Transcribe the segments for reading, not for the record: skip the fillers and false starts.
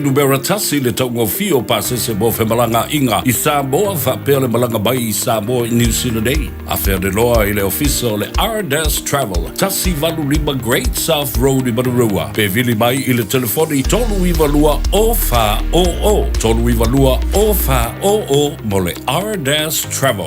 Numera tasi le taugofie o pasese mo femalagaaiga i Samoa faapea le malaga mai i Samoa i Niu Sila nei. Afe ane loa i le ofisa o le Ardas Travel, 185 Great South Road i Manurewa, pe vili mai i le telefoni 392 0400, 392 0400 mo le Ardas Travel.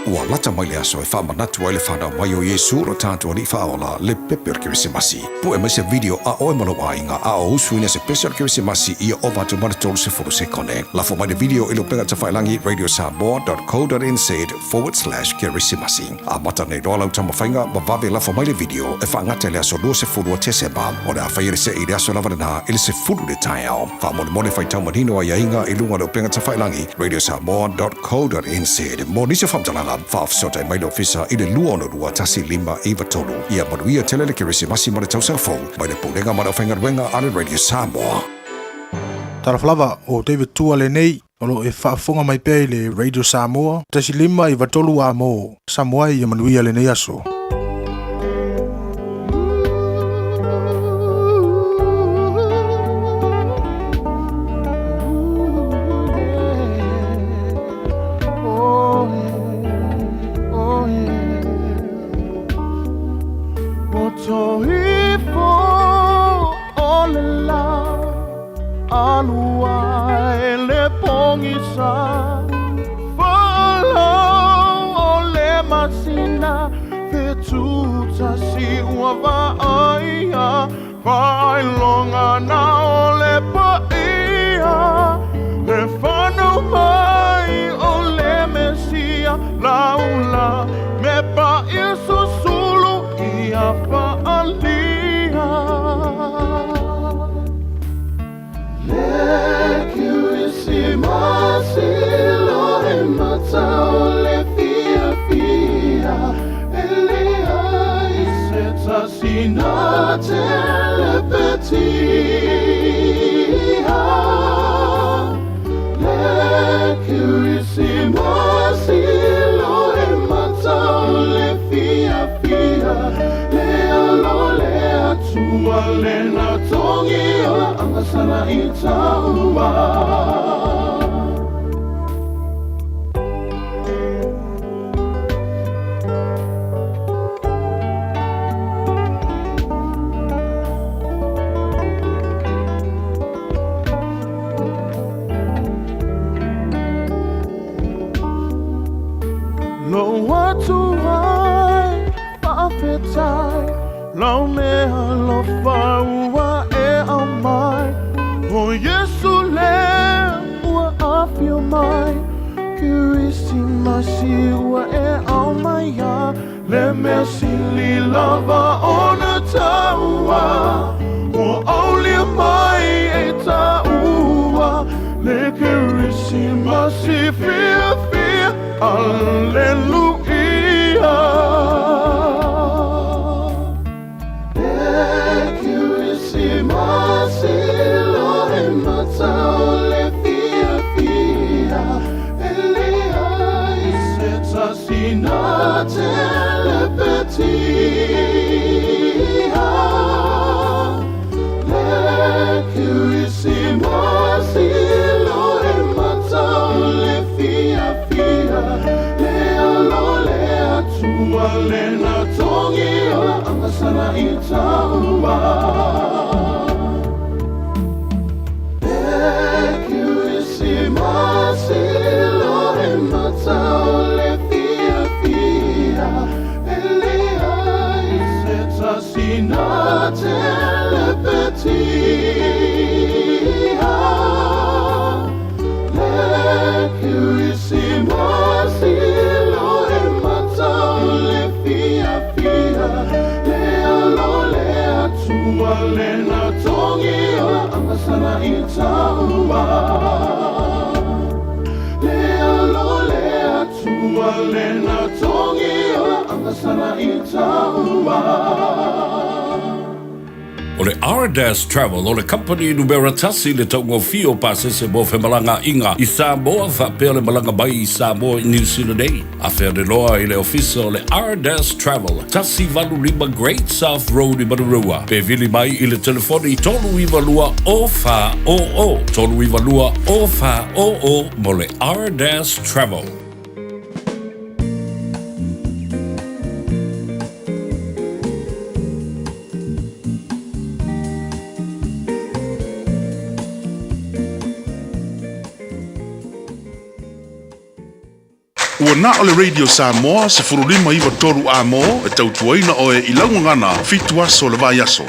Ua lata mai le aso e faamanatu ai le fanau mai o Iesu lo tatou Alii Faaola, le pepe o le Kerisimasi. Pue mai se video a oe ma lou aiga a o usuina se pese o le Kerisimasi ia ova atu ma le 30 sekone. Lafo mai le video i le upega tafailagi radiosamoa.co.nz/kerisimasi. Amata nei loa lau taumafaiga ma vave lafo mai le video e faagata i le aso 20 o Tesema. O le a faia le see i le aso lava lena i le 10 i le taeao. Faamolemole faitau manino aiaiga i luga o le upega tafailagi radiosamoa.co.nz. Mo nisi o faamatalaga, faafesootai mai le ofisa i le 262 1593. Ia manuia tele le Kerisimasi ma le tausaga fou mai le Pulega ma le Aufaigaluega a le Radio Samoa. Talofa lava, o David Tua lenei, o lo o e faafofoga mai pea i le Radio Samoa, 1 5 93 A mo Samoa ia manuia lenei aso. O le O le Ardas Travel o le kamupani numera tasi i le taugofie o pasese mo femalagaaiga i Samoa faapea le malaga mai i Samoa i Niu Sila nei. Afe ane loa i le ofisa o le Ardas Travel, 185 Great South Road i Manurewa, pe vili mai i le telefoni 392 0400, 392 0400 mo le Ardas Travel. Ua na o le Radio Samoa 15 9 3 A-mo e tautuaina oe i lau gagana fitu aso o le vaiaso.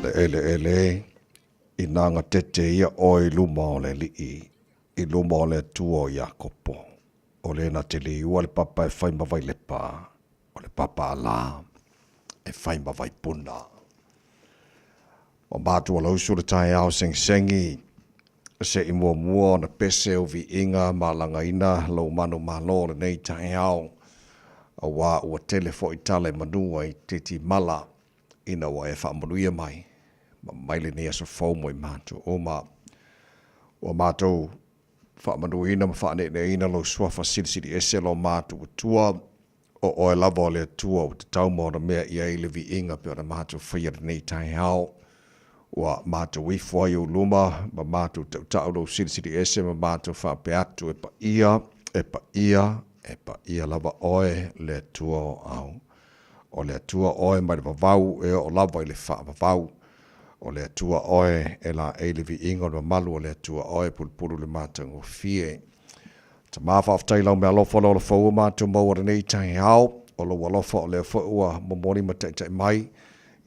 Le eleele i nā gatete ia oe i luma o le Alii, i luma o le Atua o Iakopo, o le na te liua le papa e fai ma Vailepa, o le papa alā e fai ma Vaipuna. Ua matua lausu le taeao segiseги se i muamua ona pese o viiga ma lagaina lou manumalo o lenei taeao, auā ua tele foi tala i manu ai titi mala ina ua e faamanuia mai ma mai lenei aso fou mo i matou uma. Ua matou faamanuina ma faaneeneeina lou suafa silisili ese lo matou Atua, o oe lava o le Atua ua tatau ma ona mea i ai le viiga pei ona matou faia lenei taeao. Ua matou ifo ai ou luma ma matou tautau lou silisili ese ma matou faapea atu, E paia, e paia, e paia lava oe le Atua o au. O le Atua oe mai le vavau e oo lava i le faavavau. O le Atua oe e laei le viiga o le mamalu o le Atua oe e pulupulu le matagofie. Tama faafetai i lau meaalofa o le ola fou ua matou maua lenei taeao. O lou alofa o lea foi ua momoli ma taitai mai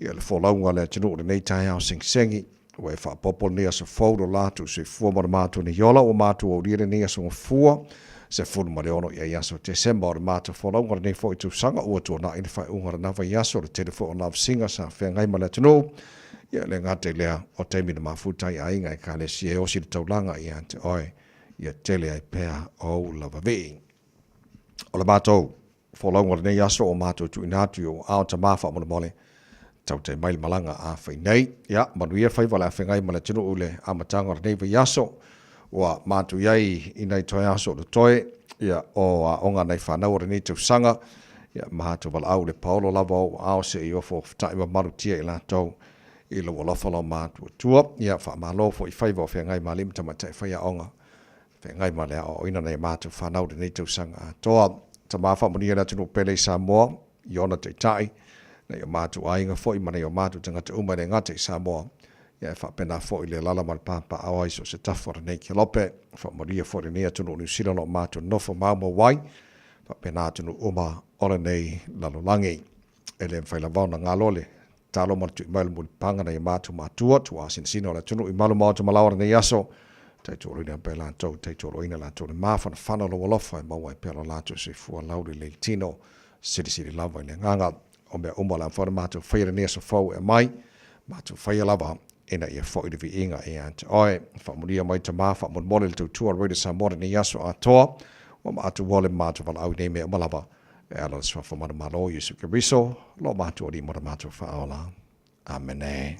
ia le folauga a le atunuu lenei taeao segisegi. Ua e faaopoopo lenei aso fou lo latou soifua ma le matou nei ola ua matou aulia lenei aso gafua 16 ia aso Tesema o le matou folauga lenei foi tausaga ua tuanai le faaiuga o lena vaiaso le tele foi o lavasiga sa feagai ma le atunuu ia le gata i lea o taimi na mafuta ai aiga ekalesia e osi le taulaga ia te oe ia tele ai pea ou lava vii. O le matou folauga o lenei aso o matou tuuina atu i ou aao tama faamolemole tautai mai le malaga a fai nei. Ia, manuia faiva le afegai ma le atunuu i le amataga o lenei vaiaso. Ua matou i ai i nai toe aso o totoe, ia, o aoga nai fanau o lenei tausaga. Ia, matou valaau i le paolo lava o ou aao se i ofo feta'i mamalutia i latou i lou alofa lau matuatua. Ia, faamalo foi i faiva o feagai ma alii ma tamaitai faiaoga feagai ma le aoaoina nai a matou fanau i lenei tausaga atoa. Tama faamanuia le atunuu pele i Samoa, i ona taitai, nai o matou aiga foi ma nai o matou tagata uma e le gata i Samoa. Ia e faapena foi le alaala ma le papaaao ai so o se tafa o lenei kelope. Faamanuia foi lenei atunuu o Niu Sila o lo o matou nofo maumau ai, faapena atunuu uma o lenei lalolagi. E le mafai lava ona galo le tatalo ma le tui mai o le mulipapaga nai a matou matua, tuaasinasina o le atunuu i malu maota ma laoa lenei aso, taitualuina pea latou, taitualuaina latou le mafanafana o lou alofa e maua ai pea lo latou soifua laulelei le tino, silisili lava i le agaga. O mea uma o le a mafai ona matou faia i lenei aso fou e aumai, matou faia lava ina ia foi le viiga ia te oe. Faamanuia mai Tama, faamolemole le tautua o le Radio Samoa lenei aso atoa, ua matou ola i matou valaau i nei mea uma lava, e ala i le Suafa Manumalo o Iesu Keriso, lo matou Alii ma lo matou Faaola. Amene.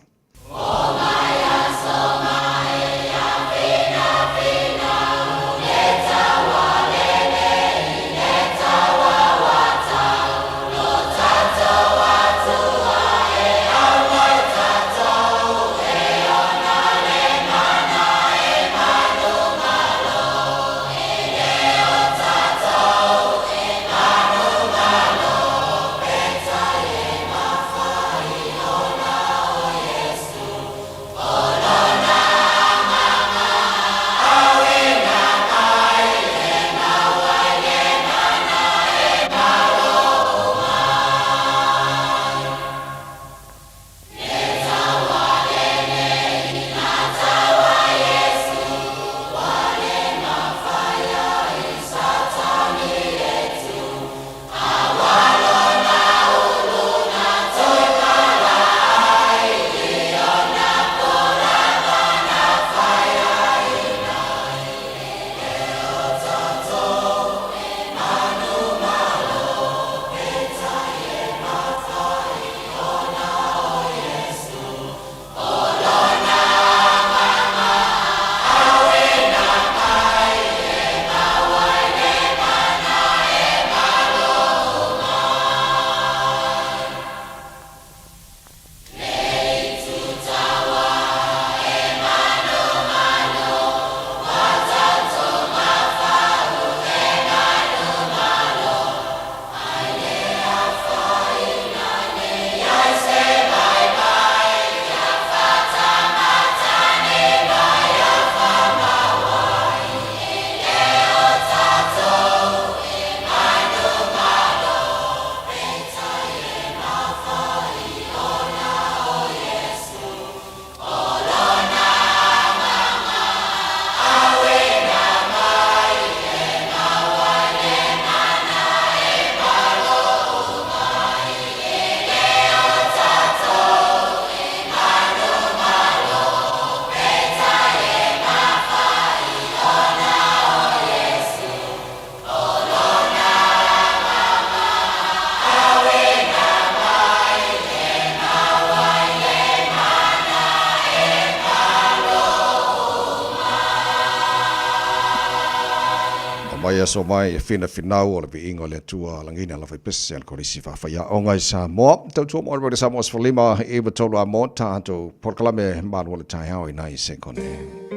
Mai aso mai e finafinau o le viiga o le Atua lagina lava i pese a le Kolisi Faafaiaoga i Samoa. Tautua mo le Samoa 15 93 a mo tatou polokalame malu o le taeao i nai sekone.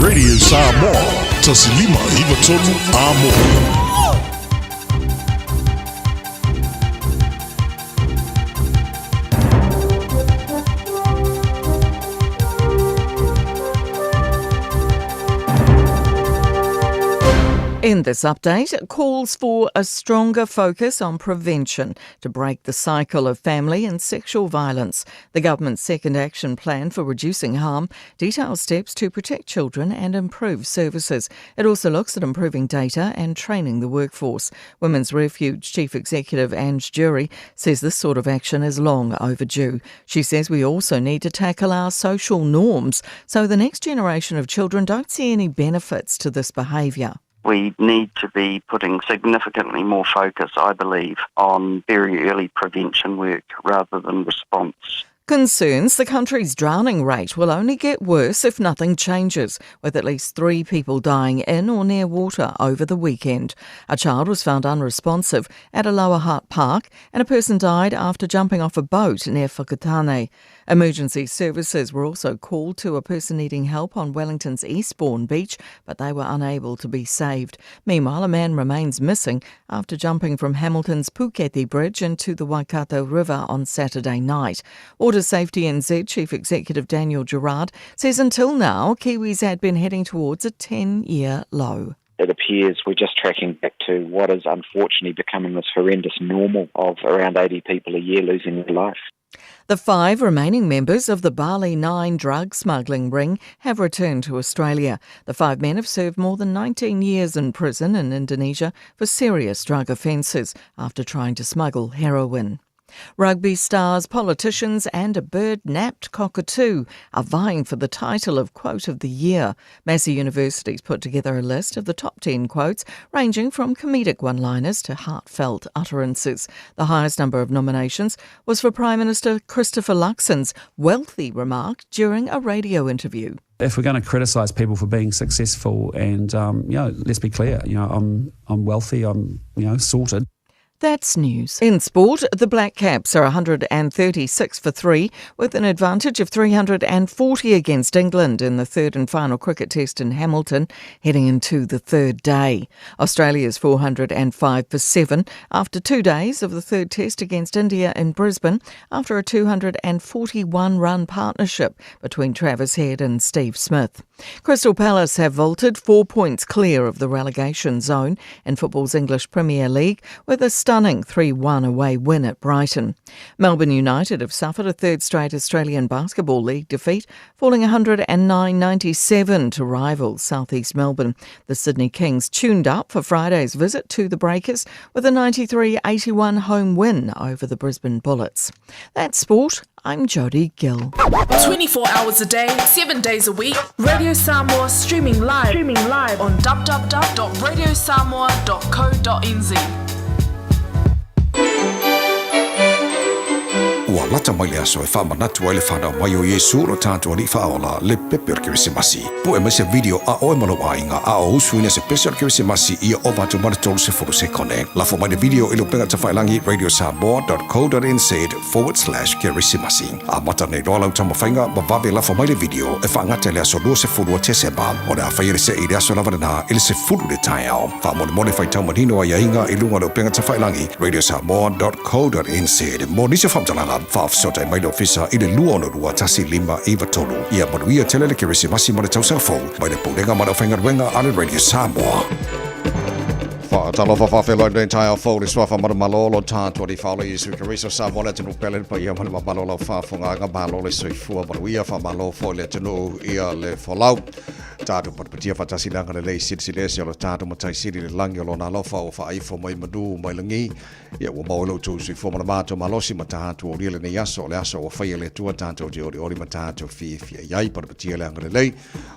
Radio Samoa, 1593 Amo. In this update, calls for a stronger focus on prevention to break the cycle of family and sexual violence. The government's second action plan for reducing harm details steps to protect children and improve services. It also looks at improving data and training the workforce. Women's Refuge Chief Executive Ange Jury says this sort of action is long overdue. She says we also need to tackle our social norms so the next generation of children don't see any benefits to this behaviour. We need to be putting significantly more focus, I believe, on very early prevention work rather than response. Concerns the country's drowning rate will only get worse if nothing changes, with at least three people dying in or near water over the weekend. A child was found unresponsive at a Lower Hutt park, and a person died after jumping off a boat near Whakatane. Emergency services were also called to a person needing help on Wellington's Eastbourne beach, but they were unable to be saved. Meanwhile, a man remains missing after jumping from Hamilton's Puketi Bridge into the Waikato River on Saturday night. Water Safety NZ Chief Executive Daniel Gerard says until now, Kiwis had been heading towards a 10 year low it appears we're just tracking back to what is unfortunately becoming this horrendous normal of around 80 people a year losing their life. The five remaining members of the Bali 9 drug smuggling ring have returned to Australia. The five men have served more than 19 years in prison in Indonesia for serious drug offences after trying to smuggle heroin. Rugby stars, politicians, and a bird napped cockatoo are vying for the title of Quote of the Year. Massey University's put together a list of the top 10 quotes, ranging from comedic one liners to heartfelt utterances. The highest number of nominations was for Prime Minister Christopher Luxon's wealthy remark during a radio interview. If we're going to criticise people for being successful, and um, you know, let's be clear, you know, I'm I'm wealthy, I'm you know sorted. That's news. In sport, the Black Caps are 136 for 3 with an advantage of 340 against England in the third and final cricket test in Hamilton, heading into the third day. Australia's 405 for 7 after two days of the third test against India in Brisbane after a 241 run partnership between Travis Head and Steve Smith. Crystal Palace have vaulted four points clear of the relegation zone in football's English Premier League with a stunning 3 1 away win at Brighton. Melbourne United have suffered a third straight Australian Basketball League defeat, falling 109.97 to rival Southeast Melbourne. The Sydney Kings tuned up for Friday's visit to the Breakers with a 93 81 home win over the Brisbane Bullets. That's sport. I'm Jodie Gill. 24 hours a day, 7 days a week. Radio Samoa streaming live, streaming live on www.radiosamoa.co.nz. Ua lata mai le aso e faamanatu ai le fanau mai o Iesu lo tātou Alii Faaola le pepe o le Kerisimasi. Pue mai se video a oe ma lou aiga a o usuina se pese o le Kerisimasi ia ova atu ma le 30 sekone. Lafo mai le video i le upega tafailangi radiosamoa.co.nz/kerisimasi. Amata nei loa lau taumafaiga ma vave lafo mai le video e faagata i le aso 20 o Tesema. O le a faia le see i le aso lava lena i le 10 i le taeao. Faamolemole faitau manino aiaiga i luga o le upega tafailangi radiosamoa.co.nz. Mo nisi o faamatalaga, faafesootai mai le Ofisa i le 262 1593. Ia manuia tele le Kerisimasi ma le Tausaga Fou mai le Pulega ma le Aufaigaluega a le Radio Samoa. Faatalofa faafeiloai lenei taeao fou le suafa manumalo lo tātou Alii Faaola Iesu Keriso Samoa le atunuu pele le paia ma le mamalu o lau faafofogaaga malo le soifua manuia faamalo foi le atunuu ia le folau tatou patipatia faatasi le agalelei silisili ese o le tatou Matai Sili i le lagi o lona alofa ua faaifo mai manu mai lagi Ia ua maua i lo outou soifua ma le matou malosi ma tatou aulia lenei aso, o le aso ua faia e le Atua tatou te olioli ma tatou fiafia i ai, patipatia le agalelei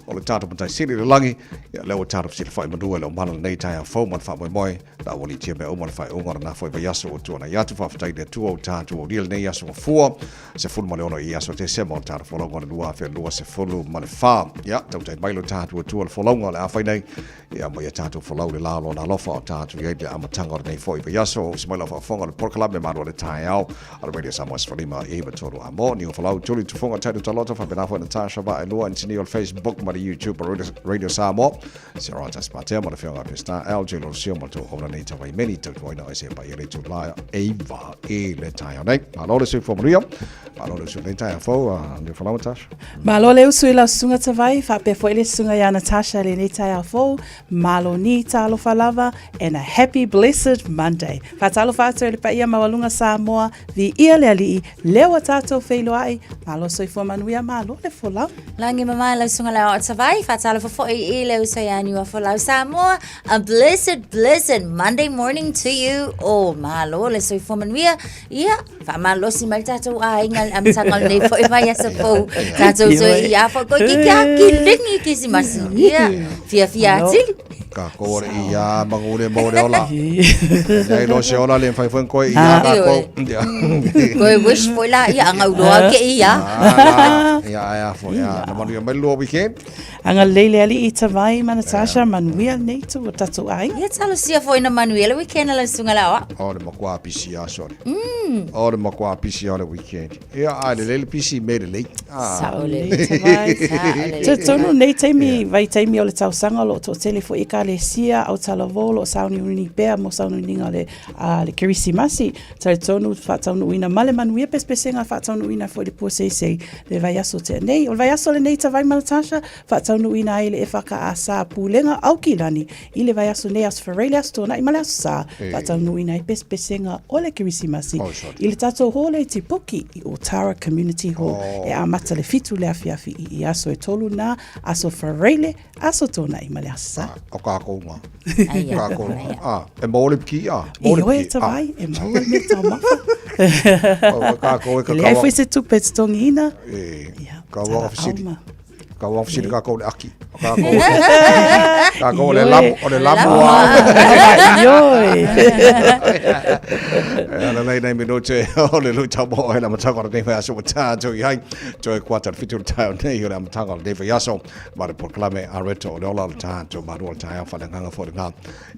o le tatou Matai Sili i le lagi, ia lea ua tatou fesilafai manua i le omana lenei taeao fou ma le faamoemoe, la ua aliitia mea uma le faaiuga o lena foi vaiaso ua tuanai atu, faafetai i le Atua ua tatou aulia lenei aso gafua, 16 i aso Tesema o le tatou folauga o le 2024. Ia, tautai mai lo tatou Atua le folauga o le a fai nei, Ia ma ia tātou folau le la o lona alofa o tātou i ai le amataga o lenei foi vaiaso. O se mai lau faafofoga o le polokalame malu o le taeao a le Radio Samoa 15 i 93 a mo. Niu folau tuli tufunga taitu taloto faapena foi Natasha Vaelua engineer o le Facebook ma le YouTube o Radio Samoa. Se Rata Spatea ma le fioga a Pesta LJ Lolosio ma le tou ona nei tawai meni tautuaina ai se pa i le tū eiva i le taeao nei. Malo le soifua manuia. Malo le usu i lenei taeao fou a Niu folau Natasha. Malo le usu i lau susuga Tavai, faapea foi le susuga ia Natasha i lenei taeao fou, malo ni talofa lava and a happy blessed Monday. Faatalofa atu i le paia maualuga Samoa, viia le Alii, lea ua tatou feiloai, malo soifua manuia, malo le folau. Lagi mamae lau susuga le Aoao Tavai, faatalofa foi i le uso ia Niua Folau Samoa, a blessed blessed Monday morning to you all. Malo le soifua manuia, ia Faamalosi mai le tatou aiga i le amataga o lenei foi vaiaso fou. Tatou toe ia foi koe ki kia kilingi kisimasi. Ia, fiafia atili. Kākou o le ia magu le mo le ola. Nei lo se ola le mfai foi koe ia kākou. Koe wish foi la ia anga uloa ke ia. Ia ia foi ia. Na manuia mai lua weekend. Anga lei le ali i tawai ma Natasha manuia nei tu o tatu ai. Ia talo sia foi na manuia le weekend la sunga la wa. O le makua pisi a sorry. O le makua pisi o le weekend. Ia, a le lele pisi me le lei. Ah. Sao le. Te tonu nei taimi, vai taimi o le tausaga o lo o toatele foi ekalesia au talavou o lo o sauniuni pea mo sauniuniga o le, a, le Kerisimasi. Talitonu faataunuuina ma le manuia pesepesega faataunuuina foi le puaseisei le vaiaso tea nei. O le vaiaso lenei Tavai ma Natasha faataunuuina ai le EFKS Pulega Aukilani I le vaiaso nei, Aso Faraile, le Aso Toonai ma le Aso Sa, faataunuuina ai pesepesega o le Kerisimasi i le tatou hōle i Tipuki i Otara Community Hall e amata le 7 le afiafi i ia aso e tolu nā, Aso Faraile, Aso Toonai ma le Aso Sa. O kākou ngā. O kākou ngā. Ah, e maua le piki, ah. I oe ta vai, e maua le mea taumafa. O kākou e kakau. E leai foi se tupe e totogiina. E, ka ua ofisiri. Ka ua ofisiri kākou le aki. O kākou, kākou o le lamu, o le lamu a. Ioe. E ala nei nei minute o le lui tau mo e la matanga o le nei aso wa tātou i hai. Toe kuata le fitu le taio nei o le amataga o le nei aso. Ma le polokalame a reto o le ola o le tātou marua o le taeao whalenganga fo le ngā.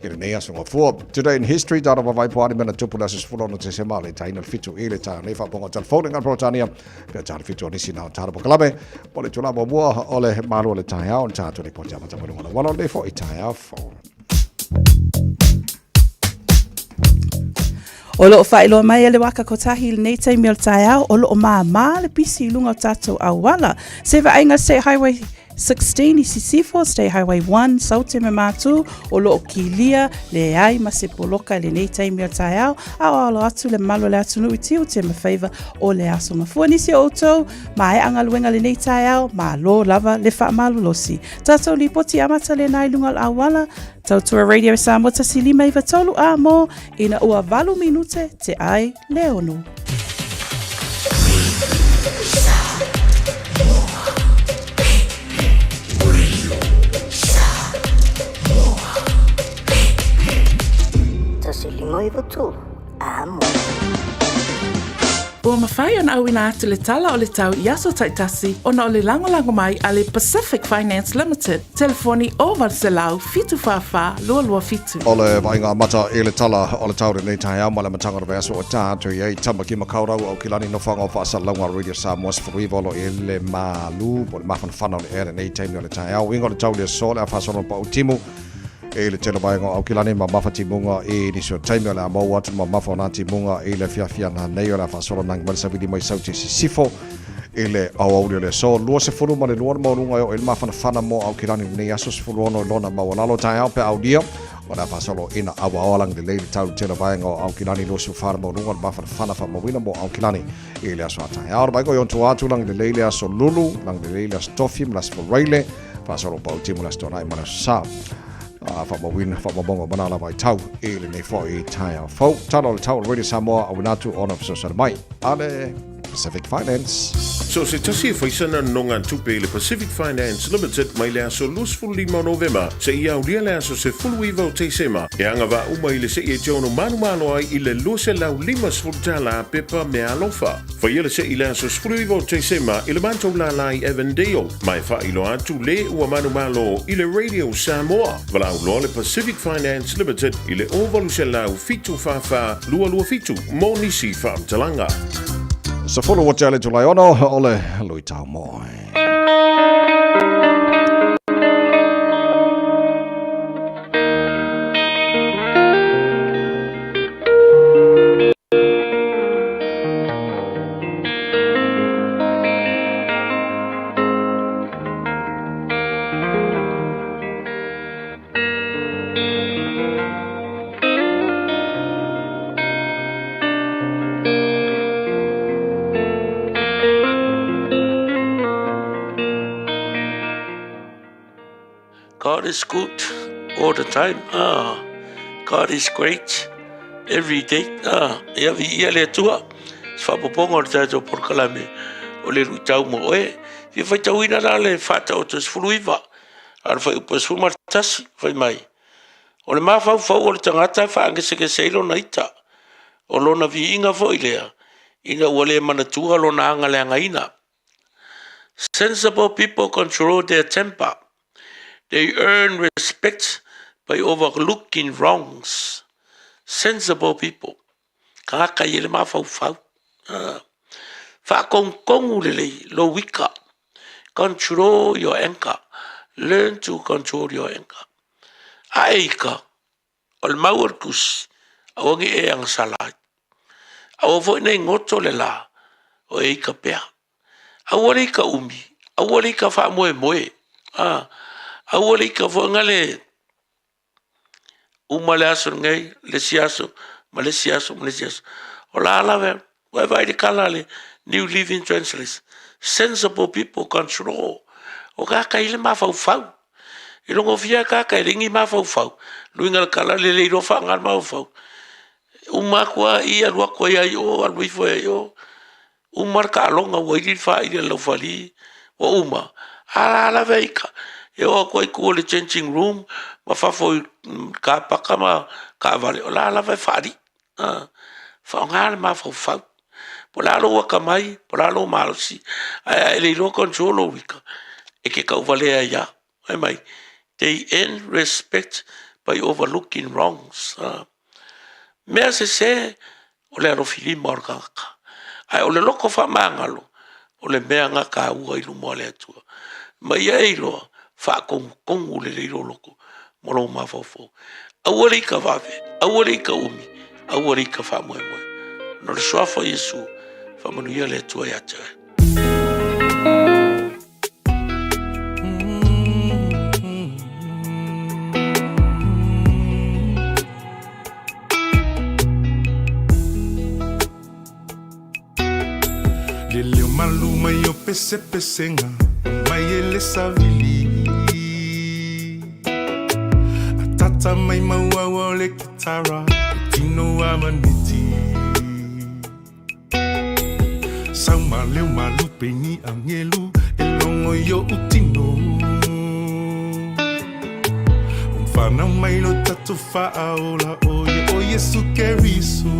I lenei aso gafua. Today in history, tāna wawai poari mena tupu le aso 16 Tesema le taina le fitu i le taio nei whaaponga telefone ngā Peretania. Pea tāna fitu o nisi nā o tāna polokalame. Po le tula mua o le malu o le taeao, le tātou nei pōti amata mai lunga la walo nei fo i taeao fo. O loo faailoa mai e le Waka Kotahi i lenei taimi o le taeao, o loo māmā le pisi i luga o tātou auala. Se vaaiga State Highway 16 i Sisifo, State Highway 1, Saute me Mātū, o loo kilia, leai ma se poloka i lenei taimi o le taeao, a o alo atu le mamalu o le atunuu i tiute ma faiva o le aso gafua. Nisi o outou, maea galuega lenei taeao, malo lava le faamalolosi. Tatou lipoti amata lena i luga o le auala, Tautua Radio Samoa 1593 a mo ina ua 8 minute te ai le ono. Tasi lima iwa tolu, a mo. Ua mafai ona auina atu le tala o le tau i aso taitasi ona o le lagolago mai a le Pacific Finance Limited, telefoni 0800 744 227. O le vaaiga amata i le tala o le tau lenei taeao ma le amataga o le vaiaso o tā atu i ai Tamaki Makaurau Aukilani Nofoaga o Faasalalauga Radio Samoa 19 o lo i le malu po o le mafanafana o le ea lenei taimi o le taeao. Uiga o le tau i le aso o le a faasolo na pau timu i le tele vaega o Aukilani ma mafa timuga i nisi o taimi o le a maua atu ma mafa o nā timuga i le afiafi ana nei o le a faasolo nangi mai le savili mai Saute Sisifo i le aoauli o le aso 22 ma le lua le maualuga e oo i le mafanafana mo Aukilani lenei aso 16 i lona maualalo taeao pe a aulia o le a faasolo ina auaoa lagi lelei le tau i le tele vaega o Aukilani 24 le maualuga o le mafanafana faamauina mo Aukilani i le aso a taeao. Le vaaiga o i ona tua atu lagi lelei le aso Lulu, lagi lelei le aso Tofi ma le aso Faraile, faasolo pau timu le aso Toanai ma le aso Sa. Faamauina faamaumauga o mana lava i tau i lenei foi taeao fou. Tala o le tau o le Radio Samoa auina atu ona fesoasoani mai a le Pacific Finance. So se tasi e faisana nonogatupe i le Pacific Finance Limited mai le aso 25 o Novema seia aulia le aso 19 o Tesema, e agavaa uma i le se'i e te ono manumalo ai i le $250 pepa meaalofa. Faia le se'i i le aso 19 o Tesema i le matou lālā i Avondale, ma e faailoa atu le ua manumalo i le Radio Samoa. Valaau loa le Pacific Finance Limited i le 0800 744 227 mo nisi faamatalaga. 10 ua tea le Tulae ono o le Luitau Moe. God is good all the time. Ah, God is great every day. Ah, e avi ia le Atua. Se faapopoga o le tatou polokalame o le luitau mo oe. Fia faitauina la le 4 o 19, a le fuaiupu e 11, fai mai. O le mafaufau o le tagata e faagesegese ai lona ita, o lona viiga foi lea, ina ua le manatua lona agaleagaina. Sensible people control their temper. They earn respect by overlooking wrongs. Sensible people. Tagata i le mafaufau. Faakogukonu lelei lou ika. Control your anger. Learn to control your anger. A e ika, o le mau o le tusi, aua ne i e agasala ai. Aua foi ne i goto le lā, o e ika pea. Aua le ika umi, aua le ika faamoemoe, aua le ika foi na le uma le aso lenei, le isi aso, ma le isi aso, ma le isi aso. O la lava, ua e vaai i le tala a le New Living Translation, sensible people control. O tagata e i ai le mafaufau. E logofia tagata e leai ni mafaufau, luiga o le tala e le iloa faaaoga le mafaufau. Uma atu lava i, alu atu ai lava i o, alu ifo ai lava i o. Uma le taaloga ua ili le faaili a le laufali, ua uma, a la lava e ita. E oo atu lava i tua i le changing room ma fafo i car paka ma taavale, o la lava e faalii. Faaaoga le mafaufau. Po o le a lou atamai, po o le a lou malosi, ae a e le iloa control lou ita, e te tauvalea ai lava. Fai mai, they earn respect by overlooking wrongs. Mea sese, o le alofilima o le tagata. Ae o le loto faamagalo, o le mea na taua i luma o le Atua. Ma ia e iloa, faatonutonu lelei lou loto ma lou mafaufau. Aua le ita vave, aua le ita umi, aua le ita faamoemoe. No le suafa o Iesu, faamanuia le Atua ia te oe. Le leo malu mai o pesepesega mai e le savili Atata mai mauaua o le kitara e tino a maneti Sau ma leo malupe ni angelu e logo i oʻu tino Whanau mai lo tatou faaola o ia o Iesu Keriso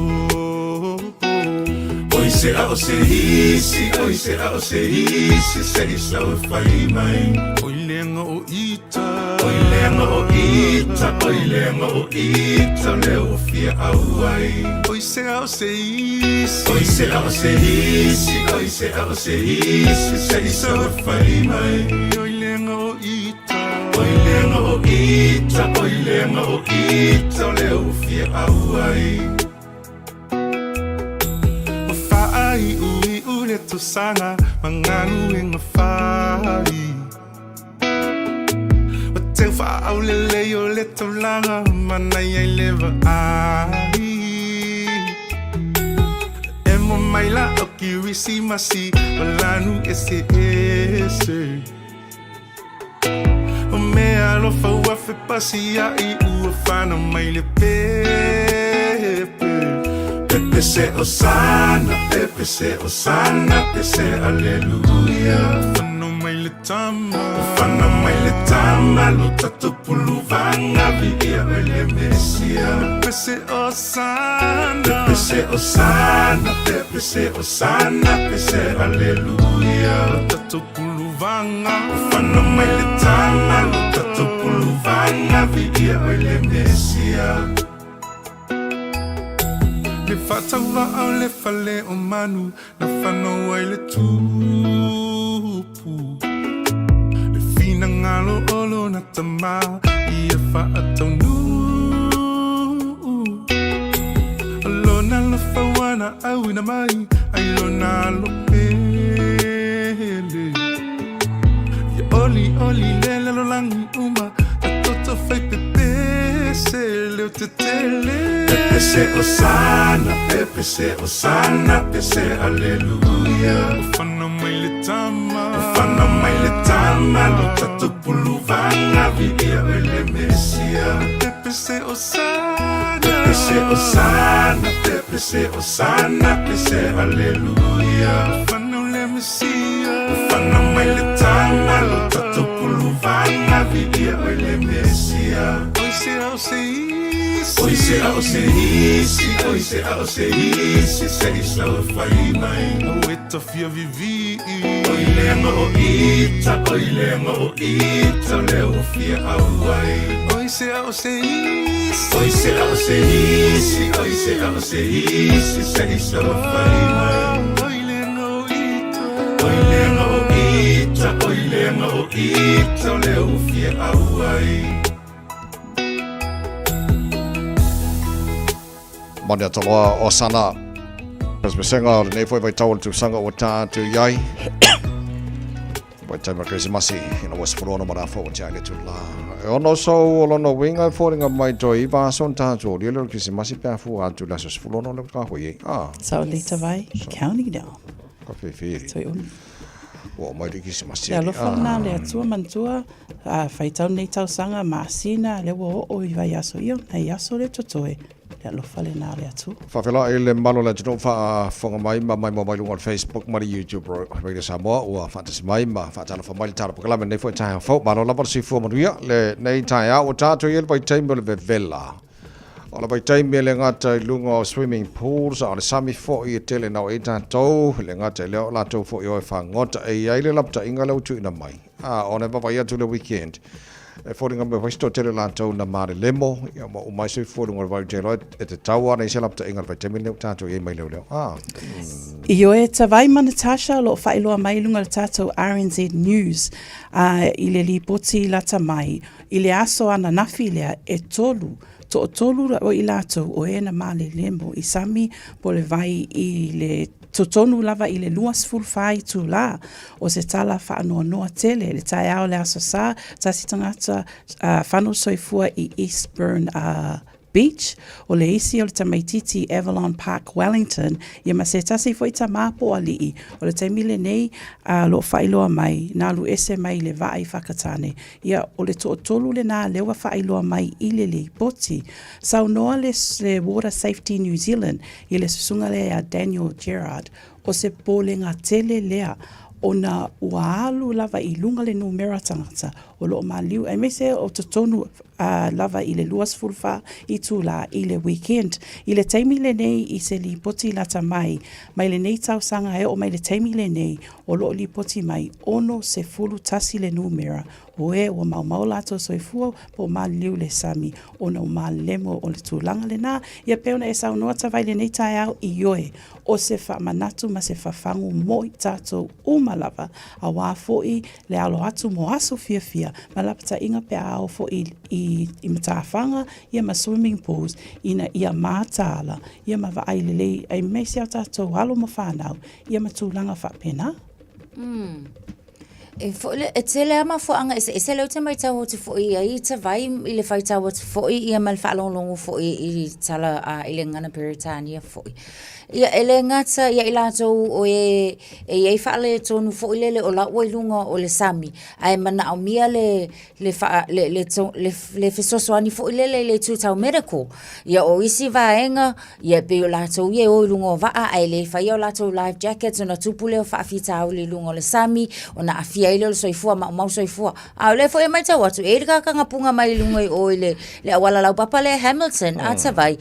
Oi se a o se isi, oi se a o se isi se i sau e fai mai Oi leaga o ita, oi leaga o ita, oi leaga o ita o lea ua fia auai Oi se a o se isi, oi se a o se isi, oi se a o se isi se i sau e fai mai Oi leaga o ita Oi leaga o ita, oi leaga o ita, o lea ua fia auai. Ua faaiuiu le tausaga ma galuega fai. Ua teu faaaulelei o le taulaga manaia i le vaai. Emo maila o Kirisimasi ma lanu eseese. O mea alofa ua fepasiaʻi ua whanau mai le pepe. Pepe se Osana, pepe se Osana, pe se Aleluia. Whanau mai le tama, whanau mai le tama, lo tatou puluvanga viia oe le Mesia. Pepe se Osana, pepe se Osana, pepe se Osana, pe se Aleluia. Lo tatou Puluvaga. Ua mai le tama lo tatou puluvaga viia oe le Mesia. Le faatauvaa o le fale o manu na fanau ai le tupu. Le finagalo o lona tama ia faataunuu. O lona alofa ua na auina mai ai lona alo pele. Ia olioli le lalolagi uma, ta toto fai pepese leo tetele. Pepese Osana, pepese Osana, pese Aleluia. Ua whanau mai le tama, ua whanau mai le tama, lo tatou puluvaga viia oe le Mesia. Pepese Osana, pepese Osana, pepese Osana, pese Aleluia. Ua whanau le Mesia, ua whanau mai le tama, lo tatou puluvaga viia oe le Mesia. Oi se au se se a o se isi, oi se a o se isi, se i sau e fai mai. Au e tafia vivi Oi leaga o ita, oi leaga o ita, lea ua fia au ai. Oi se a o se isi, oi se a o se isi, oi se a o se isi, se i sau e fai mai. Oi leaga o ita, oi leaga o ita, oi leaga o ita, lea ua fia au ai. Mane Ataloa o Sana. Pesepesega o lenei foi vaitau o le tausaga ua tā atu i ai. Vaitaimi o le Kerisimasi, ina ua 16 ma rafo ua tia ai le tula. E ono sou o lona uiga e foliga mai toe iva aso na tā atu o lia le o le Kerisimasi pe a fua atu i le aso 16 le ka hui ai. Ah. So later vai, counting down. Ka whiwhiri. Toi umi. Ua o mai le Kerisimasi. Le alofa lena le Atua manatua, a faitau nei tausaga masina, lea ua oo i vaiaso ia, nai aso le totoe, le alofa lena o le Atua. Faafeiloai le mamalu o le atunuu faafofoga mai ma maimoa mai luga o le Facebook ma le YouTube Radio Samoa ua faatasi mai ma faatalofa mai le tala polokalame lenei foi taeao fou. Malo lava le soifua manuia lenei taeao ua tatou i ai le vaitaimi o le vevela. O le vaitaimi e le gata i luga o swimming pools a o le sami foi e tele na o ai tatou, e le gata i lea o latou foi o e fagota e i ai le lapataiga lea ua tuuina mai. A ona e vaavaai atu le weekend, e foliga mai foi se toatele o latou na malelemo, ia ma uma ai soifua i luga o le vai. Ou te iloa e tatau lava ona i ai se lapataiga i le vaitaimi lenei ua tatou i ai mai leoleo. A. Ioe, Tavai ma Natasha o lo o faailoa mai i luga o le tatou RNZ News a i le lipoti lata mai i le aso ananafi lea e tolu, toatolu o i latou o e na malelemo i sami po le vai i le totonu lava i le 24 itulā o se tala faanoanoa tele le taeao le Aso Sa, tasi tagata uh, soifua i Eastbourne uh, Beach, o le isi o le tamaititi i Avalon Park, Wellington, ia ma se tasi foi tamā po o aliʻi. O le taimi lenei, a lo o faailoa mai, na alu ese mai i le vaa i Whakatane. Ia, o le toatolu lenā lea ua faailoa mai i le lipoti. Saunoa le, le Water Safety New Zealand i le susuga lea ia Daniel Gerrard, o se polega tele lea ona ua alu lava i luga le numera tagata o lo o maliu, aemaise o totonu lava i le 24 itulā i le weekend. I le taimi lenei i se lipoti lata mai, mai lenei tausaga e oo mai le taimi lenei, o lo o lipoti mai 61 le numera o e ua maumau latou soifua po o maliliu le sami ona o malelemo o le tulaga lenā. Ia pei ona e saunoa Tavai i lenei taeao, ioe, o se faamanatu ma se fafagu mo i tatou uma lava, auā foi le alo atu mo aso fiafia ma lapataiga pe a ao foi i, i matafaga ia ma swimming pools ina ia mataala ia ma vaai lelei aemaise a tatou alo ma fanau ia ma tulaga faapena. Mm. E foi le, e tele lava mafuaaga eseese lea ou te matau atu foi i ai i Tavai i le faitau atu foi ia ma le faalogologo foi i tala a i le gagana Peretania foi. Ia e le gata ia i latou o e e i ai faaletonu foi lele o la ua i luga o le sami ae manaomia le le faa le le le le fesoasoani foi lele i le itu tau medical. Ia o isi vaega ia e pei o latou ia e o i luga o vaa ae le faia o latou life jackets ona tupu lea o faafitauli i luga o le sami ona aafia ai lea o le soifua, maumau soifua. A o lea foi e matau atu, e i ai le kakagapuga mai i luga i o i le le auala laupapa lea Hamilton a Tavai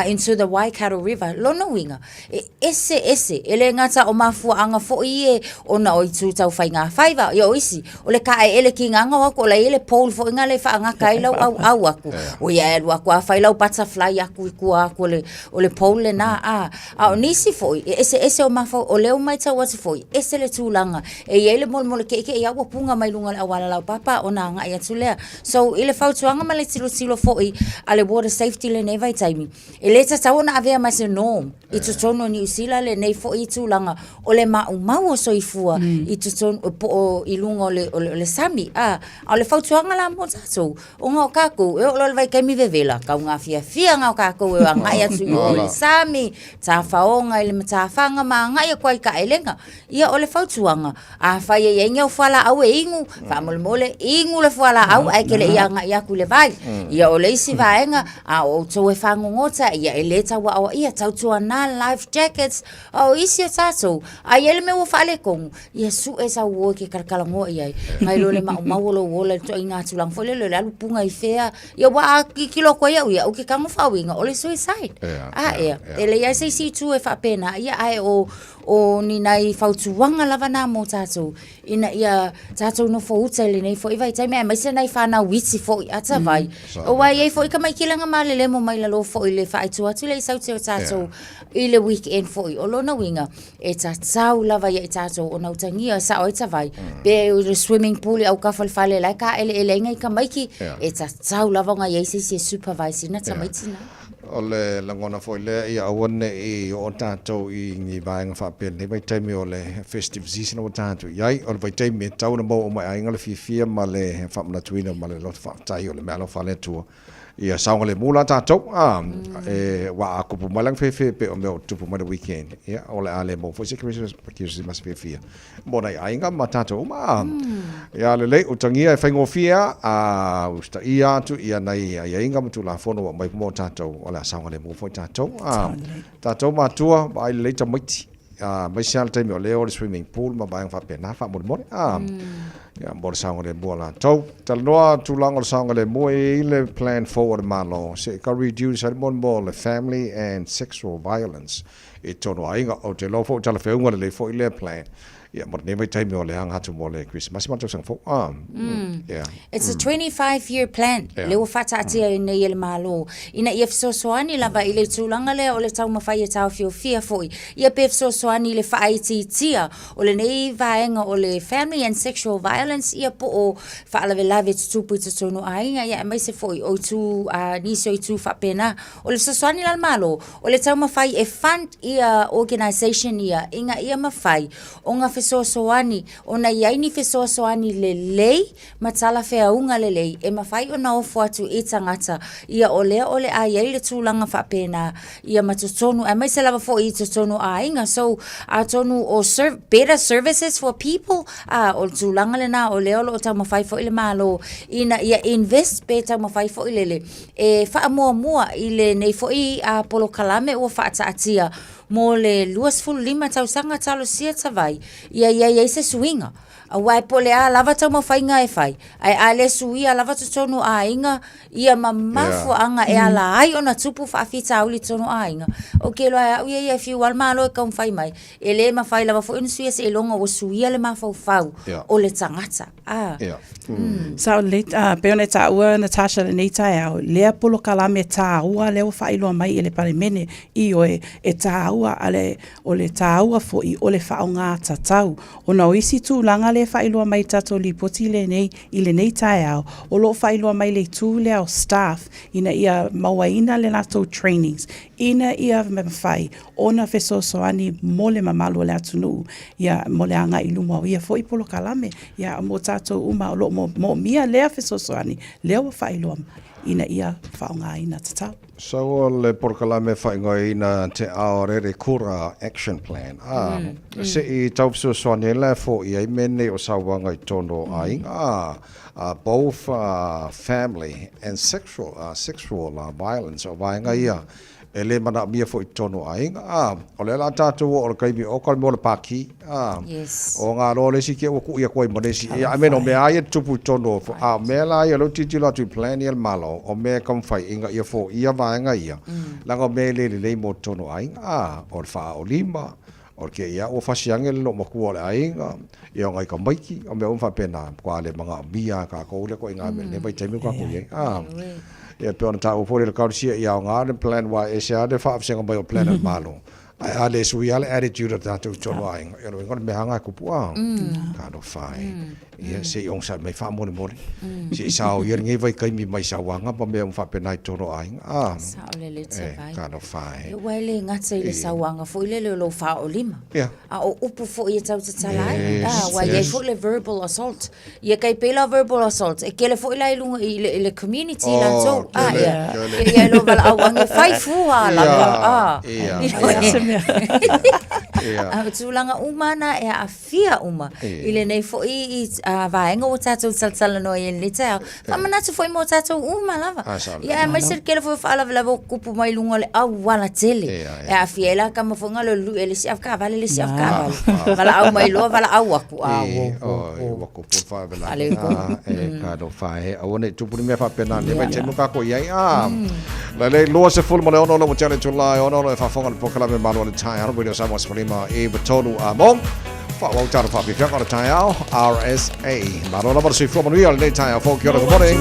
into the Waikato River. Lona uiga, e eseese, e le gata o mafuaaga foi ia ona o itu tau faigafaiva. Ia o isi, o le kaeele kigaga o aku, o la e i ai le pole foi lea e faagata ai lau auau aku. O ia e alu aku a fai lau butterfly aku i tua aku o le, o le pole lenā. A, a o nisi foi, e eseese o mafau, o lea ua matau atu foi, ese le tulaga. E i ai le molemole ke'eke'e ia ua puga mai luga o le auala laupapa ona agai atu lea. So, i le fautuaga ma le tilotilo foi a le Water Safety i lenei vaitaimi, E le tatau ona avea ma se norm i totonu o Niu Sila lenei foi tulaga o le maumau o soifua i totonu po o i luga o le, o le, o le sami. A, a o le fautuaga la mo tatou, ona o tatou, e oo loa i le vaitaimi vevela, taugafiafia na o tatou e agai atu i o i le sami, tafaoga i le matafaga ma agai atu ai i taelega. Ia, o le fautuaga, afai e i ai ni au fualaau e inu, faamolemole, inu le fualaau ae te le i agai atu i le vai. Ia o le isi vaega, a o outou e fagogota, ia e le tau aoaia, tautuana life jackets, a o isi o tatou, a i ai le mea ua faaletonu, ia sue sau uo e te talatalanoa i ai, nai lo le maumau o lou ola i le ituaiga tulaga foi lele o le alu puna i fea, ia aua a tilotilo atu ai au ia, ou te tago faauiga o le suicide. A ea, e leai lava se isi itu e faapena, ia ae o, o ni nai fautuaga lava na mo tatou, ina ia tatou nofo uta i lenei foi vaitaimi, aemaise nai fanau iti foi a tavai. Aua e i ai foi tamaiti la na malelemo mai lalo foi i le faaitu atu lea i Saute o tatou i le weekend foi. O lona uiga, e tatau lava ia i tatou ona utagia e sao ai tavai, pe o le swimming pool i autafa o le fale la e taeleele ai nai tamaiti, e tatau lava ona i ai se isi e supervise ina tamaiti na. O le lagona foi lea ia aua ne i oo tatou i ni vaega faapea i lenei vaitaimi o le festive season ua tatou i ai. O le vaitaimi e tatau ona maua uma e aiga le fiafia ma le faamanatuina ma le loto faafetai o le meaalofa a le Atua. Ia saogalemu la tatou, a, e, aua a tupu mai lana fefe pei o mea o tupu mai le weekend, ia, o le a le maua foi se Kerisimasi fiafia mo nai aiga ma tatou uma, a. Ia lelei, utagia e faigofie lava, a usitaia atu ia nai aiaiga ma Tulafono ua aumai mo tatou, o le a saogalemu foi tatou. A, tatou matua, vaai lelei tamaiti, aemaise lava le taimi o lea o le swimming pool ma vaega faapena faamolemole. A, ia, mo le saogalemu o latou. Talanoa tulaga o le saogalemu, e i ai le plan fou a le Malo se i ka reduce ai le mo le family and sexual violence i totonu o aiga. Ou te iloa foi ua talafeauga lelei foi lea plan ia mo lenei vaitaimi o le aga atu mo le Kerisimasi ma le tausaga fou. Yeah. It's a 25 year plan lea ua faataatia ai nei e le Malo ina ia fesoasoani lava i le tulaga lea o le taumafai e taofiofia foi ia pe fesoasoani i le faaitiitia o lenei vaega o le family and sexual violence ia po o faalavelave tutupu i totonu o aiga ia aemaise foi o itu nisi o itu faapena. O le fesoasoani la a le Malo, o le taumafai e fund ia organisation ia ina ia mafai ona fesoasoani ona i ai ni fesoasoani lelei ma talafeauga lelei e mafai ona ofo atu i tagata ia o lea o le a i ai le tulaga faapena ia ma totonu aemaise lava foi i totonu o aiga. So, atonu o better services for people, a o le tulaga lena o lea o lo o taumafai foi le Malo ina ia invest pe taumafai foi lele e faamuamua i lenei foi polokalame ua faataatia mo le 25 tausaga talosia tavai ia i ai ai se suiga. Aua e po o le a lava taumafaiga e fai, ae a le suia lava totonu o aiga ia ma mafuaaga e ala ai ona tupu faafitauli i totonu o aiga, ou te iloa e au ia ia e fiu lava le Malo e taumafai mai, e le mafai lava foi ona suia seiloga ua suia le mafaufau o le tagata. A. Sao lelei, e pei ona e taua Natasha i lenei taeao, lea polokalame taua lea ua faailoa mai e le Palemene, ioe, e taua, a o le taua foi o le faaaoga tatau. Ona o isi tulaga lea e faailoa mai i le tatou Lipoti lenei i lenei taeao, o lo o faailoa mai le itu lea o staff ina ia mauaina le latou trainings ina ia mafai ona fesoasoani mo le mamalu o le atunuu, ia, mo le agai i luma o ia foi polokalame, ia, mo tatou uma o lo o moomia lea fesoasoani, lea ua faailoa mai ina ia faaaogaina tatau. So o le polokalame faaigoaina Te Ao Rerekura Action Plan, ā, se i tau fesoasoani ai la e foia ai mea nei o sauaga i totonu o aiga, ā, both family and sexual, sexual violence, o vaega ia e le manaomia foi i totonu o aiga, ā, o lea la tatou oo i le taimi oka le mea o le pākī, ā, o ngā loa le isi te ua kuʻi atu ai ma le isi, ia, I mean, o mea lava ia e tutupu i totonu o, a o mea la ia o lea ou te tilotilo atu i plan ia a le Malo, o mea e taumafai ina ia foia vaega ia, leaga o mea e le lelei mo totonu o aiga, ā, o le faaolima, o le kēia ua fasi ane le loomatua o le aiga, ia o nai tamaiti, o mea uma faapena, matua le manaomia lava e tatou lea ituaiga mea i lenei vaitaimi ua tatou i ai. A, ia pei ona taua foi le Ekalesia ia aoga le plan aua e ese lava le faavasega mai o plan a le Malo, ae a le sui lava le attitude a tatou i totonu o aiga, ia o lona uiga o le mea lava lena e tupu, a, talofa e. Ia se i onosai mai faamolemole, se i sao ia lenei vaitaimi mai sauaga ma mea uma faapena i totonu o aiga. A, Sao lelei e, talofa e. Aua e le gata i le sauaga foi lele o lou faaolima. Yeah. A o upu foi e tau tatala ai. Yes, ah, aua e i ai foi le verbal assault. Ia tai pei la verbal assault, e tele foi la i luga i le, i le community oh, latou. Ah, ia. Ia ia lo valaau ane fai fua lava. Ah. Ia. mea. A o tulaga uma na e aafia uma i lenei foi i vaega ua tatou talatalanoa ai i lenei taeao. Faamanatu foi mo tatou uma lava. Ia aemaise le tele foi o faalavelave ua tupu mai luga o le auala tele. E aafia ai la tama foi na lului e le isi avetaavale le isi avetaavale. Valaau mai loa valaau atu. A wo wo. Ua tupu le faalavelave na e talofa e aua ne i tupu ni mea faapena i lenei vaitaimi o tatou i ai. A lelei 26 le ua tea le itula e 6 e faafofoga i le polokalame Malo o le Taeao Radio Samoa 15 i 3 a mo. Faaauau talo faafiafiaga o le taeao RSA. Malo lava le soifua manuia o lenei taeao fou. Kia ora, good morning.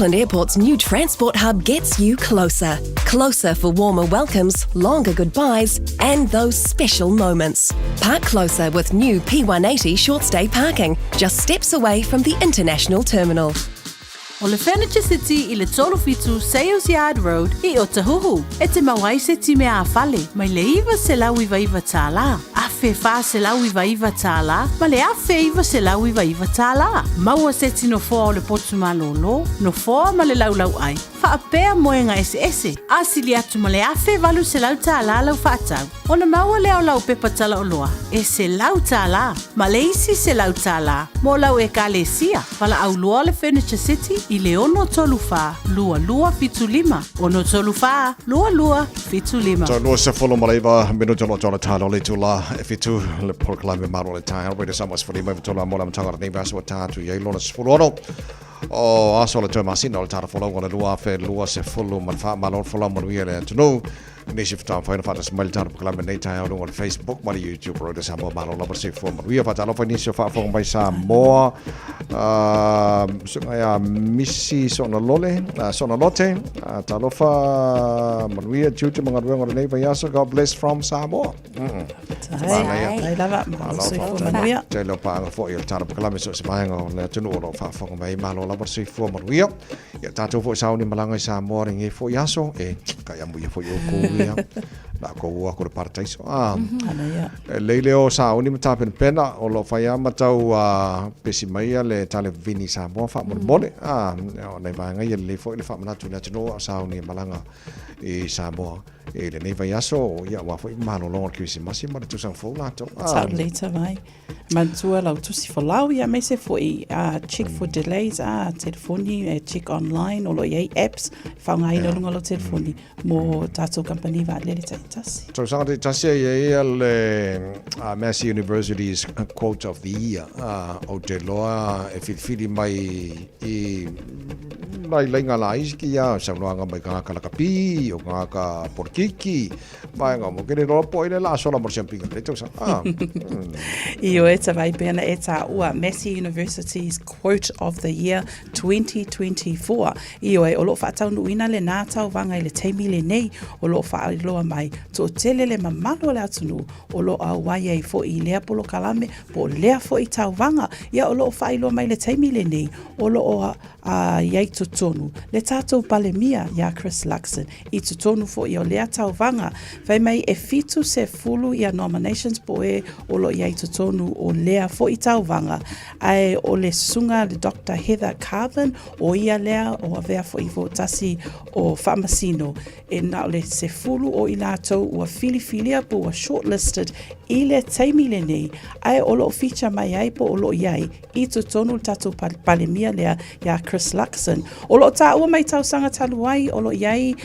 Auckland Airport's new transport hub gets you closer. Closer for warmer welcomes, longer goodbyes, and those special moments. Park closer with new P180 short stay parking, just steps away from the international terminal. O le Furniture City i le 37 Sales Yard Road i Otahuhu. E te mau ai se time ā-fale mai le $999, $1,499 ma le $1,999. Maua se tino foa o le potu malōlō, nofoa ma le laulauʻai, faapea moega eseese. A sili atu ma le $1,800 lau faatau, ona maua lea o lau pepa talaoloa e $100 ma le isi $100 mo lau Ekalesia. Valaau loa le Furniture City i le 634 2275, 634 2275. So 29 minuta lo tōna tālo le tula e fitu le polokalame malo le taeao Radio Samoa sefulu lima iva tolu a mo le amataga o lenei vaiaso ua tā atu i ai lona 16 o aso o le toe masina o le tala folau o le 2024. Malo le folau manuia le atunuu. Nisi faatoa mafai ona faatasi mai le tatou polokalame nei taeao i luga o le Facebook ma le YouTube Radio Samoa. Malo lava le soifua manuia. Faatalofa i nisi o faafofoga mai Samoa. Susuga ia Misi Sonalole, Sonalote. Talofa manuia tiute ma galuega o lenei vaiaso. God bless from Samoa. Manaia. lava, malo soifua manuia. Tele o paaga foi o le tatou polokalame so o se vaega o le atunuu o lo o faafofoga mai. Malo lava le soifua manuia. Ia tatou foi sauni malaga i Samoa lenei foi aso, e kai amuia foi oukou ia. Na kou o aku le parataiso. Ah, e lei leo sauni ma tapenapena, o lo fai a matau a pesi mai ia le tale vini Samoa faamolemole. Ah, o nai vaega ia lelei foi le faamanatu i le atunuu a o sauni e malaga i Samoa. I lenei vaiaso, ia aua foi malologa o le Kerisimasi ma le tausaga fou latou. Ah. Sao lelei tavai. Manatua lau tusi folau ia aemaise foi a check for delays a telefoni e check online o lo o i ai apps e faaaogaina i luga o lau telefoni mo tatou kamupani vaalele taitasi. Tausaga taitasi e i ai ia le Massey University's Quote of the Year ou te iloa e filifili mai i nai laina laiti ia saunoaga mai tagata lakapi o tagata polokiki Vaega mo kere roa po ile la sola mo siampinga le tausaga. Ah. Ioe tavai pena e tāua Massey University's Quote of the Year 2024. Ioe, o loo faataunuuina lenā tauvaga i le taimi lenei o loo faailoa mai toatele le mamalu o le atunuu o loo auai ai foi i lea polokalame po o lea foi tauvaga. Ia o loo faailoa mai le taimi lenei o loo a i ai totonu le tatou Palemia ia Chris Luxon i totonu foi o lea tauvaga. Fai mai e 70 ia nominations po e o lo i ai totonu o lea foi tauvaga, ae o le susuga le Doctor Heather Carvin o ia lea o avea foi fo tasi o faamasino e na o le 10 o i latou ua filifilia po ua shortlisted i le taimi lenei, ae o lo o feature mai ai po o lo o i ai i totonu le tatou Palemia lea iā Chris Luxon. O lo o taua mai tausaga talu ai o lo o i ai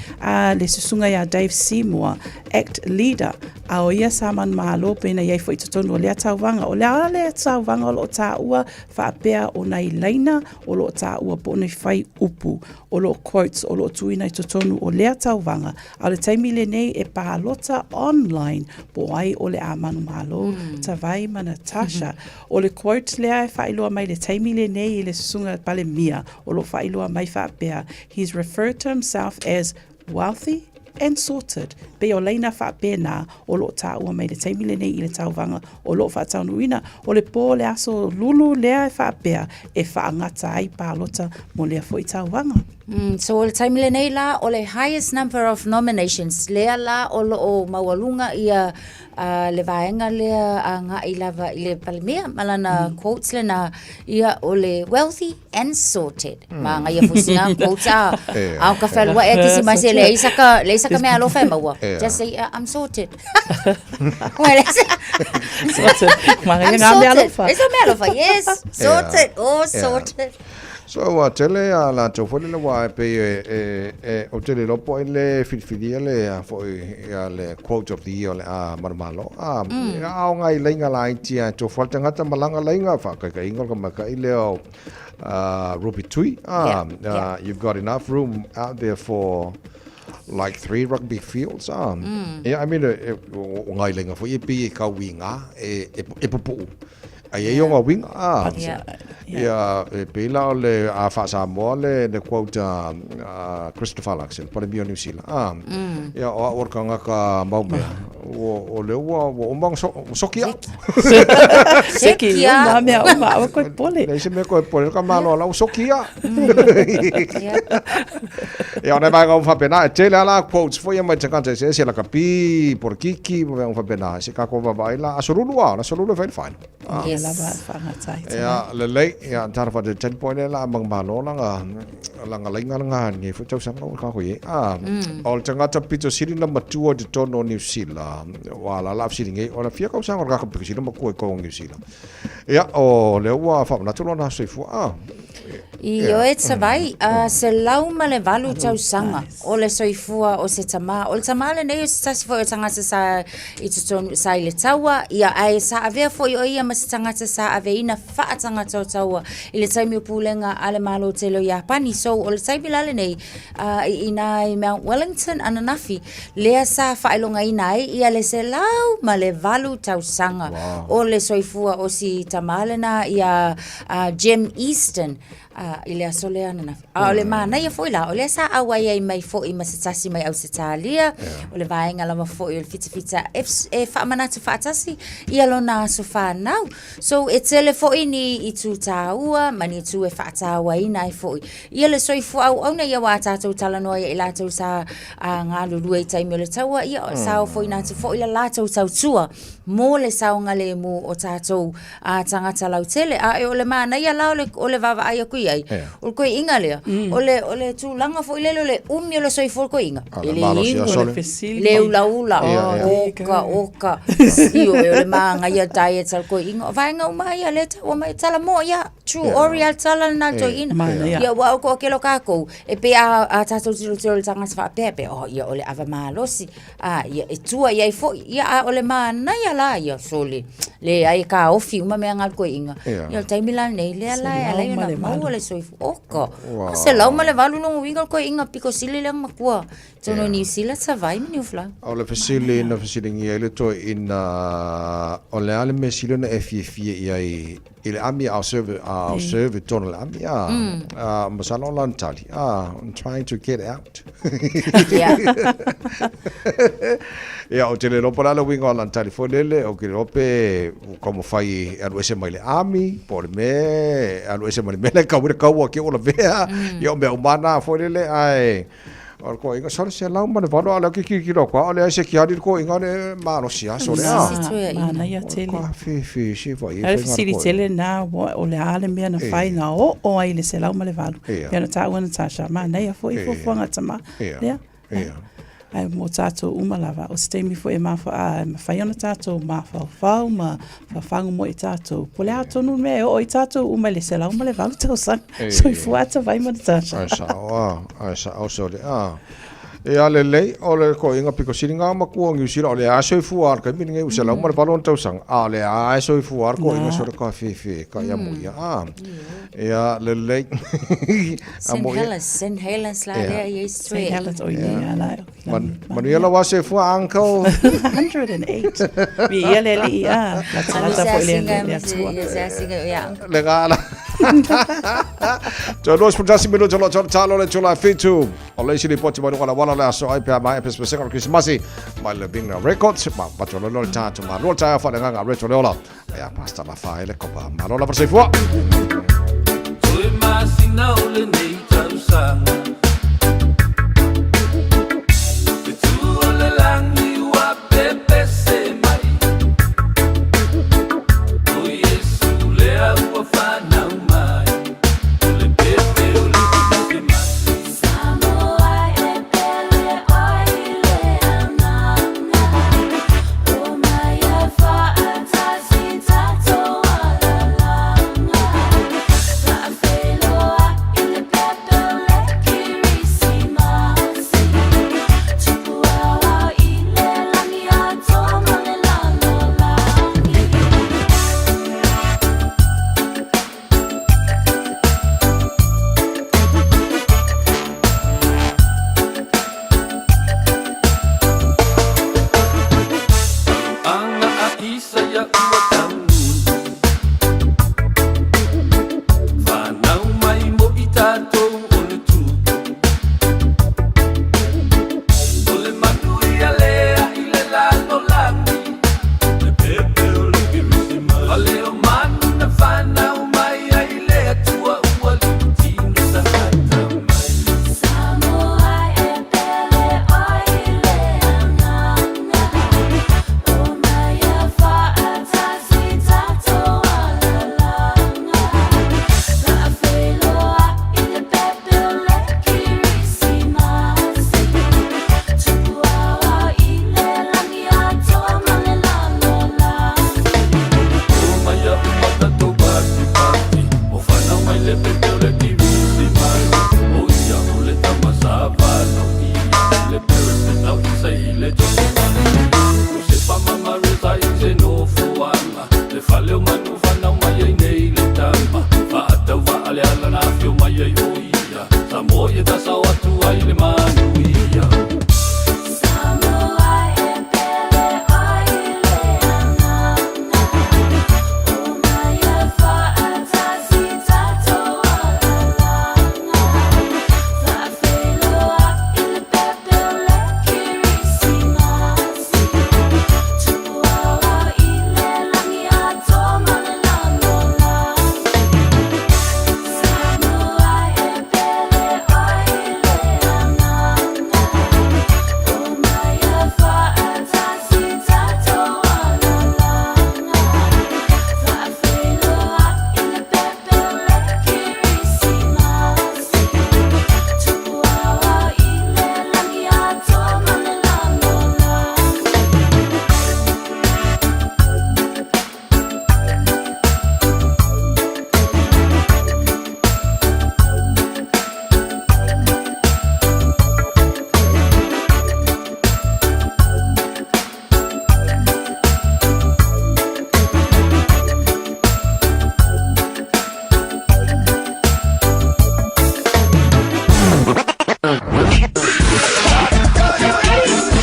le susuga iā Dave Seymour, act Leader, a o ia sa manumalo pena i ai foi i totonu o lea tauvaga. O le a lea tauvaga o lo o taua faapea o nai laina o lo o taua po o nai fuaiupu o lo o quotes o lo o tuuina i totonu o lea tauvaga. A o le taimi lenei e palota online po o ai o le a manumalo, Tavai ma Natasha. O le quote lea e faailoa mai le taimi lenei i le susuga Palemia o lo o faailoa mai faapea, He's referred to himself as wealthy and sorted. Pei o laina faapena o lo o taua mai le taimi lenei i le tauvaga o lo o faataunuuina. O le po o le aso lulu lea e faapea e faagata ai palota mo lea foi tauvaga. So o le taimi lenei la o le highest number of nominations lea la o lo o maualuga ia a le vaega lea agai lava i le Palemia ma lana quotes lena ia o le wealthy and sorted. Manaia foi sina quotes a a o ka whenua e tisi mai se le isa ka le isa ka mea alofa e maua. Just say I'm sorted. Well, Sorted. Manaia I'm ngā mea sorted. alofa. It's a mea alofa. Yes, sorted. Oh, sorted. So ua tele a latou foi lele aua e pei e, e, e ou te le iloa po o ai le filifilia le a foi ia le quote of the year o le a manumalo. A, a o ngai laina laiti a e tofu a le tagata malaga laina faakaikaiga o le maikaʻi lea o Ruby Tui. A, you've got enough room out there for like three rugby fields. A, yeah, I mean, e, e, o ngai laina foi e pei e kau i ngā, e, e, e pupuʻu. Ai e o ngā winga, a. Ia, e pei la o le a faa-Samoa le, le quote a, a Christopher Luxon, le Palemia o Niu Sila. Ah, mm. Ia, o au o le tagata maumea, ua, o lea ua, ua uma ona so, soki au. Seki, uma mea uma, aua koe pole. Leai se mea koe pole, ka malo ala, ua soki au. Ia, o nai vaega uma faapena, e tele lava la quotes foi ia mai tagata eseese, lakapi, polokiki, ma mea uma faapena, se tatou vaavaai la, aso lulu lava, o le aso lulu e fai le final. Ah. Yes. Lava whaangatai. Ia, lelei, ia, tara wha te tali poe le la mang malo langa, langa lainga langa nge fo tau sanga o kako ye. Ah, mm. o le tangata pito sili na matua te tono New Zealand. Wa la la sili nge, o la fia kau sanga o kako pito sili makua i kau New Zealand. Ia, o le ua whamanatu lona soifua. Ah, Ioe Savai, 108 tausaga o le soifua o se tamā. O le tamā lenei o se tasi foi o tagata sa i totonu, sa i le taua, ia, ae sa avea foi o ia ma se tagata sa aveina faatagata o taua i le taimi o pulega a le Malo tele o Iapani. So, o le taimi la lenei, i inā i Mount Wellington ananafi, lea sa faailogaina ai ia le 108 tausaga o le soifua o si tamā lenā ia a Jim Easton a, i le aso lea ananafi. A o le manaia foi la, o lea sa auai ai mai foi ma se tasi mai Ausetalia, o le vaega lava foi o le fitafita e, e faamanatu faatasi ia lona aso whanau. So e tele foi ni itu tāua ma ni itu e faatauaina ai foi. Ia le soifua auauna ia wā tātou talanoa ia i lātou sa a, galulue i taimi o le taua, ia mm. sa o foi nā te foi la lātou tautua mō le saogalēmū o tātou a tagata lautele. A e o le manaia la o le, o le vaavaai aku i ai, o le koiʻiga lea, o le, o le tulaga foi lele o le umi o le soifua o le koiʻiga. A E le le malosi inu, aso le. le ulaula, Ia, ia. oka, oka, ioe, o le magaia diet a le koiʻiga. O vaega uma ia lea e taua mai, tala moʻo ia, true ori a le tala lena a le toeaina. Manaia. Ia, ua o toatele o kākou, e pei a, a tātou tilotilo i le tagata faapea, e pei, oh, ia, o le ava malosi. A, ia, e tua i ai foi, ia, a o le manaia la ia, sole, leai e kaofi uma mea nga toeaiga. Ia. Ia, o le taimi la lenei, lea la e ala ai ona maua le soifua. Oka, Wow. 108 lona uiga o le toeaiga pito sili lea na matua. Totonu o Niu Sila, Savaii ma Niufalau. O le fesili na fesiligia ai le toeaina, o le a le mea sili ona e fiafia i ai i le ami a o serve, a o serve i totonu o le ami, a, a, masalo o lana tali, a, I'm trying to get out. Yeah. Ia, ou te le iloa po o le a le uiga o lana tali foi lele, ou te le iloa pe ua taumafai e alu ese mai le ami, po o le mea e alu ese mai le mea lea e kau ai le kaua ke ua lavea, ia o mea uma lava na foi lele, ae O le koʻiga sole 108 a o lea ou te tilotilo atu a o leai se kiali le koʻiga o le malosi a sole a. Sisi toeaina. Manaia tele. Ka fefe se vai e A o le fai ngā fesili koʻiga. tele lena, ua, o le a le mea na fai na oo ai i le 108. Ia. Pei ona taua Natasha, manaia foi Ia. fuafuaga a tama Ia. lea. Ia. Ae mo tātou uma lava, o se taimi foi e mawha, a, e mawhai ona tātou māwhaowhao ma whawhango mo i tātou. Po le a tonu le mea e oo i tātou uma i le 108 tausaga. Soifua ata vai ma Natasha. Ai sao a, ai sao sole a. Ia lelei, o le koʻiga piko sili ngā makua o Niu Sila, o le a soifua a le taimi lenei ua 108 ona tausaga, a o le a e soifua a le koʻiga sole ka fefe ka ia mo ia a. Ia lelei. St Helens, St Helens la lea i ai se St Helens, oi nei a la. Manuia lau soifua, uncle. 108. Mi ia le alii a, lata lata foi le le atua. Le gala. Toe 21 minuta lo tolo talo le tula fitu. O le isi lipoti mai luga la wala le aso ai pea mai pesepesega o le Krisimasi mai le Vinga Records. Ma bato lo le tātu ma lua taia wha le nganga reto le ola. Ia pasta la wha ele kopa. Malo lava soifua. Toe masina o lenei tausaga Te tū o le langi ua pepese mai O Iesu lea ua whanau mai O le pepe o le Kerisimasi Samoa e pele oi le agaga O mai e faatasi tatou alalaga Faafeiloai i le pepe o le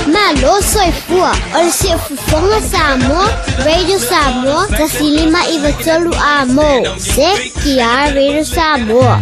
Malo soifua o le Siufofoga Samoa, Radio Samoa, 105 93 A mo, CKR Radio Samoa.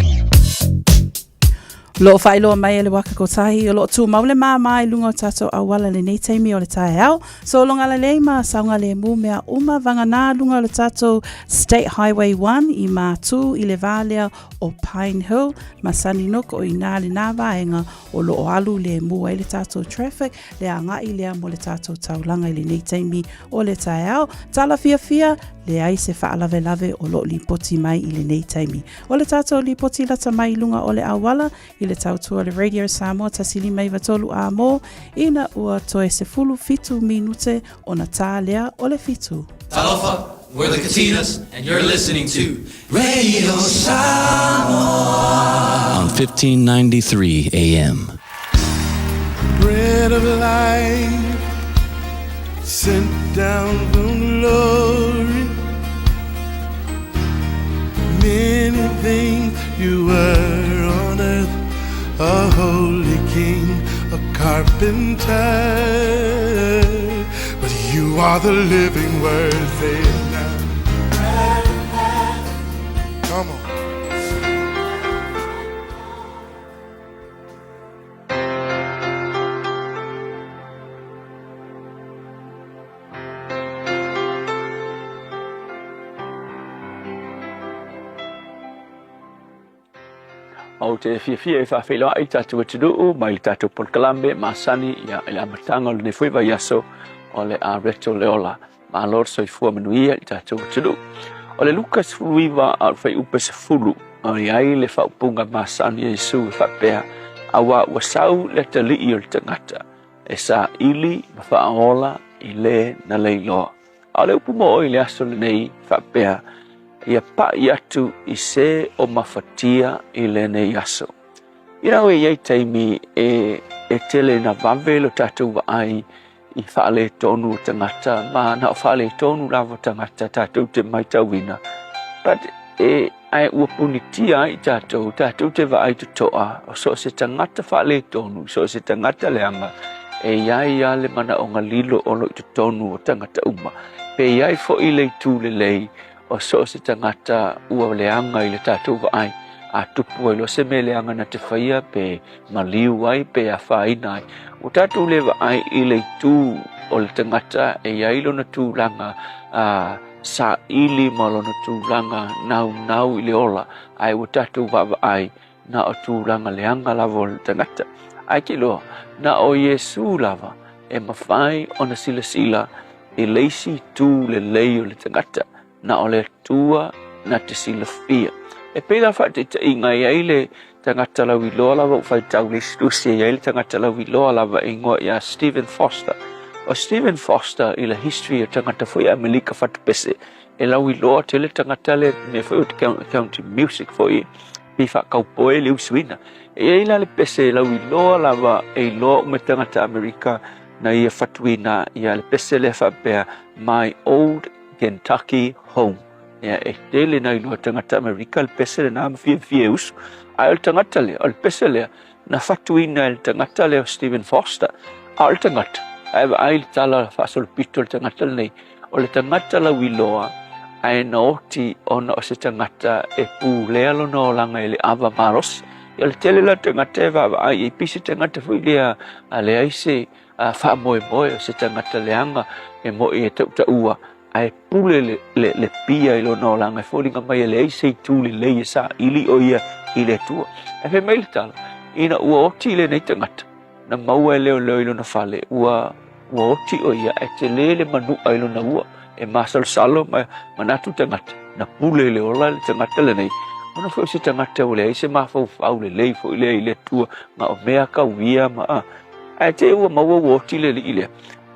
Lo o faailoa mai e le Waka Kotahi, o lo o tumau le māmā i luga o tātou auala lenei taimi o le taeao. Sologa lelei ma saogalemu mea uma vagana luga o le tātou State Highway 1 i Mātū i le vā lea o Pine Hill ma Sunnynook o inā lenā vaega o lo o alu lemu ai le tātou traffic le agai lea mo le tātou taulaga i lenei taimi o le taeao. Tala fiafia, leai se faalavelave o lo o lipoti mai i lenei taimi. O le tātou lipoti lata mai i luga o le auala i le tautua o le Radio Samoa 153 A mō ina ua toe 17 minute ona tā lea o le fitu. Talofa, we're the Katinas and you're listening to Radio Samoa on 1593 AM. Bread of life sent down from glory. Many things you were on earth, a holy king, a carpenter. But you are the living word, say it now. Come on. Ou te fiafia e faafeiloai i tatou atunuu mai le tatou polokalame masani ia i le amataga o lenei foi vaiaso o le a Reto Leola. Malo le soifua manuia i tatou atunuu. O le Luka 19 a o le fuaiupu 10, o i ai le faaupuga masani a Iesu e faapea, Auā ua sau le atalii o le tagata e saili ma faaola i le na leiloa. A o le upu moʻo i le aso lenei faapea, ia paʻi atu i se o mafatia i lenei aso. You know, e i ai taimi e, e tele na vave lo tatou vaai i faaletonu o tagata, ma na o faaletonu lava o tagata tatou te maitauina. But e, ae ua punitia ai tatou, tatou te vaai totoa, o so o se tagata faaletonu, so o se tagata leaga, e i ai lava le manaoga lilo o lo o i totonu o tagata uma. Pe i ai foi le itu lelei, o so o se tagata ua leaga i le tatou vaai, a tupu ai loa se mea leaga na te faia pe maliu ai pe afaina ai. Ua tatou le vaai i le itu o le tagata e i ai lona tulaga a saili ma lona tulaga naunau i le ola, ae ua tatou vaavaai na o tulaga leaga lava o le tagata. Ae ke iloa, na o Iesu lava e mafai ona silasila i le isi itu lelei o le tagata, na o le Atua na te silafia. E pei la faataitaiga e i ai le tagata lauiloa lava ua faitau le isi tusi e i ai le tagata lauiloa lava e igoa ia Stephen Foster. O Stephen Foster i le history o tagata foi Amelika fatupese e lauiloa tele tagata le mea foi o te country music foi pei faakaupoe le usuina. E i ai la le pese e lauiloa lava e iloa uma e tagata Amerika na ia fatuina ia le pese lea faapea My Old Kentucky Home. Ia, e tele na iloa tagata Amerika le pese lenā ma fiafia e usu. Ae o le tagata lea, o le pese lea, na fatuina e le tagata lea o Stephen Foster. A o le tagata, ae vaai i le tala faasolopito o le tagata lenei, o le tagata lauiloa, ae na oti ona o se tagata e pulea lona olaga i le ava malosi. Ia, o le tele la o tagata e vaavaai i ai, pei se tagata foi lea a leai se a faamoemoe o se tagata leaga e moʻi e tautaua ae pule le, le, le pia i lona olaga e foliga mai e leai se itu lelei e saili o ia i le Atua. Ae fai mai le tala, ina ua oti lenei tagata, na maua e leoleo i lona fale, ua, ua oti o ia ae tele le manuʻa i lona ua, e masalosalo ma manatu tagata, na pule i le ola le tagata lenei, ona foi o se tagata ua leai se mafaufau lelei foi lea i le Atua, ma o mea kauia ma, a, Ae te i ua maua ua oti le alii lea.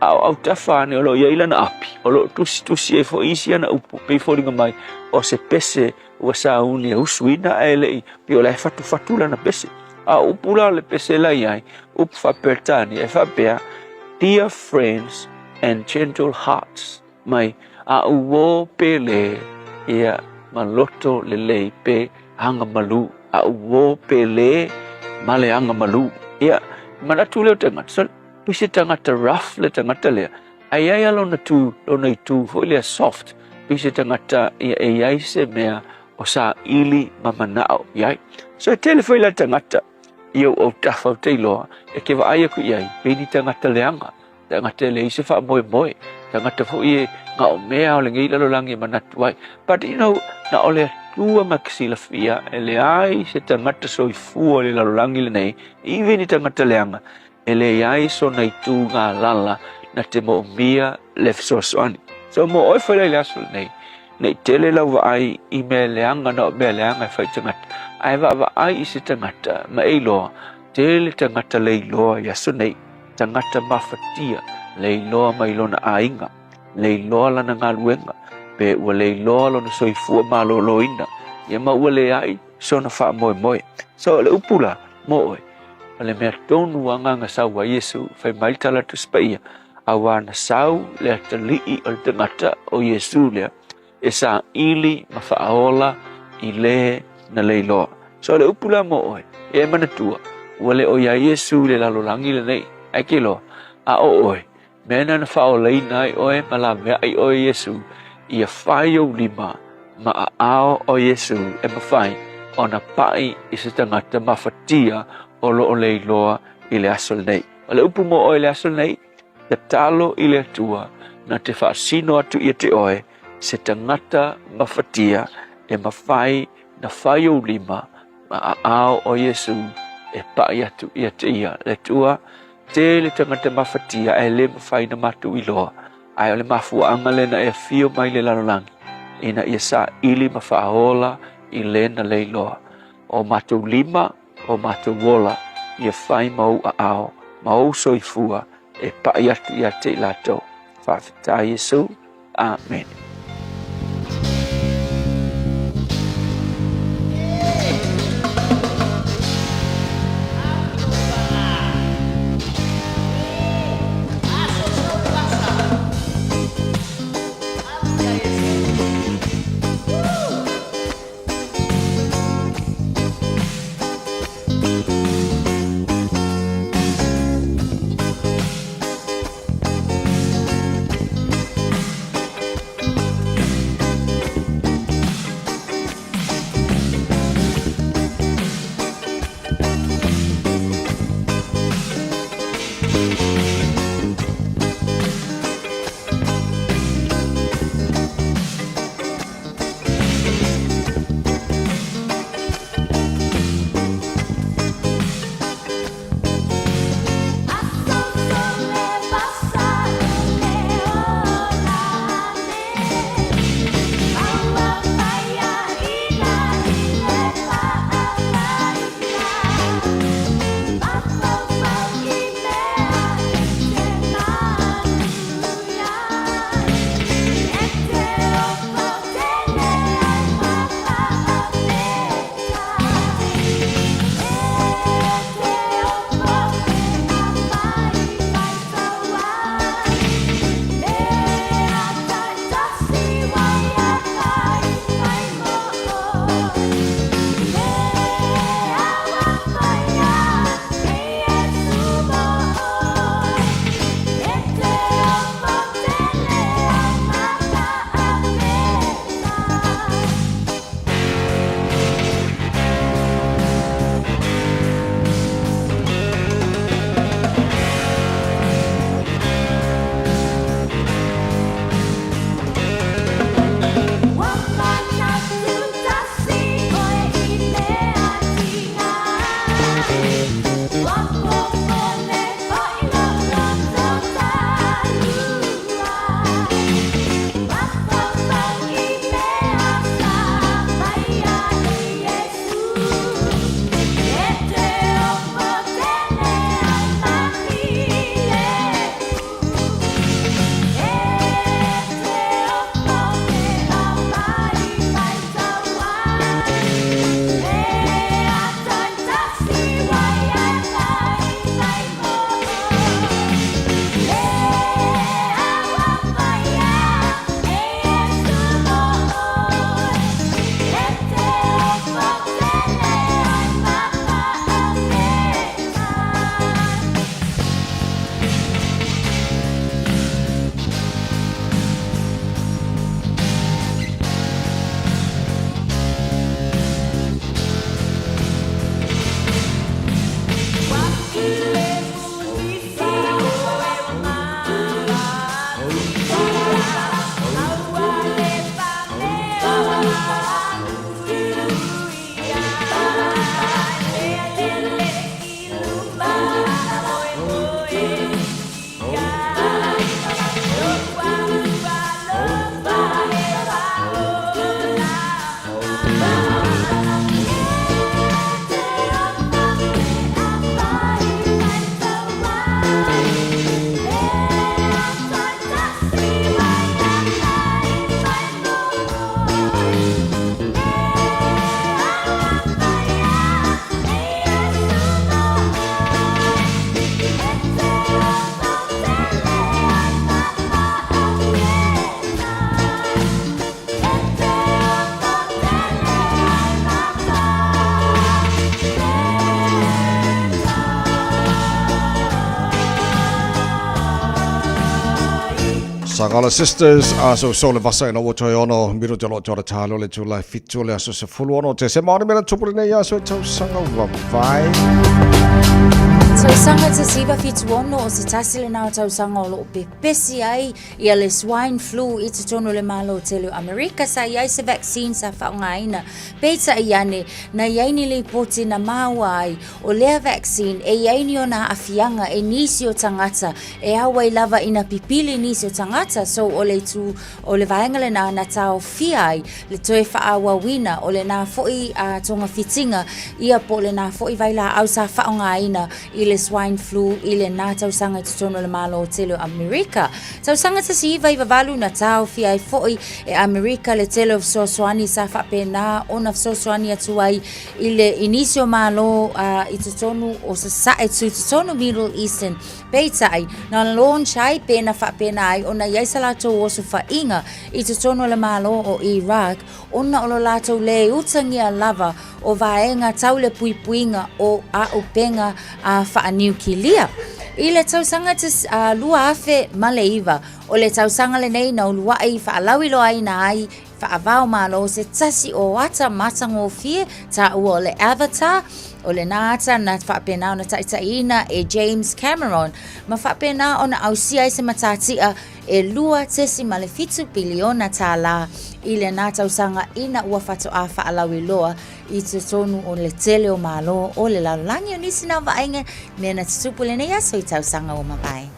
A o autafa ane o lo o i ai lana api, o lo o tusitusi ai foi isi ana upu, pei foliga mai, o se pese ua sauni e usuina ae le i, pei o la e fatufatu lana pese. A o upu la o le pese la i ai, upu faa-Peretania e faapea, Dear friends and gentle hearts, mai a uō pele ia ma loto lelei pe aga malū, a uō pele ma le agamalu. Ia, manatu lea o tagata, sole, pei se tagata rough le tagata lea, ae i ai lava lona tu, lona itu foi lea soft, pei se tagata ia e i ai se mea o saili ma manao i ai. So e tele foi la tagata i ou autafa ou te iloa e te vaai aku i ai, pei ni tagata leaga, tagata e leai se faamoemoe, tagata foi e gaomea o lenei lalolagi e manatu ai. But you know, na o le Atua ma ke silafia e leai se tagata soifua i le lalolagi lenei, even i tagata leaga, e leai sona itu galala na te moomia le fesoasoani. So mo oe foi la i le aso lenei, nei tele lau vaai i mea leaga na o mea leaga e fai i tagata, ae vaavaai i se tagata ma e iloa, tele tagata le iloa i aso nei, tagata mafatia, le iloa mai lona aiga, le iloa lana galuega, pe ua le iloa lona soifua malōlōina, ia ma ua leai sona faamoemoe. So o le upu la mo oe, o le mea tonu ua agaga sau ai Iesu, fai mai le tala Tusi Paia, auā na sau le atalii o le tagata o Iesu lea, e saili ma faaola i le na leiloa. So o le upu la mo oe, ia e manatua, ua le o iā Iesu i le lalolagi lenei, ae ke iloa, a o oe, mea na na faaolaina ai oe ma laveai oe e Iesu, ia fai ou lima ma aao o Iesu e mafai ona paʻi i se tagata mafatia o lo o leiloa i le aso lenei. O le upu mo oe i le aso lenei, tatalo i le Atua na te faasino atu ia te oe se tagata mafatia e mafai na fai ou lima ma aao o Iesu e paʻi atu ia te ia. Le Atua, tele tagata mafatia ae le mafai na matou iloa, ae o le mafuaaga lena e afio mai le lalolagi, ina ia saili ma faaola i le na leiloa. O matou lima, o matou ola, ia fai ma ou aao, ma ou soifua e paʻi atu ia te i latou. Faafetai Iesu. Amene. Sagala Sisters, a so so le vasa ina ua toe ono, miro te loa te ora tālo le tū lai fitu le aso se fulu ono te se maori mera tupu nei aso e tausaga wawai. Tausaga 1976 o se tasi lenā o tausaga o loo pepesi ai ia le swine flu i totonu o le Malo tele o Amerika sa i ai se vaccine sa faaaogaina. Peitai ane, na i ai ni lipoti na maua ai o lea vaccine e i ai ni ona aafiaga i nisi o tagata e ao ai lava ina pipili nisi o tagata so o le itu o le vaega lenā na taofia ai le toe faaauauina o lenā foi togafitiga ia po o lenā foi vailaau sa faaaogaina i le swine flu i lenā tausaga i totonu o le Malo tele o Amerika. Tausaga 1998 na taofia ai foi e Amerika le tele o fesoasoani sa faapena ona fesoasoani atu ai i le i nisi o Malo i totonu o Sasae tu totonu Middle Eastern. Peitai, na launch ai pe na faapena ai ona i ai sa latou osofaiga i totonu o le Malo o Iraq ona o lo latou lē utagia lava o vaega tau le puipuiga o a'upega a faaniukilia. I le tausaga 2009, o le tausaga lenei na ulua'i faalauiloaina ai faava-o-Malo se tasi o ata matagofie taua o le Avatar, o lenā ata na faapena ona taitaiina e James Cameron ma faapena ona ausia ai se matatia e 2.7 piliona tālā i lenā tausaga ina ua faatoa faalauiloa i totonu o le tele o Malo o le lalolagi. O nisi nā vaaiga mea na tutupu i lenei aso i tausaga ua mavae.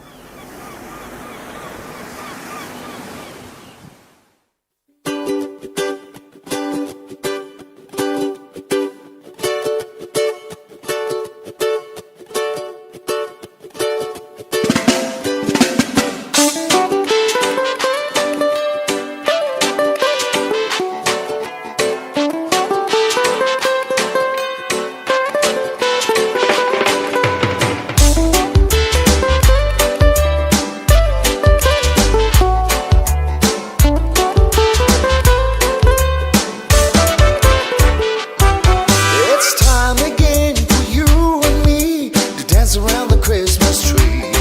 It's time again for you and me to dance around the Christmas tree.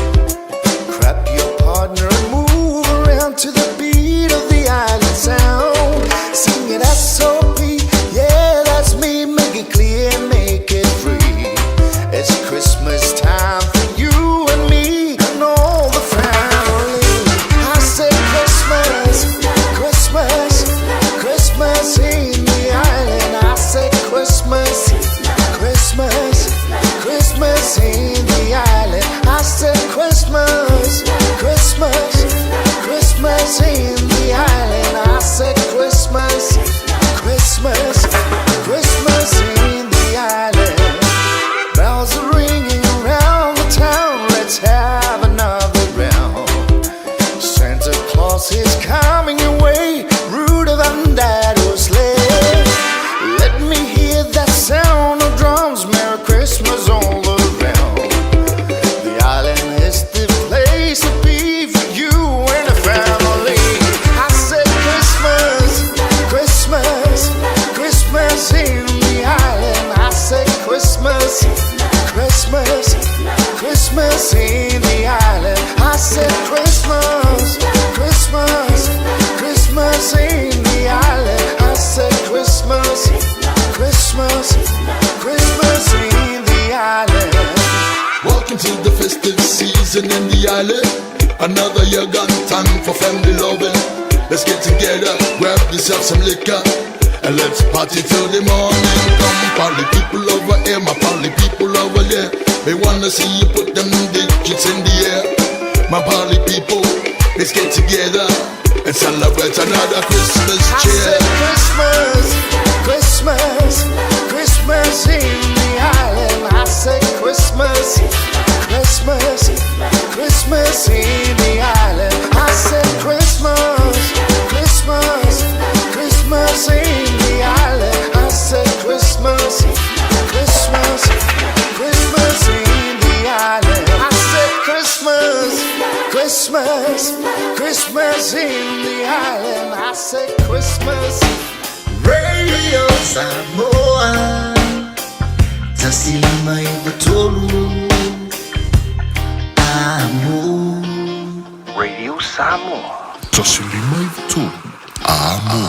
Grab your partner and move around to the beat of the island sound. Sing it S.O.P. Yeah, that's me. Make it clear and make it free. It's Christmas time for you and me and all the family. I said Christmas, Christmas, Christmas in the island. I said Christmas, Christmas, Christmas in the island. I said Christmas, Christmas, Christmas in the island. I said Christmas, Christmas, Christmas in the island. Bells are ringing around the town. Let's have another round. Santa Claus is coming your way. Rudolph and that sleigh. Let me hear that sound of drums. Merry Christmas all around. The island is the place to be for you and the family. I said Christmas, Christmas, Christmas in the island. I said Christmas, Christmas, Christmas in the island. I said Christmas, Christmas, Christmas in the island. I said Christmas, Christmas, Christmas in the island. Welcome to the festive season in the island. Another year gone, time for family loving. Let's get together, grab yourself some liquor, and let's party till the morning. Come, party people over here, my party people over there. They wanna see you put them digits in the air. My party people, let's get together and celebrate another Christmas I cheer. said Christmas, Christmas, Christmas in the island. I said Christmas, Christmas, Christmas in the island. I said Christmas, Christmas, Christmas in the island. I said Christmas, Christmas, Christmas in the island. I said Christmas, Christmas, Christmas in the island. I said Christmas. Radio Samoa 1593 Amo Radio Samoa. 153 Amo.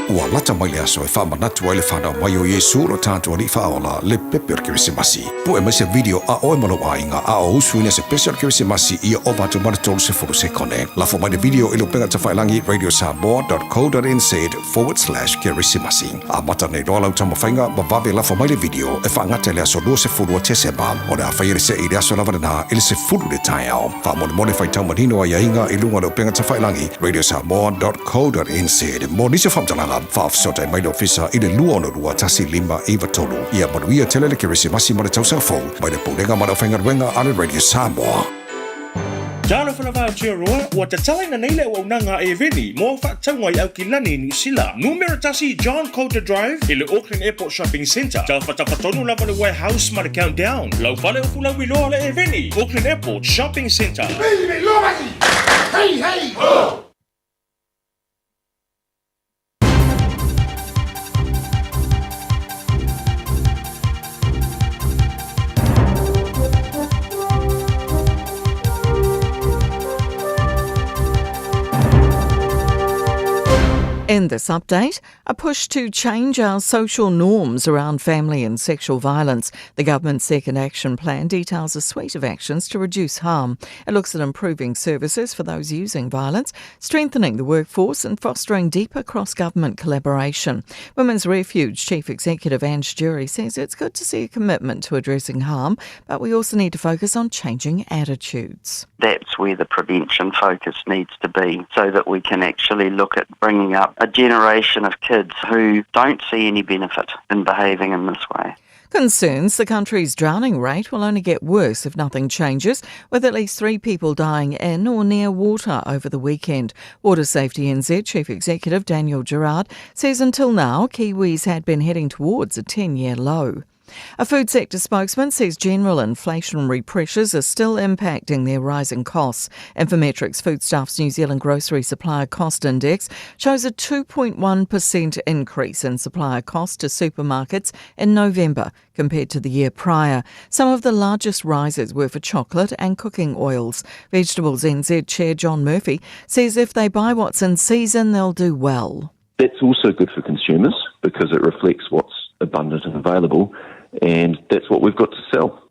Ua lata mai le aso e faamanatu ai le fanau mai o Iesu lo tatou Alii Faaola, le pepe o le Kerisimasi. Pue mai se video a oe ma lou aiga a o usuina se pese o le Kerisimasi ia ova atu ma le 30 sekone. Lafo mai le video i le upega tafailagi radiosamoa.co.nz/kerisimasi. Amata nei loa lau taumafaiga ma vave lafo mai le video e faagata i le aso 20 o Tesema. O le a faia le se'i i le aso lava lena i le 10 i le taeao. Faamolemole faitau manino aiaiga i luga o le upega tafailagi radiosamoa.co.nz. Mo nisi o faamatalaga, faafesootai mai le Ofisa i le 262 1593. Ia manuia tele le Kerisimasi ma le Tausaga Fou mai le Pulega ma le Aufaigaluega a le Radio Samoa. Talofa lava Aotearoa, ua tatalaina nei le auaunaga a Eveni mo au faatauga i Aukilani i Niu Sila. Numera 1 John Coulter Drive i le Auckland Airport Shopping Centre. Tafatafa tonu lava le Warehouse ma le Countdown. Lau fale o Fulauiloa le Eveni, Auckland Airport Shopping Centre. Hey, hey, ho! In this update, a push to change our social norms around family and sexual violence. The government's second action plan details a suite of actions to reduce harm. It looks at improving services for those using violence, strengthening the workforce, and fostering deeper cross government collaboration. Women's Refuge Chief Executive Ange Jury says it's good to see a commitment to addressing harm, but we also need to focus on changing attitudes. That's where the prevention focus needs to be so that we can actually look at bringing up a generation of kids who don't see any benefit in behaving in this way. Concerns the country's drowning rate will only get worse if nothing changes, with at least three people dying in or near water over the weekend. Water Safety NZ Chief Executive Daniel Gerard says until now, Kiwis had been heading towards a 10 year low. A food sector spokesman says general inflationary pressures are still impacting their rising costs. Infometrics Foodstuffs New Zealand Grocery Supplier Cost Index shows a 2.1% increase in supplier costs to supermarkets in November compared to the year prior. Some of the largest rises were for chocolate and cooking oils. Vegetables NZ Chair John Murphy says if they buy what's in season, they'll do well. That's also good for consumers because it reflects what's abundant and available, and that's what we've got to sell.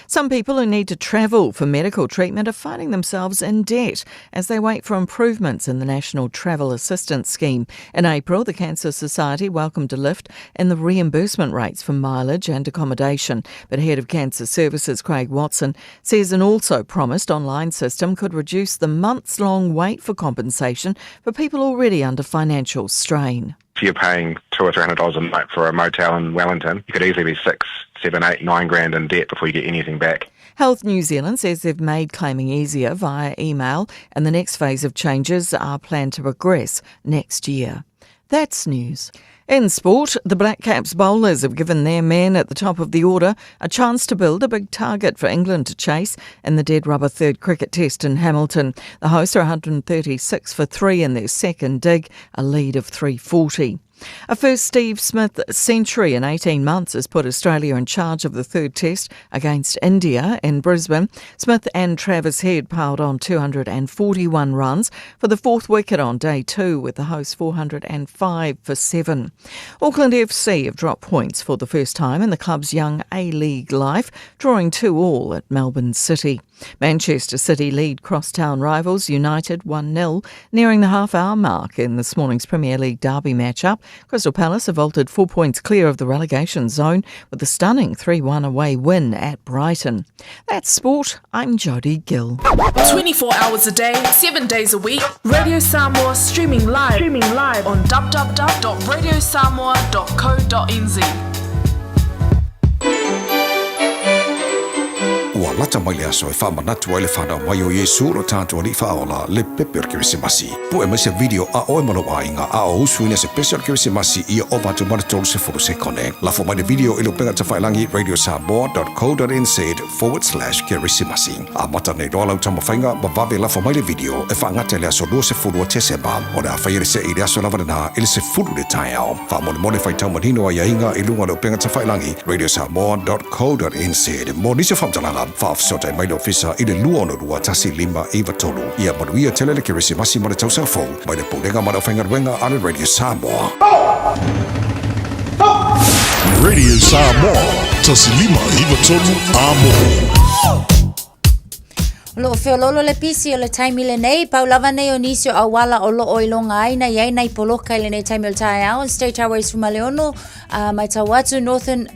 Some people who need to travel for medical treatment are finding themselves in debt as they wait for improvements in the National Travel Assistance Scheme. In April, the Cancer Society welcomed a lift in the reimbursement rates for mileage and accommodation. But head of Cancer Services Craig Watson says an also promised online system could reduce the months long wait for compensation for people already under financial strain. If you're paying two or three hundred dollars a night for a motel in Wellington, you could easily be six, seven, eight, nine grand in debt before you get anything back. Health New Zealand says they've made claiming easier via email, and the next phase of changes are planned to progress next year. That's news. In sport, the Black Caps bowlers have given their men at the top of the order a chance to build a big target for England to chase in the dead rubber third cricket test in Hamilton. The hosts are 136 for three in their second dig, a lead of 340. A first Steve Smith century in 18 months has put Australia in charge of the third test against India in Brisbane. Smith and Travis Head piled on 241 runs for the fourth wicket on day two, with the hosts 405 for seven. Auckland FC have dropped points for the first time in the club's young A League life, drawing 2 all at Melbourne City. Manchester City lead crosstown rivals United 1 0, nearing the half hour mark in this morning's Premier League derby match-up. Crystal Palace have vaulted four points clear of the relegation zone with a stunning 3 1 away win at Brighton. That's sport. I'm Jodie Gill. 24 hours a day, 7 days a week. Radio Samoa streaming live, streaming live on www.radiosamoa.co.nz. Ua lata mai le aso e faamanatu ai le fanau mai o Iesu lo tatou Alii Faaola, le pepe o le Kerisimasi. Pue mai se video a oe ma lou aiga a o usuina se pese o le Kerisimasi ia ova atu ma le 30 sekone. Lafo mai le video i le upega tafailagi radiosamoa.co.nz/kerisimasi. Amata nei loa lau taumafaiga ma vave lafo mai le video e faagata i le aso 20 o Tesema. O le a faia le see i le aso lava lena i le 10 i le taeao. Faamolemole faitau manino aiaiga i luga o le upega tafailagi radiosamoa.co.nz. Mo nisi o faamatalaga, faafesootai mai le ofisa i le 262 1593. Ia manuia tele le Kerisimasi ma le tausaga fou mai le Pulega ma le Aufaigaluega a le Radio Samoa. Radio Samoa, 1593 Amo. O loo feololo le pisi o le taimi lenei, pau lava nei o nisi o auala o loo iloga ai na iai nai poloka i lenei taimi o le taeao, State Highway 16, uh, matau atu Northern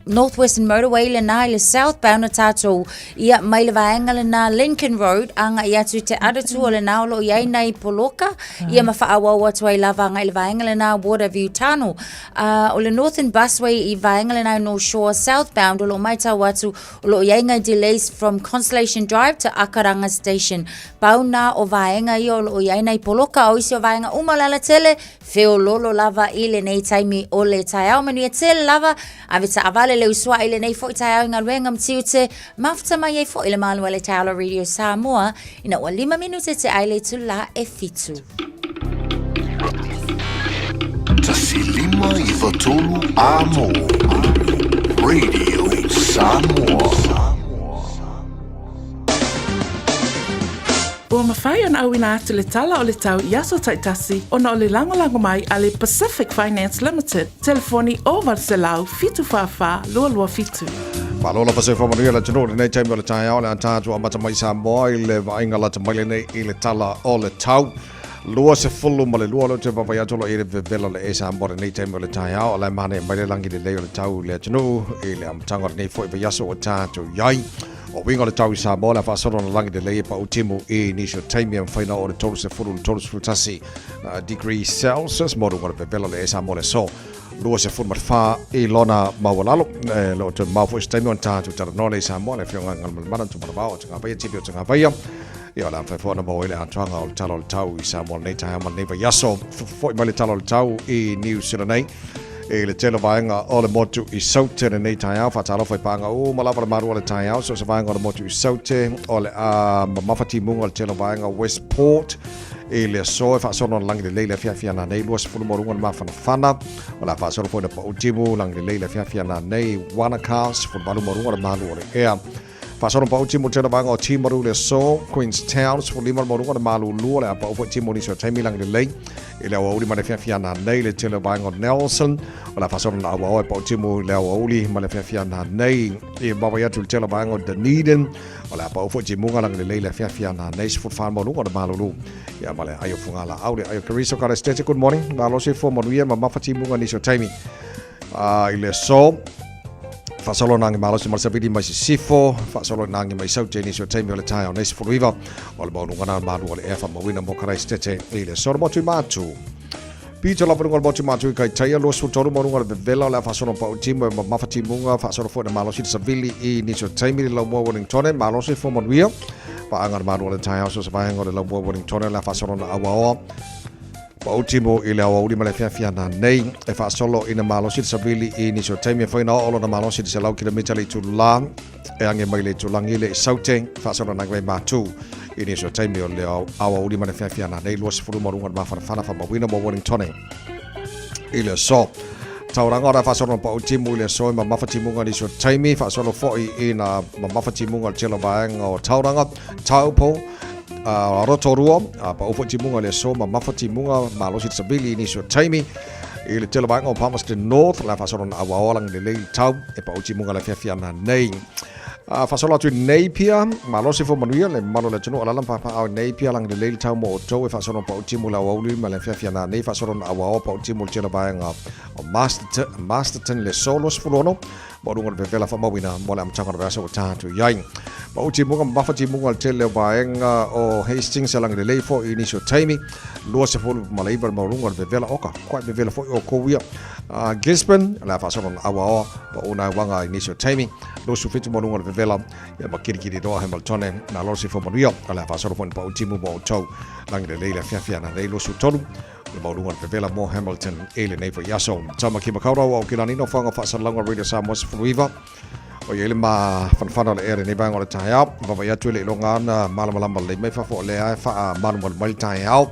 Northwestern Motorway lena i le southbound o tātou ia mai le vaega lena Lincoln Road agai atu i te aratu o lena o loo iai nai poloka ia ma faaauau atu ai lava agai le vaega lena Waterview Tunnel. Uh, o le Northern Busway i vaega lena North Shore southbound o loo matau atu O lo o i ai ngai delays from Constellation Drive to Akaranga Station. Pau nā o vaega ia o lo o i ai nai poloka o isi o vaega uma o le alatele, feololo lava i lenei taimi o le taeao. Manuia tele lava, ave taavale le usuaʻi i lenei foi taeao i galuega ma tiute, mafuta mai ai foi le malu a le taeao la Radio Samoa ina ua 5 minute te ai le itula e fitu. 1593 Amo Radio Samoa. Ua mafai ona auina atu le tala o le tau i aso taitasi ona o le lagolago mai a le Pacific Finance Limited, telefoni 0800 744 227. Malo lava soifua manuia le atunuu i lenei taimi o le taeao o le a tatou amata mai Samoa i le vaaiga lata mai lenei i le tala o le tau. 22 leo te vaavaai atu o lo o i ai le vevela o le ea Samoa i lenei taimi o le taeao o la e manaia mai le lagi lelei o le tau i le atunuu i le amataga o lenei foi vaiaso ua tatou i ai. O uiga o le tau i Samoa o le a faasolo ona lagi lelei e pau timu i nisi o taimi e mafai ona oo i le 30 i le 31 degree Celsius mo luga o le vevela o le ea Samoa i le aso. 24 i lona maualalo. E le o toe mamao foi se taimi ona tatou talanoa lea i Samoa, le Afioga ia Galumalemana Tumanavao o Tagavaia, TV o Tagavaia. Ia, o le a mafai foi ona maua ai le atoaga o le tala o le tau i Samoa lenei taeao ma lenei vaiaso. Foi mai le tala o le tau i Niu Sila nei i le tele o vaega o le motu i Saute lenei taeao. Faatalofa i paaga uma lava le malu o le taeao. So se vaega o le motu i Saute o le a mamafa timuga o le tele o vaega Westport i le aso e faasolo na lagi lelei le afiafi ana nei 20 ma luga na mafanafana o le a faasolo foi na pau timu lagi lelei le afiafi ana nei Wanaka 18 ma luga na malu o le ea faasolo pau timu tena vaega o Timaru le aso Queenstown 15 ma luga na malu lua le a pau foi timu nisi o taimi lagi lelei i le aoauli ma le afiafi ana nei le tele o vaega o Nelson o le a faasolo na auaoa e pau timu le aoauli ma le afiafi ana nei i vaavaai atu le tele o vaega o Dunedin O le a pau foi timuga lagi lelei le afiafi ana nei 14 ma luga o le malulu. Ia ma le ai o Fugalaau le ai o Keriso Karestete. Good morning. Malo soifua manuia mamafa timuga nisi o taimi. I le aso, faasolo na angi malosi ma le savili mai sisifo, faasolo na angi mai saute nisi o taimi o le taeao nei 19 o le maualuga na malu o le ea faamauina mo Karaistete i le aso. Le motu i Matu. Pito lava luga o le motu Matu i Kaitaia, 23 ma luga o le vevela o le a faasolo pau timu e mamafa timuga, faasolo foi na malosi le savili i nisi o taimi le laumua Wellingtone, malosi fo manuia. Paaga le malu o le taeao so se vaega o le laumua Wellingtone o le a faasolo na auaoa. Pau timu i le aoauli ma le afiafi ana nei e faasolo ina malosi le savili i nisi o taimi e fai na oo lona malosi le 100 kilomita le itula e age mai le itulagi le i Saute, faasolo na mai Matu i nisi o taimi o le aoauli ma le afiafi ana nei 20 ma luga o le mafanafana faamauina mo Wellingtone i le aso. Tauranga o le faasolo na pau timu i le aso e mamafa timuga nisi o taimi, faasolo foi ina mamafa timuga o le tele o vaega o Tauranga, Taupo, Rotorua, pau foi timuga i le aso, mamafa timuga, malosi le savili i nisi o taimi i le tele o vaega o Palmerston North, le faasolo na auaoa lagi lelei le tau e pau timuga le afiafi ana nei. Faasolo atu i Napier, malosi fo manuia le mamalu o le atunuu alaala ma paepaeao i Napier, lagi lelei le tau mo outou e faasolo pau timu le aoauli ma le afiafi ana nei, faasolo na auaoa pau timu le tele o vaega o Masterton, Masterton le aso 26. Maualuga o le vevela faamauina mo le amataga o le vaiaso ua tatou i ai. Pau timuga ma mafa timuga o le tele o vaega o Hastings e lagilelei foi i nisi o taimi. 29 le maualuga o le vevela oka. Koa e vevela foi oukou ia. Gisborne, o le a faasolo na auaoa pau na uaga i nisi o taimi. 27 maualuga o le vevela ia ma kilikili loa Hamiltone na lolo soifua manuia. O le a faasolo foi na pau timu mo outou. Lagilelei le afiafi ananei 23 le maualuga o le vevela mo Hamilton i lenei foi aso. Tamaki Makaurau Aukilani Nofoaga Faasalalauga Radio Samoa 19 O i ai le mafanafana o le ea lenei vaega o le taeao. Vaavaai atu e le iloga ana malamalama lelei mai fafo o lea e faamalumalu mai le taeao.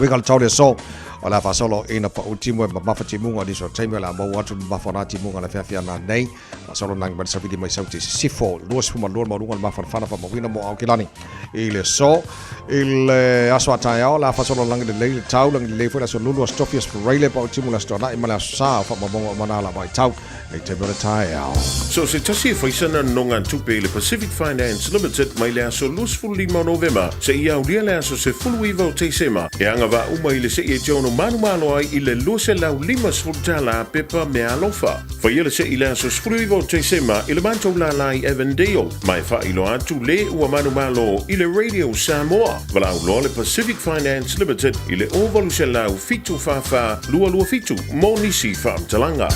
Uiga o le tau le aso, o le a faasolo ina pau timu e mamafa timuga o nisi o taimi o le a maua atu le mamafa o nā timuga le feafea nanei. Faasolo nangi mai le savili mai Sauti Sisifo, 22 le maualuga o le mafanafana faamauina mo Aukilani i le aso. I le aso a taeao, o le a faasolo lagi lelei le tau, lagi lelei foi le aso Lulu, aso Tofi, aso Faraile, pau timu le aso Toanai ma le aso Sa o faamaumauga uma nā la vaitau. I te mea taeao. So se tasi e faisana nonogatupe i le Pacific Finance Limited mai le aso 25 o Novema seia aulia le aso 19 o Tesema, e agavaa uma i le se'i e te ono manumalo ai i le $250 pepa meaalofa. Faia le se'i i le aso 19 o Tesema i le matou lālā i Avondale, ma e faailoa atu le ua manumalo i le Radio Samoa. Valaau loa le Pacific Finance Limited i le 0800 744 227 mo nisi faamatalaga.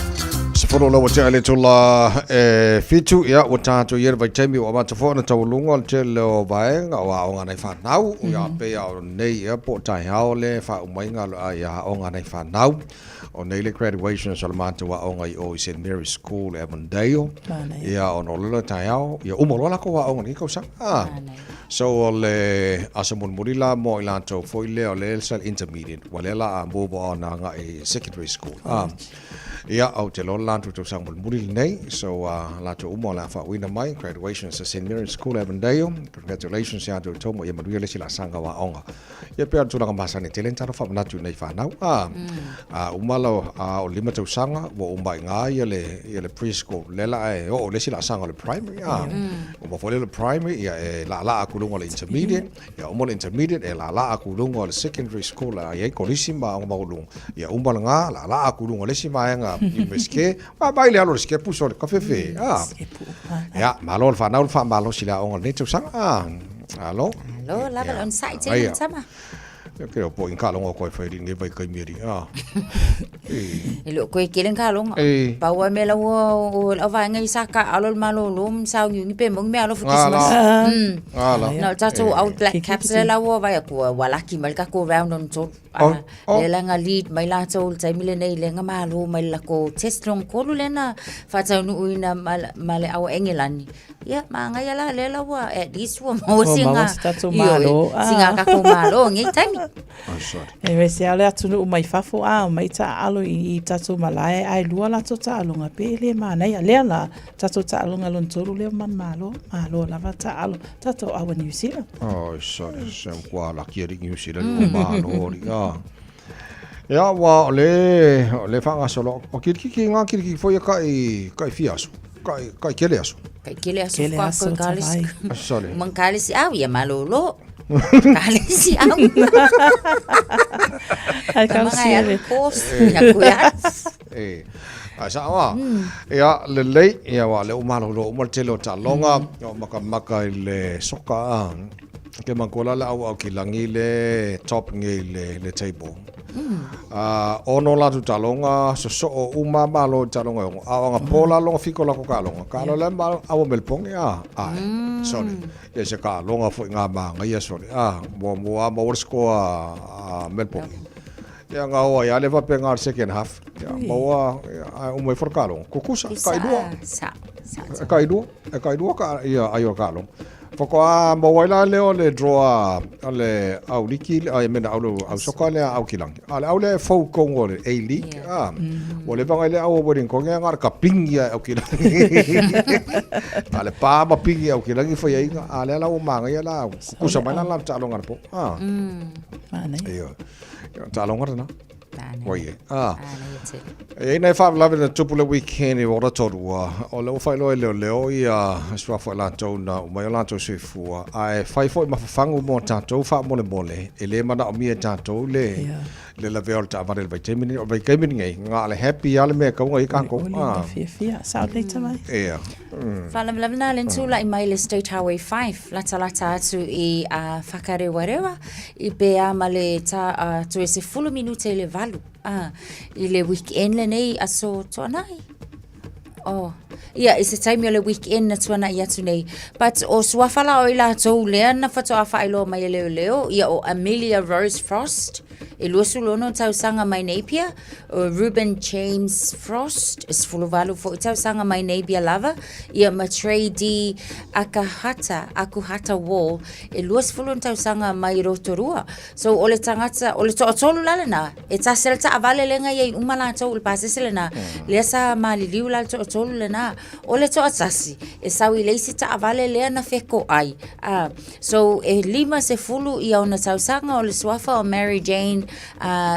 Sefulu lau tea le tula e fitu, ia ua tātou i le vaitaimi ua amata foi ona taualuga le tele o vaega o aoga nai whanau, mm -hmm. ia pei o nei ia po o taeao le faaumaiga ia aoga nai whanau. O nei le graduations o le matou aoga i o i St Mary's School Avondale. Ia ona o lelo taeao, ia uma loa lakou aoga nei tausaga. Ah. So o le aso mulimuli la mo i latou foi lea o le sa intermediate, ua lea la a move on agai i secondary school. Ah. Ia, ou te iloa le latou tausaga mulimuli lenei. So uh, latou uma o le a faauuina mai graduations a St Mary's School Avondale. Congratulations ia te outou ma ia manuia le isi laasaga o aoga. Ia pei o le tulaga masani e tele ni tatou faamanatu i nei fanau. A, a uma lau, a o lima tausaga, ua uma i ngā ia le, ia le preschool. Le la e oo le isi laasaga o le primary. A, uma foi lea o le primary, ia e laalaa atu i luga o le intermediate. Ia uma le intermediate, e laalaa atu i luga o le secondary school, a i ai kolisi ma aoga maualuluga. Ia uma lena, laalaa atu i luga o le isi vaega Iunivesite. Vaavaai le alu o le sikepu sole, kafefe. A, ia, malo le fanau le faamalosi i le aoga o lenei tausaga. A, alo. Alo, lava le onosai tele le tama. Ia ke o po inga longa koe whai ringe vai kai mieri. A. E le o koe kele nga longa. Pau a me la o la vaenga i sa ka alo le malolo sa ngi ngi pe mong me alo fu Christmas. Ala. No tatou au black caps le la ua vai aku walaki mai ka ko round on tolu. Oh, oh. Le la nga lead mai latou le taimi lenei le nga malo mai le lako test long kolu le na faataunuuina ma le au Engelani. Ia, magaia la lea la ua at least ua maua Ua singa maua se tatou malo. Ioe, singa tatou malo nei taimi. Oh, sorry. E wese ale atunuu mai fafo a mai taalo i i tatou malae ae lua latou taaloga pe le manaia lea la tatou taaloga lona tolu lea o manumalo malo lava taalo tatou aua New Zealand. Oh, sorry, se kua laki ali New Zealand mm. malo ali. Ah. Ia, ua o le, o le faagasolo, o kilikiki ngā kilikiki foi e kai, kai fia aso, kai, kai kele aso. Kai kele aso Kele fa aso koe tavai. kalisi. Sorry. Mang kalisi au ia malolo. Kalisi au. Ai Ka kalisi manga ele. alu course. Ia koe alu. E, ai sa wa. Ia, lelei, ia wa le o malolo uma le tele o taaloga, o makamaka i le soka a. Ke mankola le au au ki langi le top nge le, le table. Mm. Ono latu talonga, soso'o uma malo talonga yongo. A anga pola longa fiko lako ka longa. Ka lo le malo awa melpongi a. Ai, sorry. Ia se ka longa fo ngā manga ia sorry. A, mo mo a mo score a melpongi. Ia ngā oa ia le vape ngā second half. Ia maua ia umai for ka longa. Kukusa, ka ilua. Sa, sa. Ka ilua, ka ilua ka ia aio ka longa. Faatoa maua ai la lea o le draw a le au liki, I mean au, au soka lea au kilangi. A le au lea e fou kongo o le A-League. Ah, ua leva ngai le au o Wellington ngai ngara ka pingi ai au kilangi. A le pā ma pingi au kilangi whai ainga. A lea la ua māngaia la, kukusa mai la la taaloga na po. Ah. Ia, taaloga lena. Oi e. Ah. E ai nei faalavelave na tupu le weekend i Rotorua, o le ua faailoa e leoleo ia suafa o i latou na uma ai o latou soifua, ae fai foi ma fafagu mo tatou faamolemole, e le manaomia e tatou le, Yeah. Le lavea o le taavale i le vaitaimi lenei. O le vaitaimi lenei, na o le happy lava le mea e tatau ona i ai tatou. Olioli ma fiafia. Sao lelei Tavai. Ia. Faalavelave na le tula'i mai le State Highway 5 latalata atu i Whakarewarewa i pe a ma le ta toe 10 minute i le 8 i le weekend lenei aso Toanai. Oh, ia, i se taimi o le weekend na tuana'i atu nei. But o suafa la o i latou lea na faatoa faailoa mai e leoleo, ia o Amelia Rose Frost, e 26 tausaga mai Napier, o Ruben James Frost, e 18 foi tausaga mai Napier lava, ia ma Trey D. Akahata, Akuhata Wall, e 20 tausaga mai Rotorua. So o le tagata, o le toatolu la lena, e tasi le taavale lea i ai uma latou i le pasese lena, lea sa maliliu la le toatolu lena. O le toatasi, e sau i le isi taavale lea na fekoai. So e 50 ia ona tausaga o le suafa o Mary Jane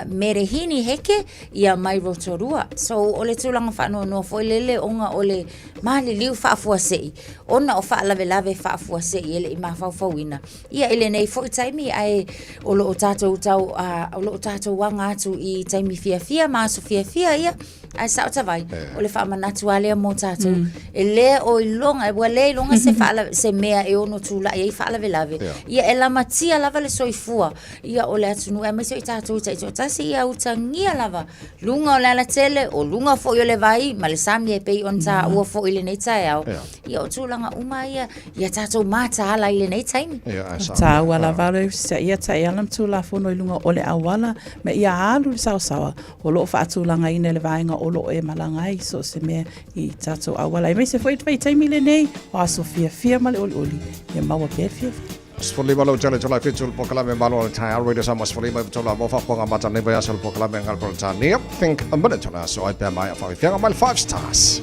Merehini Heke ia mai Rotorua. So o le tulaga faanoanoa foi lele ona o le maliliu faafuasei, ona o faalavelave faafuasei e le i mafaufauina. Ia i lenei foi taimi ae o lo o tatou tau o lo o tatou aga atu i taimi fiafia ma aso fiafia ia ae sao Tavai o le faamanatu lava lea mo tatou e le o iloga ua le iloga se faala, se mea e ono tulai ai faalavelave ia e lamatia lava le soifua ia o le atunuu aemaise o i tatou i taitoatasi ia utagia lava luga o le alatele o luga foi o le vai ma le sami e pei ona taua foi i lenei taeao ia o tulaga uma ia ia tatou mataala i lenei taimi. Ia, ae sao. Taua lava le usitaia taiala ma Tulafono i luga o le auala ma ia alu le saosaoa o lo o faatulagaina e le vaega o lo o e malaga ai i so o se mea i tatou auala. Aemaise foi le vaitaimi lenei o aso fiafia ma le olioli, ia maua pea le fiafia. 15 lau tele tolai fitu le polokalame malo o le taeao Radio Samoa 15 i tolu a mo faafofoga mata nei vaiaso le polokalame ngal Peretania Think a minute o le aso ai pea mai a whawifianga mai le 5 stars.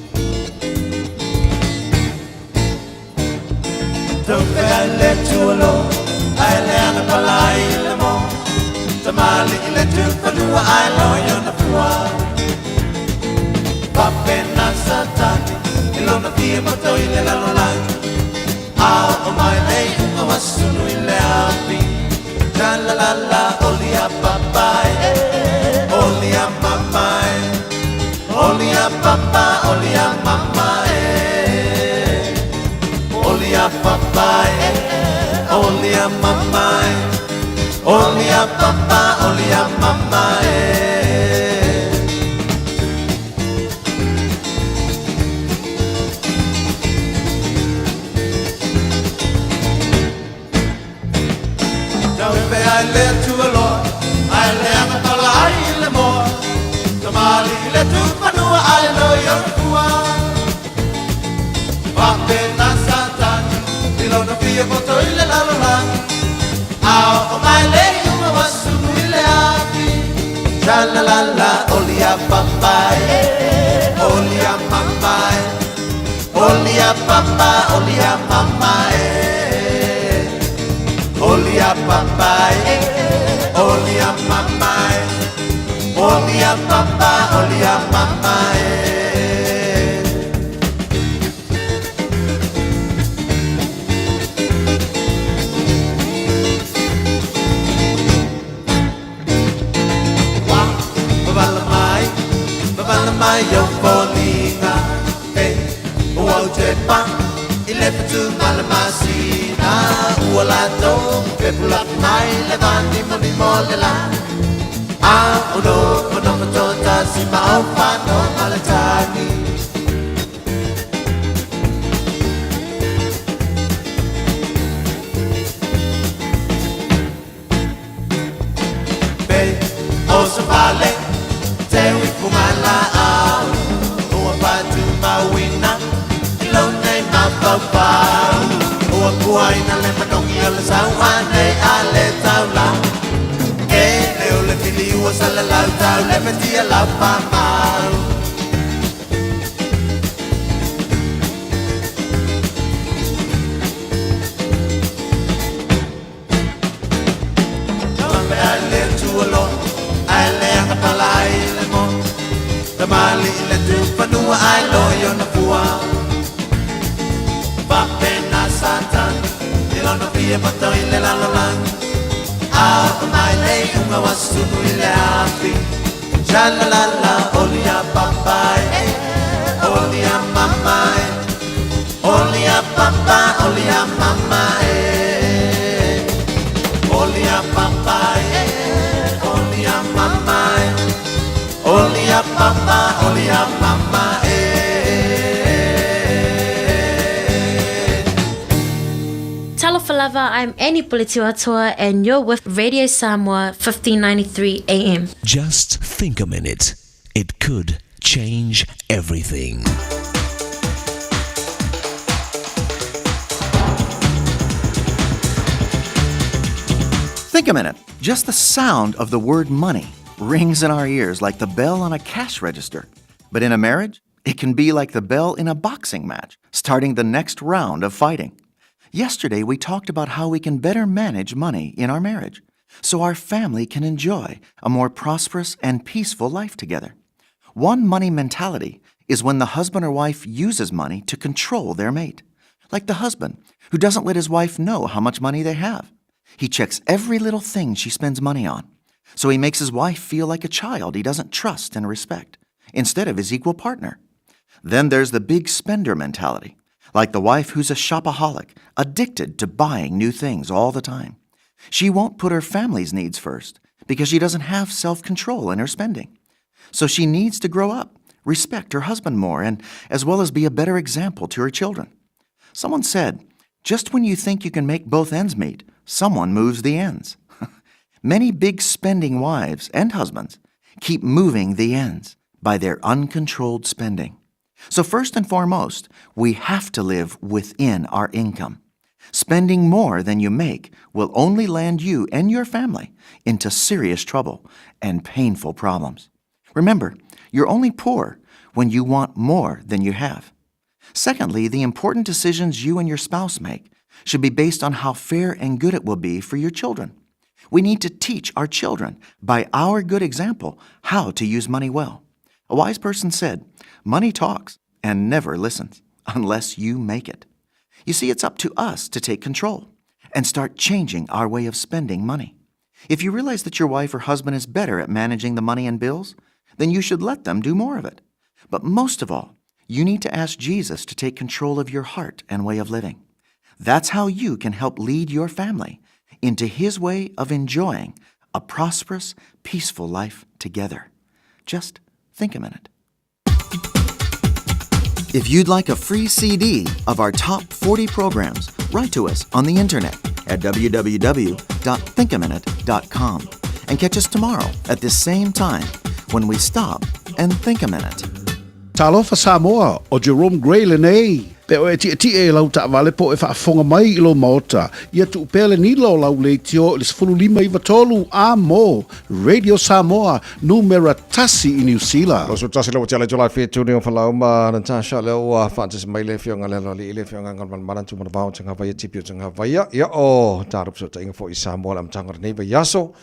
Tau le tualo, ai le ana palai le mo. Tamali i le tufanua ai lo i ona fua. Papena satani, i lona fia moto i le lalolagi. A o mai nei unga wasunu i le api. Cha la la la, oli a papai, oli a mamai. Oli a papa, oli a mama, eh. Oli a papai, oli a mamai. Oli a papa, oli a mama, eh. Tau pe ai le tualoa, ai le aga pala ai le moa. Tamali i le tufanua ai lo i ona fua. Papena satani, i lona fia poto i le lalolagi. A o mai le iuga wasunu i le afi. Cha la la la, oli a papai, oli a mamai. Oli a papa, oli a mama, eh. Oli a papai, oli a mamai. Oli a papa, oli a mama, eh. Wa, babala mai, babala mai o foliga, eh. Ua ou te pa, i le fatuga le masina. Ua latou pepulaki mai le vani mo ni mo le la. A o no o no fatotasi ma o fano ma le tani. Pe o se fale, te ui funga la au. Ua patu mauina, i lo nei mafaufau. Ua puaina le manogi o le sauane a le taula. E le o le fili ua salalau tau le fetia lau pamau. Pe ai le tualo, ai le aga pala ai le mo. Tamali i le tufanua ai lo i ona fua. Papena satani, i lona fia poto i le lalolagi. A o mai le iuga o asunu i le afi. Sha la la la, oli a papa e, oli a mama e, oli a papa, oli a mama e, oli a papa e, oli a mama e, oli a papa, oli a mama e. Talofa lava, I'm Annie Puletiwatoa and you're with Radio Samoa 1593 AM. Just think a minute. It could change everything. Think a minute. Just the sound of the word money rings in our ears like the bell on a cash register. But in a marriage, it can be like the bell in a boxing match, starting the next round of fighting. Yesterday, we talked about how we can better manage money in our marriage so our family can enjoy a more prosperous and peaceful life together. One money mentality is when the husband or wife uses money to control their mate, like the husband who doesn't let his wife know how much money they have. He checks every little thing she spends money on. So he makes his wife feel like a child he doesn't trust and respect, instead of his equal partner. Then there's the big spender mentality, like the wife who's a shopaholic, addicted to buying new things all the time. She won't put her family's needs first because she doesn't have self control in her spending. So she needs to grow up, respect her husband more, and as well as be a better example to her children. Someone said, just when you think you can make both ends meet, someone moves the ends. Many big spending wives and husbands keep moving the ends by their uncontrolled spending. So, first and foremost, we have to live within our income. Spending more than you make will only land you and your family into serious trouble and painful problems. Remember, you're only poor when you want more than you have. Secondly, the important decisions you and your spouse make should be based on how fair and good it will be for your children. We need to teach our children by our good example how to use money well. A wise person said, Money talks and never listens unless you make it. You see, it's up to us to take control and start changing our way of spending money. If you realize that your wife or husband is better at managing the money and bills, then you should let them do more of it. But most of all, you need to ask Jesus to take control of your heart and way of living. That's how you can help lead your family into His way of enjoying a prosperous, peaceful life together. Just think a minute. If you'd like a free CD of our top 40 programs, write to us on the internet at www.thinkaminute.com and catch us tomorrow at this same time when we stop and think a minute. Talofa Samoa, ʻo Jerome Gray lenei. Pe o e tietie i lau taavale po o e faafofoga mai i lou maota, ia tuu pea le nila o lau leitio i le 15 93 A mo Radio Samoa, numera tasi i Niu Sila. 21 le ua tiala July fitu ni o falau ma Natasha lea ua faatasi mai le afioga le aloalii le afioga Galumalemana Tumanavao Tagavaia Tipi o Tagavaia ia o tatou fesootaiga foi i Samoa le amataga o lenei vaiaso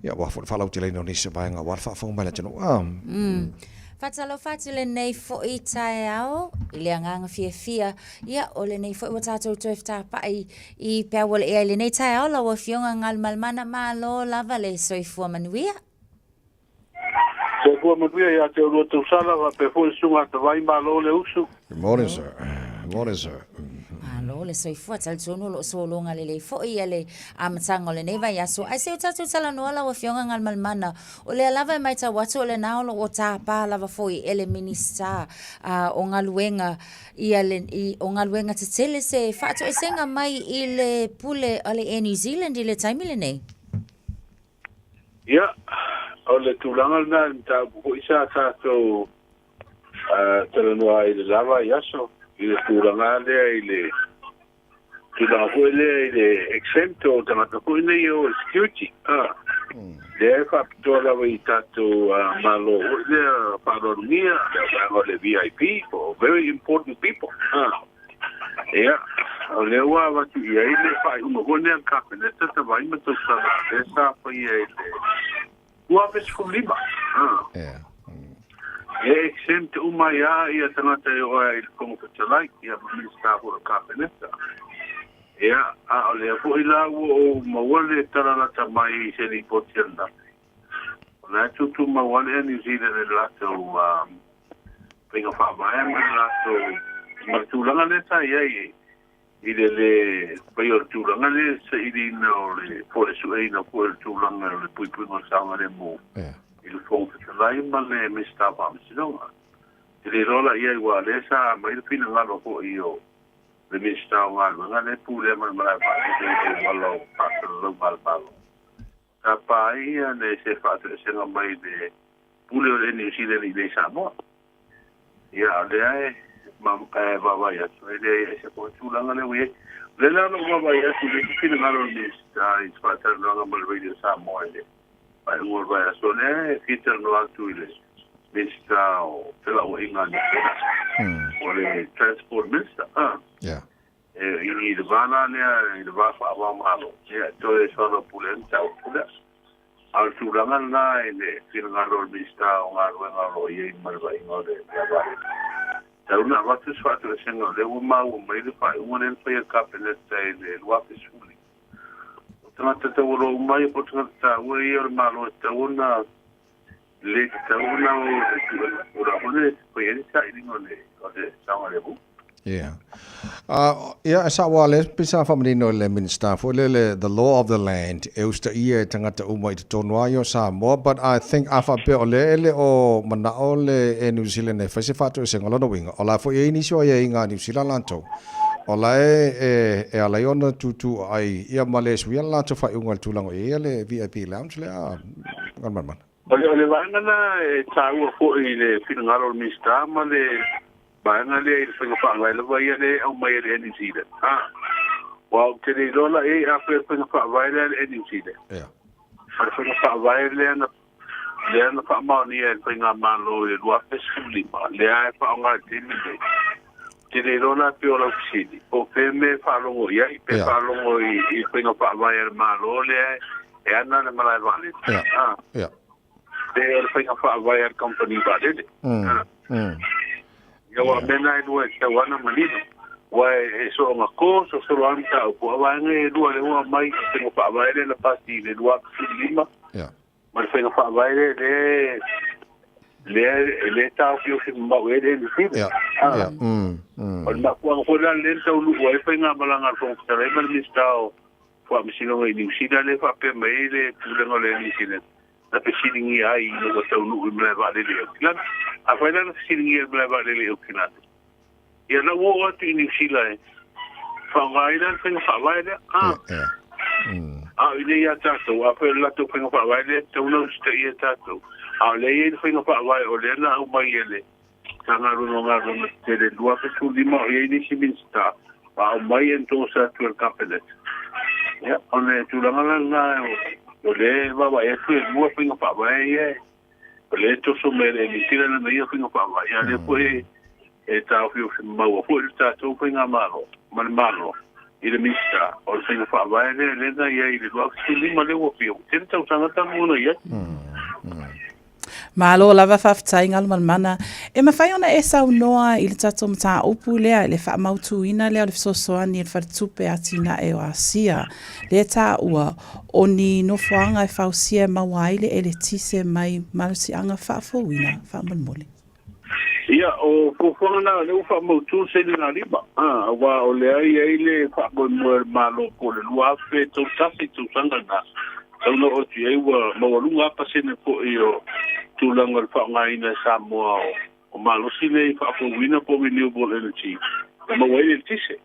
ia aua foi le faalauteleina o nisi o vaega aua le faafofoga mai le atunuu. Mm. Faatalofa atu lenei foi taeao i le agaga fiafia. Ia, o lenei foi ua tatou toe fetapa'i i peau o le ea i lenei taeao lau Afioga Galumalemana malo lava le soifua manuia. Soifua manuia ia te oulua tausala faapea foi le susuga a Tavai malo le usu. Good morning sir. Good morning sir. Malo le soifua, talitonu o lo o sologa lelei foi ia le amataga o lenei vaiaso. Ae se o tatou talanoa lau Afioga Galumalemana, o lea lava e matau atu o lena o lo o tapa lava foi e le Minisita o Galuega ia le, i, o galuega tetele se faatoesega mai i le pule a le Air New Zealand i le taimi lenei. Ia, o le tulaga lena i le mataupu foi sa tatou talanoa ai i le la vaiaso, i le tulaga lea i le tulaga foi lea i le exempt o tagata foi nei e o i security, a, lea e faapitoa lava i tatou Malo foi lea faaaloalogia, le vaega o le VIP po o very important people, a. Ia, o lea ua avatu i ai le faaiuga foi lea a le Kapeneta Tavai ma Tausala lea sa faia i le 2015. E exempt uma ai lava ia tagata e oo ai i le Fofoga Fetalai, ia ma Minisita foi o le Kapeneta. Ia, a o lea foi la ua ou maua le tala lata mai i se lipoti ananafi. O la e tutumau lava le Air New Zealand i le latou faiga faavae ma le latou ma le tulaga lea sa i ai i le lē faia o le tulaga lea i le sailiina o le po o le sueina foi o le tulaga o le puipuiga o le saogalemu i le Fofoga Fetalai ma le Minisita o Faamasinoga. Ou te le iloa la i ai aua o lea sa aumai le finagalo foi o le Minisita o Galuega lea e pulea ma le malae vaalele i le auala o faasalalau ma le Malo. Sa pa ai ia le se faatoesega mai le pule o le Air New Zealand i inei i Samoa. Ia, o lea e vaavaai atu, e leai ese foi tulaga lea ua i ai. O lea la o lo o vaavaai atu i le isi finagalo o le Minisita i se faatalanoaga ma le Radio Samoa i le faaiuga o le vaiaso, o lea e fia talanoa atu i le Minisita o Felauaiga a Niu Sila, o le Transport Minister, i le va la lea, i le va faava-o-Malo, ia, e toe soalaupule ai le mataupu lea. A o le tulaga lena i le finagalo o le Minisita o Galuega o lo o i ai ma le vaaiga o le mea vaalele, tau ina avatu se faatoesega o lea ua maua mai le faaiuga lea na faia e le Kapeneta i le 2015. O tagata taualoa uma ia po o tagata taua ia o le Malo e tatau ona le tatau ona o i le tulaga Tulafono e fai ai le sailiga o le o le saogalemu. Yeah. Ia, e sao lava lea pei sa faamanino e le Minista foi lea le the law of the land e usitaia e tagata uma i totonu lava ia o Samoa but I think a faapea o lea e le o manao le Air New Zealand e fai se faatoesega o lona uiga o la foi e i ai nisi o aiaiga a Niu Sila latou o la e e ala ai ona tutu ai ia ma le suia le latou faaiuga i le tulaga o i ai le VIP lounge lea Galumalemana. O le, o le vaega lena e taua foi i le finagalo o le Minisita ma le vaega lea i le faiga faavae lava ia lea e aumai e le Air New Zealand. Ha. Aua ou te le iloa la i ai a fai o le faiga faavae lea a le Air New Zealand. Yeah. O le faiga faavae lea na lea na faamaonia e le Faigamalo i le 2015, lea e faaaoga i le taimi lenei. Ou te le iloa la pei o lau fesili, po o fea mea e faalogo i ai, pe Yeah. faalogo i, i faiga faavae a le Malo lea e ana le malae vaalele. Yeah. Ah. Yeah. Pe o le faiga faavae a le kamupani vaalele. Ah. Ia aua o mea na e lua e tatau lava ona manino. Aua e soonga ko, sosolo lava mataupu, a o vaega ia e lua lea ua aumai i le faiga faavae lea na pasi i le 2015, Yeah. ma le faiga faavae lea lea lea e le taofiofi mamao i ai le New Zealand. Yeah. Ah. Yeah. O le mafuaaga foi la lea na taunuu ai faigamalaga a le Fofoga Fetalai ma le Minisita o Faamasinoga i Niu Sila lea faapea mai ai le Pulega o le New Zealand na fesiligia ai ina ua taunuu i malae vaalele i Aukilani. Afai la na fesiligia i le malae vaalele i Aukilani, ia na ua oo atu i Niu Sila e faaaoga ai la le faiga faavae lea. Ah. Yeah. A o inei ia tātou, afai o le latou faiga faavae lea, e tatau ona usitaia e tātou. A o lea e i ai le faiga faavae o lea na aumai e le Matagaluega o Galuega Tetele 2015, o i ai nisi Minisita, ma aumai e endorse atu e le Kapeneta. Ia, o le tulaga la lena, o lea e vaavaai atu e lua faiga faavae ia, o lea e toso mai e le New Zealand lana ia faiga faavae, a o lea foi e taofiofi maua foi le tatou faigamalo ma le Malo i le Minisita o le faiga faavae lea lea na i ai i le 2015 lea ua fia ua tele tausaga talu ona i ai. Malo lava faafetai Galumalemana. E mafai ona e saunoa i le tatou mataupu lea i le faamautuina lea o le fesoasoani a le Faletupe Atinae o Asia lea e taua o ni nofoaga e fausia e maua ai le eletise mai malosiaga faafouina faamolemole. Ia, o fuafuaga na, o lea ua faamautu le sailigalima, aua o lea e i ai le faamoemoe a le Malo po o le 2031 tausaga lena, tau na oo atu i ai ua maualuga lava pasene foi o tulaga o le faaaogaina e Samoa o malosi nei faafouina po o renewable energy e maua ai le eletise.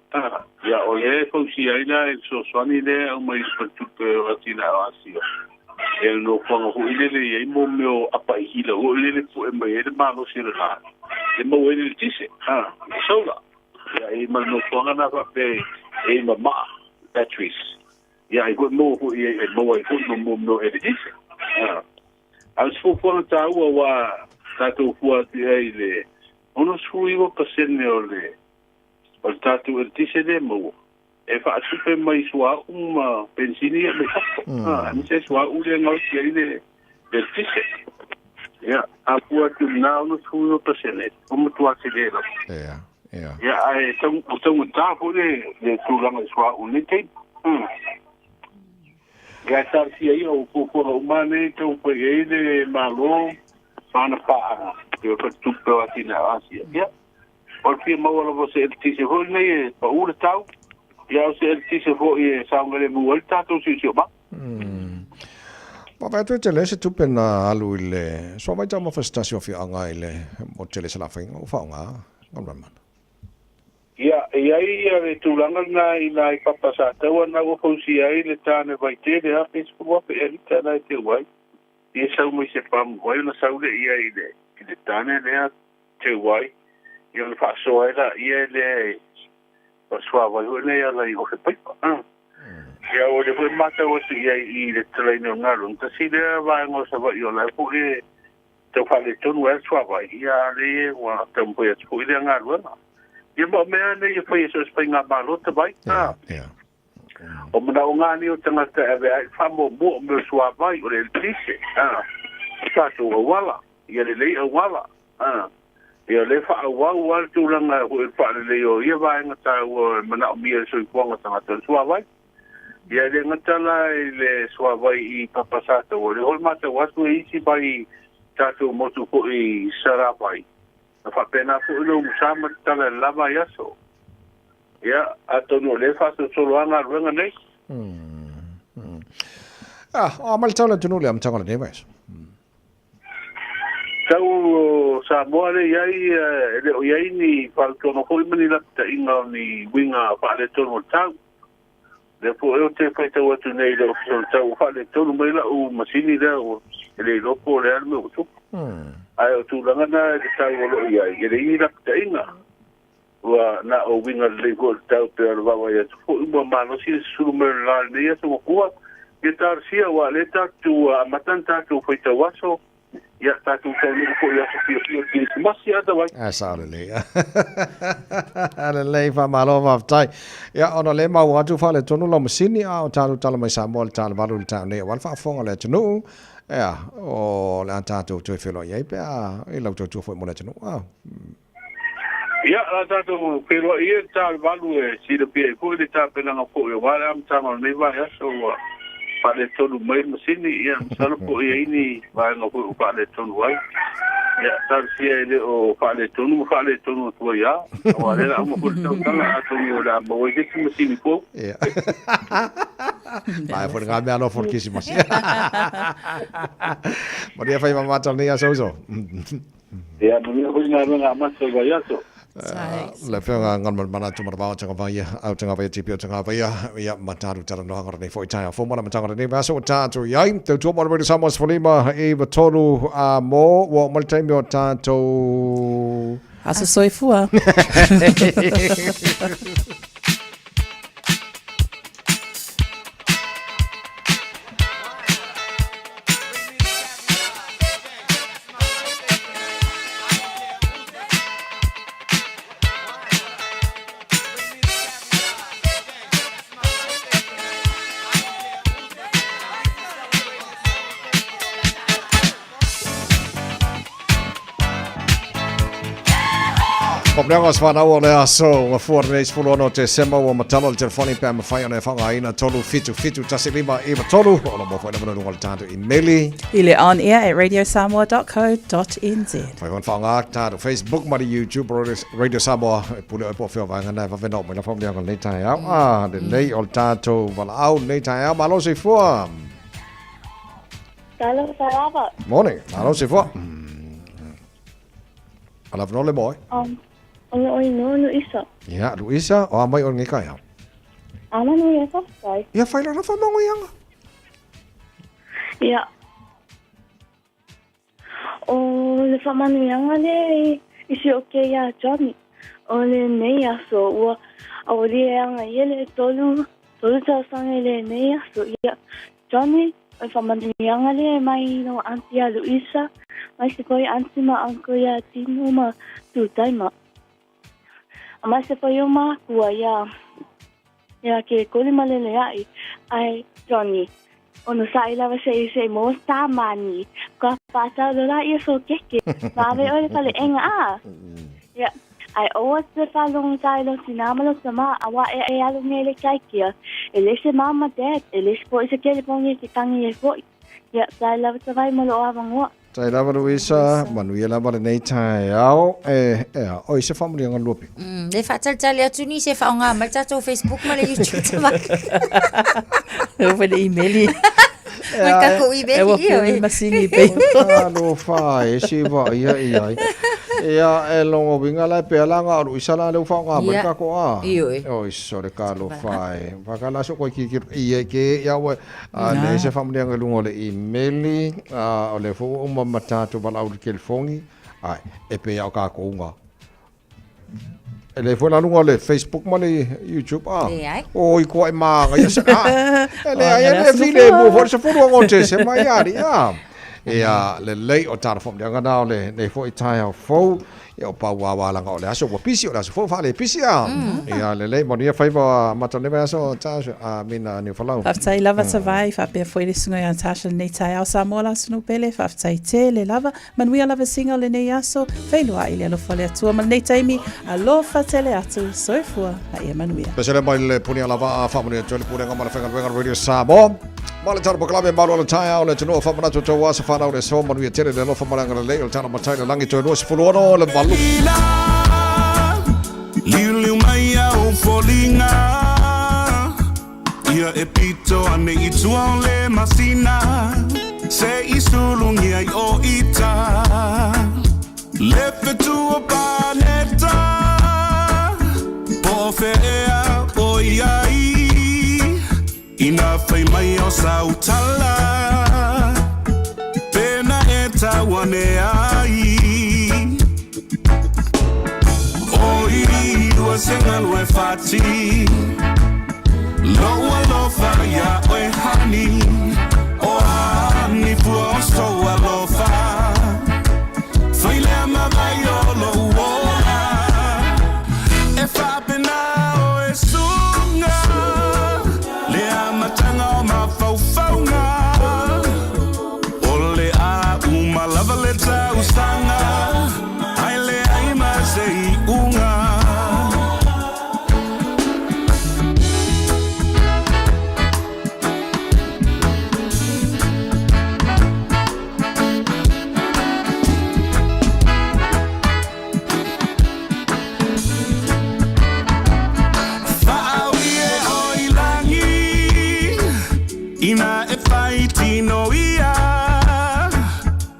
Ia, o lea e fausia ai la e le fesoasoani lea e aumai i le Faletupe o Atinae o Asia. E le nofoaga foi lele e i ai mo mea o apai hila foi lele pue mai ai le malosi o le la e maua ai le eletise, le solar. Ia, e i ai ma le nofoaga na faapea e i ai ma maa, batteries. Ia, ai foi maua foi e maua ai foi ma mo mea o eletise. A o se fuafuaga taua aua tatou fua atu i ai i le 69% o le o le tatou eletise lea e maua e faatupe mai suauu ma penisini ia mai fafo, aemaise ai suauu lea e gaosi ai le eletise. Ia, a fua atu i lena 69%, ua matua tele lava. Ia, ia. Ia, ae ua taugata foi le tulaga i suauu i lenei taimi. Ia e talosia ia o fuafuaga uma nei e taumafai i ai le Malo ma ana paaga i le Faletupe o Atinae o Asia. Ia, o le fia maua lava o se eletise foi lenei e pau le tau, ia o se eletise foi e saogalemu ai le tatou siosiomaga. Vaavaai atu e tele se tupe na alu i le suavai taumafa se tasi o afioaga i le mo tele Salafaiga ua faaaoga Galumalemana. Ia, e i ai ia le tulaga lena i nai papa sa taua na ua fausia ai le tane vai tele a pe 10,000 ea lita la e teu ai. Ia sau mai se pamu vai ona sau lea ia i le i le tane lea teu ai, ia ona faasoa ai laia lea e o le suavai foi lea e ala i ofe paipa. Ia o lea foi e matau atu i ai i le tatalaina o le galuega, tasi lea vaega o Savaii o la e foi e tau faaletonu ai le suavai, ia a lea ua taumafai atu foi lea galuega. Ia ma o mea nei e fai e so o se faigamalo tamai, a. O manaoga nei o tagata e ave ai le faamuamua o mea o suavai, o le eletise, a, o tatou auala, ia lelei auala, a. Ia o lea e faaauau lava le tulaga foi o le faalelei o ia vaega taua e manaomia e le soifuaga o tagata, o le suavai. Ia e le gata la i le suavai i Papasataua, o lea foi e matau atu e isi mai tatou motu foi i Saravai, na faapena foi le umusa ma le tala i le la vaiaso. Ia, atonu o lea e faasolosolo lava galuega nei. Ah, o a mai le tau le atunuu i le amataga o lenei vaiaso. Tau o Samoa lea i ai, e le o i ai ni fautuaga foi ma ni lapataiga o ni uiga faaletonu o le tau. Lea foi ou te faitau atu nei i le Ofisa o le Tau ua faaletonu mai lau masini lea ua e le iloa po o le a le mea ua tupu. Ae o tulaga na i le tau o lo o i ai, e leai ni lapataiga. Ua na o uiga lelei foi o le tau pei o le vaavaai atu foi ua malosi le susulu mai o le la i lenei aso ua tua. Ia talosia aua o lea tatou ua amata ona tatou faitau aso, ia tatou taunuu foi i aso fiafia o le Kerisimasi a tau ai. Ae sao lelei. Lelei, faamalo faafetai. Ia, ona o lea e maua atu faaletonu lau masini, a o tatou tala mai Samoa i le tala 8 i le taeao nei aua le faafofoga a le atunuu. Ea, o le a tatou toe feiloai ai pe a i lau tautua foi mo le atunuu. A. Ia, o le a tatou feiloai ia i le ta o le 8 e silafia ai foi le tapenaga foi aua le amataga o lenei vaiaso ua faaletonu mai le masini, ia masalo po o i ai ni vaega foi ua faaletonu ai. Ia, talosia e le o faaletonu ma faaletonu atu ai lava, aua o lea o le a uma foi le tausaga, atonu o le a maua ai se isi masini fou. Ia. Maea foi lena mea alofa o le Kerisimasi. Manuia faiva mata o lenei aso uso. Ia, manuia foi galuega amata o le vaiaso. Le afioga Galumalemana Tumanavao Tagavaia, au Tagavaia TP o Tagavaia, ia ma tatou talanoaga lenei foi taeao fou ma le amataga o lenei vaiaso ua tatou i ai. Tautua mo le Radio Samoa 15 i 3 a mo, ua oo mai le taimi o tatou... Aso soifua. Ko mea ngā whanau o le aso, ngā fua nei 16 o Tesema ua matala le telefoni pe a mawhai ona e whangaina 3 7 7 1 5 9 3 o la mō whaina mana runga le tātou imeli. I le on air at radiosamoa.co.nz. Whai wan whaonga tātou Facebook ma le YouTube Radio Samoa e pule oi po whio vaenga nai wawena o mai la whaonga nei tae au. Ah, le lei o le tātou walaau nei tae au. Malo se fua. Talofa lava. Morning. Malo se fua. Ala vano le moe. O le oi no Luisa. Ia, Luisa, o a mai o ngai kai au. A manu ia whawhai. Ia whai rana whamango ianga. Ia. O le whamanuianga le i si o ke ia Johnny. O le nei aso ua auali e anga ia le tolu, tolu tausaga i le nei aso. Ia, Johnny, o le whamanuianga le mai i no aunty a Luisa, mai se foi aunty ma uncle ia Tino ma Tūtai ma. A mai se foi o mākua ia Ia ke koli ma lele aʻi, ae Johnny, ono saʻi lava se i se mo tamani, ka whātau lo la ia so keke, ma ave oe le fale enga a. Ia, Ae aua e te faalogogata i lou tinā ma lou tamā, auā e e alu nei i le kaikea, e leai se mom ma dad, e leai foi se telefoni e te tangi ai foi. Ia, tae lava Tavai ma lou avanoa. Tae lava Luisa, manuia lava lenei taeao, e, ea, oi se faamanuiaga lua piko. Le faatalitali atu nisi e faaaoga mai le tatou Facebook ma le YouTube Tavai. E oo foi le email. Ma le tatou email E ua ia, pule e. masini pei. Alofa e si vaaia i ai. Ia, e logo uiga la e pea la ga o Luisa la lea ua faaaoga mai le Ia. tatou a. Ioe. Oi sole talofa e. Whakala so koe ki ki i e ke ia ua a le se whamuneanga lunga o le emaili a o le fo ua uma ma tātou walau le telefongi ai e pe au ka kounga. E le fo la lunga o le Facebook ma le YouTube a. Leai. O i koa e maanga ia se a. E le ai e le O, file mo fo se furu ngo te se mai ari a. Ia le lei o tāna whamuneanga nā o le nei fo i tai au fou. Ia o pau wā langa o le aso ua pisi o le aso fou whaale pisi a. Ia lelei manuia faiva ma tau leva aso Tasha a mina Niufalau. Faafetai lava Tavai, faapea foi le susuga ia Natasha lenei taeao Samoa la atunuu pele, faafetai tele lava, manuia lava singa o lenei aso, feiloai le alofa o le Atua ma lenei taimi, alofa tele atu, soifua ma ia manuia. Pesele mai le puni ala vaa faamanuia atu ai le Pulega ma le Faigaluega Radio Samoa. Ma le tala pakalame malo le taeao le atunuu faamanatu tou asa fanau le aso manuia tele le alofa ma le agalelei o le tala matai le lagi toe 26 le valu. Liuliu mai au foliga Ia e pito ane i tua o le masina Se i sulugia i o ita Le fetu o paneta Po o fea o i ai Ina fai mai o sau tala Pena e tau ane ai O i ua se galu e fati Lou alofa iā oe honey O a ni fua o sou alofa Fai lea ma vai o lou ola E faapena oe suga Le amataga o mafaufauga O le a uma lava le tausaga Ae leai ma se iuga. Faaui e o i lagi Ina e fai tino ia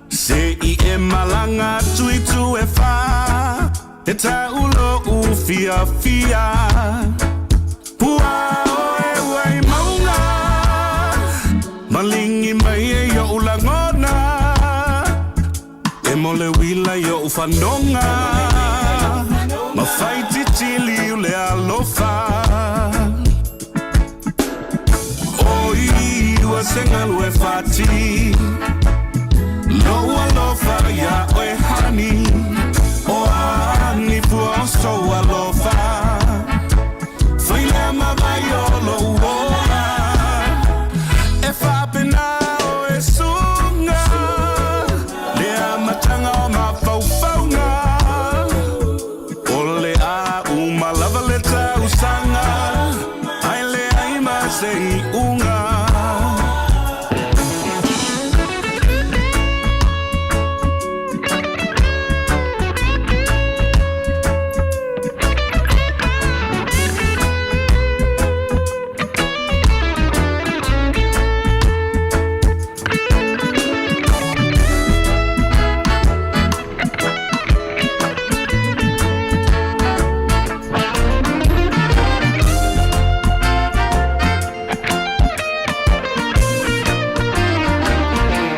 Se i e malaga atu i itu e whā E tau lo'u fiafia Pua oe ua i mauga Maligi mai e i o'u lagona E mo le uila i o'u fanoga Ma fai titili u le alofa Oi ua se galu e fati Lou alofa iā oe honey O a ni fua o sou alofa Fai lea ma vai o lou ola E faapena oe suga Le amataga o mafaufauga O le a uma lava le tausaga Ae leai ma se iuga.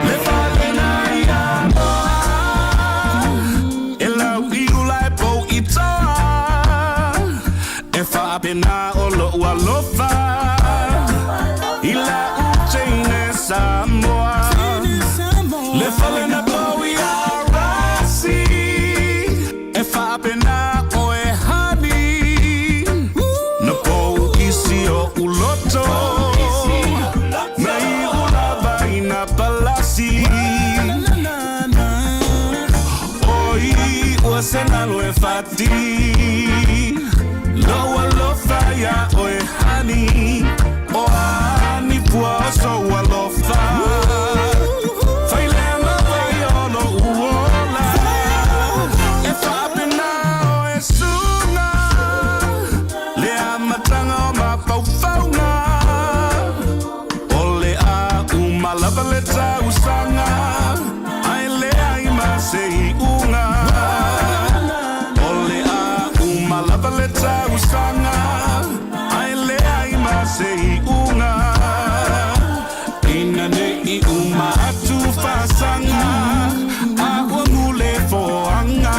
Le fale na ia moa E lau i ula e pou i toa E faapena o lo'u alofa I la'u teine Samoa Le fale na pou ia Rasi E faapena oe honey Na pou isi o'u loto Na iu lava ina palasi Oi ua se galo e fati Lou alofa iā oe honey O a ni pua o sou alofa Fai lea lava ia o lo'u ola E faapena oe suga Le amataga o mafaufauga O le a uma lava le tausaga Ae leai ma se iuga O le a uma lava le tausaga Ae leai ma se iuga Ina nei uma atu fasaga A ua gule foaga.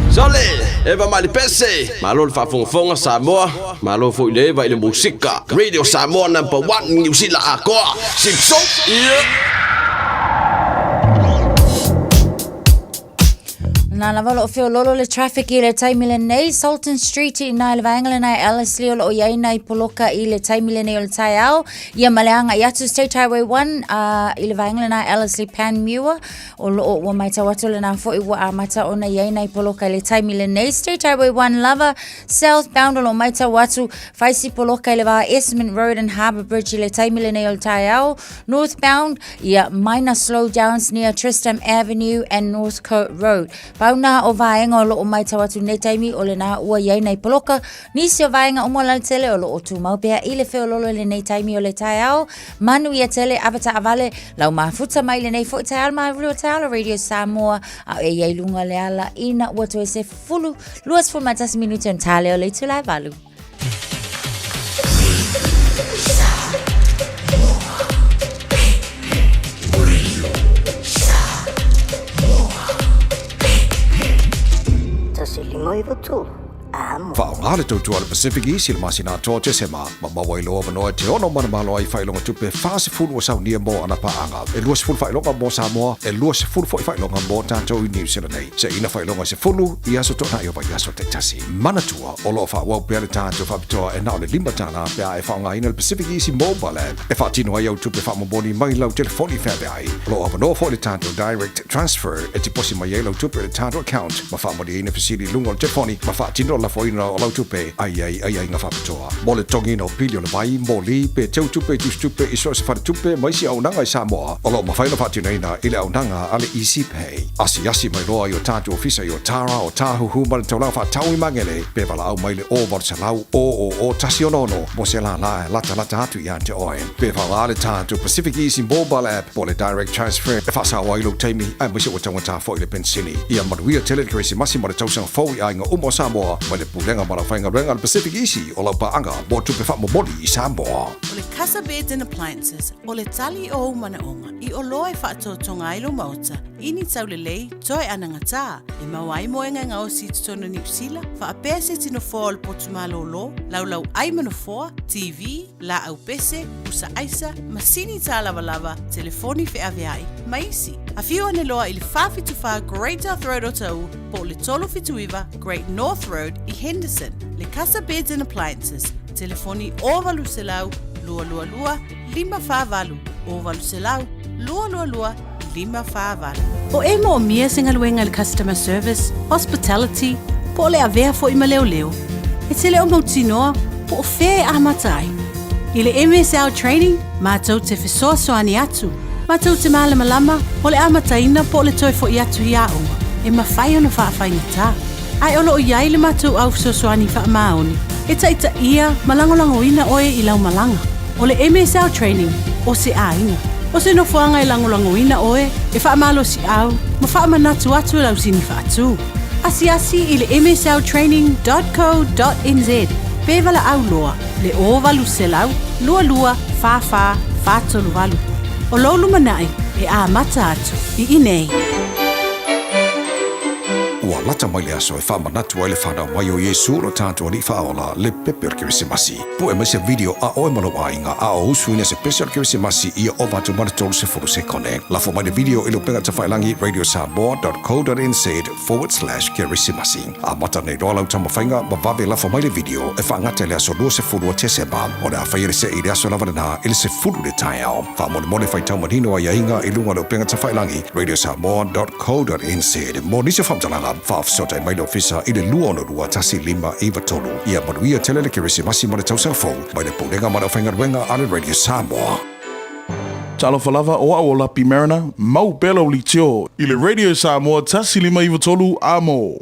Sole, Eva Malipese, malo le faafogafoga Samoa, malo foi le Eva i le musika. Radio Samoa number one Niu Sila atoa. Sipso, yeah. Na lava o loo feololo le traffic i le taimi lenei, Sultan Street i ina i le vaega lena e Ellerslie o loo i ai nai poloka i le taimi lenei o le taeao. Ia ma le agai atu State Highway 1 i le vaega lena e Ellerslie Panmure o loo ua matau atu lena foi ua amata ona i ai nai poloka i le taimi lenei. State Highway 1 lava southbound o loo matau atu fai si poloka i le va Esmond Road and Harbour Bridge i le taimi lenei o le taeao. Northbound Ia, minor slowdowns near Tristram Avenue and Northcote Road. Pau nā o vaega o loo maitau atu nei taimi o lenā ua iai nei poloka. Nisi o vaega uma o le alatele o loo tumau pea i le feololo i lenei taimi o le taeao. Manuia tele, ave taavale, lau mafuta mai lenei foi taeao le malu o taeao Radio Samoa a e iai luga le ala ina ua toe se fulu 21 minute on tā leo le itula e valu. Faaaoga le tautua a le Pacific East i le masina atoa o Tesema, ma maua ai lou avanoa e te ono manumalo ai i faailoga tupe 40 ua saunia mo ana paaga. E 20 faailoga mo Samoa, e 20 foi faailoga mo tatou i Niu Sila nei. Seiina faailoga se 10 i aso toonai o vaiaso taitasi. Manatua, o lo o faaauau pea le tatou faapitoa e na o le $5 pe a e faaaogaina le Pacific Easy Mobile App e faatino ai au tupe faamomoli mai lau telefoni feaveai. O lo o avanoa foi le tatou Direct Transfer e tiposi mai ai lau tupe i le tatou account ma faamalieina fesili i luga o le telefoni ma faatino le lafoina o lau tupe ai ai aiaiga faapitoa. Mo le totogiina o pili o le vai, moli, pe teu tupe i tusitupe i so o se faletupe ma isi auaunaga i Samoa, o lo o mafai ona faatinoina i le auaunaga a le Easy Pay. Asiasi mai loa i o tatou ofisa i Otara, Otāhuhu ma le taulaga faatau i Magele, pe valaau mai le 0800 000 166 mo se lālā e latalata atu ia te oe. Pe faaaoga le tatou Pacific Easy Mobile App po o le Direct Transfer e faasao ai lou taimi aemaise ua taugata foi le penisini. Ia manuia tele le Kerisimasi ma le tausaga fou i aiga uma o Samoa mai le Pulega ma le Aufaigaluega a le Pacific Easy o lau paaga mo tupe faamomoli i Samoa. O le Casa Beds and Appliances, o le tali o ou manaoga i oloa e faatotoga ai lou maota i ni taulelei toe anagatā e maua ai moega e gaosi i totonu o Niu Sila, faapea se tino foa o le potu malōlō, laulau ʻai ma nofoa, TV, lāʻau pese, pusa ʻaisa, masini tālavalava, telefoni feʻaveaʻi, ma isi. Afio ane loa i le 474 Great South Road o Taʻu po o le 379 Great North Road i Henderson. Le Casa Beds and Appliances, telefoni 0800 222 548 0800 222 548. O e moomia se galuega i le customer service, hospitality, po o le avea foi ma leoleo, e te le o mautinoa po o fea e amata ai. I le MSL Training, matou te fesoasoani atu, matou te malamalama o le amataina po o le toe foi atu i aoga, e mafai ona faafaigata. Ae o lo o i ai le matou au fesoasoani faamaoni e taitaia ma lagolagoina oe i lau malaga. O le MSL Training, o se aiga. O se nofoaga e lagolagoina oe, e faamalosiau ma faamanatu atu lau sini faatu. Asiasi i le msltraining dot co dot nz pe valaau loa le 0800 22 44 438. O lou lumanai e amata atu i inei. Ua lata mai le aso e faamanatu ai le fanau mai o Iesu lo tatou Alii Faaola, le pepe o le Kerisimasi. Pue mai se video a oe ma lou aiga a o usuina se pese o le Kerisimasi ia ova atu ma le 30 sekone. Lafo mai le video i le upega tafailagi radiosamoa.co.nz/kerisimasi. Amata nei loa lau taumafaiga ma vave lafo mai le video e faagata i le aso 20 o Tesema. O le a faia le se'i i le aso lava lena i le 10 i le taeao. Faamolemole faitau manino aiaiga i luga o le upega tafailagi radiosamoa.co.nz. Mo nisi o faamatalaga, faafesootai mai le Ofisa i le 262 1593. Ia manuia tele le Kerisimasi ma le Tausaga Fou mai le Pulega ma le Aufaigaluega a le Radio Samoa. Talofa lava, o au o Lapi Mariner, mau pea lau litio i le Radio Samoa 1593 amo.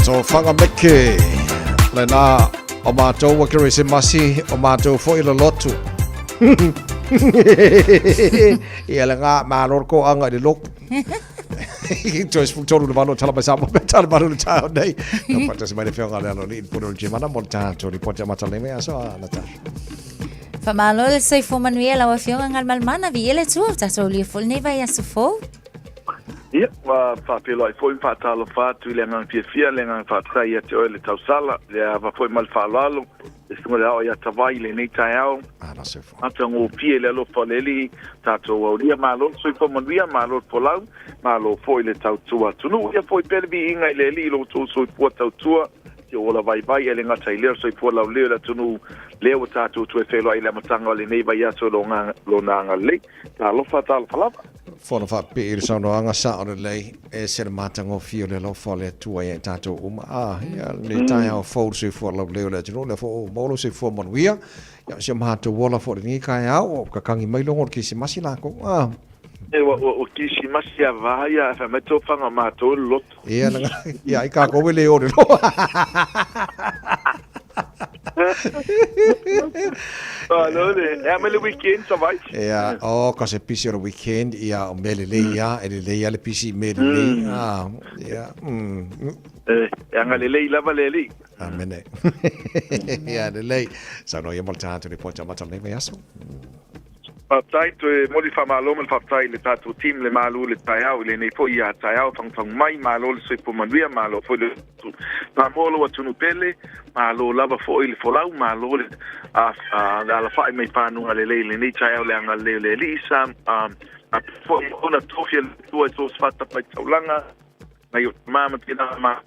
Tofaga meke lena o matou ua Kerisimasi o matou foi le lotu. Ia le ngā malo le koaga i le lotu. Toe 13 le 8 tala mai Samoa pe tala malu le taeao nei. Ka faatasi mai le Afioga i le Aloalii i le Pule o le Jemana mo le tatou lipoti amata lenei vaiaso a Natasha. Faamalo le soifua manuia lau Afioga Galumalemana, viia le Atua, ua tatou aulia foi lenei vaiaso fou. Ia, ua faafeiloai foi ma faatalofa atu i le agaga fiafia, le agaga faafetai ia te oe le tausala, le ava foi ma le faaaloalo, le susuga i le Aao ia Tavai i lenei taeao. Matagofie i le alofa o le Alii, tatou aulia, malo le soifua manuia, malo le folau, malo foi le tautua atunuu. Ia foi pea le viiga i le Alii i lo outou soifua tautua, si ou ola vaivai, e le gata i lea o le soifua laulelei o le atunuu, lea ua tatou toe feiloai i le amataga o lenei vaiaso i Lona agalelei. Talofa, talofa lava. Fono faapipii i le saunoaga sao lelei, e ese le matagofie o le alofa o le Atua ia i tatou uma. A, ia, lenei taeao fou le soifua laulelei o le atunuu, lea foi ua maua lou soifua manuia. Ia, o si o matou ola foi i lenei taeao, ua kakagi mai logo o le Kerisimasi lakou. A. E, ua, ua, ua Kerisimasi a vā ia, fai mai tofaga o matou e loloto. Ia, na, ia, ai kākou e le o le loa. Malo le, e a mai le weekend sa vai. Ia, o, ka se pisi o le weekend, ia, o mea lelei ia, e lelei ia le pisi i mea lelei. Ah, ia, E, e agalelei lava le Alii. Amene. Ia, lelei. Saunoa ia mo le tatou lipoti amata o lenei vaiaso. Faafetai, toe momoli faamalo ma le faafetai i le tatou team le malu i le taeao i lenei foi ia taeao fagufagu mai, malo le soifua manuia, malo foi le Samoa lou atunuu pele, malo lava foi le folau, malo le alafai mai fanuga lelei i lenei taeao le agalelei o le Alii sa foi ona tofia le Atua i so o se fatafaitaulaga nai o tama ma tina ma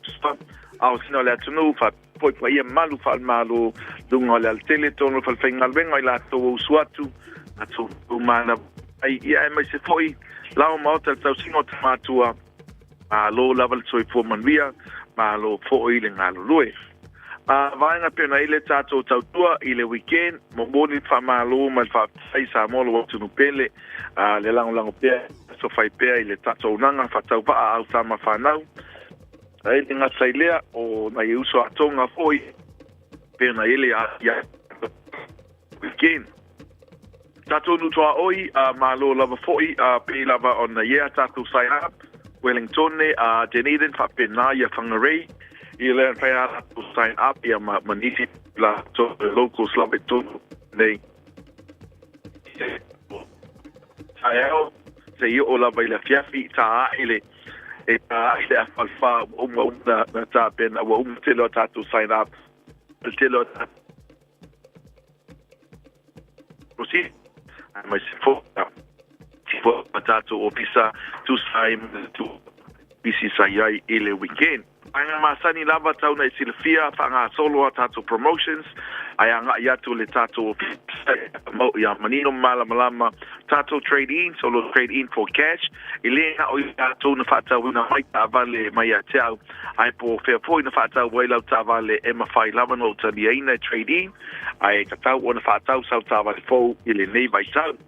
a o sina o le atunuu faapea foi paia malu faale-Malo luga o le alatele tonu o le falefaigaluega i latou o usu atu latou mana ai ia aemaise foi lao maota le tausiga o tamatua. Malo lava le soifua manuia, malo foi le galulue. A vaega pea ona i le tatou tautua i le weekend, momoli le faamalo ma le faafetai Samoa lou atunuu pele, a le lagolago pea aso fai pea i le tatou auaunaga faatauvaa au tama fanau. Ai le gata i lea, o nai uso a Tonga foi pea ona i le weekend. Tatou nu tuaoi, a malo lava foi, a pei lava ona ia tatou sign up, Wellingtone, a Dunedin faapena ia Whangarei, i le whai a latou sign up ia ma, ma nisi latou locals lava i totonu nei. Taeao, se i oo lava i le afiafi, ta ae le, e ta ae le awhalwha, ua uma uma na, na tapena, ua uma tele o tatou sign up, tele o tatou Rosi, aemaise foi a tatou ofisa tusa ai ma le pisi sa i ai i le weekend. Vaega masani lava tau na i silafia faagasolo a tatou promotions ae agai atu le tatou ofisa ia manino ma malamalama tatou trade in, so lo trade in for cash e le na o i tatou na faatauina mai taavale mai ia te au ae po o fea foi na faatau ai lau taavale e mafai lava ona ou taliaina e trade in ae tatau ona faatau sau taavale fou i lenei vaitau.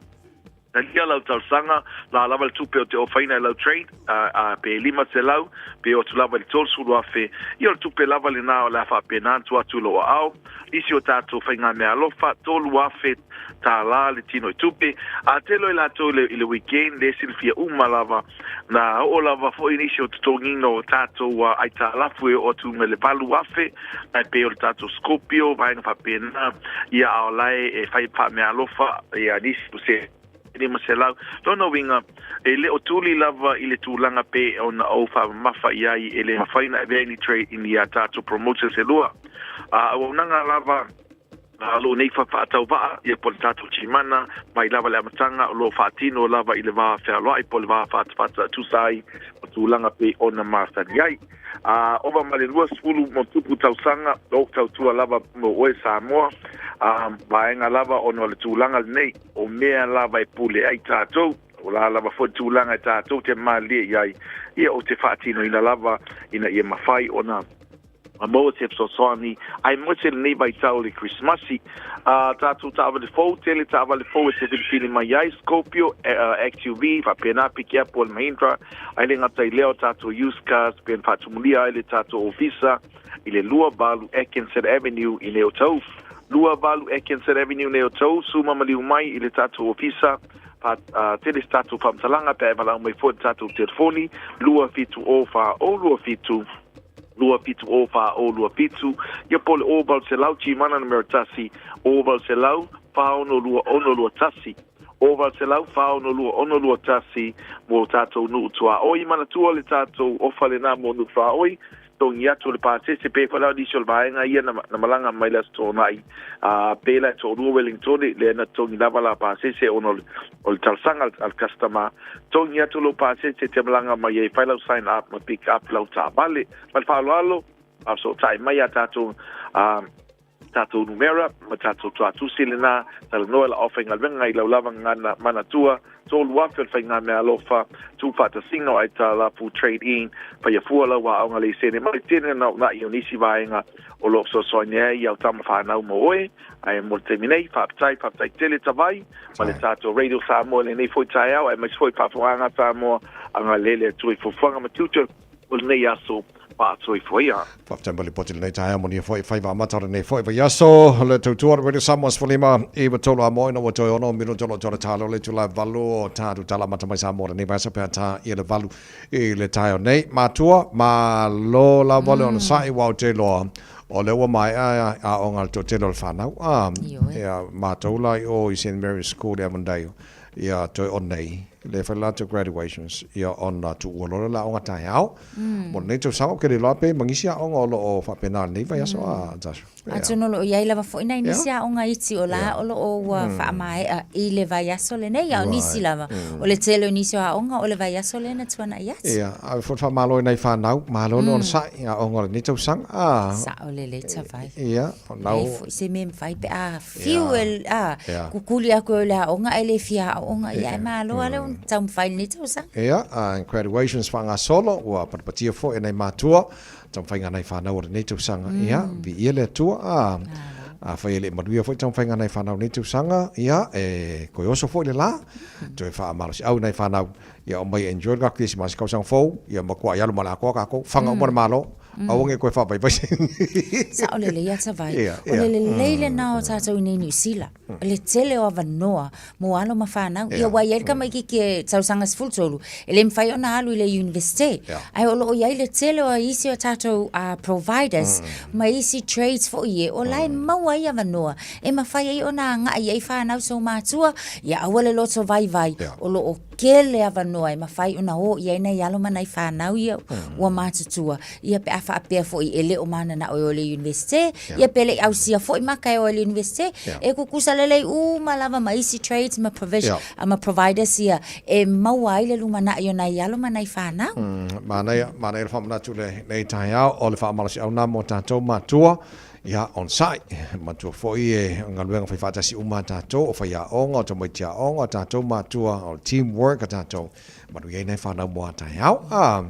Talia lau talosaga, la lava le tupe o te ofaina i lau trade, a, pe 500, pe oo atu lava i le 30,000, ia o le tupe lava lena o le a faapena ona tuu atu i lou aao. Nisi o tatou faigameaalofa, $3,000 le tino i tupe. A tele o i latou i le, i le weekend, le silafia uma lava, Na oo lava foi nisi o totogiina o tatou aitalafu e oo atu mai le 8,000, tai pei o le tatou Scorpio, vaega faapena, ia a o lae e fai faameaalofa ia nisi o se 500. Lona uiga, e le o tuli lava i le tulaga pe ona ou faamamafa i ai e le mafai ona avea ni trade in ia tatou promoters e lua. A auaunaga lava A o lou nei faatauvaa, ia po o le tatou timana, mai lava le amataga, o lo o faatino lava i le va fealoai po o le va fatafata e tusa ai ma tulaga pei ona masani ai. A ova ma le 20 ma tupu tausaga o ou tautua lava mo oe Samoa, a vaega lava ona o le tulaga lenei, o mea lava e pule ai tatou, o la lava foi le tulaga e tatou te malilie i ai, ia ou te faatinoina lava ina ia mafai ona Ma maua se fesoasoani aemaise lenei vaitau o le Kerisimasi. A tatou taavale fou, tele taavale fou e te filifili mai ai, Scorpio, XUV, faapena pikiapu o le Mahindra, ae le gata i lea o tatou used cars pei ona faatumulia ai le tatou ofisa i le 28 Atkinson Avenue i Neotou. 28 Atkinson Avenue Neotou, suma maliu mai i le tatou ofisa. Tele se tatou faamatalaga pe a e valaau mai foi i le tatou telefoni 270 4027 270 4027 ia po o le 0800 Gmana numera 1 0800 462 621 0800 462 621 mo tatou nuu tuaoi. Manatua le tatou ofa lenā mo nuu tuaoi togi atu o le pasese pe foi la o nisi o le vaega ia na, na malaga mai le Aso Toonai, a pe la e toalua Wellingtone lea na togi lava la pasese ona o le, o le talosaga a le customer. Togi atu lou pasese te malaga mai ai, fai lau sign up ma pick up lau taavale. Ma le faaaloalo, faafesootai mai a tatou tatou numera ma tatou tuatusi lena, talanoa i lau aufaigaluega i lau lava gagana manatua, 3,000 o le faigameaalofa, tuufaatasiga o aitalafu, trade in, faia fua lau aoga leisene ma le tele na uunai o nisi vaega o lo o fesoasoani ai i au tama fanau mo oe. Ae mo le taimi nei, faafetai, faafetai tele Tavai ma le tatou Radio Samoa i lenei foi taeao, aemaise foi faafofogaaga Samoa, agalelei le Atua i fuafuaga ma tiute o lenei aso. Faatoifoia. ia. Faafetai mo lipoti lenei taeao manuia foi faiva amata o lenei foi vaiaso. Le tautua o Radio Samoa 15 i tolu a moe na ua toe ono minuta o lo o toe talo le itula e valu o tatou tala amata mai Samoa lenei vaiaso pe a tā ia le valu i le taeao nei. Matua, malo lava le onosai ua ou te iloa o lea ua maea aoga a le toatele o le whanau. Ah, ia, mātou la i o i St. Mary's School i Avondale, ia toe o nei, le whai latou graduations, ia ona tuua loa le aoga taeao. Mo lenei tausaga, ou te le iloa pe ma nisi aoga o lo o faapena i lenei vaiaso a Tasha. Ia. Atonu o lo o i ai lava foi nai nisi aoga iti o la o lo o ua faamaea i le vaiaso lenei, a o nisi lava, o le tele o nisi o aoga o le vaiaso lea na tuanai atu. Ia, ave foi le faamalo i nai fanau, malo le onosai i aoga o lenei tausaga. A. Sao lelei Tavai. Ia, o lau. Leai foi se mea e mafai pe a fiu e, a, kukuli aku e le aoga ae le fia aoga, ia e malo lava le taumafai i lenei tausaga. Ia, a graduations faagasolo, ua patapatia foi e nai matua, taumafaiga a nai fanau o lenei tausaga, ia, viia le Atua, a, afai e le i manuia foi taumafaiga a nai fanau o lenei tausaga, ia, e toe oso foi le la, toe faamalosiau i nai fanau, ia omai e enjoy le tatou Kerisimasi tausaga fou, ia matuai alu ma le atoa tatou, faga uma le Malo. Aua ne i toe faavaivai se Sao lelei a Tavai. O le lelei lena o tatou i nei Niu Sila. O le tele o avanoa mo alo ma fanau. Ia ua i ai le tamaititi e tausaga 13, e le mafai ona alu i le Universite. Ae o lo o i ai le tele o isi o tatou providers ma isi trades foi e o la e maua ai avanoa e mafai ai ona agai ai fanau somatua, ia aua le loto vaivai o lo o tele avanoa e mafai ona o i ai nai alo ma nai fanau ia ua matutua, ia pe a faapea foi e le o mananao e o i le Universite, ia pe le i ausia foi maka e o i le Universite, e kukusa lelei uma lava ma isi trades ma provision, ma providers ia e maua ai le lumanai o nai alo ma nai fanau. Manaia, manaia le faamanatu i lenei taeao, o le faamalosiau lena mo tatou matua. Ia, onosai, matua foi e galuega fai faatasi uma a tatou, o faiaoga, o tamaiti aoga, o tatou matua, o le team work a tatou, manuia ai nai fanau mo a taeao. A,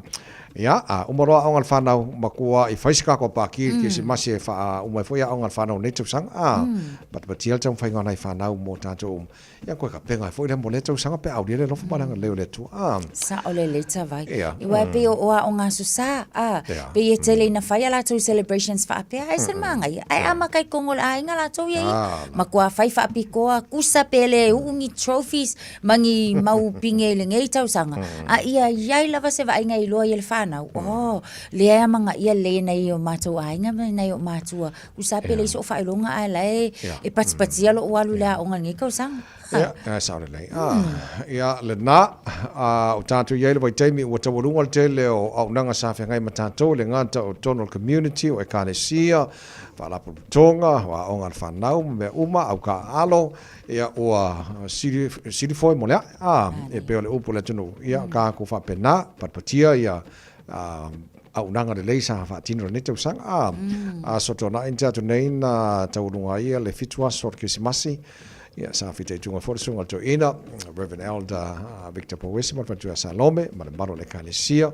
ia, a uma loa aoga a le fanau, matua i fai se tatou paki i le Kerisimasi e faauma ai foi aoga a le fanau i lenei tausaga. A, matamatia le taumafaiga o nai fanau mo tatou uma. Ia koe kapenga ai foi lea mo lea tausaga pe a aulia le alofa ma le agalelei o le Atua. A. Sao lelei Tavai. Ia. Aua e pei o aoga aso sa, a, pei e tele ina fai a latou celebrations faapea, ai se manaia. Ae amata i totonu o le aiga latou ia ia. Matua fai faapitoa, kusa pe le uu ni trophies ma ni mau pine i lenei tausaga, a ia i ai lava se vaaiga e iloa ai e le fanau, oh, lea e amanaia lelei e nai o matou aiga ma nai o matua Usa pe leai sou faailoga ae la e e patipatia lou alu i le aoga i lenei tausaga. Ia, e sao lelei. Ah, ia, lena, ah, o tatou i ai le vaitaimi ua taualuga le tele o auaunaga sa feagai ma tatou, e le gata o totonu o le community, o Ekalesia, faalapotopotoga, o aoga a le fanau ma mea uma, au taaalo, ia, ua sili, sili foe mo le ae, ah, e pei o le upu a le atunuu. Ia, tatou faapena, patipatia ia, ah, auaunaga lelei sa faatino i lenei tausaga. A, aso tuanai na tea atu nei na taualuga ai le fitu aso o le Kerisimasi, ia sa fitaituga foi le susuga i le toeaina, Reverend Elder Victor Pouesi ma le faletua ia Salome ma le mamalu o le Ekalesia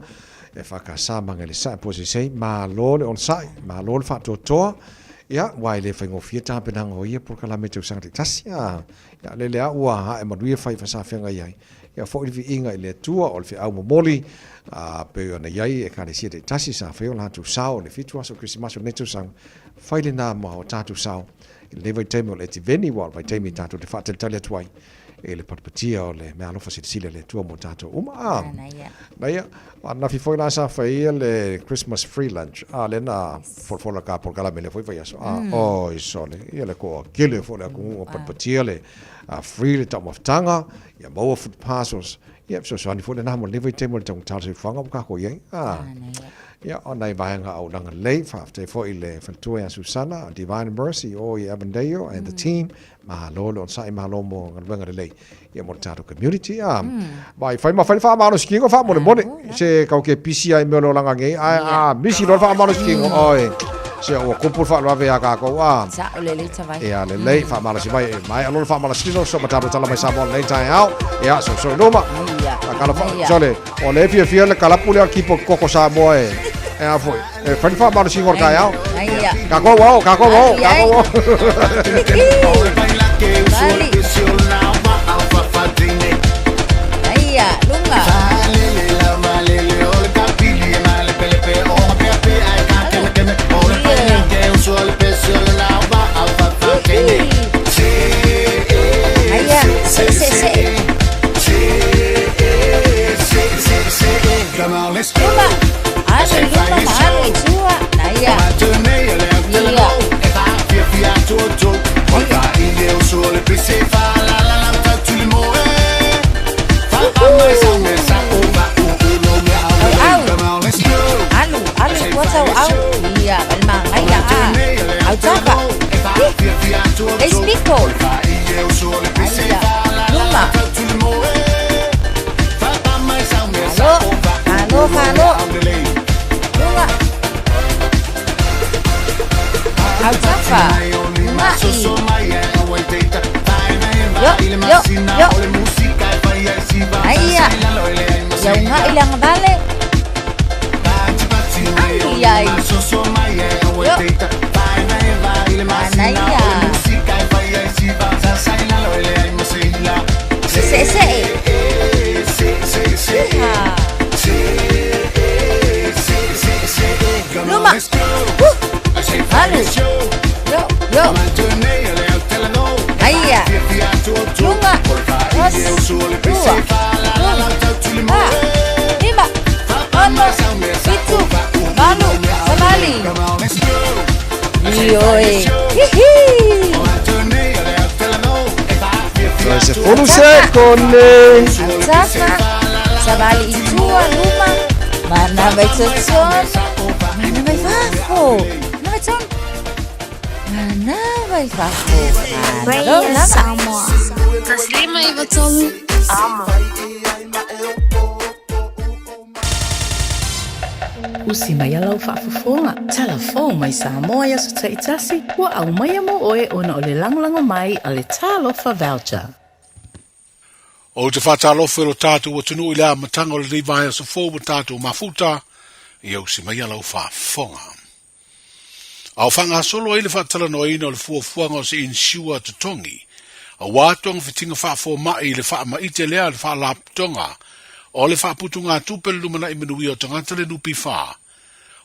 e whakasa ma ngele sae po seisei, malo le onosai, malo le faatoatoa, ia, aua e le faigofie tapenaga o ia polokalame tausaga taitasi, a, ia, lele a ua hae manuia faiva sa feagai ai. Ia foi le viiga i le Atua o le feau momoli, a pei ona i ai Ekalesia taitasi sa fai o latou sao i le fitu aso o Kerisimasi o lenei tausaga, fai lena ma o tatou sao i lenei vaitaimi o le Etiveni, ua o le vaitaimi tatou te faatalitali atu ai. i le patipatia o le meaalofa silasila a le Atua mo tatou uma. A, na ia, o ananafi foi la sa fai ia le Christmas free lunch, a, lea na folafola ka polokalame i lea foi vaiaso, a, oi sole, ia le toatele foi o le atunuu ua patipatia le free le taumafataga, ia maua food parcels, ia fesoasoani foi lena mo lenei vaitaimi o le taugata o le soifuaga ua tatou i ai. A, ia, o nai vaega auaunaga lelei, faafetai foi i le faletua ia Susana, Divine Mercy o i Avondale and the team, Malo le onosai, malo mo galuega lelei ia mo le tatou community. A, vai fai ma fai le faamalosi kino faamolemole se kau ke pisi ai mea o le olaga nei, ae a misi loa le faamalosi kino, oi, se ua kupu le faalavelave ia tatou, a. Sa'o lelei Tavai. Ia lelei, faamalosi mai, e maea loa le faamalosi kino, so ma tatou tala mai Samoa lenei taeao, ia, soso i luma. Ia. Sole, o lea e fiafia le kalapu lea o le kipo koko Samoa e, e a foi, e fai le faamalosiga o le taeao. Tatou ao, tatou ao, tatou ao. Aia, luga. Aia, se, se, se. Luma. Alu i luma ma alu i tua. Aia. Ia. Au. Alu, alu i tua tau au. Ia, ma le magaia a. Au tafa. Ih. Eis piko. Aia. Luma. Alo, alo, alo. Luma. Au tafa. Ma'i. Yo, yo, yo. Aia. Ia uga'i le agavale. Ai, ai. Yo. Manaia. Se'ese'e. Iha. Luma. Alu. Yo, yo. Aia. Luga. Tasi. Lua. Tolu. Fa. Lima. Ono. Fitu. Valu. Savali. Ioe. Hihi. Se fulu sekone. Tafa. Savali i tua luma. Manava i totonu. Manava i fafo. Manava i totonu. Manava i fafo. Radio Samoa. Taslima i Vatolu. Amo. Usi mai a lau faafofoga, talafou mai Samoa i aso taitasi, ua aumaia mo oe ona o le lagolago mai a le Talofa Voucher. Ou te faatalofa i lo tatou atunuu i le amataga o lenei vaiaso fou ua tatou mafuta, ia usi mai a lau faafofoga. A o faagasolo ai le faatalanoaina o le fuafuaga o se insure totogi, aua togafitiga faafomai i le faamaite lea a le Faalapotopotoga o le Faaputugatupe le Lumanai Manuia o Tagata le NPF.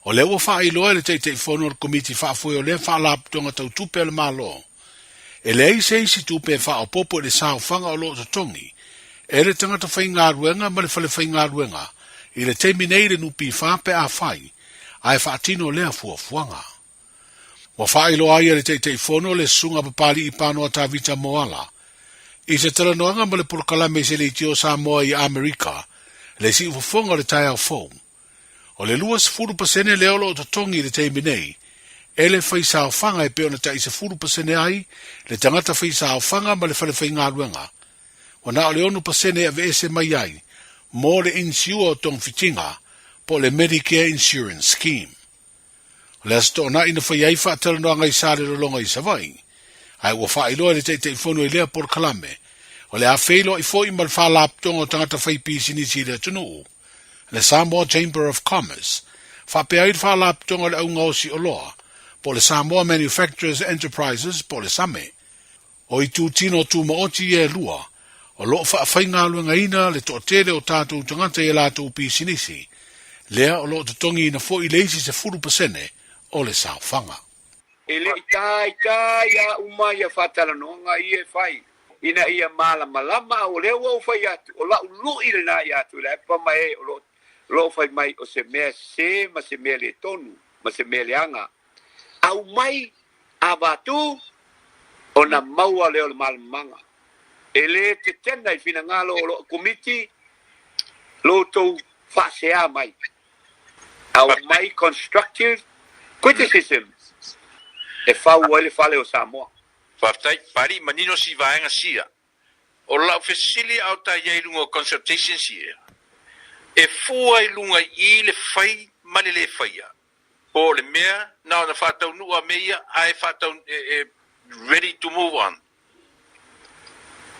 O lea ua faailoa e le Taitaifono o le Komiti Faafoe o lea Faalapotopotoga Tau Tupe a le Malo, e leai se isi tupe e faaopoopo i le saofaga o lo o totogi e le tagata faigaluega ma le fale faigaluega i le taimi nei i le NPF pe afai ae faatino lea fuafuaga. Ua faailoa ai e le Taitaifono le Susuga Papali'i Panoa Tavita Moala i se talanoaga ma le polokalame i se leitio Samoa i Amerika le siufofoga o le taeao fou. O le 20% lea o lo o totogi i le taimi nei e le faisaofaga e pei ona tai 10% ai le tagata faisaofaga ma le fale faigaluega. Ua na o le 6% e aveese mai ai mo le insure o togafitiga po o le Medicare Insurance Scheme. O le Aso Toonai na fai ai faatalanoaga i Salelologa i Savaii, ae ua faailoa e le Taitaifono i lea polokalame, o le a feiloai foi ma le Faalapotopotoga o Tagata Faipisinisi i le atunuu, le Samoa Chamber of Commerce, faapea ai le Faalapotopotoga o le Augaosi Oloa, po o le Samoa Manufacturers Enterprises po o le SAME. O itutino tumaoti ia e lua, o lo o faafaigaluegaina le toatele o tatou tagata i a latou pisinisi, lea o lo o totogiina foi le isi 10% o le saofaga. E le i taitai a uma ia faatalanoaga ia e fai. ina ia malamalama, a o lea ua ou fai atu, o la'u lu'i lenā iā Tuilaepa ma e o lo o fai mai o se mea sesē ma se mea le tonu ma se mea leaga. Aumai avatu ona maua lea o le malamalamaga. E lē tetena i finagalo o lo'u Komiti lo outou faaseā mai. Aumai constructive criticism e fau ai le fale o Samoa. Faafetai. Pali, manino si vaega sia. O lau fesili a o ta i ai i luga o consultations ia, e fua i luga i i le fai ma le le faia, po o le mea na ona faataunuu a mea ia ae faatau e, e ready to move on.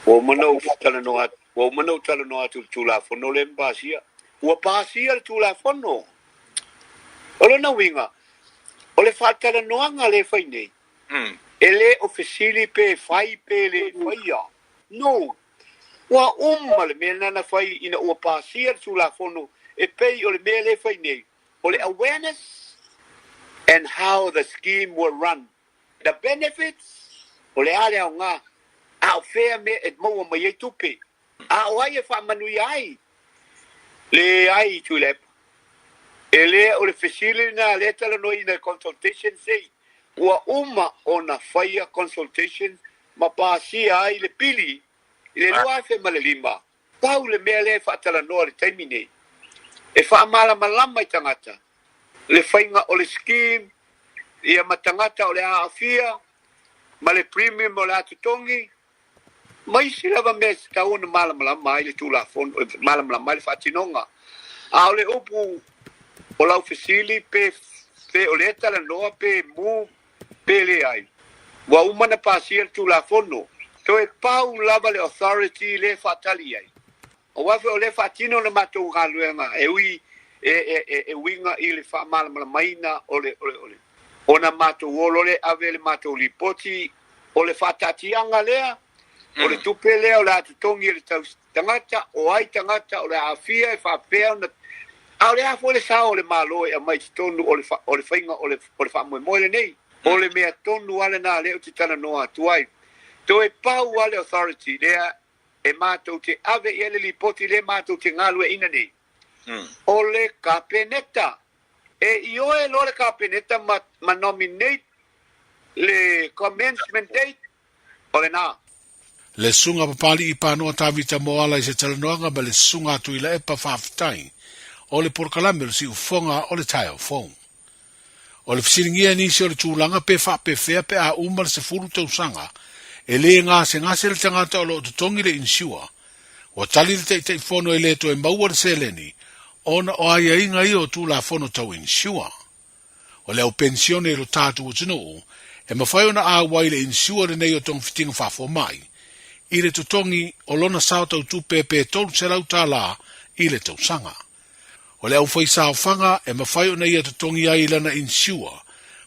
Ua uma ona ou talanoa atu, ua uma ona ou talanoa atu i le Tulafono lea ma pasia. Ua pasia le Tulafono. O lona uiga, o le faatalanoaga lea e fai nei, E le o fesili pe fai pe le faia. No. Ua uma le mea lena na fai ina ua pasia le Tulafono e pei o le mea lea e fai nei, o le awareness and how the scheme will run, the benefits, o le a le aoga, a o fea mea e maua mai ai tupe, a o ai e faamanuia ai? Leai, Tuilaepa. E le o le fesili lena lea e talanoaina i consultation sei. Ua uma ona faia consultation ma pasia ai le pili i le 2005. Pau le mea lea e faatalanoa i le taimi nei, e faamalamalama i tagata le faiga o le scheme ia ma tagata o le a aafia ma le premium o le a totogi ma isi lava mea e tatau ona malamalama ai le Tulafono, e malamalama ai le faatinoga. A o le upu o lau fesili pe pe o lea talanoa pe move pe leai, ua uma ona pasia le Tulafono, toe pau lava le authority lea e faatali i ai. Aua foi o lea e faatino le matou galuega e ui e, e, e, e uiga i le faamalamalamaina o le, o le, o le, ona matou o loa lea e ave le matou lipoti o le faataatiaga lea, o le tupe lea o le a totogi e le tagata, o ai tagata o le a aafia e faapea ona, a o le a foi le sao o le Malo e aumai i totonu o le, o le faiga o le, o le faamoemoe lenei. O le mea tonu lava lena lea ou te talanoa atu ai. Toe pau lava le authority lea e matou te ave i ai le lipoti lea matou te galueaiina nei, o le Kapeneta. E ioe loa le Kapeneta ma, ma nominate le commencement date, o lena. Le Susuga Papali'i Panoa Tavita Moala i se talanoaga ma le Susuga Tuilaepa Faafetai o le polokalame o le siufofoga o le taeao fou. O le fesiligia e nisi o le tulaga pe faapefea pe a uma le 10 tausaga e le gasegase le tagata o lo o totogi le insure. Ua tali le Taitaifono e le toe maua le seleni ona o aiaiga ia o Tulafono tau insure. O le au penisione i lo tatou atunuu e mafai ona auai le insure lenei o togafitiga faafomai i le totogi o lona sao tau tupe pe $300 i le tausaga. O le aufaisaofaga e mafai ona ia totogi ai i lana insure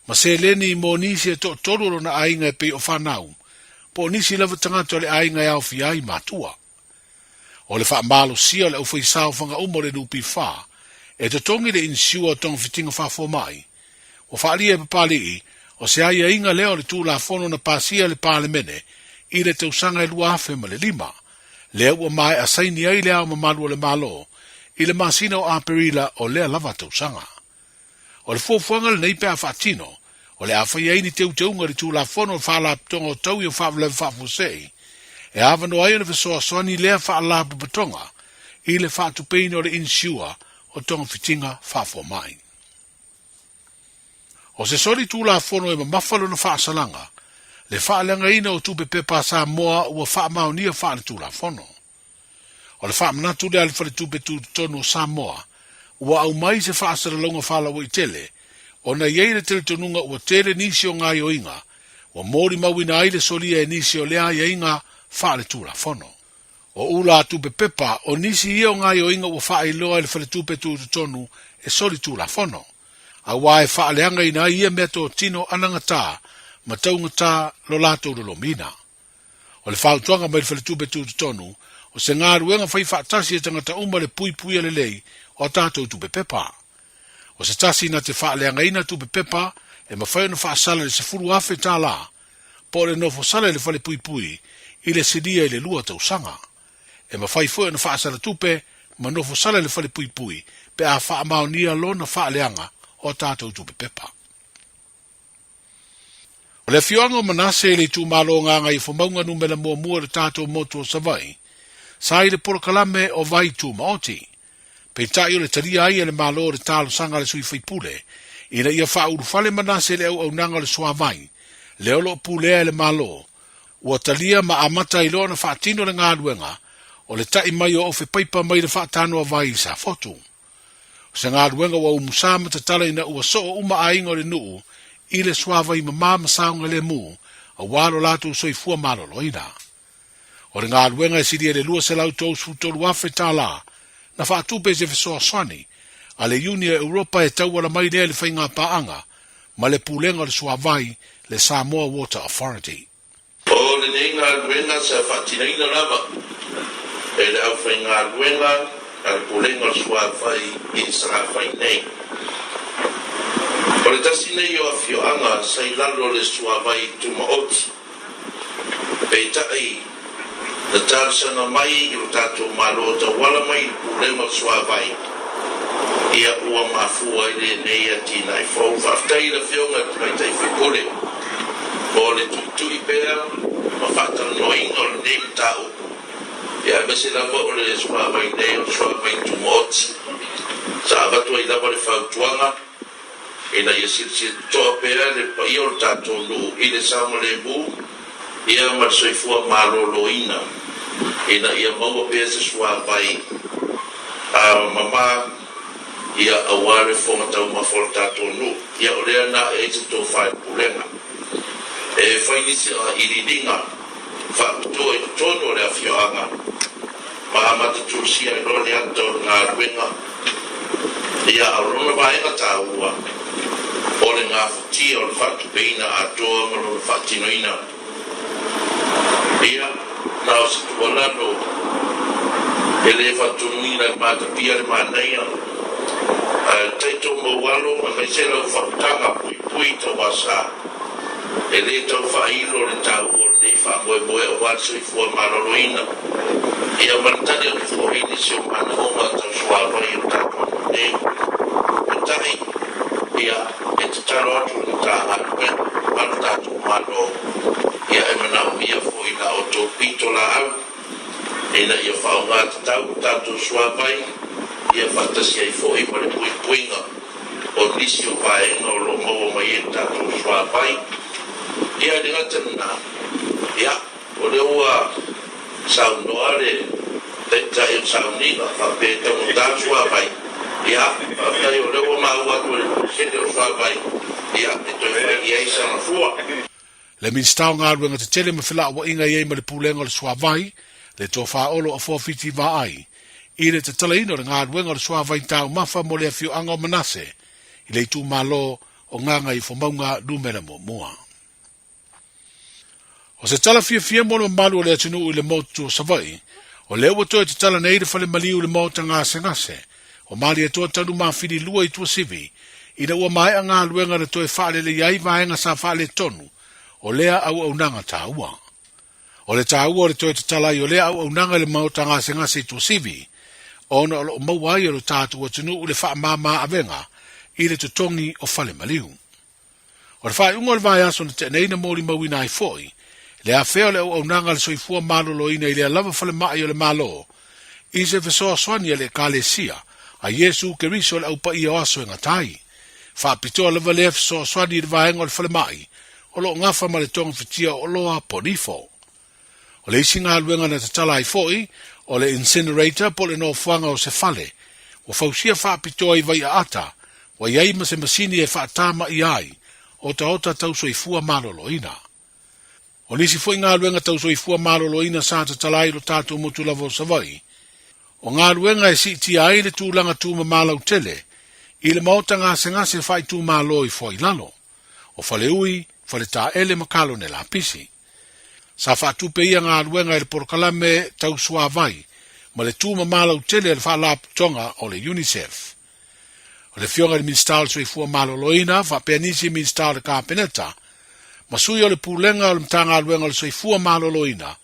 ma seleni mo nisi e toatolu o lona aiga e pei o fanau, po o nisi lava tagata o le aiga e aofia ai matua. O le faamalosia o le aufaisaofaga uma o le NPF e totogi le insure o togafitiga faafomai, ua faaalia e Papali'i o se aiaiga lea o le Tulafono na pasia e le Palemene i le tausaga e 2005, lea ua maea saini ai Le Ao Mamalu o le Malo i le masina o Aperila o lea lava tausaga. O le fuafuaga lenei pe a faatino, o le a fai ai ni teuteuga i le Tulafono o le Faalapotopotoga o Taui o Faalavelave Faafuasei, e avanoa ai ona fesoasoani lea Faalapotopotoga i le faatupeina o le inisiua o togafitiga faafomai. O se soli Tulafono e mamafa lona faasalaga, le faaleagaina o tupe pepa a Samoa ua faamaonia faale-Tulafono. O le faamanatu lea a le Faletupe Tutotonu o Samoa, ua aumai se faasalalauga faalauaitele ona e i ai le talitonuga ua tele nisi o gaoioiga ua molimauina ai le solia e nisi o lea aiaiga faale-Tulafono. O ula a tupe pepa, o nisi ia o gaoioiga ua faailoa e le Faletupe Tutotonu e soli Tulafono, auā e faaleagaina ai ia meatotino anagata ma taugata lo latou lolomiina. O le fautuaga mai le Faletupe Tutotonu, o se galuega fai faatasi e tagata uma le puipuia lelei o a tatou tupe pepa. O se tasi na te faaleagaina tupe pepa e mafai ona faasala i le $10,000 po o le nofo sala i le fale puipui i le silia i le lua tausaga. E mafai foi ona faasalatupe ma nofo sala i le falepuipui pe a faamaonia lona faaleaga o a tatou tupe pepa. O le afioaga o Manase i le itumalo o Gagaifomauga numera muamua i le tatou motu o Savaii, sa i le polokalame o Vai Tumaoti. Peitai o le talia ai e le Malo o le talosaga a le sui faipule ina ia faaulufale Manase i le auaunaga o le suavai, lea o lo o pulea e le Malo, ua talia ma amata ai loa ona faatino le galuega o le ta'i mai o ofe paipa mai le faatanoa vai i Safotu. O se galuega ua umusa ma tatala ina ua soo uma aiga o le nuu i le suavai mama ma saogalemu aua lo latou soifua maloloina. O le galuega e silia i le $233,000 na faatupe i se fesoasoani a le Iuni o Europa e tauala mai lea i le faigapaaga ma le Pulega o le Suavai, le Samoa Water Authority. O lenei galuega sa faatinoina lava e le aufaigaluega a le Pulega o le Suavai i Salafai nei. O le tasi nei o afioaga sa i lalo o le Suavai Tumaoti. Peitai, na talosaga mai i lo tatou Malo tauala mai i le Pulega o le Suavai, ia ua mafua ai lenei atinae fou. Faafetai i le Afioga i le Tamaitai Faipule mo le tuitui pea ma faatalanoaina o lenei mataupu, ia aemaise lava o le suavai nei o le suavai tumaoti. Sa avatu ai lava le fautuaga ina ia silasila totoa pea le paia o le tatou nuu i le saogalemu ia ma le soifua maloloina ina ia maua pea se suavai mama ia aua le fofoga taumafa o le tatou nuu. Ia o lea na e ai se tofa i le pulega e fai nisi iliiliga faapitoa i totonu o le afioaga ma amata tusia ai loa le ata o le galuega. Ia, a o lona vaega taua, o le gafatia o le faatupeina atoa ma lona faatinoina. Ia, na o se tuualalo e le faatonuina e matapia le manaia, ae taito maualo aemaise lau fautaga puipui tauasa, e le tau faailo le taua o lenei faamoemoe aua le soifua maloloina, ia ma le tali atu foi i nisi o manaoga tau suavai o le tatou nuu nei. Peitai, ia, e tatalo atu le Matagaluega ma lo tatou Malo, ia e manaomia foi la outou pitolaau ina ia faaaoga tatau le tatou suavai, ia faatasi ai foi ma le puipuiga o nisi o vaega o lo o maua mai ai le tatou suavai. Ia, e le gata lena, ia, o lea ua saunoa le Taitai o le sauniga faapea e taugata le suavai. Ia, faafetai o lea ua maua atu e le Peresetene o le Suavai, ia, e toe fai i ai sana fua. Le Minisita o Galuega Tetele ma Felauaiga i ai ma le Pulega o le Suavai, le Tofa Olo Afuafiti Vaai, i le tatalaina o le galuega o le suavai taumafa mo le afioaga o Manase i le itumalo o Gagaifomauga Numera Muamua. O se tala fiafia mo le mamalu o le atunuu i le motu o Savaii, o lea ua toe tatala nei le fale maliu i le maota gasegase o Malietoa Tanumafili 2 i Tuasivi, ina ua maea galuega na toe faaleleia ai vaega sa faaletonu o lea auaunaga taua. O le taua o le toe tatala ai o lea auaunaga i le maota gasegase i Tuasivi, ona o lo o maua ai e lo tatou atunuu le faamama avega i le totogi o fale maliu. O le faaiuga o le vaiaso na tea nei na molimauina ai foi le afea o le auaunaga a le soifua maloloina i lea lava falemai o le Malo i se fesoasoani a le Ekalesia a Iesu Keriso le Au Paia o Aso e Gata ai. Faapitoa lava lea fesoasoani i le vaega o le falemai o lo o gafa ma le togafitia o oloa ponifo. O le isi galuega na tatala ai foi, o le incinerator po o le nofoaga o se fale ua fausia faapitoa i Vaiaata, ua i ai ma se masini e faatamaia ai otaota tau soifua maloloina. O nisi foi galuega tau soifua maloloina sa tatala ai lo tatou motu lava o Savaii, o galuega e siitia ai le tulaga tumama lautele i le maota gasegase faaitumalo i Foailalo, o Faleui, Faletaele ma Kalone Lapisi. Sa faatupe ia galuega i le polokalame tau suavai ma le tumama lautele a le Faalapotopotoga o le UNICEF. O le Afioga i le Minisita o le Soifua Maloloina faapea nisi Minisita o le Kapeneta ma sui o le Pulega o le Matagaluega o le Soifua Maloloina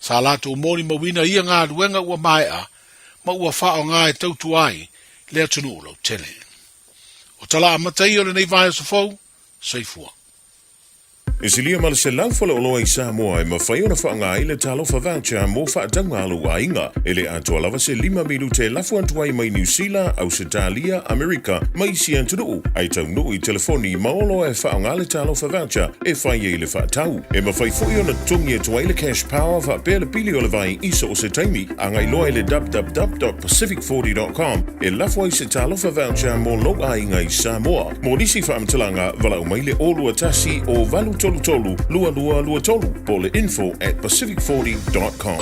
Sa latou molimauina ia galuega ua maea ma ua faaaoga e tautua ai le atunuu lautele. O tala amata ia o lenei vaiaso fou, soifua. E silia ma le 100 faleoloa i Samoa e mafai ona faaaoga ai le Talofa Voucher mo faatauga a lou aiga. E le atoa lava se lima minute e lafo atu ai mai Niu Sila, Ausetalia, Amerika ma isi atunuu, ae taunuu i telefoni ma oloa e faaaoga le Talofa Voucher e fai ai le faatau. E mafai foi ona totogi atu ai le Cash Power faapea le pili o le vai i so o se taimi. Agai loa i le www.pacific40.com e lafo ai se Talofa Voucher mo lou aiga i Samoa. Mo nisi faamatalaga, valaau mai le 021 o 833 2223 po o le info@pacific40.com.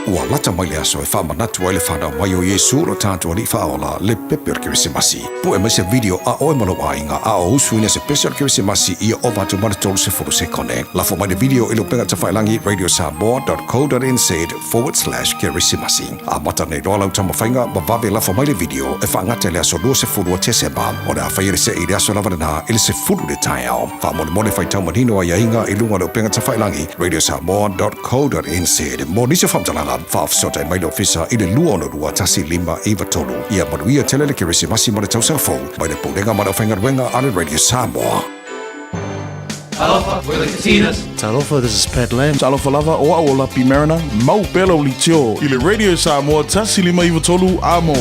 Ua lata mai le aso e faamanatu ai le fanau mai o Iesu lo tatou Alii Faaola, le pepe o le Kerisimasi. Pue mai se video a oe ma lou aiga a o usuina se pese o le Kerisimasi ia ova atu ma le 30 sekone. Lafo mai le video i le upega tafailagi radiosamoa.co.nz/kerisimasi. Amata nei loa lau taumafaiga ma vave lafo mai le video e faagata i le aso 20 o Tesema. O le a faia le see i le aso lava lena i le 10 i le taeao. Faamolemole faitau manino aiaiga i luga o le upega tafailagi radiosamoa.co.nz. Mo nisi o faamatalaga, faafesootai mai le ofisa i le 262 1593. Ia manuia tele le Kerisimasi ma le tausaga fou mai le Pulega ma le Aufaigaluega a le Radio Samoa. Talofa, we're the Katinas. Talofa, this is Pat Lam. Talofa lava, o au o Lapi Mariner, mau pea lau leitio i le Radio Samoa 1593 Amo.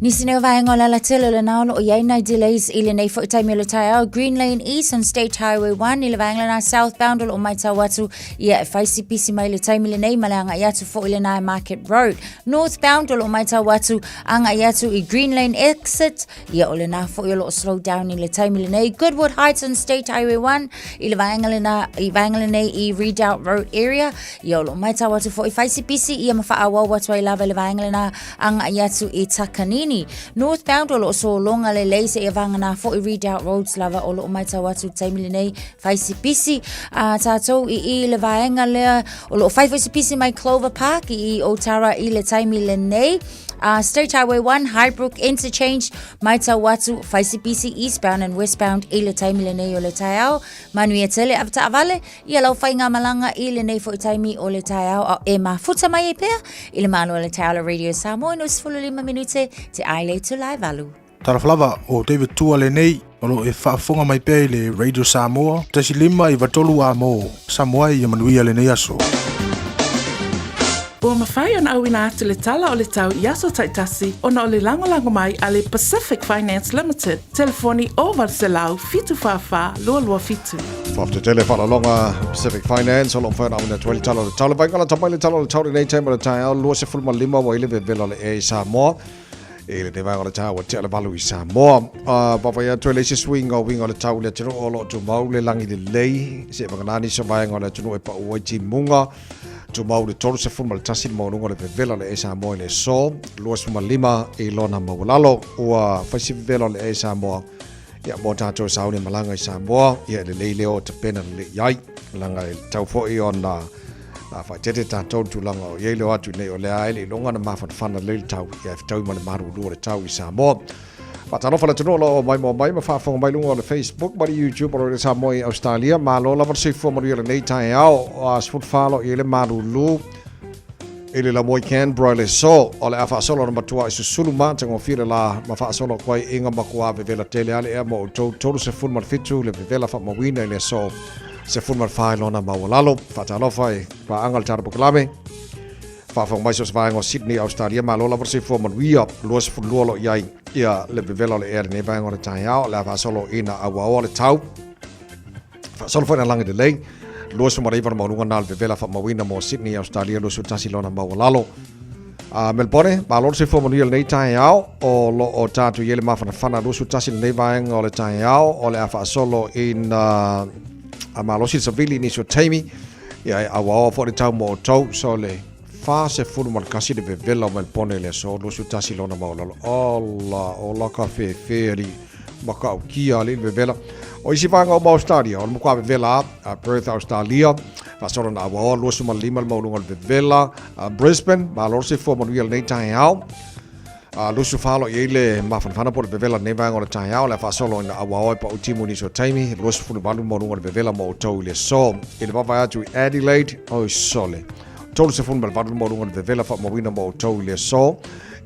Nisi nei o vaega o le alatele o lena o lo o i ai nai delays i lenei foi taimi o le taeao Green Lane East on State Highway 1 i le vaega lena southbound o lo o matau atu ia e fai si pisi mai le taimi lenei ma le agai atu foi lena e Market Road. Northbound o lo o matau atu agai atu i Green Lane Exit ia o lena foi o lo o slow down i le taimi lenei. Goodwood Heights on State Highway 1 i le vaega lena i vaega lenei i Redoubt Road area ia o lo o matau atu foi fai si pisi ia ma faaauau atu ai lava i le vaega lena agai atu i Takanini. Northbound o lo o sologa lelei seia vagana foi Redoubt Roads lava o lo o matau atu i le taimi lenei fai si pisi a tātou i i le vaega lea o lo o fai foi si pisi mai Clover Park i i Otara i le taimi lenei. State Highway 1 Highbrook Interchange matau atu fai si pisi eastbound and westbound i le taimi lenei o le taeao. Manuia tele avetaavale Ia lau faigamalaga i lenei foi taimi o le taeao a e mafuta mai ai pea i le malo o le taeao le Radio Samoa i 15 minute te ai le itula e valu. Talofa lava, o David Tua lenei, o lo o e faafofoga mai pea i le Radio Samoa, 1593 A mo Samoa ia manuia lenei aso. Ua mafai ona auina atu le tala o le tau i aso taitasi ona o le lagolago mai a le Pacific Finance Limited, telefoni 0800 744 227. Faafetai tele faalaloga Pacific Finance o lo o mafai ona auina atu ai le tala o le tau. Le vaaiga lata mai le tala o le tau i lenei taimi o le taeao, 25 ua i le vevela o le ea i Samoa. I lenei vaega o le taeao ua tea le valu i Samoa. Vaavaai atu ai le isi suiga o uiga o le tau i le atunuu o lo o tumau le lagi lelei seivagana nisi o vaega o le atunuu e pau ai timuga. Tumau le 31 le maualuga o le vevela o le ea i Samoa i le aso, 25 i lona maualalo. Ua fai si vevela o le ea i Samoa Ia, mo tātou sauni malaga i Samoa, ia e lelei lea o tapena lelei i ai. Leaga e tatau foi ona faaeteete tātou i le tulaga o i ai le o atu i nei o lea e le iloga ona mafanafana lelei le tau, ia e fetaui ma le malulu o le tau i Samoa. Faatalofa le atunuu o lo o maimoa mai ma faafofoga mai luga o le Facebook ma le YouTube o Radio Samoa i Australia. Malo lava le soifua manuia lenei taeao. 14 lo i ai le malulu. I le lamoe Canberra i le aso, o le a faasolo ona matuaʻi susulu matagofie le la ma faasolo aku ai i nga makuā vevela tele ale ea mo outou 37 le vevela faamauina i le aso 14 i lona maualalo. Faatalofa i paaga le tala polokalame. Faafofoga mai so o se vaega o Sydney, Australia, malo lava le soifua manuia. 22 lo i ai ia le vevela o le ea i lenei vaega o le taeao, o le a faasolo ina auaoa le tau. Faasolo foi na lagi lelei. 29 na maualuga na le vevela faamauina mo Sydney, Australia, 21 lona maualalo. Melbourne, malo le soifua manuia lenei taeao, o lo o tatou i ai le mafanafana 21 lenei vaega o le taeao, o le a faasolo ina a malosi le savili i nisi o taimi, ia e auaoa foi le tau mo outou, so le 41 le vevela o Melbourne i le aso 21 lona maualalo. Ola, ola ka fefe alii. Matautia alii le vevela. O isi vaega uma o Australia, o le matua vevela a Perth, Australia, faasolo na auaoa 25 le maualuga o le vevela, Brisbane, malo le soifua manuia lenei taeao. A lusu whalo i le mafanafana po le vevela nei vaenga o le taeao le faasolo ina auaoa e pau timu nisi o taimi 28 maualuga le vevela mo outou i le aso. I le vaavaai atu i Adelaide, oi sole. 38 maualuga le vevela faamauina mo outou i le aso.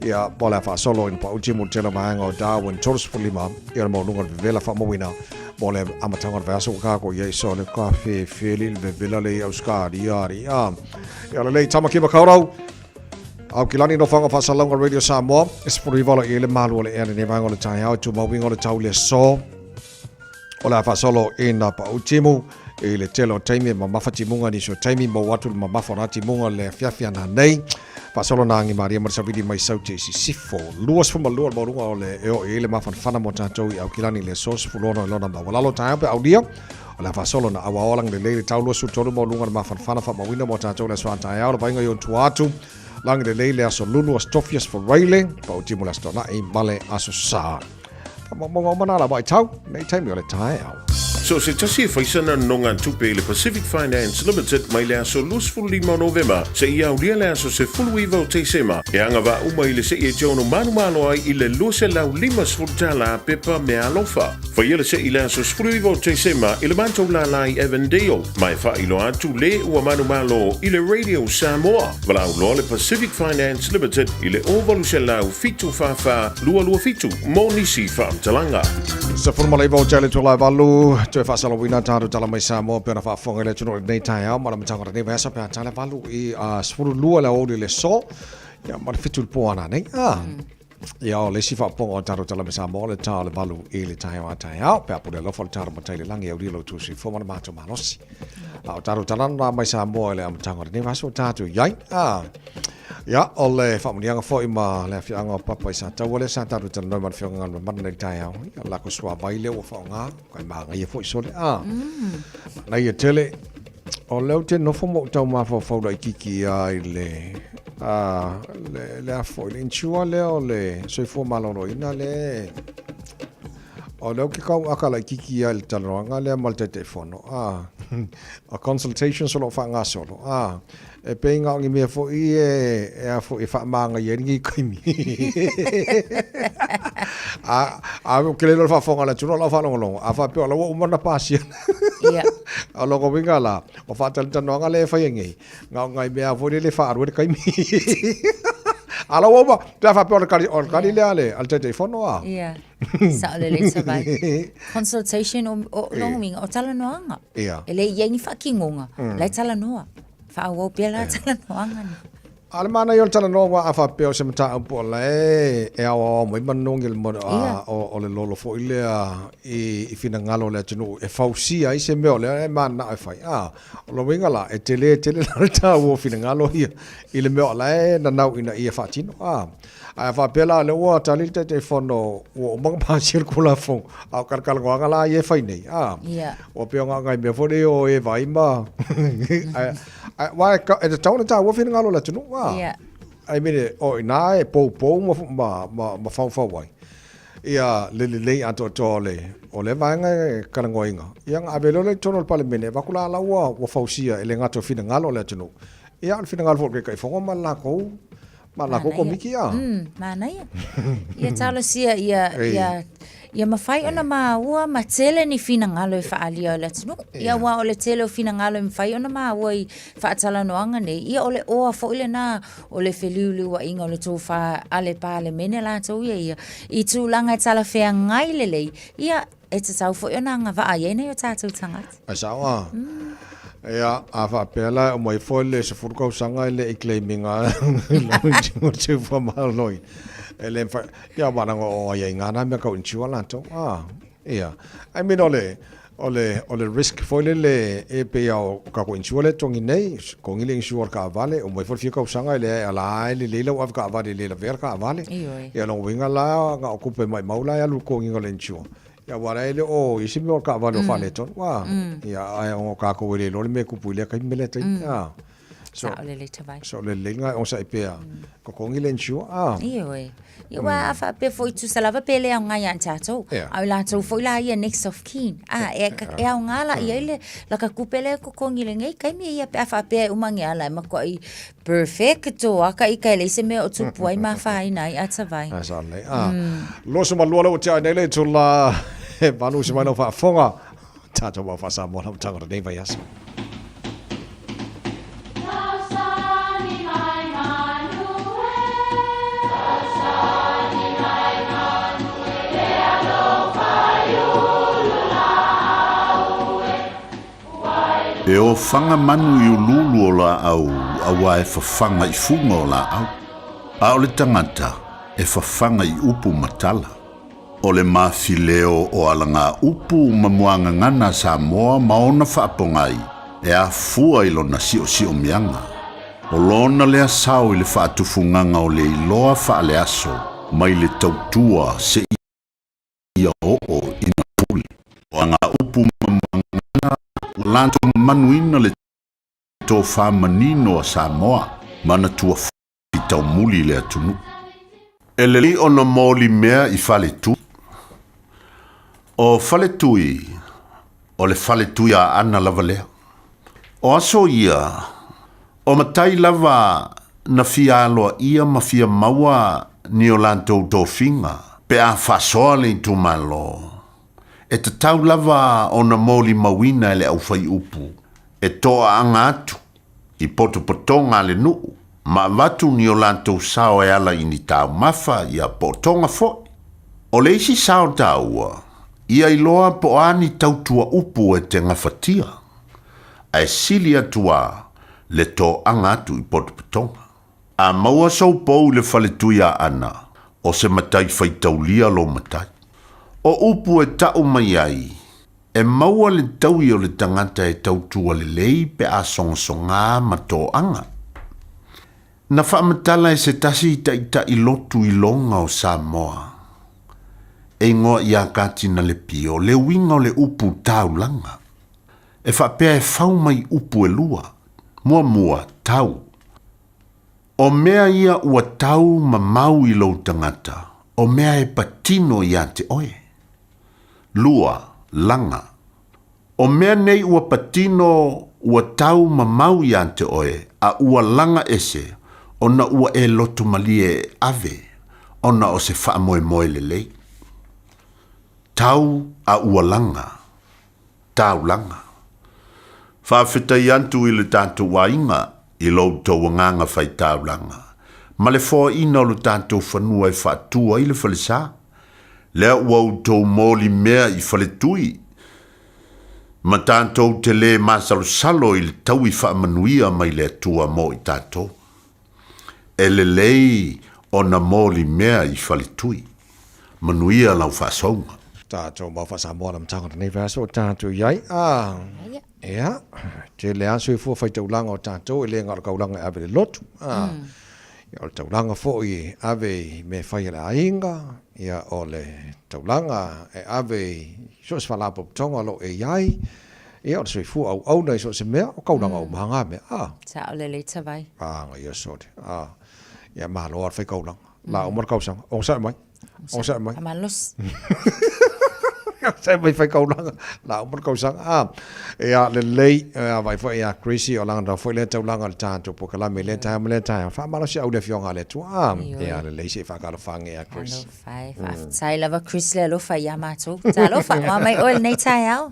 Ia, mo le faasolo ina pau timu le tele vaenga o Darwin 35 ia le maualuga le vevela faamauina mo le amataga o le vaiaso ua kako i ai sole ka fefeli le vevela le i Australia ari. Ia lelei Tamaki Makaurau. Aukilani nofoaga faasalalauga Radio Samoa, e 19 o i le malu o le ea lenei vaega o le taeao e tumauiga o le tau le aso. O le a faasolo i nā pau timu i le tele o taimi e mamafa timuga nisi o taimi maua atu le mamafa o nā timuga le afiafi ana nei. Faasolo nā agi maria ma le savili mai sauti i sisifo. 22 le maualuga o le e oo i ai le mafanafana mo tatou i Aukilani i le aso 16 i lona maualalo taeao pe aulia. O le a faasolo na auaoa lagi lelei le tau 23 maualuga le mafanafana faamauina mo tatou le aso a taeao le vaaiga i ona tua atu. Lagi lelei le aso Lulu, aso Tofi, aso Faraile, pau timu le aso Toanai ma le aso Sa. Faamaumauga uma nā lava i tau, nei taimi o le taeao. So se tasi e faisana nonogatupe i le Pacific Finance Limited mai le aso 25 o Novema seia aulia le aso 19 o Tesema e agavaa uma i le se'i e te ono manumalo ai i le $250 pepa meaalofa. Faia le se'i i le aso 19 o Tesema i le matou lālā i Avondale ma e faailoa atu le ua manumalo i le Radio Samoa. Valaau loa le Pacific Finance Limited i le 0800 744 227 mo nisi faamatalaga. 19 o tele tula e valu, toe faasalalauina tatou tala mai Samoa pe ona faafofoga i le atunuu i lenei taeao ma le amataga o lenei vaiaso pe a tala valu i 12 le aoauli i le aso ia ma le 7 i le po ana nei. Ah. Ia o le isi faapopoga o tatou tala mai Samoa o le ta o le valu i le taeao a taeao pe a pule alofa le taro matai le lagi e aulia lo outou soifua ma le matou malosi. A o tatou tala na mai Samoa i le amataga o lenei vaiaso o tatou i ai. Ah. Ia, o le faamanuiaga foi ma le afiaga o Papa i Sataua lea sa tatou talanoa ma le Afioga Galumalemana nei taeao. Ia, o le lakou suavai lea ua faaaoga, kai magaia foi sole. Ah. Manaia tele. O lea ou te nofo ma ou tau mafaufau laitiiti lava i le, a, le, le a foi, le insure lea o le soifua maloloina lea e, o lea ou te tau aka laitiiti lava i le talanoaga lea ma le Taitaifono, a, o consultations o lo o faagasolo, a, E pei na o ni mea foi e, e a foi e faamagaia ai lenei taimi. A, a ou te le iloa le faafofoga a le atunuu, o lau faalogologo, a faapea o la ua uma ona pasia. Ia. O lona uiga la, o faatalatalanoaga lea e faia nei, na o nai mea foi lele e faaalu ai le taimi. A la ua uma, pe a faapea o le kali, o le kali lea a le, a le Taitaifono a. Ia. Sao lelei Savai. Consultation o, o lona uiga, o talanoaga. Ia. E le i ai ni faatinoga, la e talanoa. Faaauau pea la talanoaga ni. A o le manaia o le talanoa aua a faapea o se mataupu o la e e aoao mai manogi o le a o le lolo foi lea i i finagalo o le atunuu e fausia ai se mea o lea e mananao e fai. A, o lona uiga la, e tele tele la le taua o finagalo ia i le mea o la e nanau ina ia faatino. A, Ae a faapea la o lea ua tali le Taitaifono ua uma ona pasia le Tulafono, a o talatalanoaga la ia e fai nei, a, Ia. ua pei o nai mea foi lea o e vaai ma ae, ae, aua e e tatau ona taua finagalo o le atunuu, a. Ia. I mean, o i ina e poupou ma, ma, ma, ma faufau ai ia le lelei atoatoa o le, o lea vaega e talanoaina. Ia ona ave loa lea i totonu o le Palemene, avatu la la ua, ua fausia e le gata o finagalo o le atunuu, ia a o le finagalo foi o le Taitaifono ma le latou Ma lako komiti a. Manaia. Ia talosia ia, ia, ia mafai ona maua ma tele ni finagalo e faaalia o le atunuu. Ia aua o le tele o finagalo e mafai ona maua i faatalanoaga nei, ia o le oa foi lena o le feliuliuaiga o le tofa a le Palemene latou ia ia i tulaga e talafeagai lelei, ia e tatau foi ona agavaa i ai nai o tatou tagata. Ai sao a. Ia, a faapea la e uma ifo le 10 tausaga e le i claim ina lau insure soifua maloloina. E le mafai, ia aua leaga o aiaiga na mea tau insure latou. A, ia. I mean o le, o le, o le risk foi lele e pei lava o tatou insure lea e totogi nei, totogi le insure o le taavale, uma ifo le fia tausaga e leai a la e lelei lau avetaavale e le lavea le taavale. Ioe. Ia lona uiga la na o tupe maimau la e alu i le totogiina o le insure. Ia aua la e le o i ai se mea o le taavale o faaletonu, a. Ia ae ona o tatou e le iloa le mea e tupu i lea taimi ma lea taimi, a. Saʻolelei Tavai. Saʻolelei lena e onosai pea, totogi le insure, a. Ioe. Ia aua a faapea foi tusa lava pe le aoga ia tatou. Yeah. A o latou foi la ia next of kin. A e, e aoga la i ai le laka tupe lea e totogi i lenei taimi ia pe a faapea e uma ane lava e matuai perfect a ka ika e leai se mea o tupu ai ma afaina ai a Tavai. A saʻolelei. A. 22 lea ua tea ai nei le itula e valu usi mai lau faafofoga. Tatou mau faa-Samoa lau tanga o lenei vaiaso. E ofaga manu i uluulu o laau auā e fafaga i fuga o laau, a o le tagata e fafaga i upu ma tala. O le mafileo o alagaupu ma muagagana a Samoa ma ona faapogai e afua i lona siosiomiaga. O lona lea sao i le faatufugaga o le iloa faaleaso mai le tautua seia oo ina pule. O agaupu ma muagagana ua latou manuina le tofa manino a Samoa ma ana tuafi taumuli i le atunuu. E lelei ona moli mea i Faletui. O Faletui, o le faletui a Aana lava lea. O aso ia, o matai lava na fia aloaia ma fia maua ni o latou tofiga pe a faasoa le itumalo. E tatau lava ona molimauina e le aufaiupu e toaaga atu i potopotoga a le nuu ma avatu ni o latou sao e ala i ni taumafa ia pootoga foi. O le isi sao taua, ia iloa po o a ni tautua upu e te gafatia, ae sili atu a le toaga atu i potopotoga. A maua sou pou i le faletui a Ana, o se matai faitaulia lou matai. O upu e tau mai ai, E maua le taui o le tagata e tautua lelei pe a sogasogā ma toaga. Na faamatala e se tasi taitai lotu i loga o Samoa, e igoa ia Katina Lepio, le uiga o le upu taulaga. E faapea e fau mai upu e lua, muamua, tau. O mea ia ua tau ma mau i lou tagata, o mea e patino ia te oe. Lua, laga. O mea nei ua patino ua tau ma mau ia te oe, a ua laga ese, ona ua e loto malie e ave, ona o se faamoemoe lelei. Tau a ua laga. Taulaga. Faafetai atu i le tatou aiga i lo outou agaga fai taulaga, ma le foaina o lo tatou fanua e faatu ai le falesa. Lea ua outou moli mea i faletui, ma tatou te lē masalosalo i le taui faamanuia mai le Atua mo i tatou. E lelei ona moli mea i faletui. Manuia lau faasouga. Tatou mau faa-Samoa la matanga lenei vaiaso o tatou i ai. A, ia, tele lava soifua faitaulaga o tatou, e le na o le kaulaga e ave i le lotu. A, ia, o le taulaga foi e ave i mea e fai a le aiga, ia, o le taulaga e ave i so o se faalapotopotoga o lo o e i ai, Ia, o le soifua auauna i so o se mea, o kaulaga uma lava ngā mea. A. Sao lelei Tavai. A, nga ia sole. A, ia malo lava le faikaulaga. La uma le kausaga. Onosai mai. Onosai mai. Malosi. Onosai mai faikaulaga. La uma le kausaga. A, ia lelei, a vaai foi ia Gracie, o lana foi lea taulaga i le tatou polokalame i lea taeao ma lea taeao. Faamalosi au i le Afioga a le Atua. A, ia lelei se i faatalofa ane ia Gracie. Alofa e. Faafetai lava Chris le alofa ia matou. Talofa, ua mai oe lenei taeao.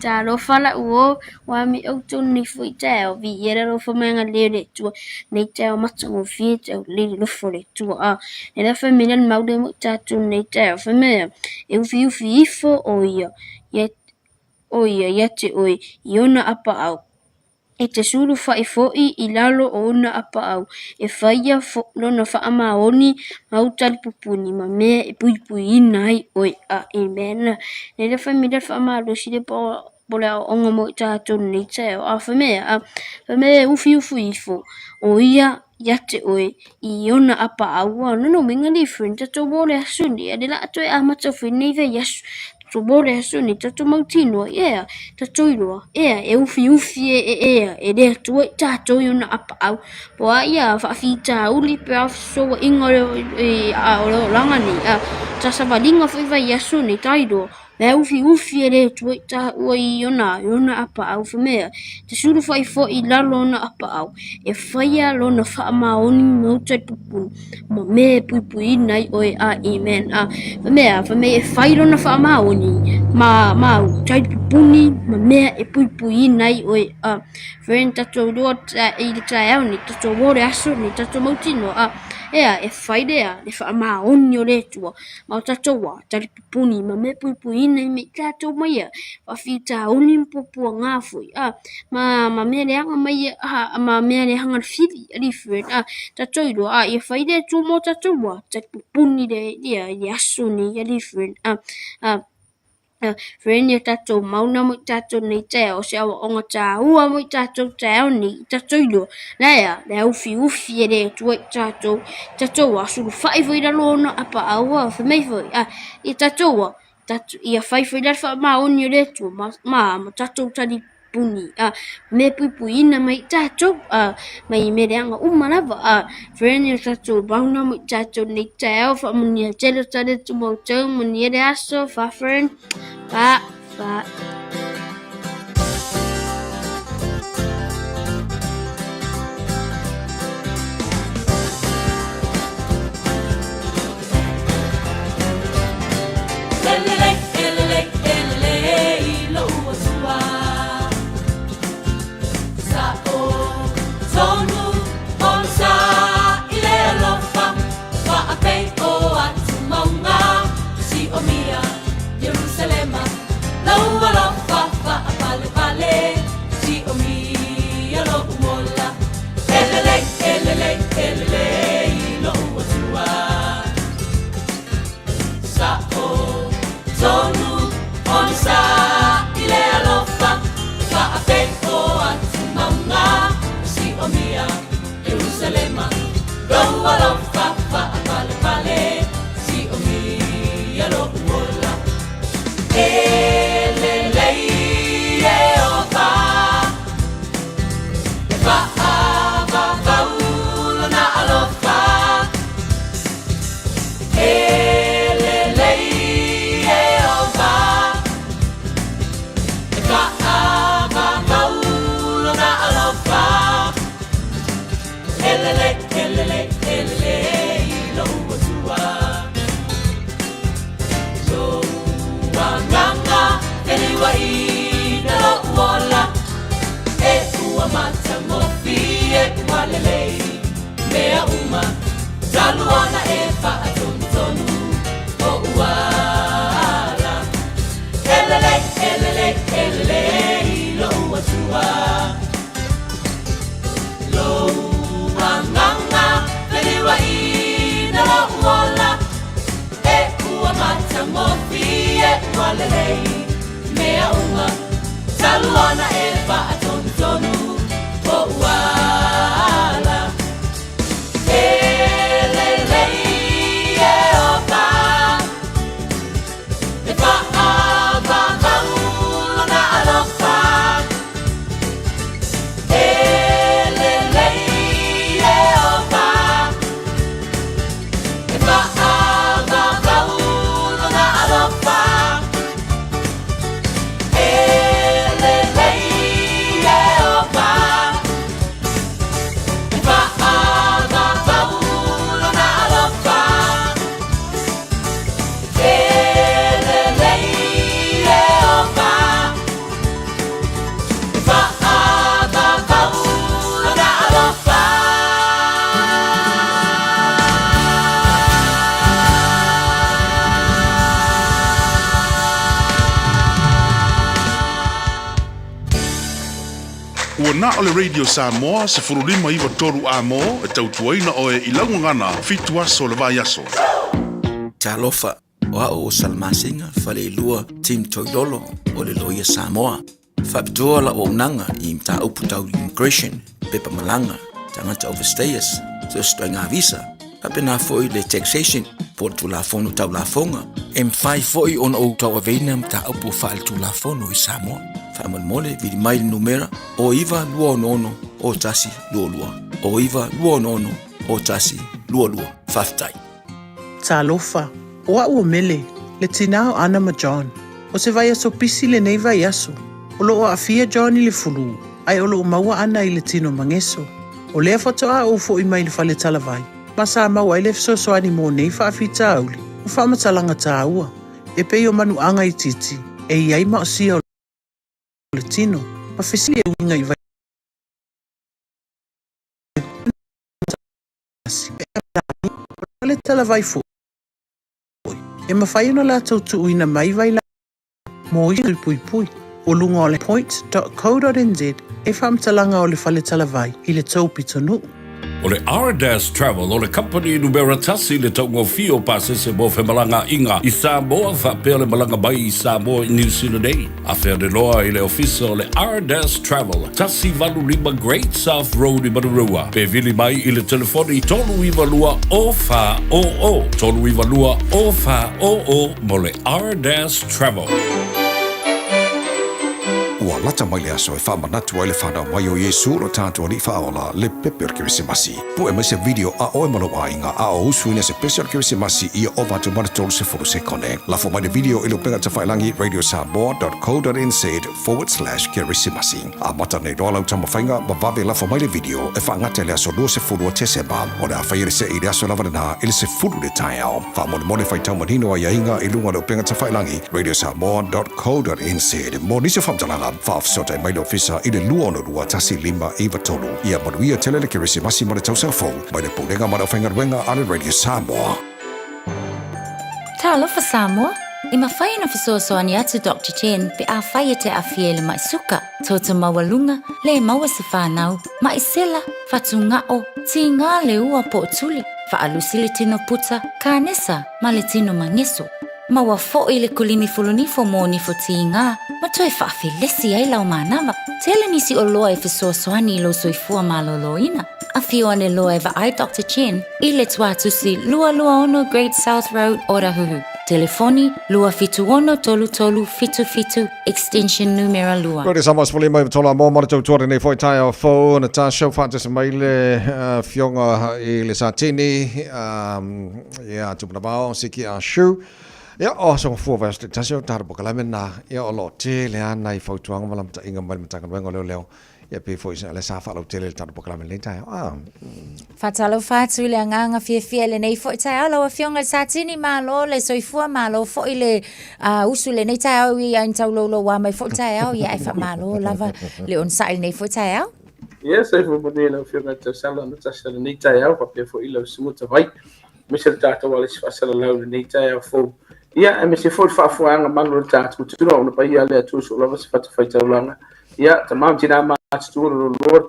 Talofa la'u uo, ua ami outou lenei foi taeao, viia le alofa mai agalelei o le Atua, lenei taeao matagofie, taulelei le alofa o le Atua. A, e le fai mai le mau lea mo i tatou lenei taeao, fai mai a, e ufiufi ifo ʻo ia, ia, ʻo ia ia te ʻoe i ona apaau. E te sulufaʻi foi i lalo o ona apaau, e faia lona faamaoni ma ou talipupuni ma mea e puipuiina ai ʻoe. A Amen. Nei le fai mai le faamalosi le po le aoaoga mo i tatou lenei taeao. A fai mai a, fai mai e ufiufi ifo ʻo ia ia te ʻoe i ona apaau. Ua no no menga li friend tatou o le aso nei, a le la toe amata foi nei vaiaso. tatou mo le aso nei tatou mautinoa ea tatou iloa ea e ufiufi e e ea e le Atua i tatou i ona apaau po o a ia faafitauli pe a fesouaiga o le a o le olaga nei a tasavaliga foi vaiaso nei ta iloa E ufiufi e le Atua i taua i ona i ona apaau fai mea, te sulufai foi i lalo ona apaau, e faia lona faamaoni ma uta i pupuni, ma mea e puipuiina ai oe. A Amen. A fai mea, fai mai e fai lona faamaoni ma ma uta i pupuni ma mea e puipuiina ai oe. A friend tatou iloa i le taeao nei, tatou o le aso nei, tatou mautinoa, a ea e fai lea le faamaoni o le Atua ma o tatou a tali pupuni ma mea puipuiina i mea i tatou mai ia faafitauli ma puapuaga foi a ma ma mea leaga mai ia a ma mea leaga le fili alii friend a tatou iloa a ia fai le Atua mo tatou ua talipupuni le ia i aso nei alii friend a a friend ia tatou mauna mo i tatou nei taeao o se aoaoga taua mo i tatou taeao nei i tatou iloa la ea le aufiufi e le Atua i tatou tatou a sulufai foi i lalo o ona apaau a fai mai foi a ia tatou a tatou ia fai foi la le faamaoni o le Atua ma ma ma tatou talipuni a mea puipuiina mai i tatou a mai mea leaga uma lava a friend ia tatou mauna mo i tatou nei taeao faamanuia tele o tali atu ma outou manuia le aso fa friend fa fa. Ua na o le Radio Samoa 1593 amo e tautuaina oe i lau gagana fitu aso o le vaiaso. Talofa, o a'u o Salamasina Faleilua Tim Toilolo o le Loia Samoa. Faapitoa lau auaunaga i mataupu tau immigration, pepa malaga, tagata overstayers, so se ituaiga visa. Faapena foi le taxation po o le Tulafono Tau Lafoga. E mafai foi ona ou tauaveina mataupu faaletulafono i Samoa. Faamolemole, vili mai le numera o 9266 0122, o 9266 0122. Faafetai. Talofa, o a'u o Mele, le tinā o Ana ma John. O se vaiaso pisi lenei vaiaso. O lo'o aafia John i le fulū, ae o lo'o maua Ana i le tino mageso. O lea faatoa ou fo'i mai le fale talavai, ma sa maua ai le fesoasoani mo nei faafitauli ma faamatalaga tāua, e pei o manuaga itiiti e i ai maosia o le tino ma fesili e uiga i Vaitasi. O le fale talavai foi, e mafai ona latou tuuina mai vailaau mo isi tui puipui. O luga o le point.co.nz e faamatalaga o le fale talavai i le tou pitonuu. O le Ardas Travel o le kamupani numera tasi i le taugofie o pasese mo femalagaaiga i Samoa faapea le malaga mai i Samoa i Niu Sila nei. Afe ane loa i le ofisa o le Ardas Travel, 185 Great South Road i Manurewa, pe vili mai i le telefoni 392 0400, 392 0400 mo le Ardas Travel. Ua lata mai le aso e faamanatu ai le fanau mai o Iesu lo tatou Alii Faaola, le pepe o le Kerisimasi. Pue mai se video a oe ma lou aiga a o usuina se pese o le Kerisimasi ia ova atu ma le 30 sekone. Lafo mai le video i le upega tafailagi radiosamoa.co.nz/kerisimasi. Amata nei loa lau taumafaiga ma vave lafo mai le video e faagata i le aso 20 o Tesema. O le a faia le see i le aso lava lena i le 10 i le taeao. Faamolemole faitau manino aiaiga i luga o le upega tafailagi radiosamoa.co.nz. Mo nisi o faamatalaga, faafesootai mai le ofisa i le 262 1593. Ia manuia tele le Kerisimasi ma le tausaga fou mai le Pulega ma le Aufaigaluega a le Radio Samoa. Talofa Samoa! E mafai ona fesoasoani atu Doctor Chen pe afai e te aafia i le ma'i suka, toto maualuga, le maua se fanau, ma'i sela, fatuga'o, tīgā le ua po o tuli, faalusi le tino puta, kānesa, ma le tino mageso. Maua fo'i le kulimi fulunifo mō nifo tīgā ma toe faafelesi ai lau manava. Tele nisi oloa e fesoasoani i lou soifua malōlōina. Afio ane loa e vaai Doctor Chen i le tuatusi 226 Great South Road, Otahuhu. Telefoni, 276 3377, extension numera 2. Koe te Samoa Sefulu lima iwa tolu a moa ma le tautua lenei foi taeao fou Natasha faatasi mai le afioga i le Satini ia Tupunavao Siki a Shu ia o aso gafua vai aso taitasi o tatou polokalame na ia o lo o tele lava nai fautuaga ma lamataʻiga mai le Matagaluega o Leoleo ia pei foi o lea sa faalautele le tatou polokalame i lenei taeao a. Faatalofa atu i le agaga fiafia i lenei foi taeao lau Afioga i le Satini, malo le soifua, malo foi le usu i lenei taeao i ai taulouloua mai foi le taeao, ia ae faamalo lava le onosai i lenei foi taeao. Ia, soifua manuia lau Afioga i le Tausala Natasha i lenei taeao, faapea foi lau Susuga Tavai, aemaise le tatou ala i se faasalalau i lenei taeao fou. Ia, aemaise foi le faafofoga malu o le tatou atunuu, ona paia a le Atua soo lava se fatafaitaulaga. Ia, tama ma tina matutua le loaloa le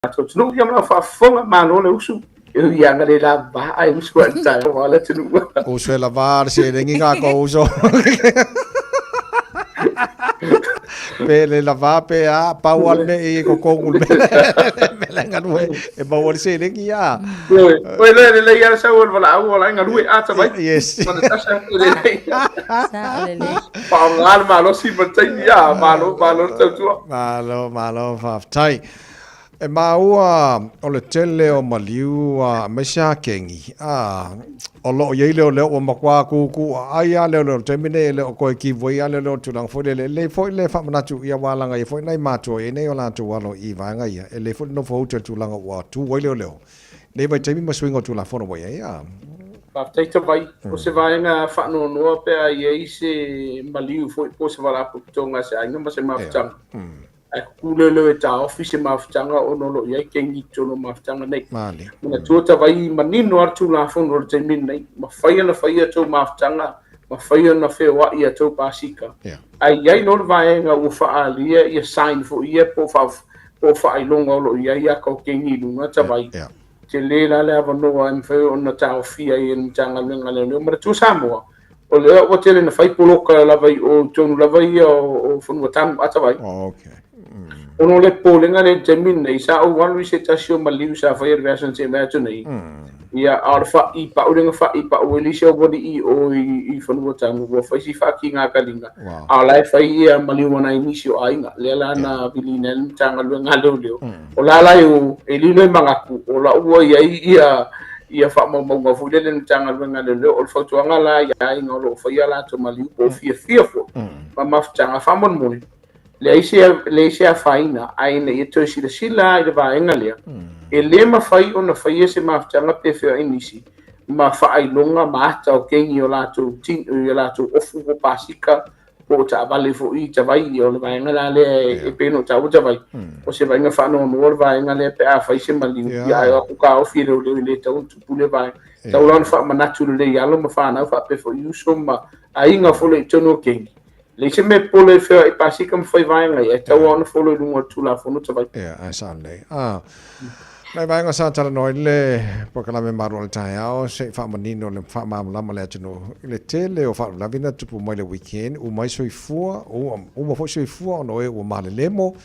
tatou atunuu, ia ma lau faafofoga, malo le usu. E ui lava le lava ae usu ai le taeao a le atunuu. Usu e lava le seleni kākou uso. Pe le lava pe a, pau a le mea i totonu le mea la e galue e maua le seleni a. Oi, oi le le le ia sau o le valaau o la e galue a tavai. Yes. Ma Natasha e lelei. Faaaoga le malosi ma le taimi a, malo, malo le tautua. Malo, malo, faafetai. E maua o le tele o maliu aemaise lava kegi, a, o lo o i ai leoleo ua matua kūkū aai lava leoleo i le taimi nei e le o toe give way lava leoleo i le tulaga foi lele. E lelei foi le faamanatu ia aua leaga e i ai foi nai matua e i ai nai o latou alo i vaega ia, e lelei foi le nofo uta i le tulaga ua tu ai leoleo i lenei vaitaimi ma suiga o Tulafono ua i ai. A. Faafetai Tavai. O se vaega faanoanoa pe a i ai se maliu foi po o se valapotopotoga a se aiga ma se mafutaga. Ae kuku leoleo e taofi se mafutaga ona o lo o i ai kengi i totonu o mafutaga nei. Male. Manatua Tavai manino lava le Tulafono o le taimi lenei, mafai ona fai a outou mafutaga, mafai ona feoai a outou pasika. Ae i ai loa le vaega ua faaalia ia sign foi ia po o faailoga o lo o i ai aka o kengi i luga, Tavai, tele la le avanoa e mafai ona taofia ai e le Matagaluega a Leoleo. Manatua Samoa, O lea ua tele na fai poloka lava i o tonu lava ia o fanua tanu ata vai. Oh, okay. Ona o le popolega lea i le taimi lenei, sa ou alu i se tasi o maliu sa faia i le vaiaso na tea mai atu nei. Ia, a o le fa'i pa'u lea na fa'i pa'u ai le isi aualii i o i Fanuataga, ua fai si fa'akigakaliga, a o la e fai ia maliu a nai nisi o aiga, lea la na viliina ai le Matagaluega a Leoleo. O la la e o, e lilo e manatu, o la ua i ai ia ia fa'amaumauga foi lele i le Matagaluega a Leoleo. O le fautuaga la i aiga o lo o faia a latou maliu po o fiafia foi ma mafutaga, faamolemole, leai se, leai se afaina, ae ina ia toe silasila i le vaega lea, e le mafai ona faia se mafutaga pe feoai nisi ma faailoga ma ata o kengi o latou tin, o latou ofu po pasika po o taavale foi i Tavaii. O le vaega la lea e pei ona ou taua Tavaii, o se vaega faanoanoa le vaega lea pe a fai se maliu, ia ae o atu taofi e leoleo e le tatau ona tupu lea vaega. Tatau la ona faamanatu lelei i alo ma fanau faapea foi uso ma aiga foi o lo o i totonu o kengi. Leai se mea pole e feoai pasika ma fai vaega ia, e tatau lava ona follow i luga o le Tulafono Tavaii. Ia, ae sao lelei. Ah, nai vaega sa talanoa i le polokalame malu o le taeao, se i faamanino le faamalamalama le atunuu i le tele o faalavelave na tupu mai le weekend, uma ai soifua, uma foi soifua ona o e ua malelemo.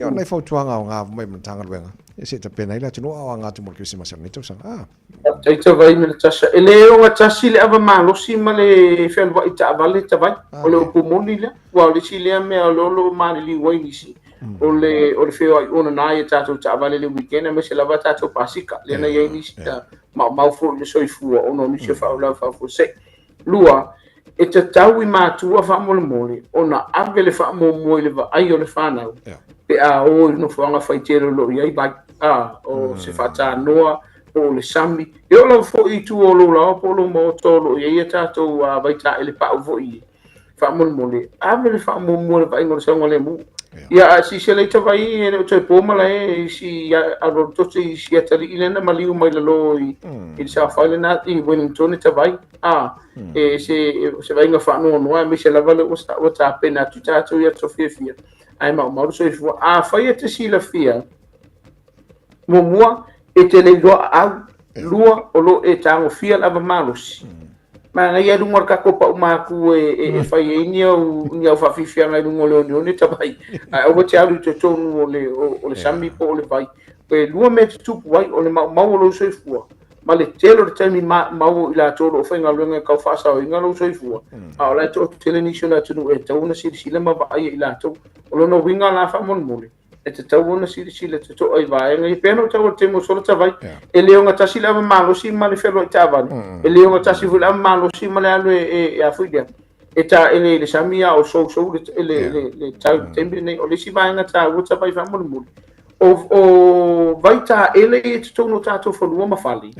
Ia, o nai fautuaga aoga mai Matagaluega e se i tapena ai le atunuu a o aga atu mo le Kerisimasi o lenei tausaga. Ah. Faafetai Tavai ma Natasha. E le ogatasi le ava malosi ma le fealuai taavale Tavai. O le upu moni lea. Aua o le isi lea mea o lea o lo o maliliu ai nisi, o le, o le feoai onana i a tatou taavale i le weekend aemaise lava a tatou pasika. Lea na i ai nisi na maumau foi i le soifua ona o nisi o faalavelave faafuasei. Lua, e tatau i matua faamolemole ona ave le faamuamua i le vaai o le fanau pe a o i nofoaga faitele o lo o i ai vai, a, o se faatanoa po o le sami. E oo lava foi i tua o lou laoa po o lou maota o lo o i ai a tatou vaitaele pau foi i faamolemole, ave le faamuamua i le vaaiga o le saogalemu. Ia, a silasila i Tavaii e le o toe po malae i si alualu tote i si atalii lea na maliu mai lalo i le saofai lena i Wellington i Tavaii. A, e se, se vaaiga faanoanoa aemaise lava le ua tapena atu tatou i aso fiafia, ae maumau le soifua. Afai e te silafia, muamua, e te le iloa aau, lua, o lo o e tagofia le ava malosi. Manaia i luga o le tatou pau maku e fai ai ni au, ni au faafiafiaga i luga o le oneone Tavaii, ae aua te alu i totonu o le, o le sami po o le vai. E lua mea e tutupu ai, o le maumau o lou soifua, ma le tele o le taimi maumau o i latou o lo o faigaluega e tau faasaoina lou soifua, a o la e toatele nisi o le atunuu e tatau ona silasila ma vaaia i latou. O lona uiga la faamolemole, e tatau ona silasila totoa i vaega ia. Pei ona ou taua i le taimi ua sola Tavaii, e le ogatasi le ava malosi ma le fealuai taavale, e le ogatasi foi le ava malosi ma le alu e a foi lea, e taele i le sami a o sousou le, le, le, le tau i le taimi lenei. O le isi vaega taua Tavaii faamolemole, o vaitaele ia i totonu o tatou fanua ma fale,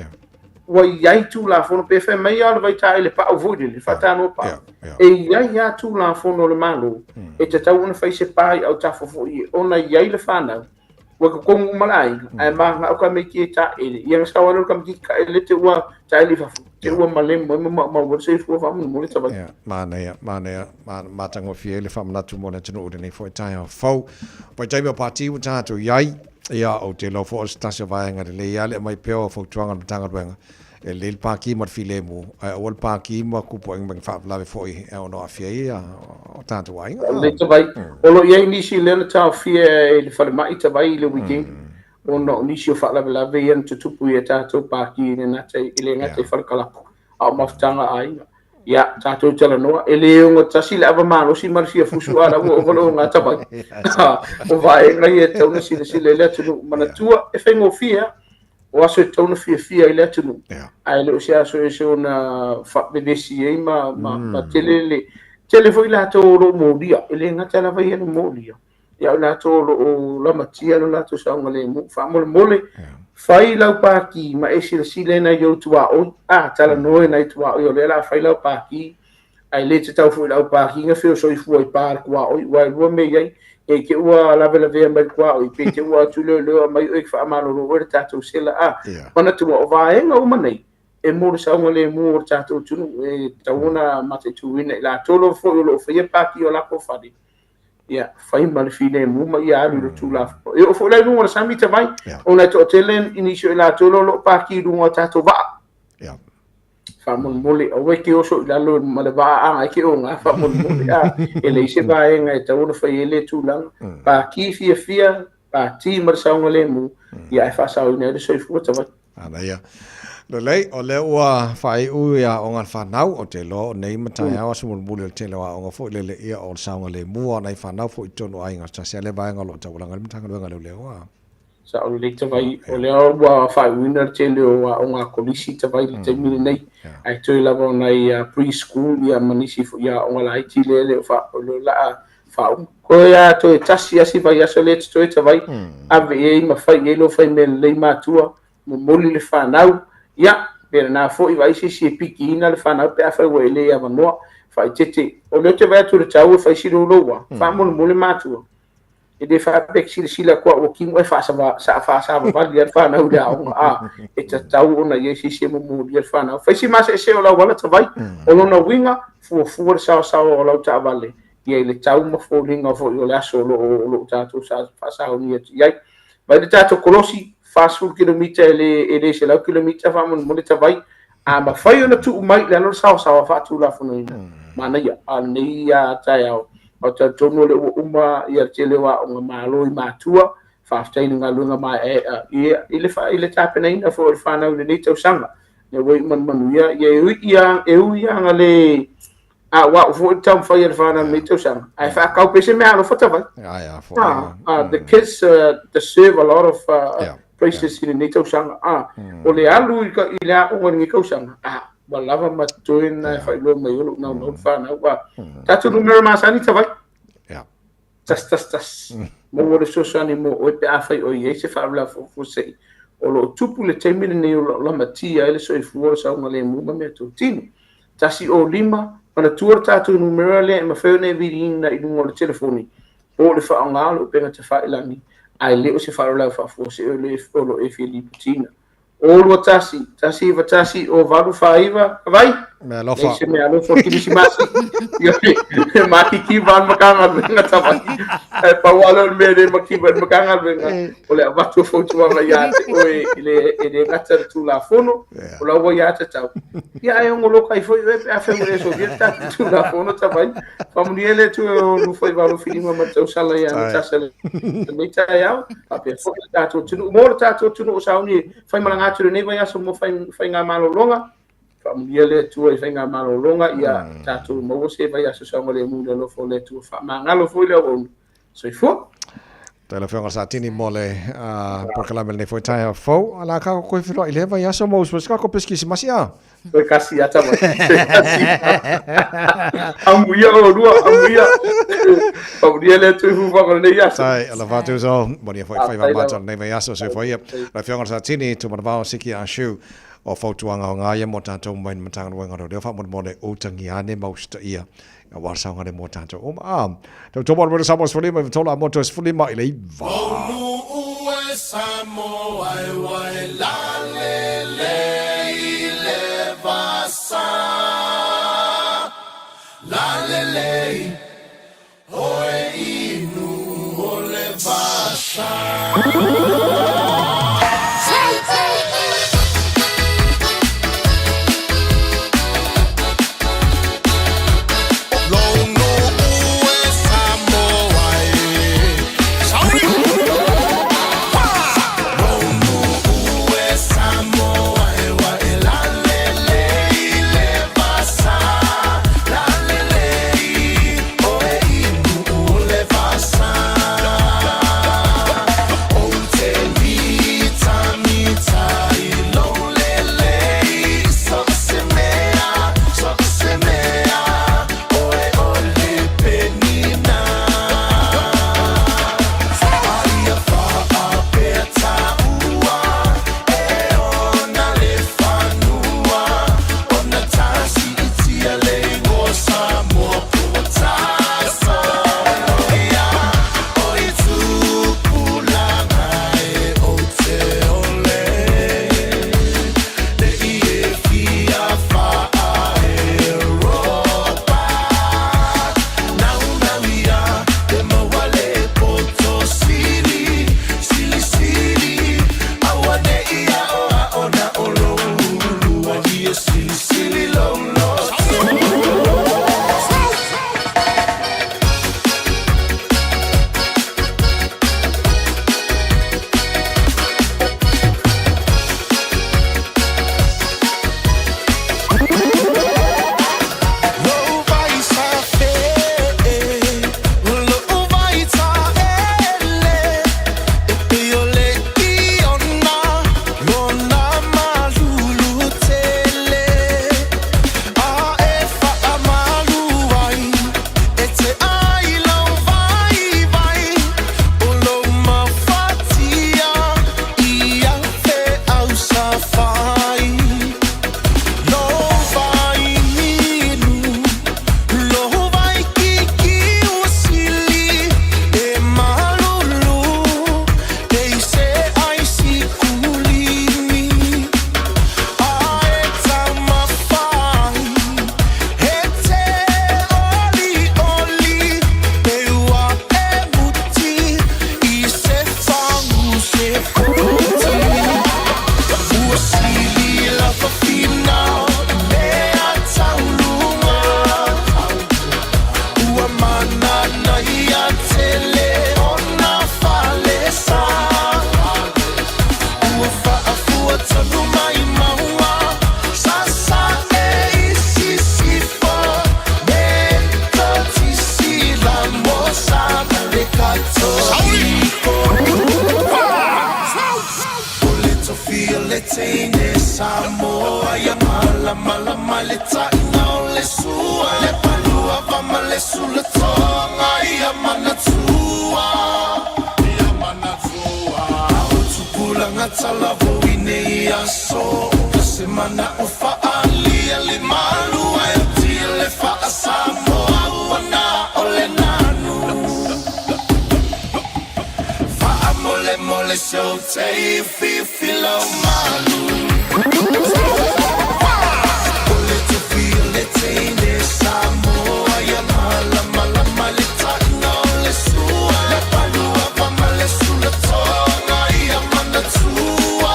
ua i ai Tulafono, pe fai mai lava o le vaitaele pau foi lele, faatanoa pau, e i ai lava Tulafono a le Malo e tatau ona fai se pa i autafa foi ona i ai le fanau, ua totonu uma le aiga, ae mananao tamaiti e taele, ia na sao ai lea o le tamaititi taele te ua taele i fafo, te ua malemo ai ma maumau ai le soifua faamolemole Tavaii. Ia, manaia, manaia, matagofie ai le faamanatu mo le atunuu i lenei foi taeao fou. Vaitaimi o Pati ua tatou i ai, ia, ou te iloa foi o se tasi o vaega lelei lava le aumai pea o fautuaga a le Matagaluega, e lelei le paki ma le filemu, ae aua le paki ma kupuaiga ma ni faalavelave foi e ono aafia ai o tatou aiga. Lelei Tavaii. O lo o i ai nisi lea na taofia e le falemai Tavaii i le weekend, ona o nisi o faalavelave ia na tutupu i a tatou paki e le gata i Falekalapu, a o mafutaga a aiga. Ia, tatou talanoa, e le ogatasi le ava malosi ma le fia fusu a la ua ova le ogata mai. O vaega ia e tatau ona silasila i le atunuu. Manatua, e faigofie lava, o aso e tatau ona fiafia ai le atunuu, ae le o se aso e soona faavevesi ai ma, ma, ma tele le, tele foi latou o lo o molia, e le gata lava ia le molia. Ia o latou o lo o lamatia lo latou saogalemu. Faamolemole, fai lau paki ma e silasila i nai ou tuaoi. A, talanoa i nai tuaoi o lea o le a fai lau paki, ae le tatau foi i lau paki na feosoifua i pa le tuaoi, aua e lua mea e i ai, e te ua lavelavea mai le tuaoi, pe te ua atu leoleo aumai oe e faamalolo oe le tatou sela. A, manatua, o vaega uma nei, e mo le saogalemu o le tatou atunuu, e tatau ona mataituina i latou lava foi o lo o faia paki o latou fale, Ia, fai ma le filemu ma ia alu i le Tulafono. E oo foi la i luga o le sami Tavaii, ona e toatele i nisi o i latou o lo o paki i luga o tatou vaa. Faamolemole, aua e te oso i lalo ma le vaa a e te oga, faamolemole, a, e leai se vaega e tatau ona fai ai lea tulaga. Paki fiafia, pati ma le saogalemu, ia ae faasaoina ai le soifua Tavaii. Manaia. Lelei, o lea ua faaiu i aoga a le fanau, ou te iloa o nei ma taeao aso mulimuli o le tele o aoga foi lele ia o le saogalemu o nai fanau foi i totonu o aiga. Tasi lava lea vaega o lo o taualaga ai le Matagaluega a Leoleo. A. Sao lelei Tavai, o lea ua faaiuina le tele o aoga a kolisi Tavai i le taimi lenei, ae toe lava o nai pre-school ia ma nisi foi aoga laiti lea e le o o lea o le a faauma. Toe a toe tasi lava si vaiaso lea e totoe Tavai, ave i ai ma fai i ai lou fai mea lelei matua, momoli le fanau, ia, pe lena foi vaai se isi e pikiina le fanau pe afai ua e le avanoa, faaeteete. O lea ou te vaai atu i le tau e fai si louloua, faamolemole matua. E le faapea e silasila atu au ua timu ae faasavavali lava le fanau i le aoga, a, e tatau ona i ai se isi e momolia le fanau. Fai si maseese o lau ala Tavai, o lona uiga, fuafua le saosaoa o lau taavale ia i le tau ma foliga foi o le aso o lo o tatou faasaonia atu i ai. Vaai le tatou kolosi, 40 kilomita e le, e le 100 kilomita faamolemole Tavai, a mafai ona tuu mai i lalo le saosaoa faatulafonoina, manaia. A o lenei taeao, ou te talitonu o lea ua uma ia le tele o aoga malo i matua, faafetai i le galuega maeaea ia i le, i le tapenaina foi o le fanau i lenei tausaga. Lea ua iu ma le manuia, ia e ui ia, e ui ia na le a ua au foi le taumafai a le fanau i lenei tausaga, ae faatau pea se meaalofa Tavai. Ai, a foi. Ah, the kids deserve a lot of praises i lenei tausaga. Ah, o le alu i, ka, i le aoga i lenei tausaga, ah, ua lava ma totoe na e faailoa mai ai lou naunau le fanau. Ah, tatou numera masani Tavai. Tasi, tasi, tasi. Maua le fesoasoani mo oe pe afai o i ai se faalavelave faafuasei o lo o tupu i le taimi lenei o lo o lamatia ai le soifua o le saogalemu ma meatotino. 105, Manatua le tatou numera lea e mafai ona e viliina i luga o le telefoni po o le faaaoga o le upega tafailagi ae le o se faalavelave faafuasei o lo o e fia lipotiina. O 21, 191, o 849, Vai! Mea alofa. Nei se mea alofa o Kirisimasi. Ia, makikiva le Matagaluega Tavai. Ae pau lava lea o le mea e le makiva ai le Matagaluega, o le avatu o fautuaga ia te oe e le, e le gata i le Tulafono, o lau aiatatau. Ia, ae ono loka ai foi oe pe afai ua le solia le tatou Tulafono Tavai. Faamanuia le Atua o oulua faiva alofilima ma le tausala ia Natasha lenei taeao, faapea foi le tatou atunuu. Mo le tatou atunuu o sauni e faimalaga atu i lenei vaiaso mo faigamalologa. Faamanuia le Atua i faigamalologa, ia tatou maua se vaiaso saogalemu i le alofa o le Atua. Faamagalo foi le auauna. Soifua. Faafetai lau Afioga Satini mo le polokalame lenei foi taeao fou. A la ka koe feiloai i le vaiaso mo usu se kako pesi a. Toe kasi a tama. Toe kasi. Amuia o lua, amuia. Faamanuia le Atua i fuafuaga o lenei aso. Tai, ala whātu so, monia foi whai wā mātou lenei vaiaso, soifua ia. Lau Afioga Satini, Tumanavao, Siki Ashu, o fautuaga o ngā ia mō tātou mai ni Matagaluega o Reo faamolemole utagia ane ma usitaia aua le saogalemu o tātou uma. A, tau tō mō Samoa 15 i tola mo 15 i le iva. Nu'ue Samoa e wai la le le i le vasa La le le i oe inu o le vasa. Malamalama le taina o le sua Le palua va ma le sulatoga ia manatua Ia manatua A o tupulaga talavou i nei aso Ka se mana o faalia le malu Ae atia le faasamoa ua na o le nanu Faamolemole se ou teififi lau malu O le tofi o le teine Samoa ia malamalama le taina o le sua Le palua va ma le sulatoga ia manatua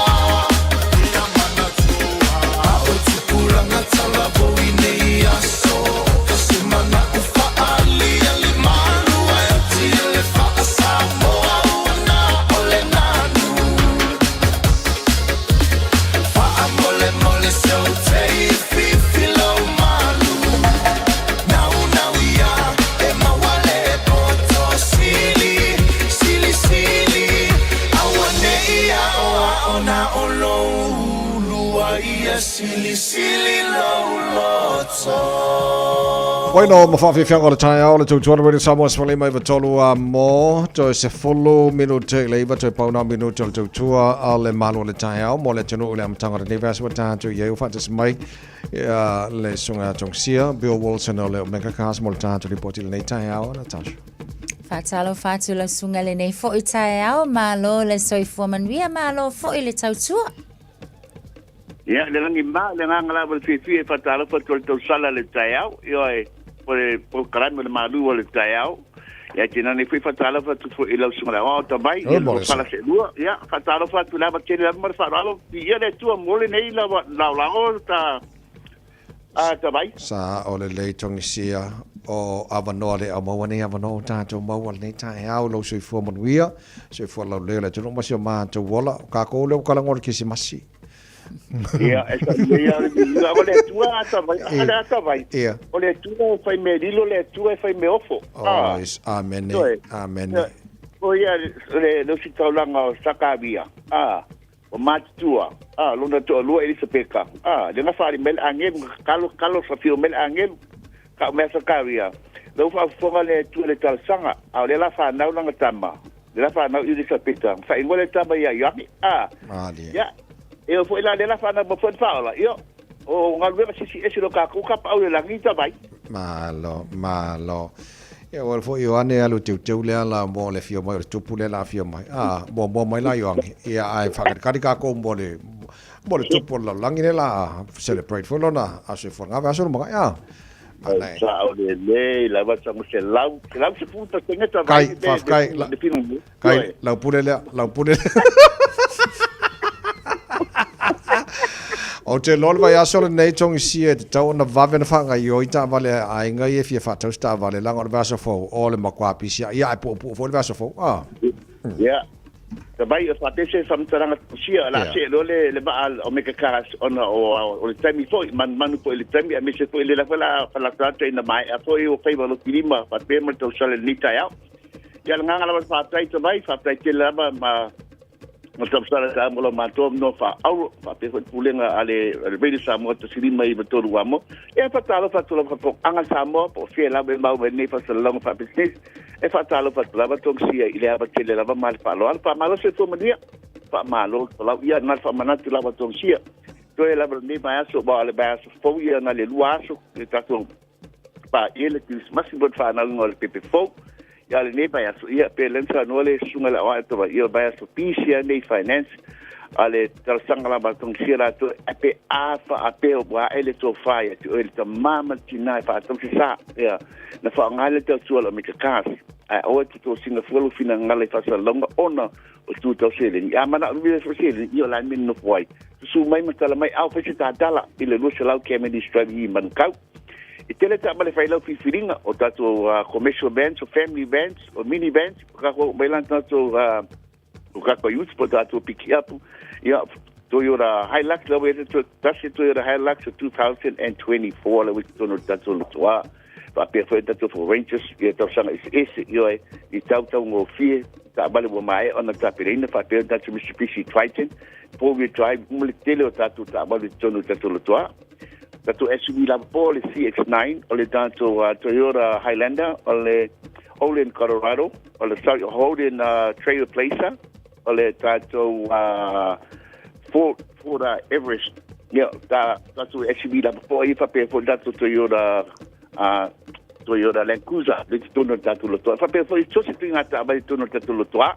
Ia manatua A o tupulaga talavou i nei aso Ka se mana o faalia le malu Ae atia le faasamoa ua na o le nanu Faamolemole se ou teififi lau malu Naunau ia e maua le poto sili Sili sili aua nei aoao na o lou ulua ia sili sili lou loto. Bueno, ma whawhiwhianga o le taeao, le tautuana Radio Samoa sefululima iva tolu a mo, toe sefulu minute i le iva toe pauna minute o le tautua a le malu o le taeao mo le atunuu i le amataga o lenei vaiaso ua tatou i ai ua faatasi mai ia le susuga Tongisia Bill Wilson o le Omega Cars mo le tatou lipoti i lenei taeao. Natasha. Faatalofa atu lau susuga i lenei foi taeao, malo le soifua manuia, malo foi le tautua. Ia, le lagi ma, le agaga lava o le fiafia e faatalofa atu i le tausala i le taeao, ioe, po le polokalame o le malu o le taeao. Ia, tainane foi faatalofa atu foi i lau susuga i le Aoao Tamai, ia le pala seelua. Ia, faatalofa atu i le ava tele lava ma le faaaloalo. Viia le Atua mo lenei laolago ta Tamai. Sa o lelei Tongisia o avanoa le au maua nei avanoa o tatou maua lenei taeao lou soifua manuia, soifua laulelei o le atunuu ma si o matou ola. O kākou lea ua kalagoa le Kerisimasi. Ia, e sa ia le viiga o le Atua ata vai, a le ata vai. Ia. O le Atua e fai mea lilo, le Atua e fai mea ofo. Oh, yes. Amene. Amene. O ia le le ositaulaga o Sakaria, a o matutua, a lona toalua Elisapeta, a le gafa ali mai le agelu, kalo kalo sa fio mai le agelu, ka o mea Sakaria. Le faafofoga le Atua le talosaga, a o le la whanau langa tama. Le la whanau Elisapeta, whaingoa le tama ia Ioane, a. Malie. Ia, e o foi la le la whanau ma foi whaola, io, o galuega sisi ese lo kākou ka paau le lagi ta vai. Malo, malo. Ia, ua foi Ioane alu teuteu lea la mo le fio mai o le tupu lea la fio mai. A, muamua mai la Ioane. Ia, ae whakatikati kākou mo le, mo le tupu o le lalolagi lea la celebrate foi lona aso e fuangave aso le magai. A. Mana e. Sa o le le lava sa mo se lau, se lau se puta te ngeta vai. Kai, whawhikai, la, kai, lau pule lea, lau pule lea. O te loa le vaiaso lenei Tongisia e tatau ona vave ona faagaoioi taavale a aiga ia e fia faatau se taavale leaga o le vaiaso fou o le matua pisi a ia ae puupuu foi le vaiaso fou a. Ia. Tavai o faapea se faamatalaga tusia la see loa le le vaa o Omega Cars ona o o le taimi foi manumanu foi i le taimi aemaise foi le la foi la faalatolata ina maea foi o faiva lotilima faapea ma le tausala i lenei taeao. Ia le agaga lava o le faafetai Tavai, faafetai tele lava ma ma tausala sa mo lo matou no faaauro faapea foi le pulega a le Radio Samoa 1593 amo. Ia faatalofa atu lava faafofogaaga Samoa po o fea lava e mau mai nei faasalalauga faapisinisi. E faatalofa atu lava Tongisia i le ava tele lava ma le faaaloalo. Faamalo soifua manuia. Faamalo folau ia na le faamanatu lava Tongisia. Toe lava lenei vaiaso, aua o le vaiaso fou ia na le lua aso le tatou paia le Kerisimasi mo le whanauga o le pepe fou. Ia lenei vaiaso ia pe lena saunoa le susuga i le aoao e ia vaiaso pisi ia nei finance a le talosaga lava a Tongisia latou e pe a faapea ua ae le tofa ia te oe le tamā ma le tinā e faatausi sa ia na faaaoga le tautua o le Omega Cars ae aua e totosina fua lou finagalo i faasalalauga ona o tu tau seleni. A manaomia foi seleni, ia o le a le mea e nonofo ai. Susu mai ma tala mai, a o fai se tatala i le 200 Cavendish Drive i Manukau. E tele taavale fai lau filifiliga o tatou commercial vans, o family vans, o mini vans, o kākou mai lan tatou o kākou youth po tatou pick up. Ia, Toyota Hilux, lau e tasi Toyota Hilux o 2024 lau e totonu o le tatou lotoa. Faapea foi tatou for Rangers, ia tausaga eseese, ioe, i tautaugofie, taavale ua maea ona tapenaina, faapea tatou Mitsubishi Triton, four wheel drive, uma le tele o tatou taavale i totonu o tatou lotoa. Tatou SUV lapopoa o le CX-9, o le tatou Toyota Highlander, o le Holden Colorado, o le sorry, Holden Trailblazer, o le tatou Ford, Ford Everest. Ia, ta, tatou SUV lapopoa ia faapea foi le tatou Toyota Toyota Land Cruiser, le totonu o le tatou lotoa. Faapea foi so o se tuiga taavale i totonu o le tatou lotoa.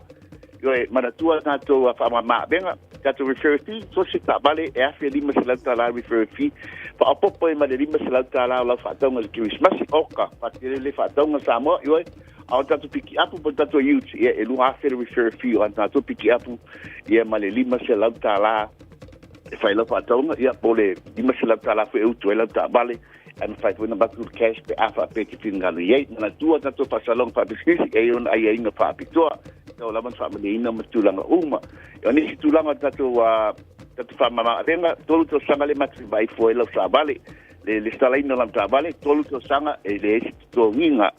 Ioe, manatua tatou faamama-avega, tatou referral fee, so o se taavale e $1,500 referral fee, faaopoopo ai ma le $500 o lau faatauga i le Kerisimasi, oka, faatele le faatauga Samoa, ioe, a o tatou pikiapu po o tatou ute, ia, e $2,000 le referral fee o a tatou pikiapu, ia ma le $500 e fai ai lau faatauga, ia, po o le $500 foi e utu ai lau taavale, Ae mafai foi ona avatu le cash pe a faapea e te finagalo i ai. Manatua tatou faasalauga faapisinisi e i ai ona aiaiga faapitoa, e tatau lava ona faamalieina ma tulaga uma. O nisi tulaga o tatou tatou faamama-avega, 3 tausaga lea matou te vaai fua ai lau taavale. Le lesitalaina o lau taavale, 3 tausaga e leai se totogiga.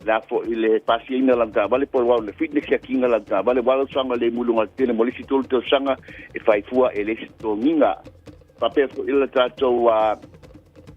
Le a foi le pasiaina o lau taavale po o le warrant of fitness, siakiina lau taavale, aua lau saogalemu i luga o le tele mo le isi 3 tausaga e fai fua e leai se totogiga. Faapea foi le tatou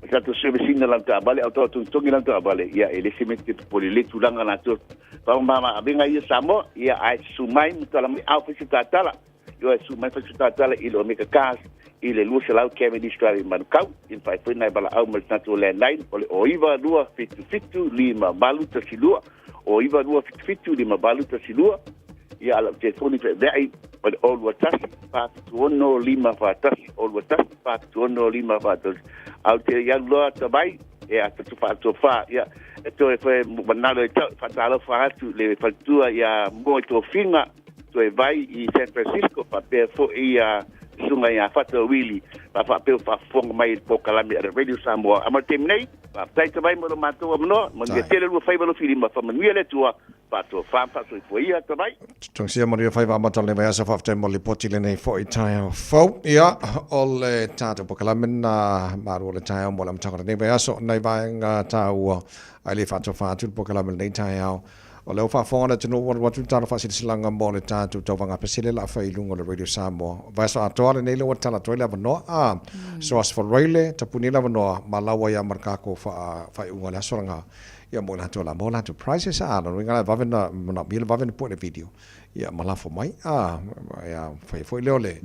le tatou service ina lau taavale au tau togitogi lau taavale, ia e le se mea te popole le tulaga latou faamama-avega ia Samoa, ia ae susu mai ma tala mai au fai se tatala, ioe, susu mai fai se tatala i le Omega Cars i le 200 Cavendish Drive i Manukau, i mafai foi nai valaau mai le tatou landline o le o 92 77 58 12, o 92 77 58 12. Ia, a lau telefoni feaveai o le 021 476 541, 021 476 541. Au te i alu loa tamai e a tatu faatofa, ia e toe foe manalo e tau faatalofa atu le faletua ia Moe Tofiga toe vai i San Francisco, faapea foi ia susuga ia Fata Wili faapea faafofoga mai i le polokalame a le Radio Samoa. A ma le taimi nei, faafetai tamai mo lo matou avanoa, manuia tele lua faiva lo filima, faamanuia le Atua, faatofa ma faasoifua ia tamai. Tongisia manuia faiva amata o lenei vaiaso, faafetai mo le lipoti lenei foi taeao fou. Ia, o le tatou polokalame na malu o le taeao mo le amataga o lenei vaiaso, nai vaega taua ai le faatofa atu le polokalame lenei taeao. O lea ua faafofoga le atunuu ua alu atu le tala faasilasilaga mo le tatou tauvaga pesele la fai i luga o le Radio Samoa. Vaiaso atoa lenei lea ua tala atu ai le avanoa. A, so Aso Faraile, tapuni le avanoa, ma lau ai a ma le kākou faaiuga o le aso langa. Ia mo i latou la mo latou prizes a lona uiga la e vave na manaomia le vave na pue le video ia ma lafo mai a ia fai foi lea o le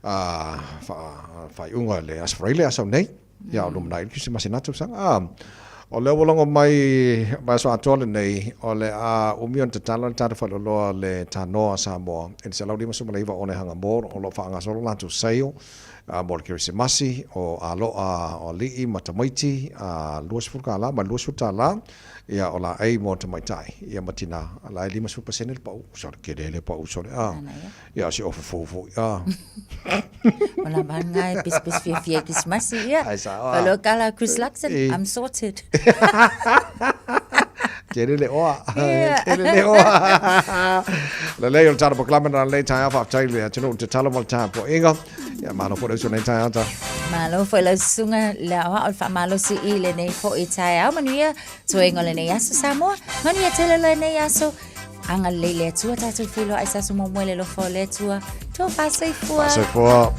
a faaiuga le Aso Faraile aso nei ia o lumanai le Kerisimasi na tausaga a o lea ua logo mai vaiaso atoa lenei o le a umi ona tatala le tatou faleoloa le Tanoa Samoa i le 159 Onehunga Mall o lo o faagasolo latou sale mo le Kerisimasi, o aloa o alii ma tamaiti, a $20 mai le $20, ia o laei mo tamaitai, ia ma tinā, la e 50% le pau, sole tele le pau sole, a, ia o se ofa fou foi, a. O la vanga e pisipisi fiafia i Kerisimasi, ia. Ai sao, a. Falo kala Chris Luxon, I'm sorted. Tele le oa. Tele le oa. Lelei o le tala polokalame na lenei taeao, faafetai le atunuu te talo ma le tapuaiga. Ia, malo foi le uso nei taeao ta. Malo foi lau susuga le aoao le faamalosi i lenei foi taeao. Manuia toega o lenei aso Samoa. Manuia tele lenei aso. Agalelei le Atua tatou feiloai se aso muamua i le alofa o le Atua. Tō whāsoifua. Whāsoifua.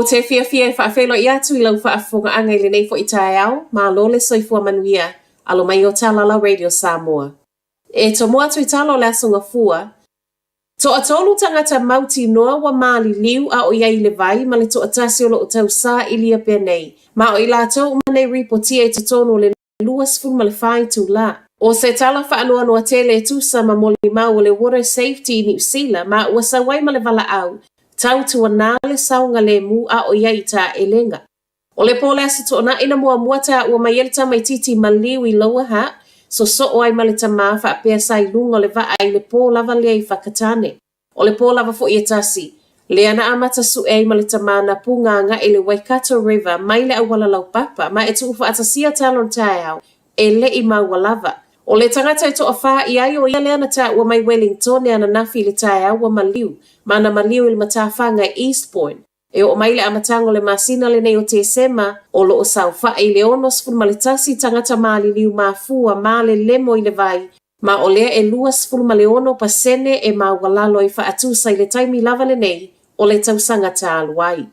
Ou te fiafia e faafeiloai atu i lau faafofogaaga i lenei foi taeao, malo le soifua manuia, alo mai o tala la Radio Samoa. E tomo atu i tala o le Aso Gafua, Toatolu tagata mautinoa ua maliliu a o i ai i le vai ma le toatasi o lo o tausaili pea nei, ma o i latou uma nei ripotia i totonu o le 24 itulā. O se tala faanoanoa tele e tusa ma molimau o le Water Safety i Niu Sila ma ua sau ai ma le valaau, tautuana le saogalemu a o i ai i taelega. O le po o le Aso Toonai na muamua taua mai ai le tamaitiiti maliu i Lower Hutt, sosoo ai ma le tamā faapea sa i luga o le vaa i le pō lava lea i Whakatane. O le pō lava foi e tasi, lea na amata sue ai ma le tamā na puga agai i le Waikato River mai le auala laupapa ma e tuufaatasia tala o le taeao e le i maua lava. O le tagata e toawhā i ai o ia lea na taua mai Wellingtone ananafi i le taeao ua maliu, ma na maliu i le matafaga i Eastbourne. E oo mai le amataga o le masina lenei o Tesema, o lo o saofai i le 61 tagata maliliu mafua ma le lemo i le vai, ma o lea e 26% e maualalo i faatusa i le taimi lava lenei o le tausaga talu ai.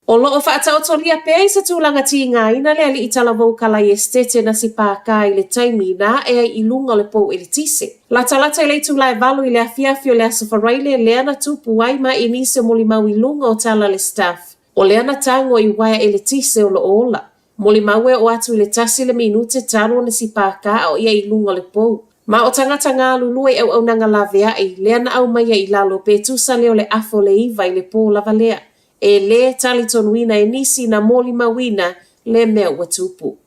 O lo o faataotolia pea i se tulaga tigaina le alii talavou Kalai Esitete na sipākā i le taimi na ae ai i luga o le pou eletise. Latalata i le itula e 8 i le afiafi o le Aso Faraile lea na tupu ai ma i nisi o molimau i luga o tala a le staff, o lea na tago i uaea eletise o lo o ola. Molimau e oo atu i le tasi le minute talu ona sipākā a o ia i luga o le pou. Ma o tagata galulue i auaunaga laveai lea na aumaia i lalo pe tusa lea o le afa o le 9 i le pō lava lea. E lē talitonuina e nisi na molimauina le mea ua tupu.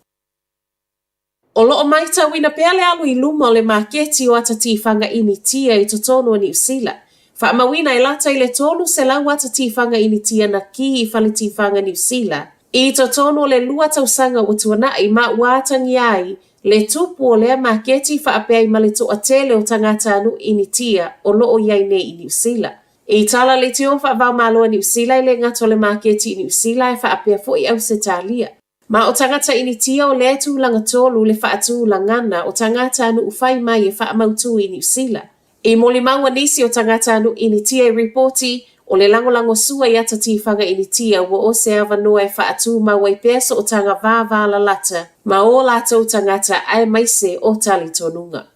O lo o matauina pea le alu i luma o le maketi o ata tifaga Initia i totonu o Niu Sila. Faamauina e lata i le 300 ata tifaga Initia na kī i fale tifaga Niu Sila i totonu o le lua tausaga ua tuanai ma ua atagia ai le tupu o lea maketi faapea ai ma le toatele o tagatanuu Initia o lo o i ai nei i Niu Sila. I tala le tio faava-o-Malo a Niu Sila e le gata o le maketi i Niu Sila ae faapea foi Ausetalia. Ma o tagata Initia o lea tulaga tolu le faatulagana o tagatanuu fai mai e faamautū i Niu Sila. I molimau a nisi o tagatanuu Initia i ripoti, o le lagolago sua i ata tifaga Initia ua o se avanoa e faatūmau ai pea sootaga vāvālalata ma ō latou tagata aemaise o talitonuga.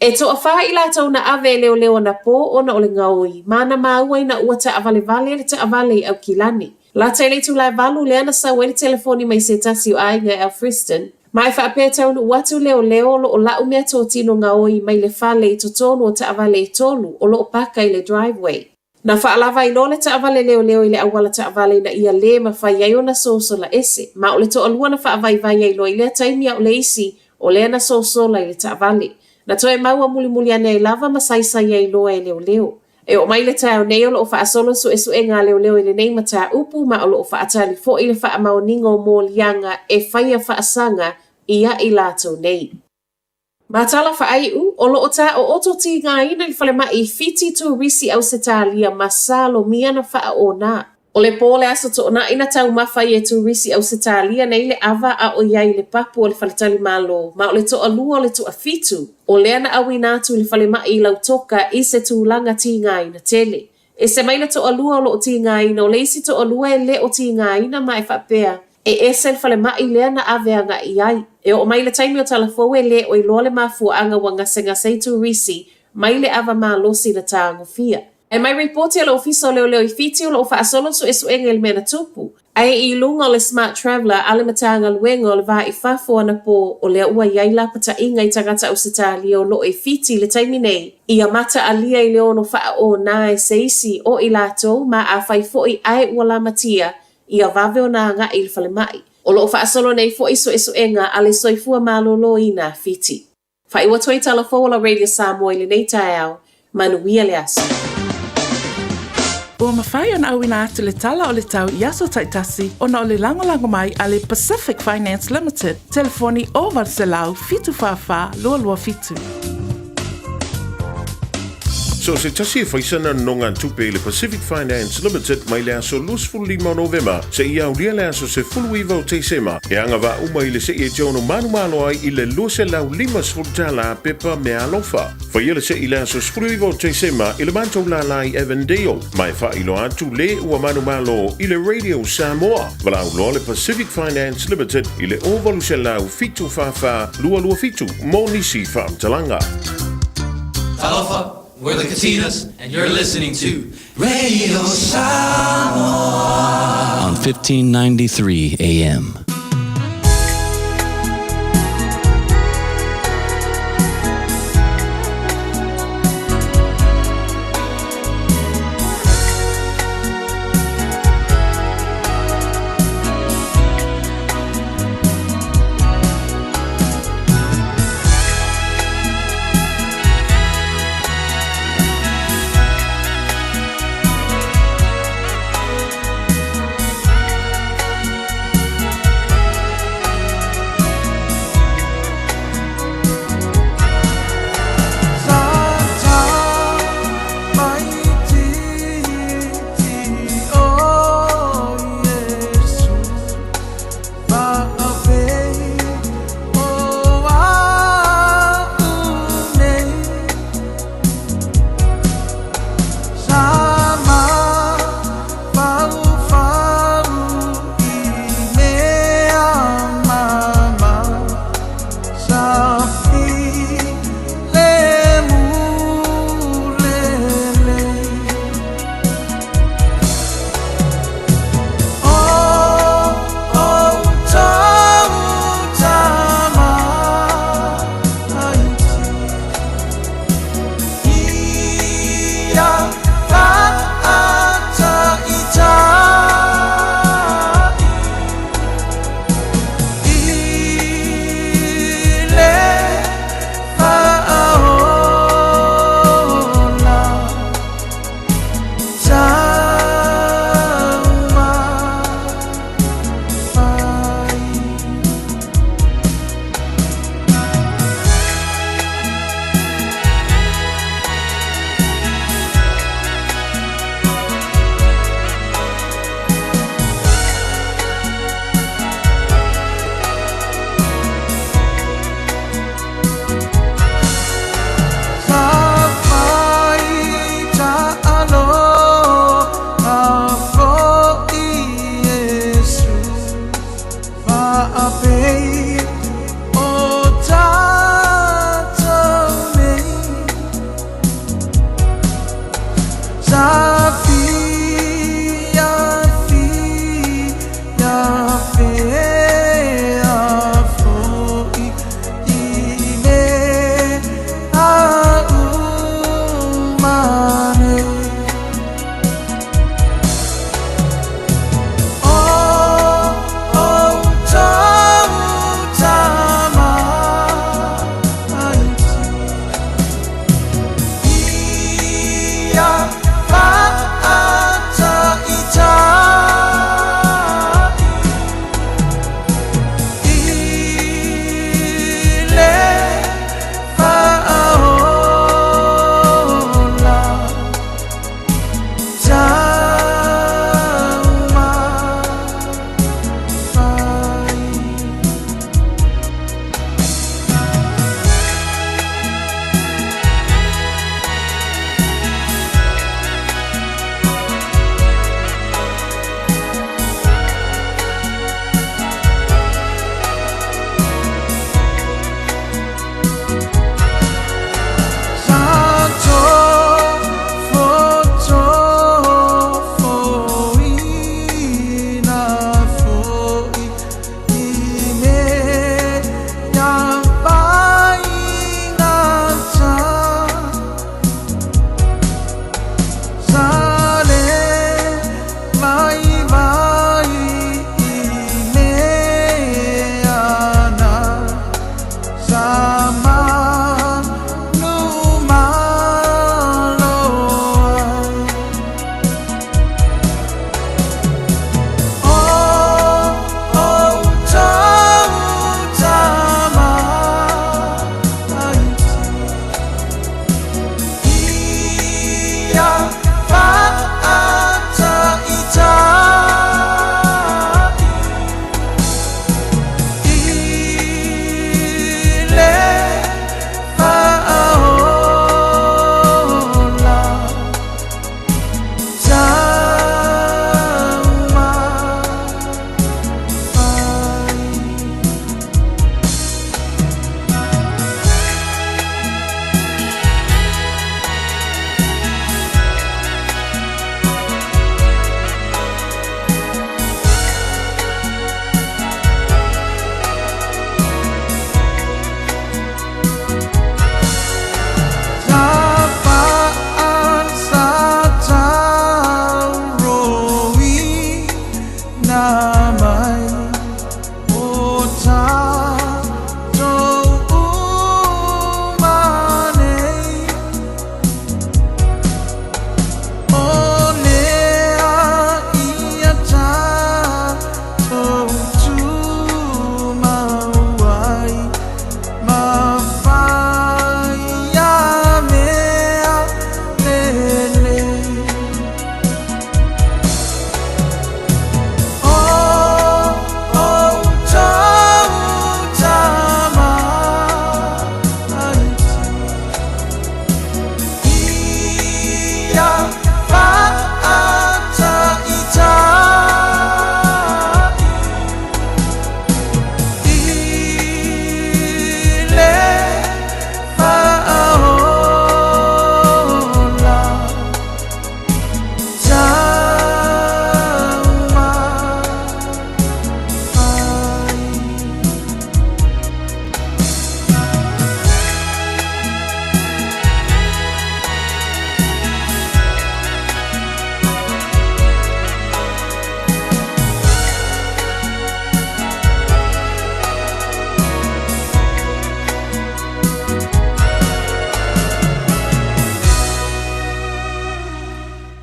E toawhā i latou na ave e leoleo anapō ona o le gaoi, ma na māua ina ua taʻavalevale le taʻavale i Aukilani. Lata i le itula e valu lea na sau ai le telefoni mai se tasi o aiga i Alfriston, ma e faapea e taunuu atu leoleo o lo o lau meatotino gaoi mai le fale i totonu o taʻavale e tolu o lo o paka i le driveway. Na faalava ai loa le taavale leoleo i le auala taavale ina ia lē mafai ai ona sosola ese, ma o le toalua na faavaivai ai loa i lea taimi a o le isi o lea na sosola i le taavale. Na toe maua mulimuli ane ai lava ma saisai ai loa e leoleo. E oo mai le taeao nei o lo o faasolo suesuega a leoleo i lenei mataupu ma o lo o faatali foi le faamaoniga o moliaga e faia faasaga ia i latou nei. Ma tala faaiu, o lo o taooto tigaina i le falemai i Fiti Turisi Ausetalia ma Salomia na faaona. O le pō o le Aso Toonai na taumafa ai e turisi Ausetalia nei le ava a o i ai i le papu o le faletalimalo ma o le toalua o le toafitu o lea na auina atu i le falemai i Lautoka i se tulaga tigaina tele. Ese mai le toalua o lo o tigaina, o le isi toalua e le o tigaina ma e faapea, e ese le falemai lea na ave agai i ai. E oo mai le taimi o Talafou e le o iloa le mafuaaga ua gasegase ai turisi mai le ava malosi na tagofia. Ae mai ripoti a le Ofisa o Leoleo i Fiti o lo o faasolo suesuega i le mea na tupu. Ae i luga o le Smart Traveller a le Matagaluega o le Va i Fafo anapō o lea ua i ai lapataiga i tagata Ausetalia o lo o i Fiti i le taimi nei, ia mataalia i le ono faaonā e se isi o i latou ma afai foi ae ua lamatia ia vave ona agai i le falemai. O lo o faasolo nei foi suesuega a le Soifua Maloloina Fiti. Faaiu atu ai tala fou o la Radio Samoa i lenei taeao. Manuia le aso. Ua mafai ona auina atu le tala o le tau i aso taitasi ona o le lagolago mai a le Pacific Finance Limited, telefoni 0800 744 227. So o se tasi e fai sana nonogatupe i le Pacific Finance Limited mai le aso 25 o Novema seia aulia le aso 19 o Tesema e agavaa uma i le se'i e te ono manumalo ai i le $250 pepa meaalofa. Faia le se'i i le aso 19 o Tesema i le matou lālā i Avondale ma e faailoa atu le ua manumalo i le Radio Samoa. Valaau loa le Pacific Finance Limited i le 0800 744 227 mo nisi faamatalaga. Talofa, we're the Katinas, and you're listening to Radio Samoa on 1593 AM.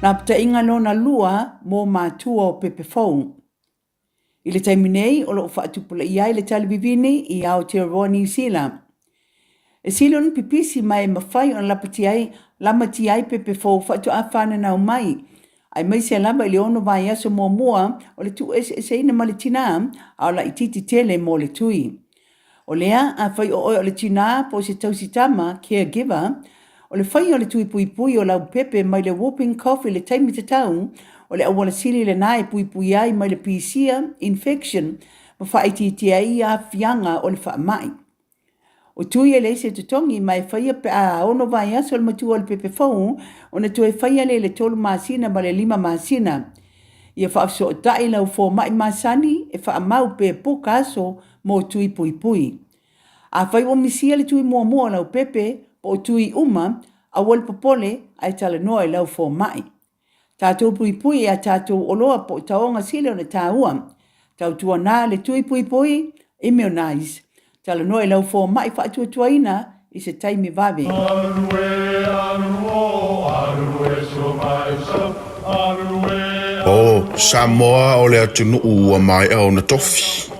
Lapataiga lona lua mo matua o pepe fou. I le taimi nei o lo o faatupulaia ai le tali vivini i Aotearoa Niu Sila. E sili ona pipisi ma e mafai ona lapatia ai, lamatia ai pepe fou faatoa fananau mai, aemaise lava i le ono vaiaso muamua o le tuueseeseina ma le tinā, a o laitiiti tele mo le tui. O lea, afai o oe o le tinā po o se tausi tama, caregiver, o le faia o le tui puipui o lau pepe mai le whooping cough i le taimi tatau, o le auala sili lena e puipui ai mai le pisia, infection, ma faaitiitia ai aafiaga o le faamai. O tui e leai se totogi ma e faia pe a ono vaiaso le matua o le pepe fou ona toe faia lea i le tolu masina ma le lima masina. Ia faafesootai lau fomai masani e faamau pe puka aso mo tui puipui. Afai ua misia le tui muamua o lau pepe po o tui uma, aua le popole ae talanoa i lau fomai. Tatou puipui i a tatou oloa po o taoga sili ona taua. Tautuana le tui puipui, immunize. Talanoa i lau fomai faatuatuaina i se taimi vave. O Samoa o le atunuu ua maea ona tofi.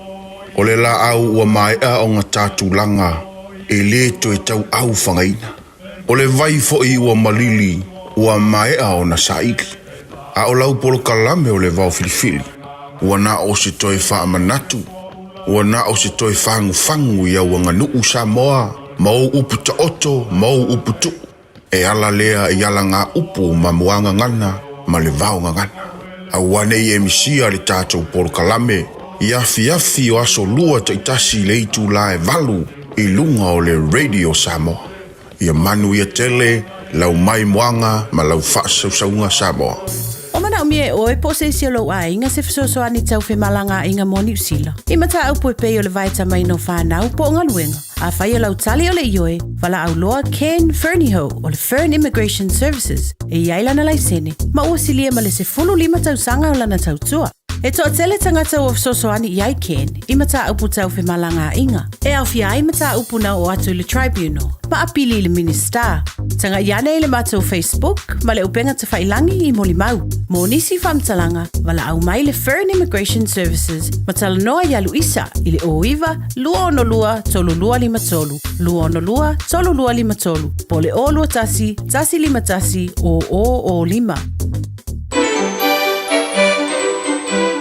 O le laau ua maea ona ta tulaga e le toe tauau fagaina. O le vai foi ua malili ua maea ona saili. A o lau polokalame o le vao filifili, ua na o se toe faamanatu, ua na o se toe fagufagu i au aganuu Samoa ma ou upu taoto ma ou upu tuu, e ala lea i alagaupu ma muagagana ma le vaogagana. Aua ne i e misia le tatou polokalame i afiafi o aso lua taitasi i le itula e valu i luga o le Radio Samoa. Ia manuia tele lau maimoaga ma lau faasausauga Samoa. O manaomia e oe po o se isi o lou aiga se fesoasoani tau femalagaaiga mo Niu Sila. I mataupu e pei o le vaetamaina o fanau po o galuega. Afai o lau tali o le ioe, valaau loa Ken Fernihough o le Fern Immigration Services e i ai lana laisene ma ua silia ma le 15 tausaga o lana tautua. E toatele tagata ua fesoasoani i ai Ken i mataupu tau femalagaaiga, e aofia ai mataupu na oo atu i le Tribunal, ma apili i le Minisita. Tagai ane i le matou Facebook ma le upega tafailangi i molimau. Mo nisi faamatalaga, valaau mai le Fern Immigration Services ma talanoa iā Luisa i le 09 262 3253, 262 3253, po o le 021 151 0005.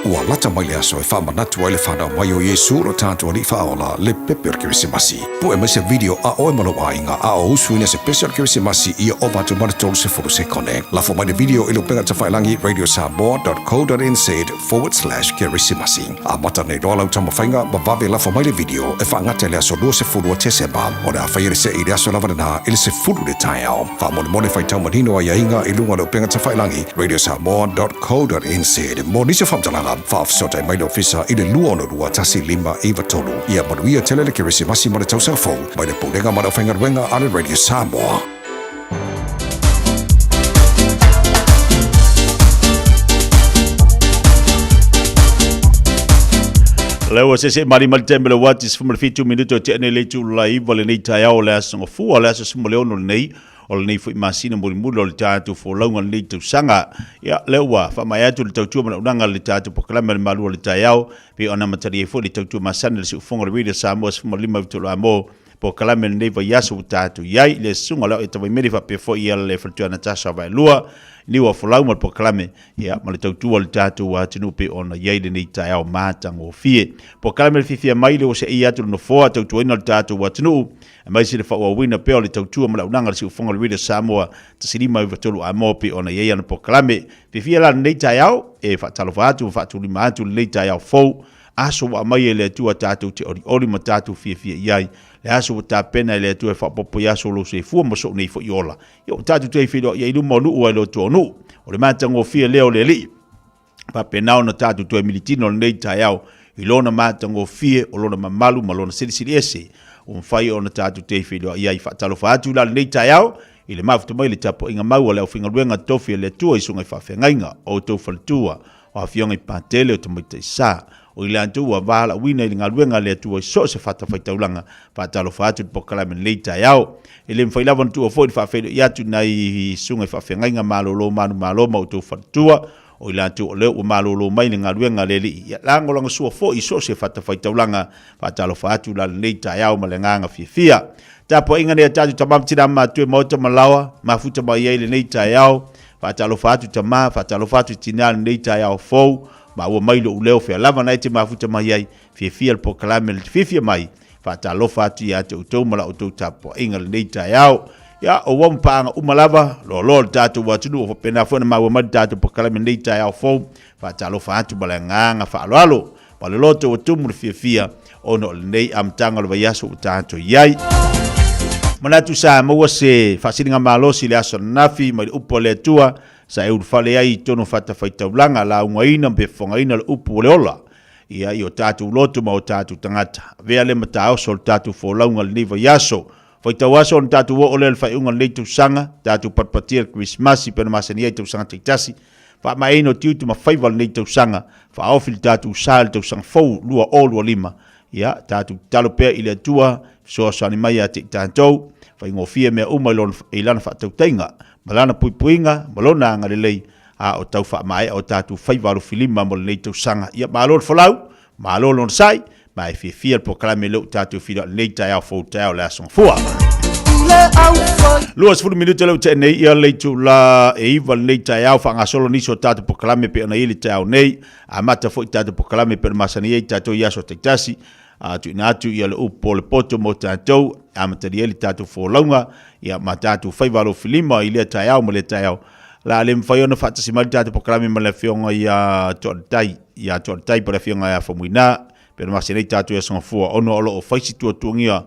Ua lata mai le aso e faamanatu ai le fanau mai o Iesu lo tatou Alii Faaola, le pepe o le Kerisimasi. Pue mai se video a oe ma lou aiga a o usuina se pese o le Kerisimasi ia ova atu ma le 30 sekone. Lafo mai le video i le upega tafailangi radiosamoa.co.nz/kerisimasi. Amata nei loa lau taumafaiga ma vave lafo mai le video e faagata i le aso 20 o Tesema. O le a faia le see i le aso lava lena i le 10 i le taeao. Faamolemole faitau manino aiaiga i luga o le upega tafailangi radiosamoa.co.nz. Mo nisi o faamatalaga, faafesootai mai le ofisa i le 262 1593. Ia manuia tele le Kerisimasi ma le tausaga fou mai le Pulega ma le Aufaigaluega a le Radio Samoa. Lea ua seese mali mali taimi le uati 17 minuto e tea nei le itula iva lenei taeao o le aso gafua o le aso 16 lenei o lenei foi masina mulimuli o le tatou folauga lenei tausaga. Ia, lea ua faamaea atu le tautua manaonaga le tatou polokalame le malu o le taeao, pei ona amatalia ai foi le tautua masani le siufofoga o le Radio Samoa 15 tolu mo polokalame lenei vaiaso ua tatou i ai i le susuga o le ao e Tavaimeli faapea foi ia le faletua Natasha Vaelua niu a folau ma le polokalame ia ma le tautua o le tatou atunuu pei ona i ai lenei taeao matagofie. Polokalame le fiafia mai le ua seia atu le nofoa tautuaina le tatou atunuu aemaise le faaauauina pea o le tautua ma le auaunaga a le Siufofoga o le Radio Samoa 1593 Amoa pei ona i ai ana polokalame. Fiafia la lenei taeao e faatalofa atu ma faatulima atu lenei taeao fou, aso ua aumai e le Atua tatou te olioli ma tatou fiafia i ai, le aso ua tapena e le Atua e faaopoopo i aso o lou soifua ma sou nei foi ola. Ia ua tatou toe feiloai ai i luma o nuu ai le Atua o nuu. O le matagofie lea o le Alii. Faapena ona tatou toe militino lenei taeao i lona matagofie o lona mamalu ma lona silisili ese ua mafai ona tatou toe feiloai ai. Faatalofa atu la lenei taeao i le mafuta mai le tapuaiga mau a le aufaigaluega tofi a le Atua i susuga i faafeagaiga o outou faletua, o afioga i Patele o Tamaitai Sa, O i latou ua valaauina i le galuega a le Atua i so o se fatafaitaulaga. Faatalofa atu i le polokalame i lenei taeao. E le mafai lava ona tuua foi le faafeiloai atu i nai susuga i faafeagaiga malolo manumalo ma outou faletua, o i latou o lea ua malolo mai le galuega a le Alii. Ia lagolagosua foi i so o se fatafaitaulaga. Faatalofa atu la lenei taeao ma le agaga fiafia. Tapuaiga nei a tatou tama ma tina matua i maota ma laoa, mafuta mai ai lenei taeao. Faatalofa atu tama, faatalofa atu tina lenei taeao fou. Maua mai lou leo fea lava na e te mafuta mai ai, fiafia le polokalame le fiafia mai. Faatalofa atu ia te outou ma la outou tapuaiga lenei taeao. Ia, o ua paaga uma lava, loaloa le tatou atunuu, o faapena foi na maua mai le tatou polokalame lenei taeao fou. Faatalofa atu ma le agaga faaaloalo. Ma le loto ua tumu le fiafia ona o lenei amataga o le vaiaso ua tatou i ai. Manatu sa maua se faasiliga malosi i le aso ananafi mai le upu a le Atua sa e ulufale ai i totonu o fatafaitaulaga, laugaina ma fefofogaina le upu o le ola ia i o tatou loto ma o tatou tagata. Avea le mataoso o le tatou folauga i lenei vaiaso. Faitau aso ona tatou oo lea i le faaiuga o lenei tausaga, tatou patipatia le Kerisimasi pei ona masani ai i tausaga taitasi. Faamaeaina o tiute ma faiva o lenei tausaga, faaofi le tatou sa i le tausaga fou 2025. Ia, tatou tatalo pea i le Atua, fesoasoani mai ia te i tatou, faigofie mea uma i lona, i lana faatautaiga, ma lana puipuiga, ma lona agalelei, a o tau faamaea o tatou faiva alofilima mo lenei tausaga. Ia, malo le folau, malo le onosai, ma e fiafia le polokalame lea ua tatou feiloai lenei taeao fou taeao le Aso Gafua. 20 minute lea ua tea nei ia le itula e 9 lenei taeao faagasolo nisi o tatou polokalame pei ona i ai le taeao nei. Amata foi tatou polokalame pei ona masani ai tatou i aso taitasi. A tuuina atu ia le upu o le poto mo tatou, amatalia ai le tatou folauga ia ma tatou faiva alofilima i lea taeao ma lea taeao. La le mafai ona faatasi mai le tatou polokalame ma le afioga ia Toaletai, ia Toaletai po o le afioga ia Faumuina, pei ona masani ai tatou i Aso Gafua, ona o lo o fai si tuatuagia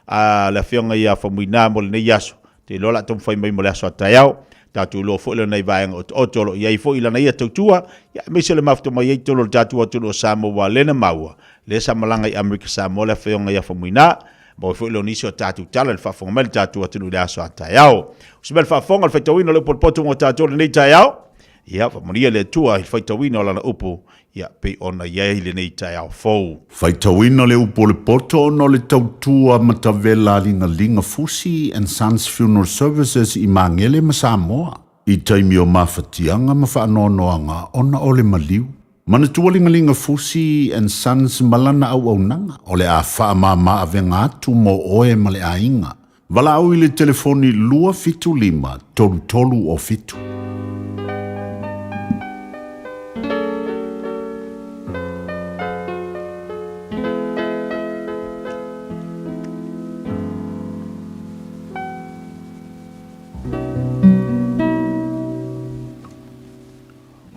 a le afioga ia Faumuina mo lenei aso. Te iloa o le a taumafai mai mo le aso a taeao. Tatou iloa foi lona i vaega otooto o lo o i ai foi i lana ia tautua, ia aemaise o le mafuta mai ai totonu o le tatou atunuu o Samoa ua lena maua, lea sa malaga i Amerika Samoa le afioga ia Faumuina. Maua foi leo nisi o tatou tala i le faafofoga mai le tatou atunuu i le aso a taeao. O se mea le faafofoga, le faitauina o le upu o le poto mo tatou lenei taeao. Ia, faamanuia le Atua i le faitauina o lana upu, ia, pei ona i ai lenei taeao fou. Faitauina le upu o le poto ona o le tautua matavela a Ligaliga Fusi and Sons Funeral Services i Magele ma Samoa, i taimi o mafatiaga ma faanoanoaga ona o le maliu. Manatua Ligaliga Fusi and Sons ma lana auaunaga o le a faamama avega atu mo oe ma le aiga. Valaau i le telefoni 275 33 o 7.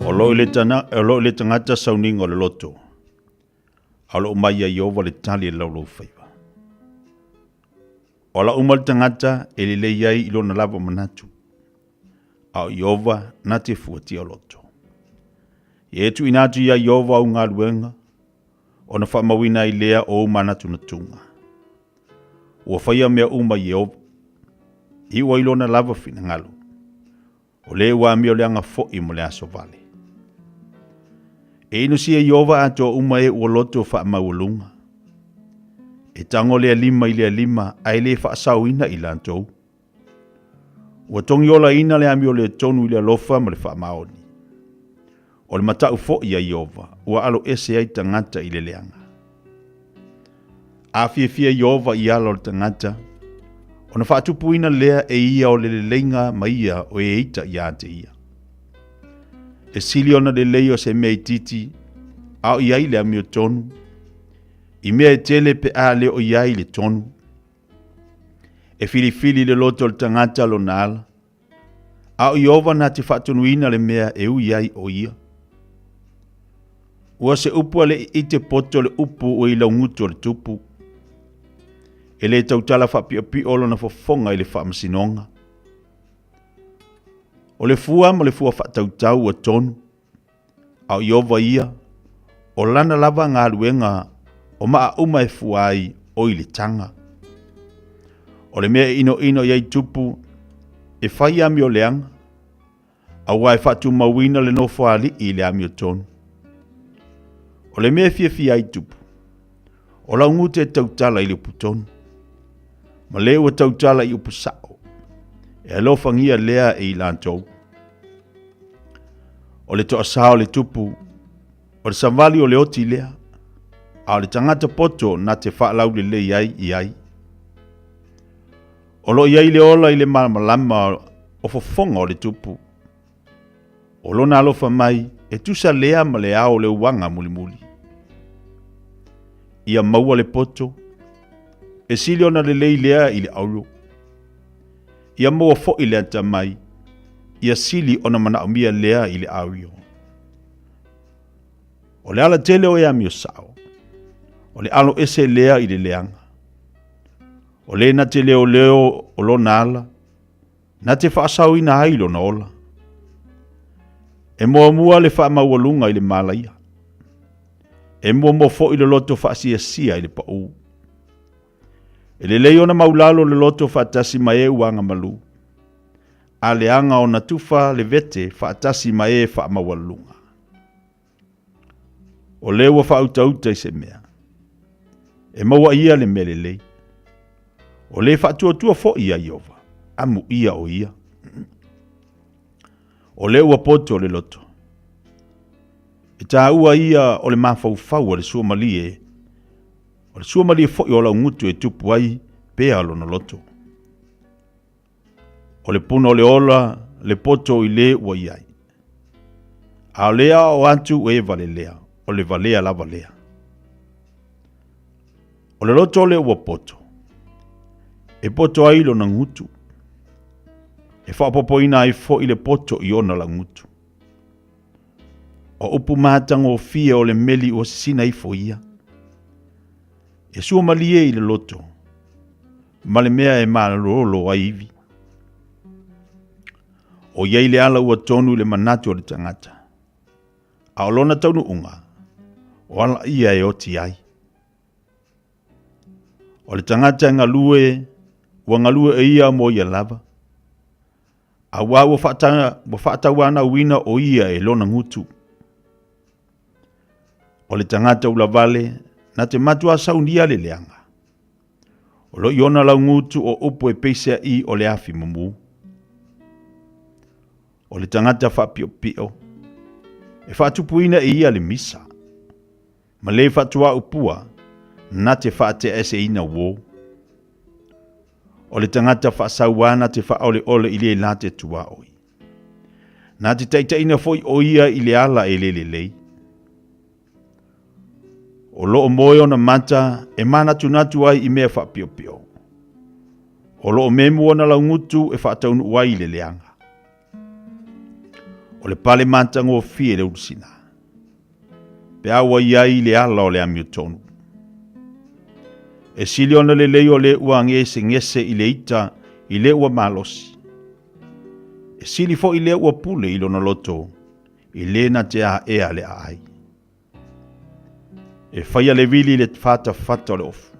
O lo o i le tagata sauniga o le loto, a o lo o mai ia Ieova le tali e le laulaufaiva. O ala uma le tagata e lelei ai i lona lava manatu, a o Ieova na te fuatia o loto. Ia e tuuina atu ia Ieova au galuega, ona faamauina ai lea o ou manatunatuga. Ua faia mea uma Ieova, iu ai lona lava finagalo. O le ua amioleaga foi mo le aso vale. E inusia Ieova atoa uma e ua loto faamaualuga. E tago lea lima i lea lima ae le faasaoina i latou. Ua togiolaina le amioletonu i le alofa ma le faamaoni. O le matau foi a Ieova ua alo ese ai tagata i le leaga. A fiafia Ieova i ala o le tagata, ona faatupuina lea e ia o le leleiga ma ia o e ita ia te ia. E sili ona lelei o se mea itiiti, a o i ai le amiotonu, i mea e tele pe a le o i ai le tonu. E filifili le loto o le tagata lona ala, A o Ieova na te faatonuina le mea e ui ai o ia. Ua se upu a le i te poto le upu ua i laugutu o le tupu. E le tautala faapiopio lona fofoga i le faamasinoga. O le fua ma le fua faatautau ua tonu, a o Ieova ia, o lana lava galuega o maa uma e fua ai o i le taga. O le mea e inoino i ai tupu, e fai amioleaga, aua e faatumauina le nofoalii i le amiotonu. O le mea e fiafia ai tupu, o lau gute e tautala i le upu tonu, ma le ua tautala i upu sa'o, e alofagia lea e i latou. O le toasā o le tupu, o le savali o le oti lea, a o le tagata poto na te faalaulelei ai i ai. O lo o i ai le ola i le malamalama o fofoga o le tupu. O lona alofa mai e tusa lea ma le ao o le uaga mulimuli. Ia maua le poto, e sili ona lelei lea i le auro. Ia maua foi le atamai, ia sili ona manaomia lea i le auio. O le alatele o e amio sao, o le alo ese lea i le leaga. O le na te leoleo o lona ala, na te faasaoina ai lona ola. E muamua le faamaualuga i le malaia. E muamua foi le loto faasiasia i le paū. E lelei ona maulalo le loto faatasi ma e ua agamalu, a leaga ona tufa le vete faatasi ma e faamaualuluga. O le ua faautauta i se mea, e maua ia le mea lelei. O le faatuatua foi ia Iova, amuia o ia. O le ua poto le loto. E tāua ia o le mafaufau a le suamalie, o le suamalie foi o laugutu e tupu ai pea lona loto. O le puna o le ola le poto i le ua i ai. A o le aoao atu e valelea, o le valea lava lea. O le loto o le ua poto, e poto ai lona gutu. E faaopoopoina ai foi le poto i ona laugutu. O upu matagofie o le meli ua sisina ifo ia. E suamalie i le loto, ma le mea e malolo ai ivi. O i ai le ala ua tonu i le manatu o le tagata, a o lona taunuuga, o ala ia e oti ai. O le tagata e galue, ua galue e ia mo ia lava, auā ua faatauanauina o ia e lona gutu. O le tagata ulavale, na te matua saunia le leaga. O lo i ona laugutu o upu e peiseai o le afi mumu. O le tagata faapiopio, e faatupuina e ia le misa, ma le faatuaupua na te faateaeseina uō. O le tagata faasauā na te faaoleole i le la te tuaoi. Na te taitaiina foi o ia i le ala e le lelei. O loo moe ona mata e manatunatu ai i mea faapiopio. O loo memu ona laugutu e faataunuu ai i le leaga. O le pale matagofie le ulusina. Pe a ua i ai i le ala o le amiotonu. E sili ona lelei o le ua gesegese i le ita i le ua malosi. E sili foi le ua pule i lona loto i le na te aea le aai. E faia le vili i le fatafata o le ofu,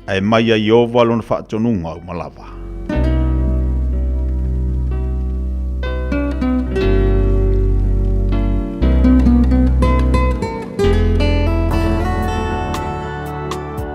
ae mai ia Ieova lona faatonuga uma lava.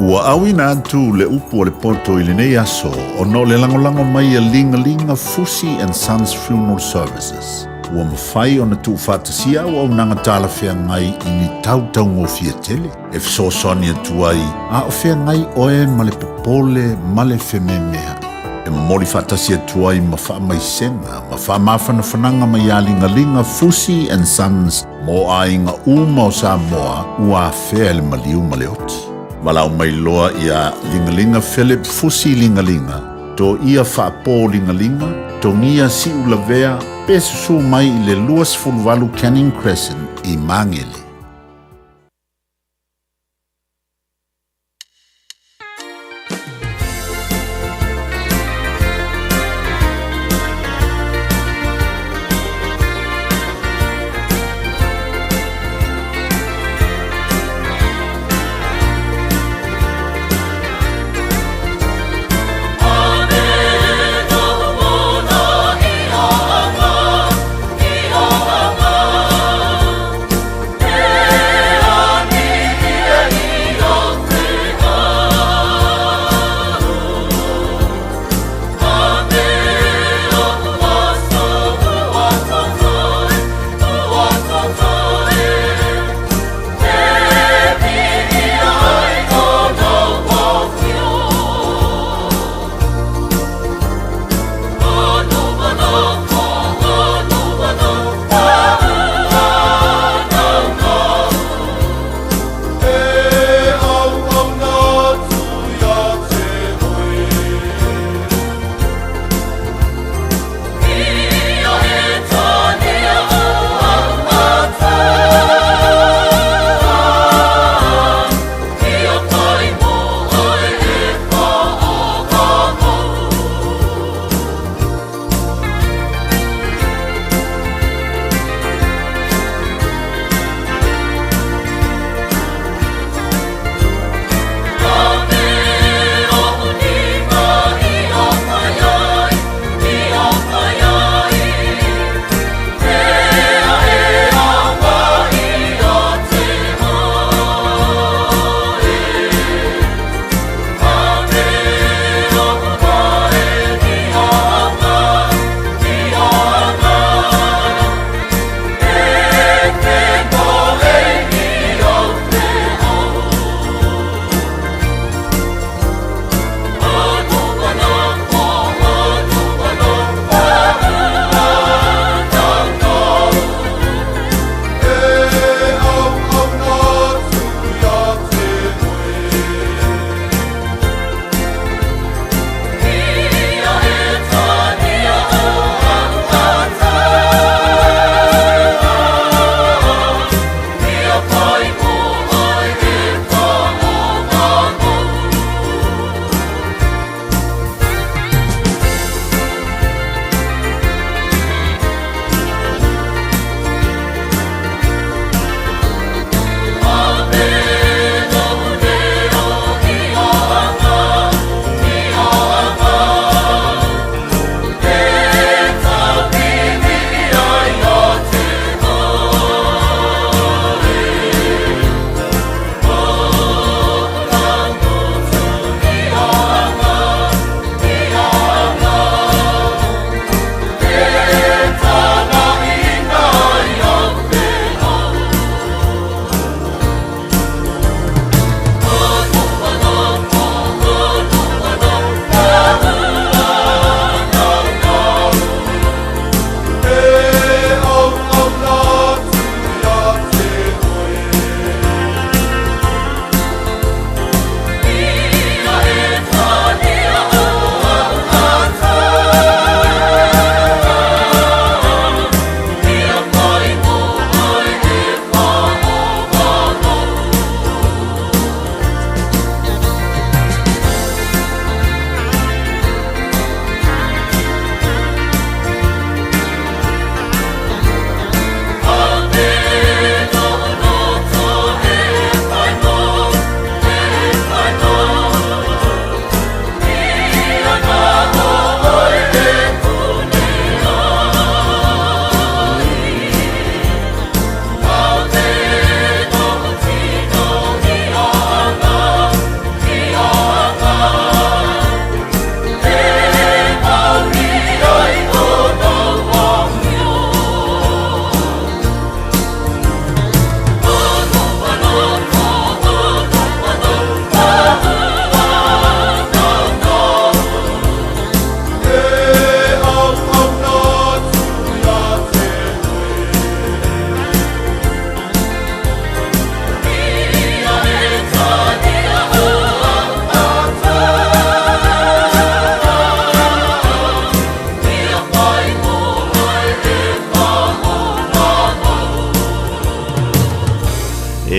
Ua auina atu le upu a le poto i lenei aso ona o le lagolago mai a Ligalinga Fusi and Sons Funeral Services. Ua mafai ona tuufaatasia auaunaga talafeagai i ni tautaugofie tele e fesoasoani atu ai a o feagai oe ma le popole ma le fememea'i. E momoli faatasi atu ai ma faamaisega ma faamafanafanaga mai ia Ligaliga Fusi and Sons mo aiga uma o Samoa ua afea e le maliu ma le oti. Valaau mai loa ia Ligaliga Philip Fusi Ligaliga, Toia Faapo Ligaliga, Togia Siulavea, pe susū mai i le 28 Canning Crescent i Magele.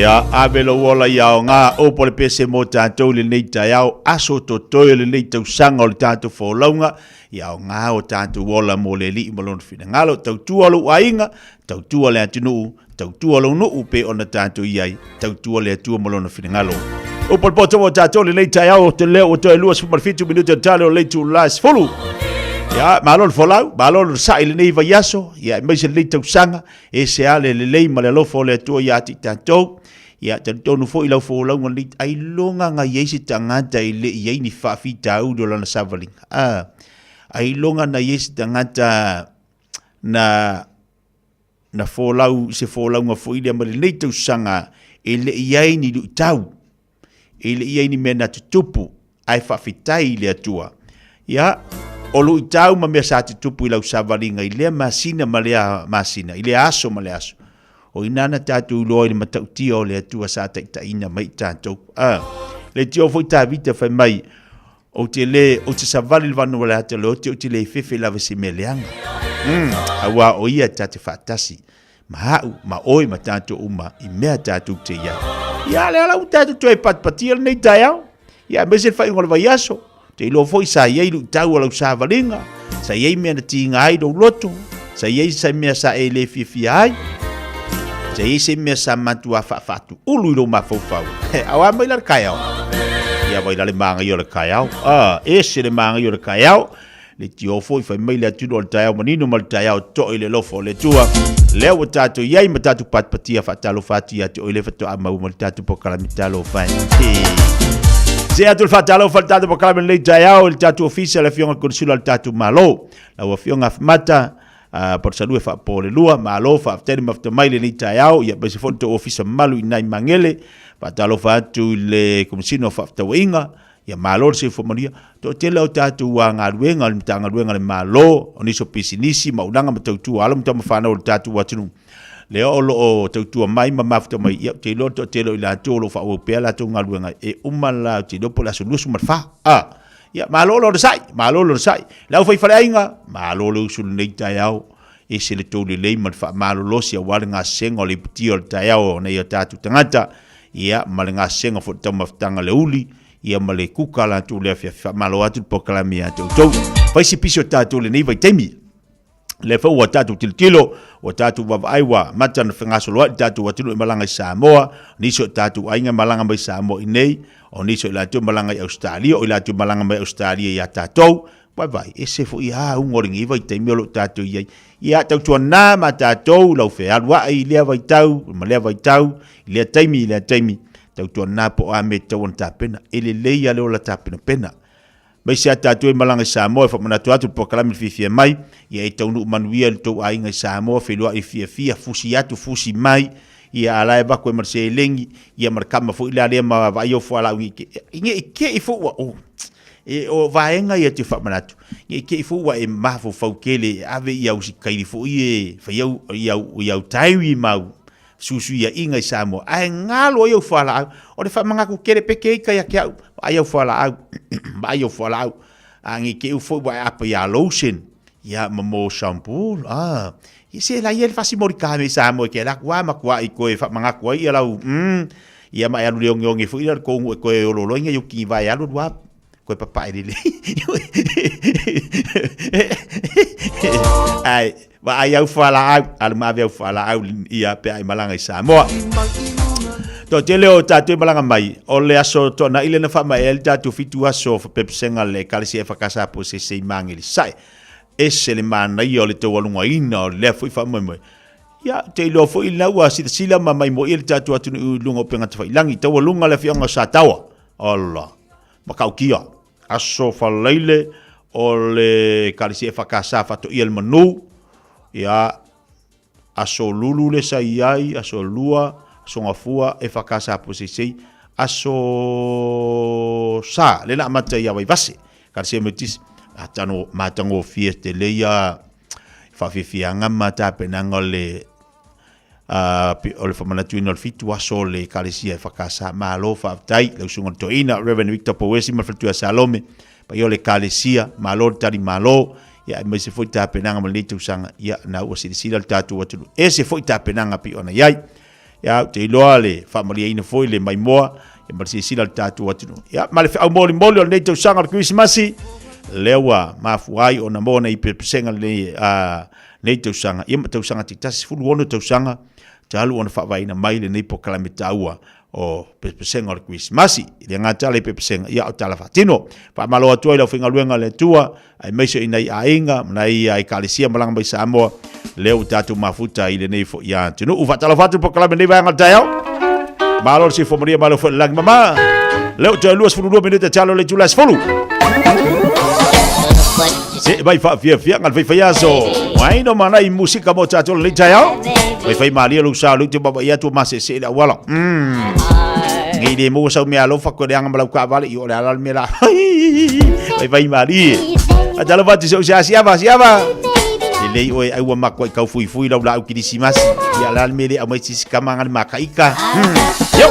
Ia, ave lou ola ia aoga, upu a le pese mo tatou i lenei taeao, aso totoe o lenei tausaga o le tatou folauga, ia aoga o tatou ola mo le Alii ma Lona finagalo. Tautua lou aiga, tautua le atunuu, tautua lou nuu pei ona tatou i ai, tautua le Atua ma Lona finagalo. Upu a le poto mo tatou i lenei taeao, ou te leo ua toe 27 minute o le tale o le itula e 10. Ia, malo le folau, malo le sa'i i lenei vaiaso, ia, aemaise lenei tausaga, Ese lava le lelei ma le alofa o le Atua ia te i tatou. Ia, talitonu foi lau folauga lenei, ailoga na i ai se tagata e le i ai ni faafitauli o lana savaliga. A, ailoga na i ai se tagata na na folau i se folauga foi lea ma lenei tausaga e le i ai ni luitau, e le i ai ni mea na tutupu, ae faafetai i le Atua. Ia, o luitau ma mea sa tutupu i lau savaliga i lea masina ma lea masina, i lea aso ma lea aso, o i ina na tatou iloa i le matautia o le Atua sa taitaiina mai i tatou. A, le tio foi Tavita fai mai, ou te le, ou te savali i le vanua le ata le ote, ou te le fefe lava i se mea leaga. Auā o ia ta te faatasi ma au, ma oe, ma tatou uma i mea tatou te i ai. Ia, lea la ua tatou toe patipatia lenei taeao, ia aemaise le faaiuga o le vaiaso, te iloa foi sa i ai luitau o lau savaliga, sa i ai mea na tiga ai lou loto, sa i ai se mea sa e le fiafia ai, sa i ai se mea sa matua faafaatuulu i lou mafaufau. Auā mai la le kaeao. Ia vai la le māgaia o le kaeao. Ah, ese le māgaia o le kaeao. Le tio foi fai mai le atunuu o le taeao manino ma le taeao to'o i le alofa o le Atua. Lea ua tatou i ai ma tatou patipatia faatalofa atu ia te oe le faatoa maua ma le tatou polokalame Talofa e. Se atu le faatalofa le tatou polokalame lenei taeao i le tatou ofisa le afioga i le Konisula o le tatou Malo. Lau afioga Afamata, Palusalua faapo le lua, malo faafetai le mafuta mai lenei taeao, ia aemaise foi le tou ofisa mamalu i nai Magele. Faatalofa atu i le Komesina o Faafetauaiga, Ia malo le soifua manuia. Toatele o tatou galuega o le Matagaluega a le Malo, o nisi o pisinisi, maunaga ma tautua alo ma tama fanau o le tatou atunuu. Lea o lo o tautua mai ma mafuta mai, ia ou te iloa le toatele o i latou o lo o faaauau pea latou galuega e uma la, ou te iloa po o le aso 24. A, ia malo le onosai, malo le onosai. Le aufaifaleaiga, malo le usu i lenei taeao. Ese le tou lelei ma le faamalolosi aua le gasega o le iputia o le taeao o nai o tatou tagata. Ia, ma le gasega foi le taumafataga le uli, ia ma le kuka latou le afiafi. Faamalo atu le polokalame ia te outou. Fai se pisi o tatou lenei vaitaimi. Lea foi ua tatou tilotilo, ua tatou vaavaai ua amata ona fegasoloai le tatou atunuu e malaga i Samoa, nisi o tatou aiga e malaga mai Samoa i nei, o nisi o i latou e malaga i Ausetalia, o i latou e malaga mai Ausetalia ia tatou. Vaivai, ese foi a auga o lenei vaitaimi o lo o tatou i ai. Ia, tautuana ma tatou lau fealuai i lea vaitau ma lea vaitau, i lea taimi i lea taimi, tautuana po o a mea e tatau ona tapena. E lelei lava le ola tapenapena. Aemaise a tatou e malaga i Samoa, e faamanatu atu le polokalame le fiafia mai, ia e taunuu manuia i le tou aiga i Samoa, feiloai i fiafia, fusi atu, fusi mai, ia a la e avatu ai ma le seleni, ia ma le kama foi la lea ma vaai au fualaau ne i te i foi ua, oh. E, o vaega ia te faamanatu, ne i te i foi ua e mafaufau tele e ave i au sikaili foi e fai au, i au, i au diary ma au fesuisuiaiga i Samoa, ae galo ai au fualaau. O le faamanatu tele pe te ita ia te au, vaai au fualaau, vaai au fualaau. A ne i te i foi ua e apa ia lotion, ia ma mo shampoo, ah, ia se la ia le fasimoli ka me Samoa e ke la kua matua i koe faamanatu ai ia lau, Ia ma e alu le ogeoge foi lea o le kougu e koe ololo ai ngai ki vai alu alu koe papae lelei. Ai, vaai au fualaau, alu ma ave au fualaau ia pe ai malaga i Samoa. Toatele o tatou e malaga mai, o le aso toana'i lea na faamaea ai le tatou 7 aso fapepesega le Ekalesia EFKS po o se i Magelisae. Ese le manaia o le taualugaina o lea foi faamoemoe. Ia, te iloa foi la ua silasila ma maimoaia le tatou atunuu i luga o upega tafailagi, taualuga le afioaga o Sataoa. Ola, matautia, aso falaile o le Ekalesia EFKS faatoia le manu, ia, aso lulu le sa i ai, aso lua, aso gafua, EFKS Poseisei, aso sa, le na amata ia Vaivase, Ekalesia Metotisi, atano matagofie tele ia faafiafiaga ma tapenaga o le o le faamanatuina o le 7 aso o le Ekalesia EFKS. Malo faafetai lau susuga i le toeaina Reverend Victor Pouesi ma le faletua Salome, paia o le Ekalesia, malo le tali malo, ia aemaise foi tapenaga ma lenei tausaga, ia na ua silasila le tatou atunuu, ese foi tapenaga pei ona i ai. Ia, ou te iloa le faamalieina foi le maimoa ia ma le silasila a le tatou atunuu. Ia, ma le feau molimoli o lenei tausaga o le Kerisimasi, lea ua mafua ai ona maua nei pesega lenei, lenei tausaga, ia ma tausaga taitasi, 16 tausaga talu ona faavaeina mai lenei polokalame taua o pesega o le Kerisimasi. E le gata la i pesega, ia o tala faatino. Faamalo atu ai le aufaigaluega a le Atua, aemaise i nai aiga ma nai ekalesia malaga mai Samoa, lea ua tatou mafuta i lenei foi atunuu. Faatalofa atu polokalame lenei vaega o le taeao. Malo le soifua manuia, malo foi le lagi mama. Lea ua toe 22 minute talo le itula e 10. Se mai faafiafiaga le faifaiaso. Waino manai musika mo tatou lenei taeao. Faifai malie lou sa lou te vaavaai atu o masese i le auala. Nei le maua sau mea alofa koe leaga ma lau kaavale i o le ala le mea la. Faifai malie. Faatalofa atu i si ou sea Siava, Siava. Lelei oe ai ua makuai kau fuifui lau laau kirisimasi. Ia la le mea le aumai sisi kama nga le makaika. Yo!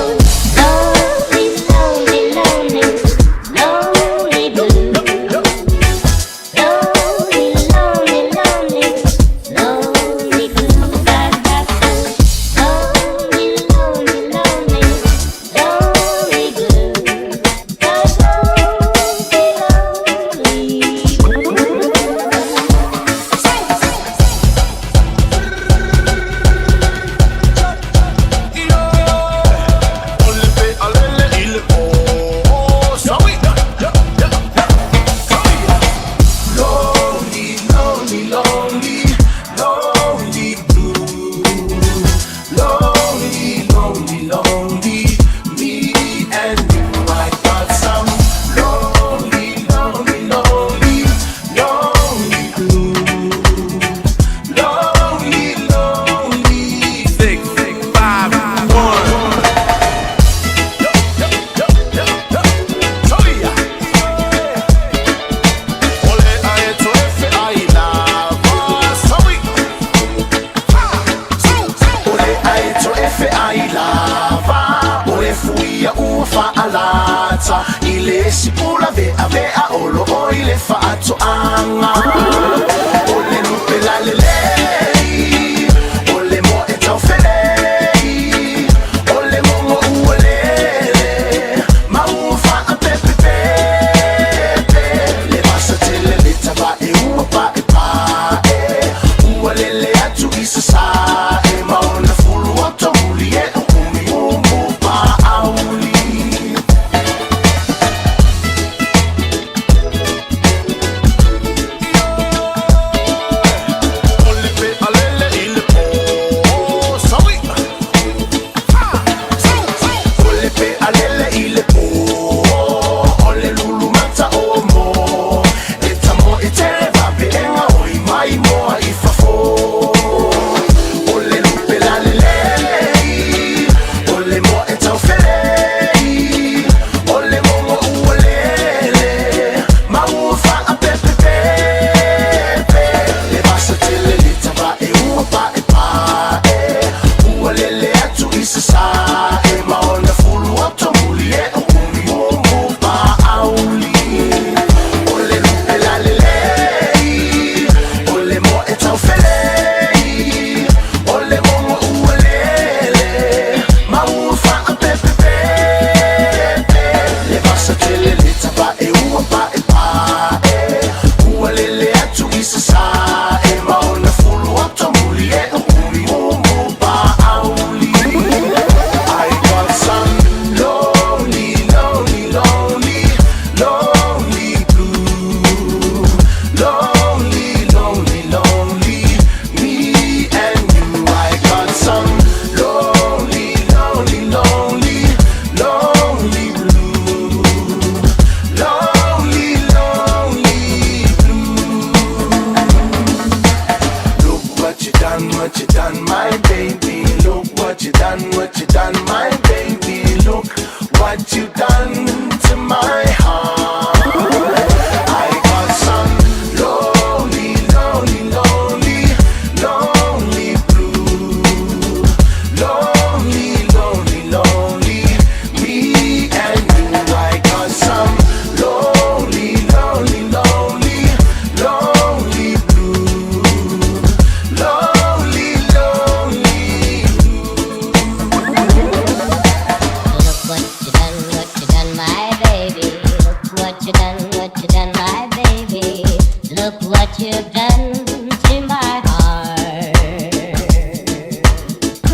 Look what you've done to my heart.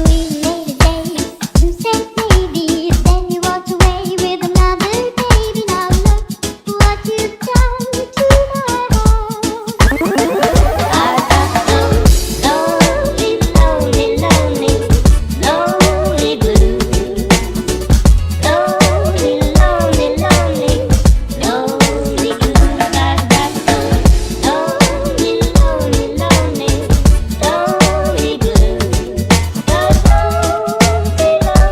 We made a day, you said maybe, then you walked away with another baby. Now look what you've done to my heart. I got the lonely, lonely, lonely, lonely blues. Lonely, lonely, lonely, lonely blues. I got the lonely, lonely, lonely, lonely blues. The lonely, lonely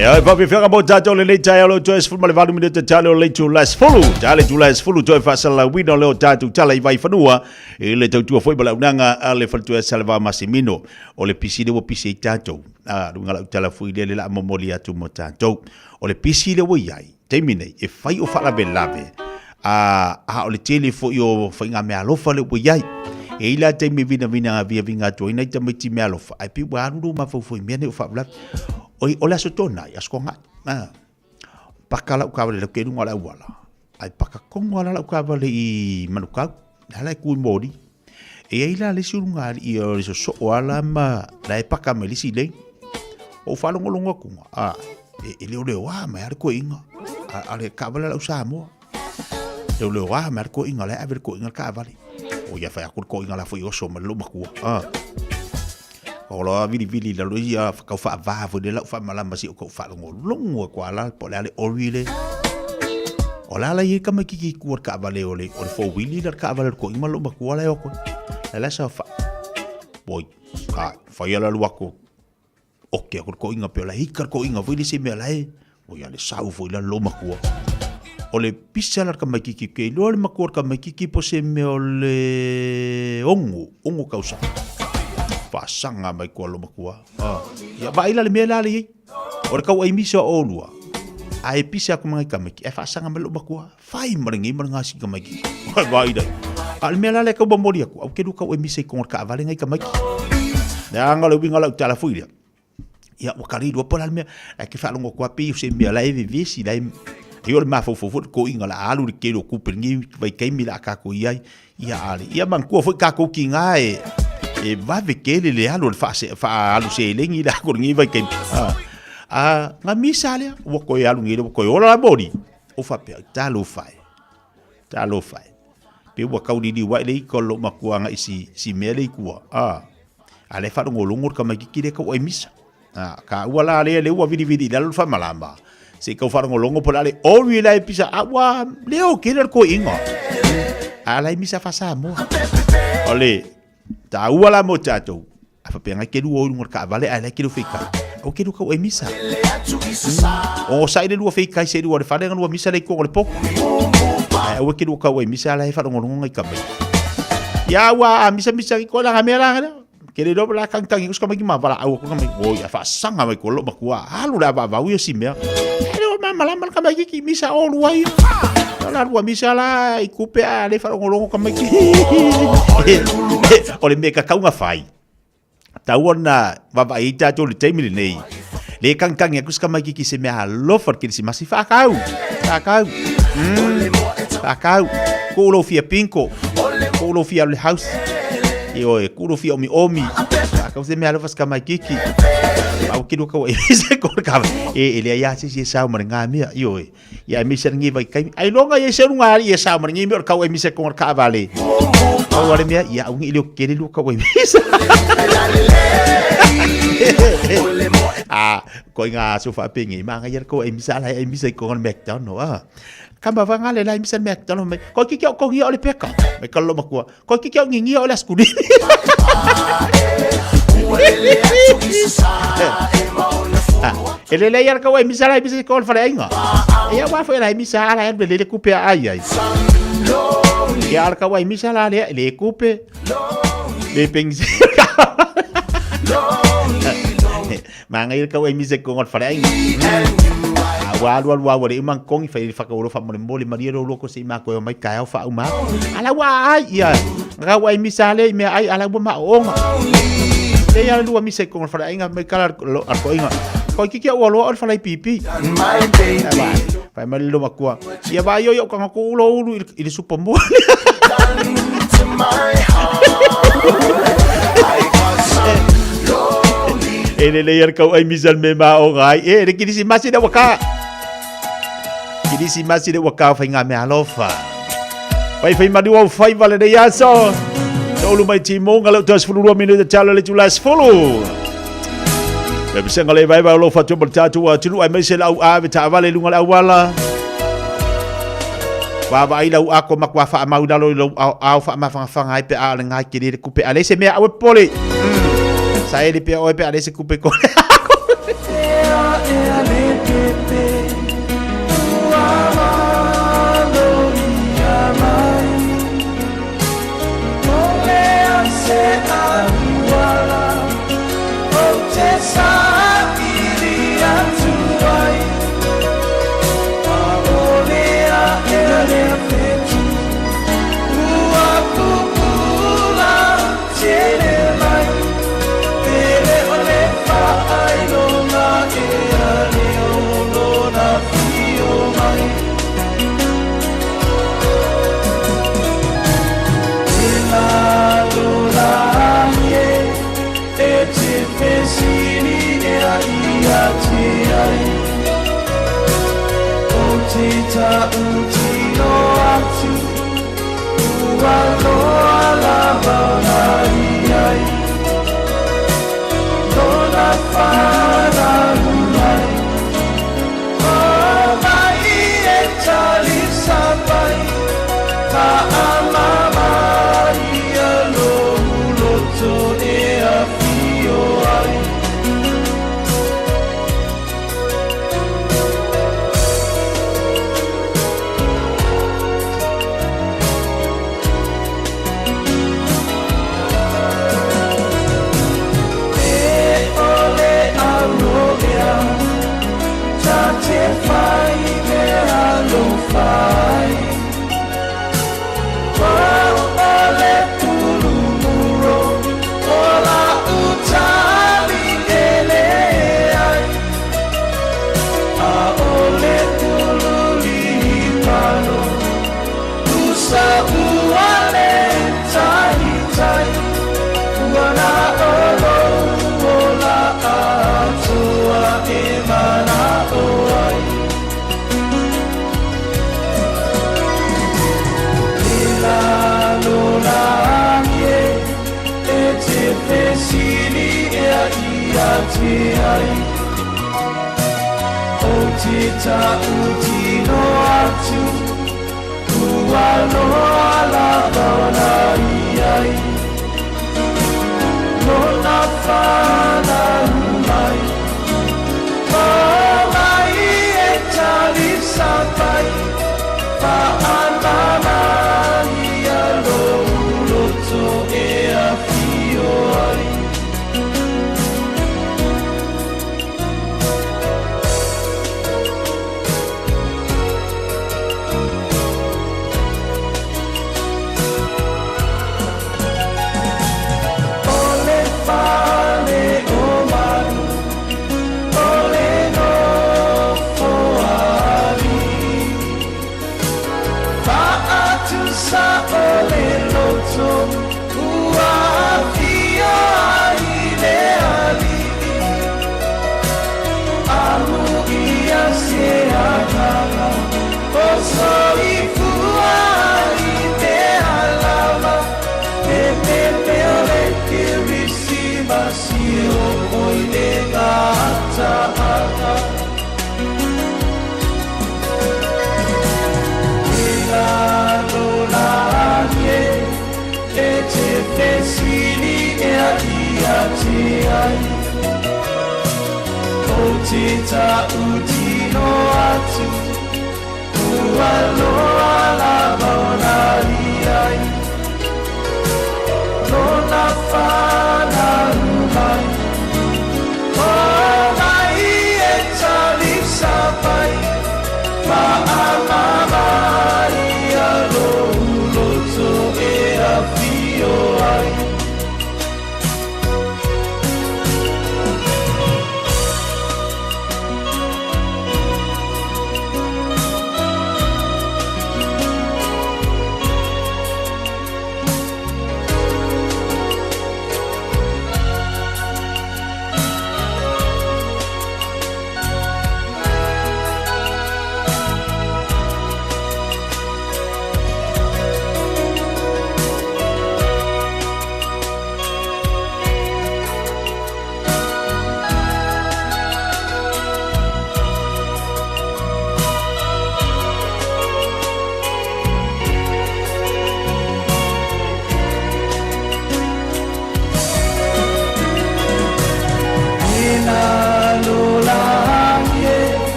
E oi faafeafeaga mo tatou lenei taeao leo toe 18 minute tale o le itula e 10. Tale itula e 10 toe faasalalauina o leo tatou tala i Vaifanua i le tautua foi ma le auaunaga a le faletua Saleva Massimino. O le pisi lea ua pisi ai tatou. A, luga lau tala foi lea le la momoli atu mo tatou. O le pisi lea ua i ai, taimi nei, e fai o faalavelave, a, a o le tele foi o faigameaalofa lea ua i ai. E i la taimi e vinavina viaviga atu ai nai tamaiti meaalofa, ae pei ua alu lou mafaufau i mea nei o faalavelave. Oi, o le Aso Toonai, Aso Toonai, a, paka lau taavale lau ke i luga o le auala, ae paka tonu lava la lau taavale i Manukau, lea la e tu i moli. E i ai la le isi ulugalii o le sosoo ala ma la e paka mai le isi lane. Ou faalogologo atu, a, e leoleoa mai lava le toeaina, a le taavale a lau Samoa. Leoleoa mai lava le toeaina, la e ave le toeaina le taavale. O ia fai atu le toeaina la foi oso mai le loomatua. A. O loa vilivili i lalo ia tau faava foi le lau faamalama si o tau faalogologo atu ala po o le a le ori le. O le ala ia tamaititi i tua o le taavale o le o le four wheeler le taavale o le toeaina ma lou matua la e o atu ai. La la sa fa oi a fai ala alu atu oke atu le toeaina pei o la e ika le toeaina foi le isi mea la e oi a le sau foi la lou matua. O le pisa la le tamaititi ou te iloa le matua o le tamaititi po o se mea o le 6, 6 tausaga. Faasaga mai tua lou matua. Ah, ia vaai la le mea la le i ai. O le tau aimisa o olua, ae pisa atu ma nai tamaiti, ae faasaga mai lou matua, fai ma lenei ma le gasi tamaiti. Vaai la. A o le mea la lea e tau momoli atu, aua te lua tau aimisa i totonu o le taavale nai tamaiti. Leaga o le uiga o lau tala foi lea, Ia, ua kali lua po la le mea, ae ke faalogo atu lava pei o se mea la e vevesi la e ai o le mafaufau foi le toeaina o le a alu le tele o tupe i lenei vaitaimi o le a tatou i ai. Ia, a le, ia manatua foi tatou tiga e, e vave tele le alu o le faase, faaalu seleni le atu o lenei vaitaimi. A, a, na misa lea, ua toe alu nei lea ua toe ola la moli. Ou faapea, talofa e, talofa e. Pei ua tau liliu ae le ika o lou matua agai si, si mea lea i tua. A, a lea e faalogologo le tamaititi lea e tau ai misa. A, taua la lea, lea ua vilivili i lalo le faamalama. Se i tau faalogologo po o le a le ori la e pisa, a ua leo tele le toeaina. A la e misa faa-Samoa. O le taua la mo tatou, a faapea ngai ke lua o i luga o le taavale ae la e ke lua feikai. Aua ke lua tau ai misa. Onosai le lua feikai se lua o le fale na lua misa lea i totonu o le potu. Ae aua ke lua tau ai misa la e faalogologo ngai tamaiti. Ia ua a misa misa ki koe la mea la lea. Ke le iloa la tagitagi aku si tamaiti ma valaau atu tamaiti. Oi a faasaga mai koa lou matua. Alu le avaavau ia si mea. E le o malamalama le tamaititi misa o lua ia. La lua misa la i kupe a le faalogologo tamaiti. O le mea e tatau ona fai, tatau ona vaavaai ai tatou i le taimi lenei, le tagitagi atu si tamaititi i se mea alofa i le Kerisimasi, faatau, faatau, faatau, tuu lou fia bingo, tuu lou fia alu i le house, ioe, tuu lou fia omiomi, faatau se mea alofa i si tamaititi. Aua ke lua tau ai se ko le kava. E, e leai lava se isi e sao ma le ga mea, ioe. Ia aemaise lenei vaitaimi. Ailoga ia se luga ali ia sao ma lenei mea o le tau aemaise konga le taavale. Pau ale mea, ia au nei leo kele lua tau aemaise. Ah, ko inga aso faapenge, manga ia le tau aemaise ala aemaise i konga le McDonald. Ah. Kama vanga le la aemaise le McDonald mai. Ko ki ki o kongia o le peka. Mai ka lo makua. Ko ki ki o ngingia o le askulini. E lelei ala kau ai misa la misa ko le faleaiga. Ia ua foi la misa ala e le le kupe ai ai. Ia ala kau ai misa la le le kupe. Le pengsi. Manga ia kau ai misa ko le faleaiga. Ua alu alu ua le uma kongi fai le whakaolo wha mole mole maria ro loko se i mako e mai kai au wha uma. Ala ua ai ia. Nga ua i misa le i mea ai ala ua ma onga. Le ia lua misa i konga whara inga me kala ar ko inga. Ko kiki ua loa o le whalai pipi. Fai mai le makua. Ia vai yo yo kanga ko ulo ulu i le supa mo. E le le ia kau ai misa me ma o ngai. E le kirisi masi le waka. Kirisi masi le waka whai ngā mea alofa. Whai whai manu au whai wale nei aso. Tolu mai timonga le utas fulu rua minuta talo le tula sfulu. Le pisenga le vai vai lo fatu mo tatu wa tulu ai mai se lau ave ta vale lunga le awala. Wa va ai lau ako makwa fa mau lalo lo au au fa ma fanga fanga ai pe a le ngai kiri le kupe ale se mea awe pole. Sa e le pe o pe ale se kupe ko.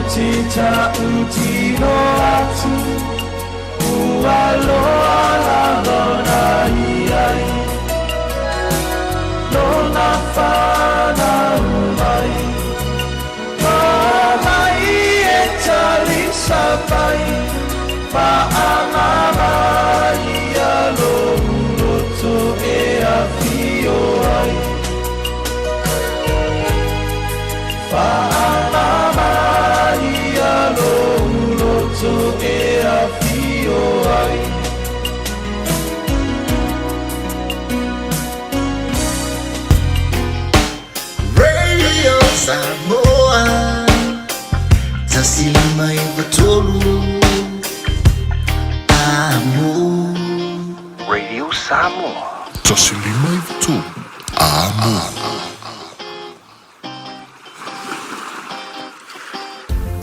te tautino atu Ua loa lava ona i ai Lona whanau mai Mai e talisa mai Whaamama ia lou loto e awhio ai Whaamama ia lou loto e awhio ai Radio Samoa 1593 Amo Radio Samoa. 1593 Amo.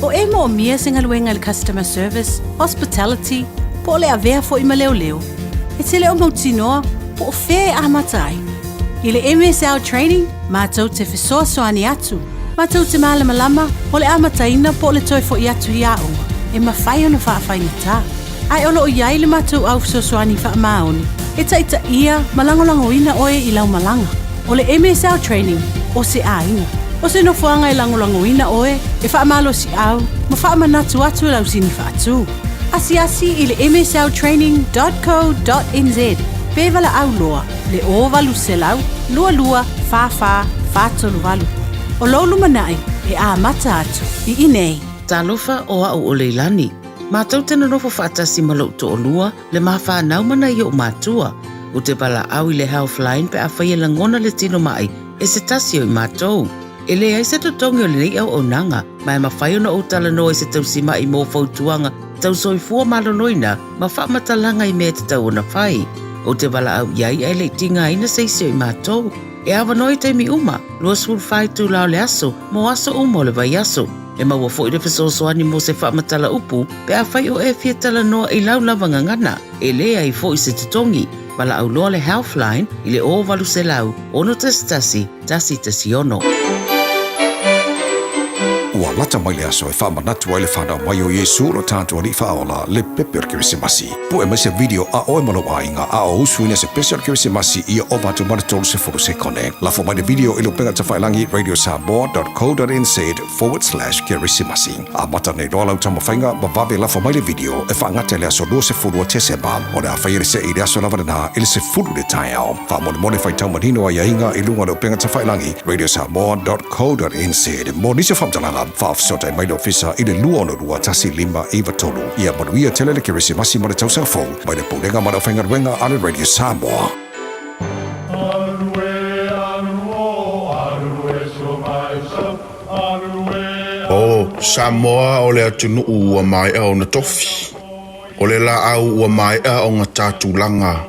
O e moomia se galuega i le customer service, hospitality, po o le avea foi ma leoleo. E te le o mautinoa po o fea e amata ai. I le MSL Training, matou te fesoasoani atu, matou te malamalama o le amataina po o le toe foi atu i aoga e mafai ona faafaigata. Ae o lo o i ai le matou au fesoasoani faamaoni e taitaia ma lagolagoina oe i lau malaga. O le MSL Training o se aiga. O se nofoaga e lagolagoina oe, e faamalosiau ma faamanatu atu i lau sini faatu. Asiasi i le msltraining.co.nz pe valaau loa le 0800 22 44 438. O lou lumanai e amata atu i inei. Talofa o a'u o Leilani. Matou te nonofo faatasi ma lo'u to'alua, le ma fanau ma nai o'u matua. Ou te valaau i le Healthline pe afai e lagona le tino ma'i e se tasi o i matou. E leai se totogi o lenei auaunaga, ma e mafai ona ou talanoa i se tausima'i mo fautuaga tau soifua maloloina ma faamatalaga i mea e tatau ona fai. Ou te valaau i ai ae le i tigaina se isi o i matou. E avanoa i taimi uma, 24 itula o le aso, mo aso uma o le vaiaso. E maua foi le fesoasoani mo se faamatala upu pe afai o e fia talanoa i lau lava gagana. E leai foi se totogi. Valaau loa le Healthline i le 0800 611 116. Ua lata mai le aso e faamanatu ai le fanau mai o Iesu lo tatou Alii Faaola, le pepe o le Kerisimasi. Pue mai se video a oe ma lou aiga a o usuina se pese o le Kerisimasi ia ova atu ma le 30 sekone. Lafo mai le video i le upega tafailangi radiosamoa.co.nz/kerisimasi. Amata nei loa lau taumafaiga ma vave lafo mai le video e faagata i le aso 20 o Tesema. O le a faia le see i le aso lava lena i le 10 i le taeao. Faamolemole faitau manino aiaiga i luga o le upega tafailangi radiosamoa.co.nz. Mo nisi o faamatalaga, faafesootai mai le ofisa i le 262 1593. Ia manuia tele le Kerisimasi ma le tausaga fou mai le Pulega ma le Aufaigaluega a le Radio Samoa. O Samoa o le atunuu ua maea ona tofi. O le laau ua maea ona ta tulaga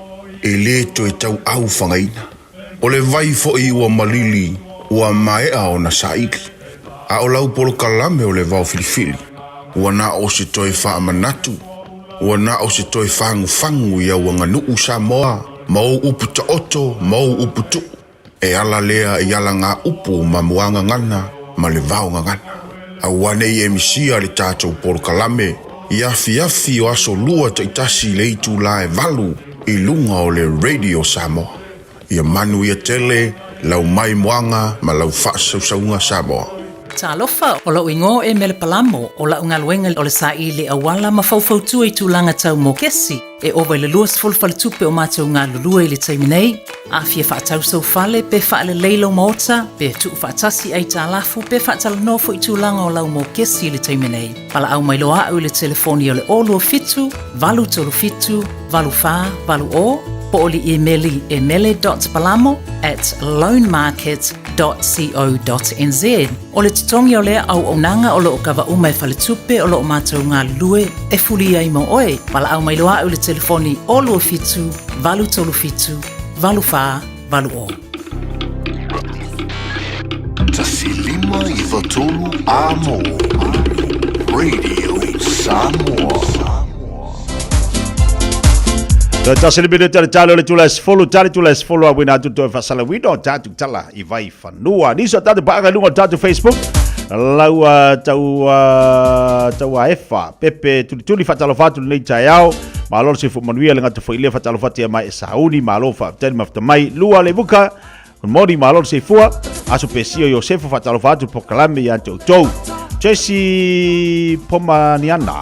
e le toe tauau fagaina. O le vai foi ua malili ua maea ona saili. A o lau polokalame o le vao filifili, ua na o se toe faamanatu, ua na o se toe fagufagu i au aganuu Samoa ma ou upu taoto ma ou upu tuu. E ala lea i alagaupu ma muagagana ma le vaogagana. Aua ne i e misia le tatou polokalame i afiafi o aso lua taitasi i le itula e valu i luga o le Radio Samoa. Ia manuia tele lau maimoaga ma lau faasausauga Samoa. Talofa, o lou igoa e Mele Palamo, o lau galuega o le saili auala ma faufautua i tulaga tau mokesi. E ova i le 20 faletupe o matou galulue i le taimi nei. A fia faatau sou fale, pe faalelei lou maota, pe tuu faatasi aitalafu, pe faatalanoa foi tulaga o lau mokesi i le taimi nei. Valaau mai loa a'u i le telefoni o le 027 837 8480 po o le imeli e mele.palamo at loanmarket.co.nz. O le totogi o lea auaunaga o lo o kava uma e faletupe o lo o matou galulue e fuli ai mo oe. Valaau mai loa a'u i le telefoni 027 837 8480. 1593 Amo Radio Samoa. Toe tasi le minute le talo le tula e sefulu, tali tula e sefulu a wina atu toe fasalawina o tātou tala i vai fanua. Nisi o tātou paaga i luga o tātou Facebook. Laua tau tau efa pepe tulituli faatalofa atu lenei taeao. Malo le soifua manuia le gata foi lea faatalofa atu ia mai e sauni malo faafetai le mafuta mai lua le vuka. Good morning, malo le soifua. Aso Pesio Iosefa faatalofa atu polokalame ia te outou. Jesse Pomaniana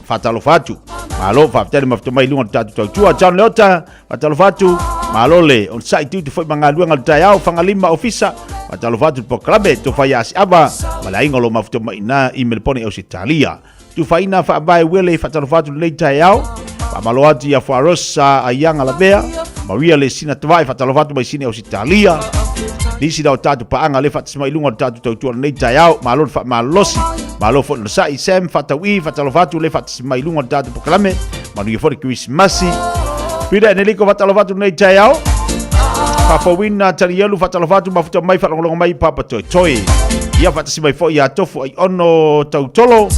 faatalofa atu. Malo faafetai le mafuta mai i luga o le tatou tautua. John Leota faatalofa atu. Malo le onosai tiute foi ma galuega o le taeao Fagalima Ofisa faatalofa atu le polokalame Tofa ia Asiava ma le aiga o lo mafuta mai ina i Melepone Ausetalia. Tufaina faavae uele faatalofa atu lenei taeao. Faamalo atu ia Fuarosa Aiaga Lavea, Maria le Sina Tavae faatalofa atu mai Sini Ausetalia. Nisi na o tatou paaga le faatasi mai i luga o le tatou tautua lenei taeao. Malo le faamalosi. Malo foi le onosai Sam Faatau'i faatalofa atu le faatasi mai i luga o le tatou polokalame. Manuia foi le Kerisimasi. Peter Eneliko faatalofa atu lenei taeao. Faafouina Tanielu faatalofa atu mafuta mai faalogologo mai Papa Toetoe. Ia faatasi mai foi ia Tofu ai ono tautolo.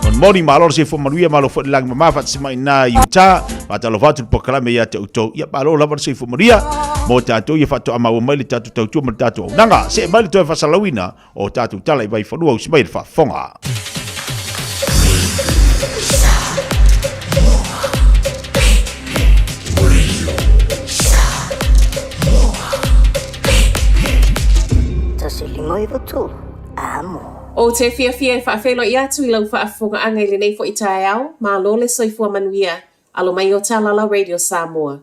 Good morning, malo le soifua manuia, malo foi le lagi mama faatasi mai na Utah. Faatalofa atu le polokalame ia te outou. Ia malo lava le soifua manuia mo tatou ia faatoa maua mai le tatou tautua ma le tatou auaunaga. See mai le toe faasalalauina o tatou tala i Vaifanua usi mai le faafofoga. Tasi lima iwa tolu, amo. Ou te fiafia e faafeiloai atu i lau faafofogaaga i lenei foi taeao, malo le soifua manuia, alo mai o Talala Radio Samoa.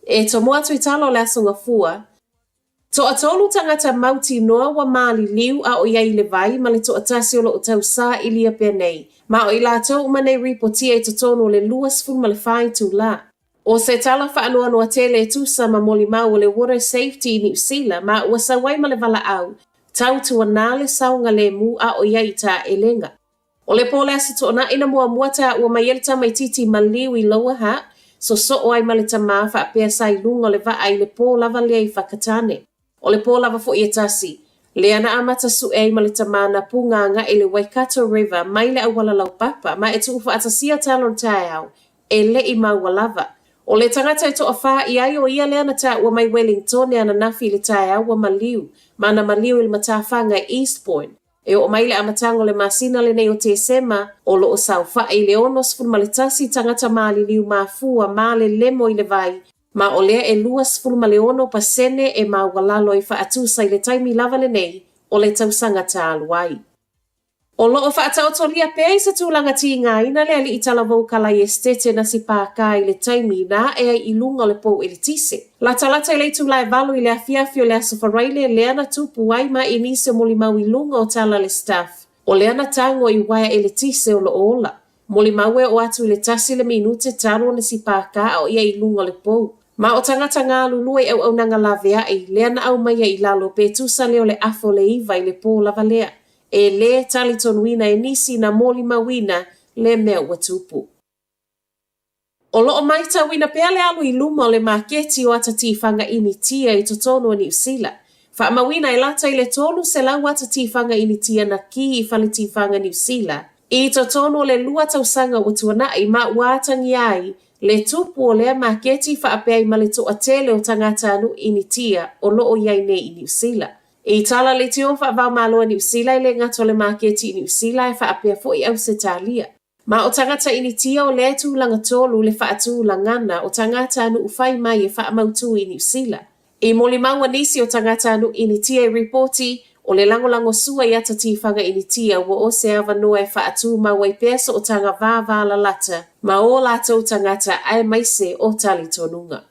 E tomo atu i talo o le Aso Gafua, Toatolu tagata mautinoa ua maliliu a o i ai i le vai ma le toatasi o lo o tau sailia pea nei, ma o i latou uma nei ripotia i totonu o le 24 itulā. O se tala faanoanoa tele e tusa ma molimau o le Water Safety i Niu Sila ma ua sau ai ma le valaau, tautuanā le saogalemu a o i ai i taelega. O le po o le Aso Toonai na muamua taua mai ai le tamaitiiti maliu i Lower Hutt, sosoo ai ma le tamā faapea sa i luga o le vaa i le pō lava lea i Whakatane. O le pō lava foi e tasi, lea na amata sue ai ma le tamā na pūga agai i le Waikato River mai le auala laupapa ma e tuufaatasia talo o le taeao, e le i maua lava. O le tagata e toawhā i ai o ia lea na taua mai Wellingtone ananafi i le taeao ua maliu, ma na maliu i le matawhanga i Eastbourne. E oo mai le amataga o le masina lenei o Tesema, o lo o saofai i le 61 tagata maliliu mafua ma le lemo i le vai, ma o lea e 26% e maualalo i faatusa i le taimi lava lenei o le tausaga talu ai. O lo o faataotolia pea i se tulaga tigaina le alii talavou Kalai Esitete Nasi Pākā i le taimi na ae ai i luga o le pou eletise. Latalata i le itula e 8 i le afiafi o le Aso Faraile lea na tupu ai ma i nisi o molimau i luga o tala le staff o lea na tago i uaea eletise o lo o ola. Molimau e oo atu i le tasi le minute talu ona sipākā a o ia i luga o le pou. Ma o tagata galulue i auaunaga laveai lea na aumaia i lalo pe tusa lea o le afa o le iva i le pō lava lea. E lē talitonuina e nisi na molimauina lea mea ua tupu. O lo o matauina pea le alu i luma o le maketi o ata tifaga Initia i totonu o Niu Sila. Faamauina e lata i le 300 ata tifaga Initia na kī i fale tifaga Niu Sila i totonu o le lua tausaga ua tuanai ma ua atagia ai le tupu o lea maketi faapea ai ma le toatele o tagatanuu Initia o lo o i ai nei i Niu Sila. I tala le tio faava-o-Malo a Niu Sila e le gata o le maketi i Niu Sila e faapea foi Ausetalia. Ma o tagata Initia o lea tulaga tolu le faatulagana o tagatanuu fai mai e faamautū i Niu Sila. I molimau a nisi o tagatanuu Initia i ripoti, o le lagolago sua i ata tifaga Initia ua o se avanoa e faatūmau ai pea sootaga vāvālalata ma ō latou tagata aemaise o talitonuga.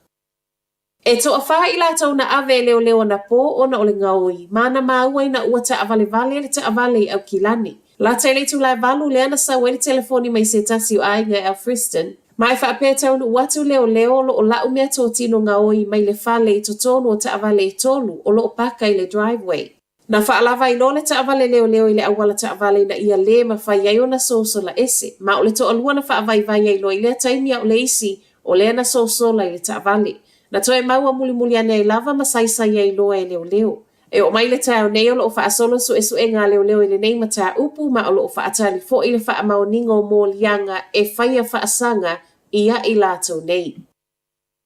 E toawhā i latou na ave e leoleo anapō ona o le gaoi, ma na māua ina ua taavalevale le taavale i Aukilani. Lata i le itula e valu lea na sau ai le telefoni mai se tasi o aiga i Alfriston, ma e faapea e taunuu atu leoleo o lo o lau mea totino gaoi mai le fale i totonu o taavale e tolu o lo o paka i le driveway. Na faalava ai loa le taavale leoleo i le auala taavale ina ia lē mafai ai ona sosola ese, ma o le toalua na faavaivai ai loa i lea taimi a o le isi o lea na sosola i le taavale. Na toe maua mulimuli ane ai lava ma saisai ai loa e leoleo. E oo mai le taeao nei o lo o faasolo suesuega a leoleo i lenei mataupu ma o lo o faatali foi le faamaoniga o moliaga e faia faasaga ia i latou nei.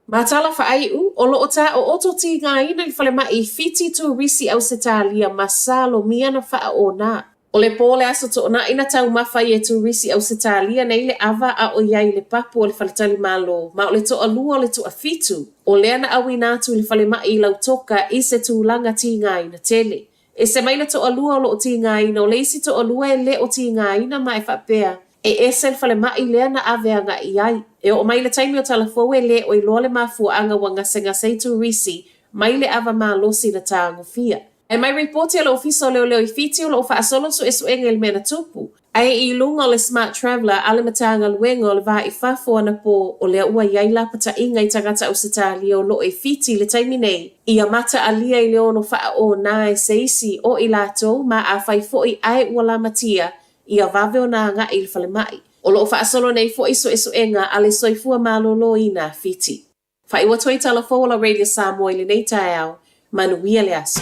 Ma tala faaiu, o lo o tāooto tīgāina i le falemai i Fiti Turisi Ausetalia ma Salomia na faaonā. O le pō o le Aso Toonai na taumafa ai e turisi Ausetalia nei le ava a o i ai i le papu o le faletalimalo, ma o le toalua o le toafitu o lea na auina atu i le falemai i Lautoka i se tulaga tigaina tele. Ese mai le toalua o lo o tigaina, o le isi toalua e le o tigaina ma e faapea, e ese le falemai lea na ave agai i ai. E oo mai le taimi o tala fou e le o iloa le mafuaaga ua gasegase ai turisi mai le ava malosi na tagofia. Ae mai ripoti a le Ofisa o Leoleo i Fiti o lo o faasolo suesuega i le mea na tupu. Ae i luga o le Smart Traveller a le Matagaluega o le Va i Fafo anapo o lea ua i ai lapataiga i tagata Ausetalia o lo o i Fiti i le taimi nei, ia mataalia i le ono faaona e se isi o i latou ma afai foi ae ua lamatia, ia vave ona agai i le falemai. O lo o faasolo nei foi suesuega a le Soifua Maloloina a Fiti. Faaiu atu ai tala fou a la Radio Samoa i lenei taeao. Manuia le aso.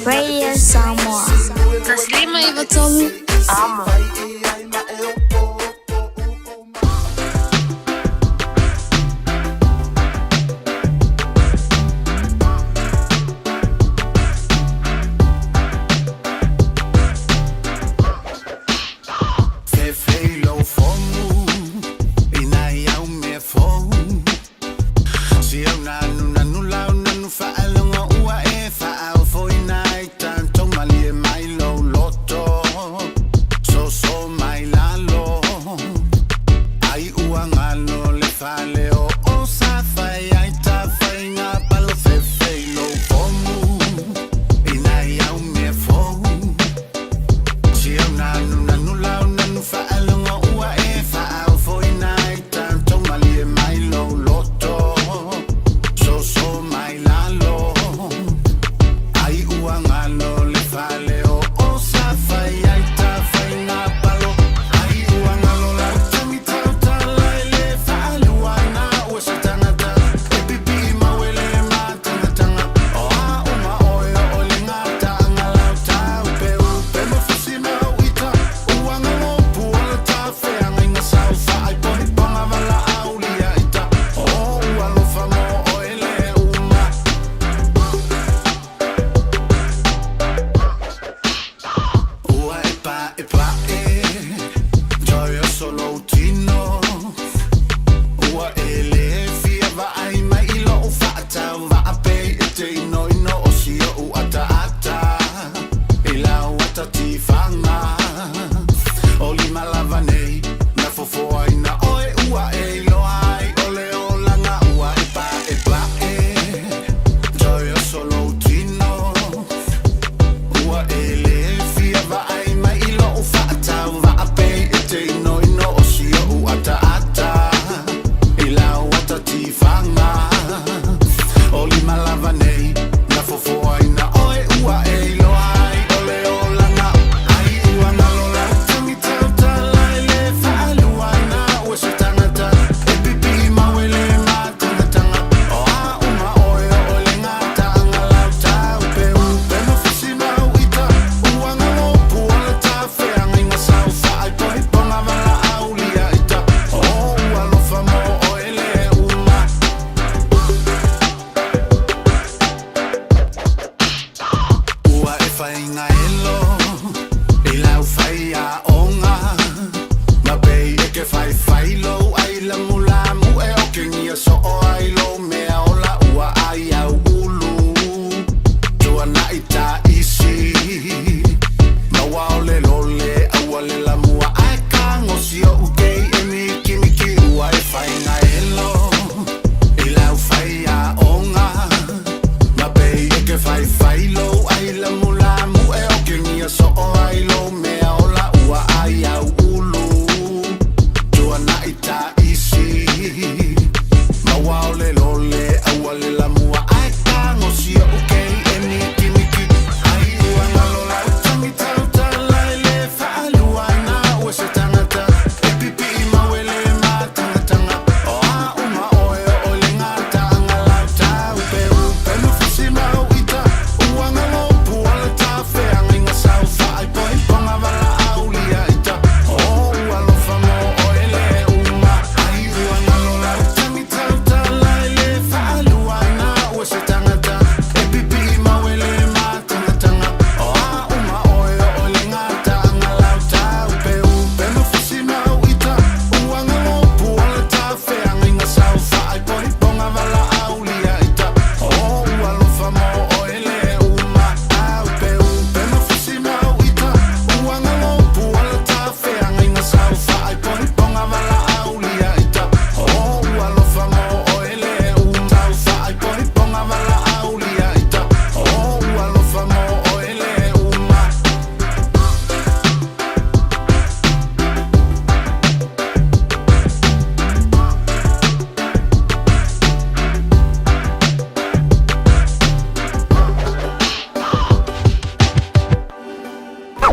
Radio Samoa. 153 Amo.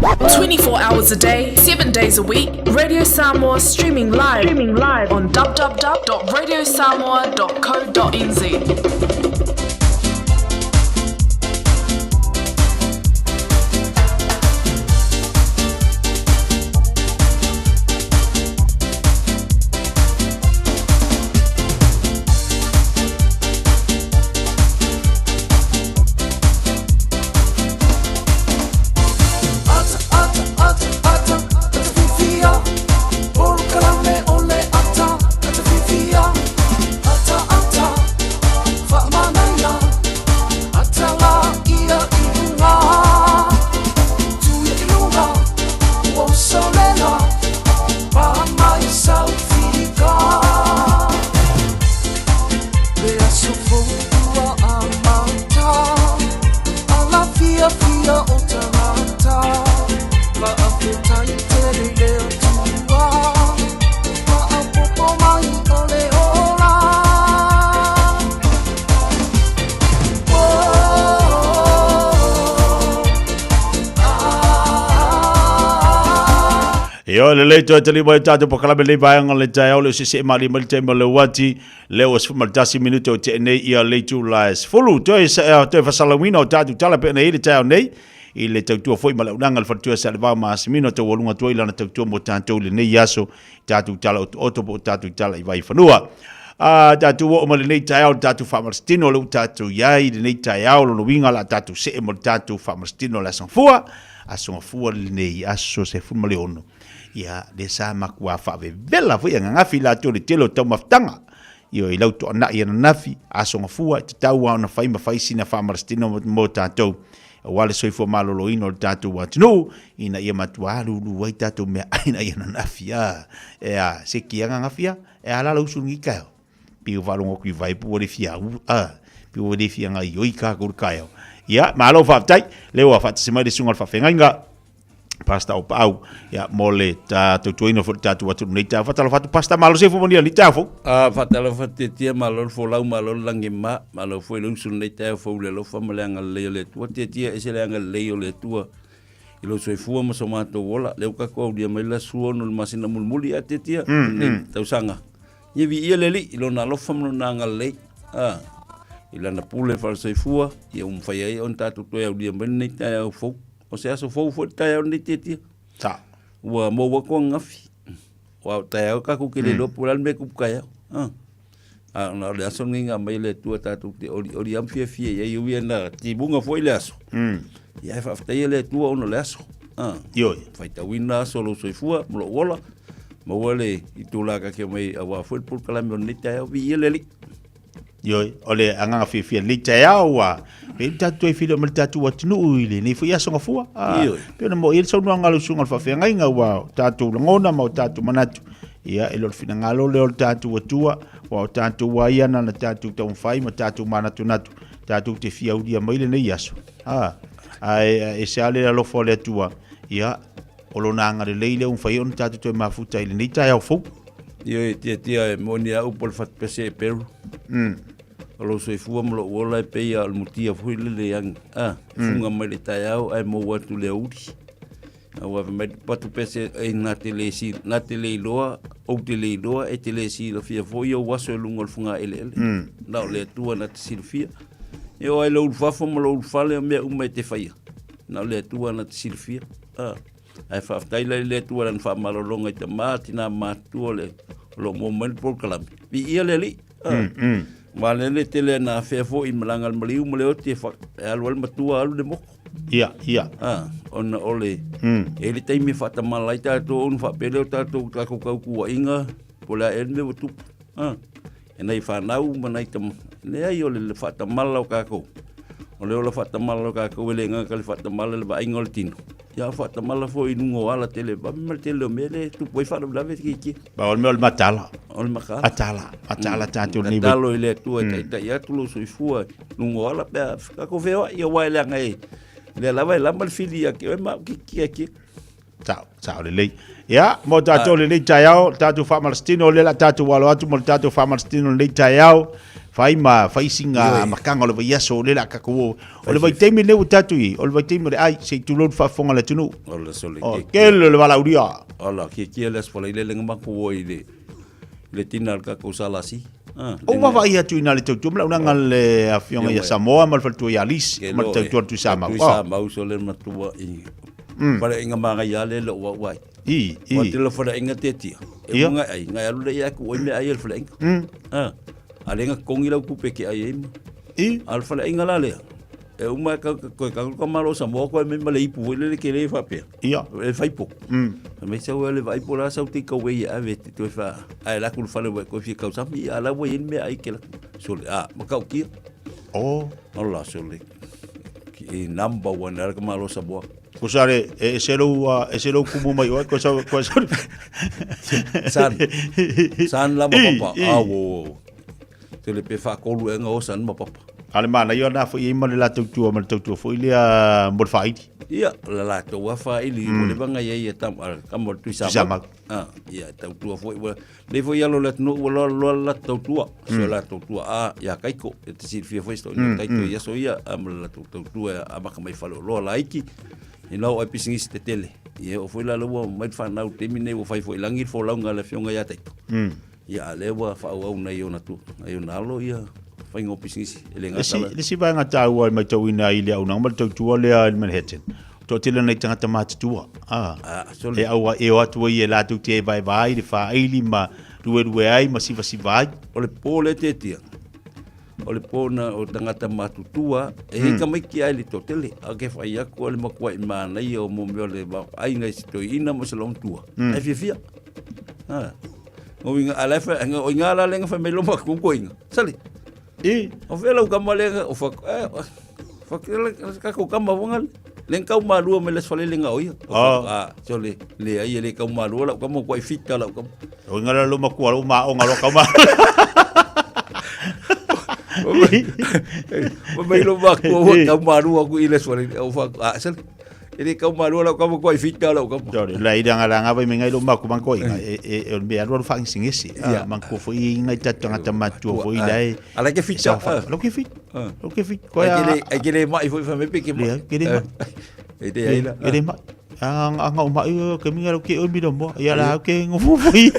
24 hours a day, 7 days a week, Radio Samoa streaming live, streaming live on www.radiosamoa.co.nz. Ata, ata, ata, ata, ata fifia. Polokalame o le ata, ata fifia. Ata, ata, faamanaia. Ata la ia i luga. Tuia i luga, ua usolela. Paa mai saufika. Le aso fou ua amata. Ala fiafia o tagata. Faafetai tele i le Atua. Faaopoopo mai o le ola. Ioe, lelei toe tali mai tatou polokalame lenei vaega o le taeao le o sese'e malie mai le taimi o le uati lea ua 11 minute o te'e nei ia le itula e 10. Toe toe faasalalauina o tatou tala pei ona i ai le taeao nei i le tautua foi ma le auaunaga a le faletua sa le vao ma Asimino taualuga atu ai lana tautua mo tatou i lenei aso i tatou tala otooto po o tatou tala i vaifanua. A tatou oo mai lenei taeao i le tatou faamalositino lea ua tatou i ai i lenei taeao, lona uiga o le a tatou see mo le tatou faamalositino o le Aso Gafua. Aso Gafua lenei, aso 16. Ia, lea sa matua faavevela foi ananafi latou i le tele o taumafataga. Ioe, i lau toanai ananafi, Aso Gafua, e tatau lava ona fai ma fai sina faamalositino mo tatou, aua le soifua maloloina o le tatou atunuu, ina ia matua alulu ai tatou meaai ina ia ananafi. A, e a, se ki ananafi a, e a la lau usu i lenei taeao? Pei ua faalogo atu i vai po ua le fia au, a, pei ua le fia gaoioi tatou i le taeao. Ia, malo faafetai, lea ua faatasi mai le susuga i le faafeagaiga, Pastor Opaau, ia, mo le tautuaina foi o le tatou atunuu nei taeao. Faatalofa atu, Pastor, malo se fua manuia i lenei taeao fou. A, faatalofa Tietie, malo le folau, malo le lagima, malo foi le usu i lenei taeao fou i le alofa ma le agalelei o le Atua. Tietie, e ese le agalelei o le Atua i lou soifua ma so matou ola. Lea ua tatou aulia mai le aso 6 o le masina mulimuli, a Tietie, lenei tausaga. Ia viia le Alii i lona alofa ma lona agalelei, a, i lana pule faale-soifua, ia ua mafai ai ona tatou toe aulia mai lenei taeao fou. O se aso fou foi le taeao lenei Tietie. Sa. Ua maua atu ananafi. Aua o taeao tatou te le iloa po o le a le mea e tupu taeao. A, a ona o le aso lenei na aumai e le Atua tatou te olioli lava ma fiafia i ai, e ui lava ina timuga foi le aso. Ia ae faafetaia le Atua ona o le aso. A. Ioe. Faitauina aso o lou soifua ma lou ola, maua le itula ta te omai aua foi le polokalame o lenei taeao. Viia le Alii. Ioe, o le agaga fiafia i lenei taeao ua pei ona tatou toe feiloai ma le tatou atunuu i lenei foi aso gafua. Ah, Ioe. pei ona mo'i ai le saunoaga a lau susuga i le faafeagaiga ua o tatou lagona ma o tatou manatu. Ia, e le o le finagalo lea o le tatou Atua, aua o tatou lava ia na ona tatou taumafai ma tatou manatunatu tatou te fia aulia mai lenei aso. Ah, ae ese lava le alofa o le Atua, ia, o lona agalelei lea ua mafai ai ona tatou toe mafuta i lenei taeao fou. Ioe, Tiatia, e moni a upu o le fatupese e Peru. O lou soifua ma lou ola e pei a o le mutia foi lele e agi, a, e fuga mai le taeao ae mou atu le aoauli. Aua fai mai le fatupese e na te le si, na te le iloa, ou te le iloa, e te le silafia foi ou aso i luga o le fugaeleele. Na o le Atua na te silafia. E oo ai lou ulufafo ma lou ulufale o mea uma e te faia. Na o le Atua na te silafia. A. Ae faafetai la i le Atua i lana faamalologa i tama, tina matutua o le o lo o maua mai le polokalame. Viia le Alii. Aua o lea tele na afea foi i malaga a le maliu ma le oti e, fa, e alu ai le matua alu le moku. Ia, ia. Ah, ona o le e i ai le taimi e faatamala ai tatou ona faapea lea o tatou tatou tautuaina po o le a ea le mea ua tupu. Ah, e nai fanau ma nai tama. Leai o le faatamala o tatou. O le ola faatamala o tatou e le gata i le faatamala i le vaaiga o le tino. Ia a o faatamala foi i luga o ala tele vave ma le tele o mea lea e tupu ai faalavelave tiatia. Ba o le mea o le mataala. O le mataala. Mataala, mataala tatou nei. Tatalo i le Atua e taitai atu lou soifua i luga o ala pe a tatou feoai aua e leaga e lea lava e lama le fili ia te oe ma au ki ki. Sao, sao lelei. Ia, mo tatou lenei taeao, le tatou faamalositino, o lea o le a tatou alo atu mo le tatou faamalositino lenei taeao. Fai ma fai singa amataga o le vaiaso o lea o le a tatou o. O le vaitaimi lenei ua tatou i ai, o le vaitaimi o le ai, se i tulou le faafofoga a le atunuu. Ola sole O, tele o le valaaulia. Ola, kiekie le aso falailele nga matou o i le le tina le tatou SLC. Ah, Ou vaavaai atu i ina le tautua ma le aunaga a le afioga ia Samoa ma le faletua ia Alice ma le tautua a le Tuisamau. Tui Samau sole matua i faleaiga magaia le lou au ai. I, i. Ua tele faleaiga tetia. E Ia. unga ai, ngai alu le ia ku oi me ai le faleaiga. Ah. A le nga kongi lau tupe ke ai ai ma. I. A le faleaiga la lea. E uma ka ka ka ka malo Samoa koe me ma le ipu foi lele ke le faapea. Ia. E fai po. Mai sau le vai po la sau te kau e ave te toe fa. Ai la ku le fale koe fia kau sami a la ua i mea ai ke la. Sole a ma kau kia. Oh. Ola sole. I number one ala ka malo Samoa. Ko sare e se lou e se lou kumu mai oe ko sa ko sa San. San la ma papa. I, i. A wo. Te le pe fa kolu e nga o san ma papa. A le manaia na foi i ma le latou tua ma le tautua foi lea mo le faaili. Ia, la latou a faaili, ua leva ona i ai e tama, a tama o le Tuisamau. Tuisamau. Ah, ia, tautua foi, ua, nei foi alo le atunuu ua loa loa le latou tautua, si o latou tua, a, ia Kaiko, e te silafia foi si toeaina o Kaiko i aso ia, a ma le latou tautua e amata mai faleoloa laiti, ina oo ai pisinisi tetele. Ia, oo foi la lea ua mai le fanau i le taimi lenei ua fai foi i lagi le folauga a le afioga ia Taito. Ia, a lea ua faaauau nai ona tu, nai ona alo ia faiga o pisinisi. E le gata la. Le isi vaega taua e matauina ai le auaunaga ma le tautua lea i le Manhattan, toatele nai tagata matutua, a, e aua e o atu ai e latou te vaevae le faaili ma luelue ai ma sivasiva ai. O le po lea tetia, o le po na o tagata matutua, e hika mai ki ai le toatele, a ke whai aku o le makuai manaia o mo mea o le aiga i se toeaina ma se laumtua. Ai fiafia. Ha. O inga ala fa nga o inga ala lenga fa me loma ku ko inga. Sali. I. O fe lau kama lenga o fa eh fa ke le ka ko kama vonga le kau malua me les fale lenga o ia. Oh. Ah, so le le ai le kau malua lau kama ko ai fita lau kama. O inga la loma ku alo ma o ngalo kau ma. Ma mai loma ku o kau malua ku i les fale o fa ah sali. E le kau malua lau kama ko ai fita lau kama. Sorry, la ira nga la nga vai mengai lo maku manko inga e e e me alu alu whaangisingisi. Ia. Manko fo i inga i tatu ngata matua fo i lai. Ala ke fita. Lo ke fit. Lo ke fit. Ai ke le ai ke le mai fo i fa me pe ke mai. Ke le mai. E te ai la. Ke le mai. A nga o mai ke minga lo ke o mi mo. Ia la ke ngofu fo i.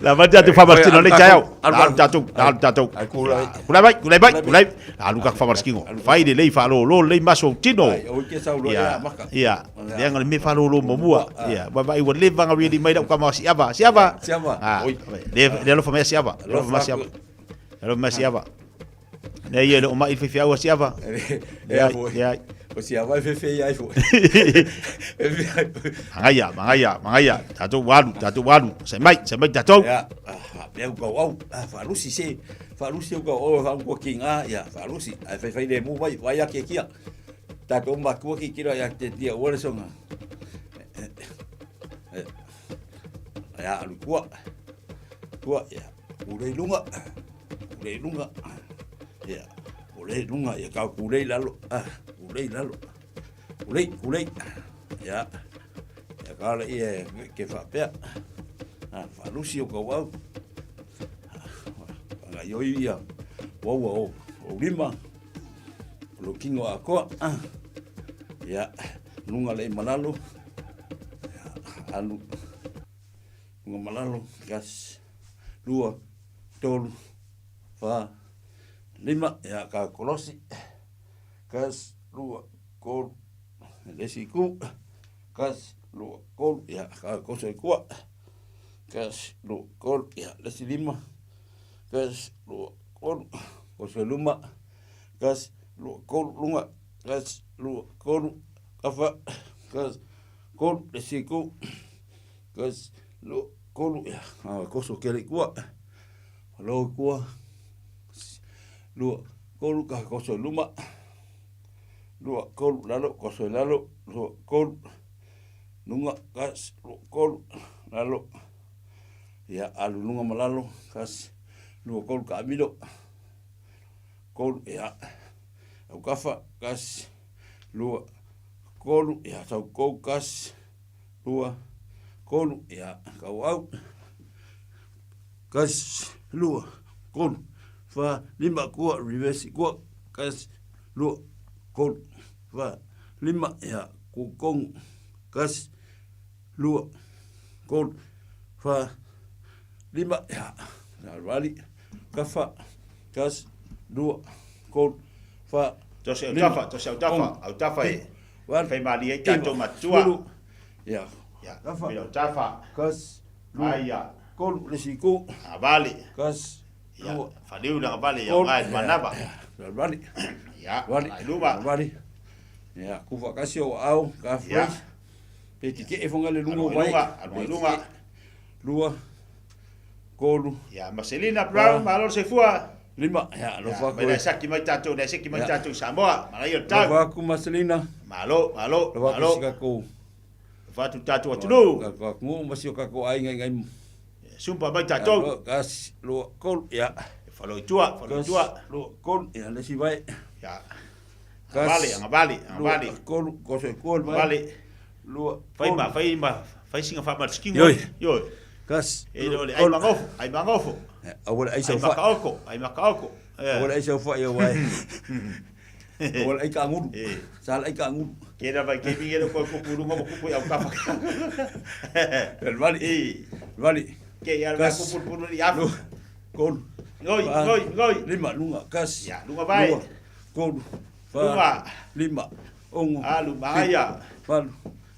La va tatu fa martino le tau. Alu tatu, alu tatu. Kulai mai, kulai mai, kulai. Alu ka fa martino. Fai le lei fa lo lo lei maso tino. Ia, ia. Le anga le me fa lo lo mo mua. Ia, va vai ua leva nga really mai lau ka ma si ava, si ava. Si ava. Ah, le le alofa mai si ava. Le alofa mai si ava. Le alofa mai si ava. Le ia le o mai fi au si ava. E Ia, O si ava e fefe ai fo. Mangaia, mangaia, mangaia. Tatou walu, tatou walu. Se mai, se mai tatou. Ia, pe au kau au, whalusi se, whalusi au kau au, whangu ki ngā, ia, whalusi, ai whai whai le mu mai, wai ake kia. Tatou matua ki kira ia te tia uare songa. Ia, alu kua, kua, ia, urei lunga, urei lunga, ia, urei lunga, ia kau kurei lalo, urei lalo, urei, urei, ia, ia ka le ia ke whapea, whalusi o kau au, nga ioi ia, waua o, o lima, o lo kingo a koa, ia, lunga le malalo, ia, alu, lunga malalo, gas, lua, tolu, wha, lima, ia, ka kolosi, kas, lua, kolu, lesi ku, kas, lua, kolu, ia, ka koso i kua, kas, lua, kolu, ia, lesi lima, kas, lua, kolu, koso i luma, kas, lua, kolu, lunga, kas, lua, kolu, kafa, kas, kolu, lesi ku, kas, lua, kolu, ia, koso kele i kua, lo i kua, lua, kolu, ka koso i luma, lua, kolu, lalo, koso i lalo, lua, kolu, lunga, kas, lua, kolu, lalo, ia, alu lunga ma lalo, kas, lua, kolu, ka amilo, kolu, ia, au kafa, kas, lua, kolu, ia, tau kou, kas, lua, kolu, ia, kau au, kas, lua, kolu, fa, lima, kua, reverse, kua, kasi, lua, kolu, fa, lima, ia, kukongu, kasi, lua, kolu, fa, lima, ia, vali, kafa, kasi, lua, kolu, fa, Tose au tafa, tose au tafa, au tafa e. Valu, Fai malie ai tatou matua. Sulu, ia, Ia, kafa, mila au tafa. kasi, lua, Aia. kolu, le siku, Avale. kasi, Ia, lua, faliu na vale ia kolu, ngai manava. ia, vali, Ia, vali, ai luma. vali, ia, kufa kasi o au, ka Ia. fresh, pe tike e fonga le lunga Anu ai vai, lunga, anu ai pe lunga. tike, lua, kolu, Ia, Marcelina Brown, malo se fua. lima, ia, alofa Mai aku, na saki mai tatou, na saki mai Ia. tatou Samoa. Malaia o tau. alofa aku Marcelina, Malo, malo, alofa aku malo. sikako, Fatu tatou atunuu. kako aku ngu, masi o kako ai ngai ngai, Sumpa mai tatou. kasi, lua, kolu, ia, Falo i tua, falo i kasi, tua. lua, kolu, ia, lesi vai, Ia. kasi, Angavale, angavale, lua, angavale. kolu, koso e kolu, vai, Angavale. lua, Fai kolu, ma, fai ma, fai singa fa ma skingo. Yoi. Yoi. kasi, E lua, le ai kolu, mangofo, ai mangofo. aua le ai Ai sau fai, makaoko, ai makaoko. aua le ai sau fai, aua e, aua le ai ka nguru, Eh. sa le ai ka nguru, Ke na vai ke mingi ko ko kuru ngo ko au kafa. vali, Eh. vali, Ke ya la Kasi. ko puru puru ya. lua, kolu, Ngoi, fa, ngoi, ngoi. lima, lunga, kasi, Ya, lunga vai. lua, kolu, fa, Lunga. lima, ongo, Alu maia. valu,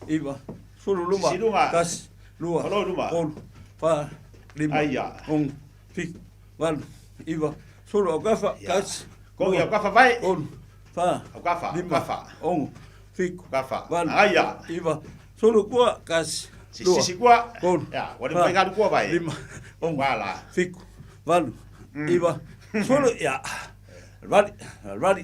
iva, sulu, luma, Sisi lunga. kasi, lua, Alo, luma. kolu, fa, lima, Aia. ongo, fiku, valu, iva, sulu, aukafa, Ya. kasi, Kongi lua, au kafa vai. kolu, fa, Au kafa, au lima, kafa. ongo, fiku, Kafa. valu, Aia. iva, sulu, kua, kasi, lua, Sisi kua. kolu, Ya, wali fa, mai galu kua vai. lima, ongo, Wala. fiku, valu, iva, sulu, ia, vali, vali,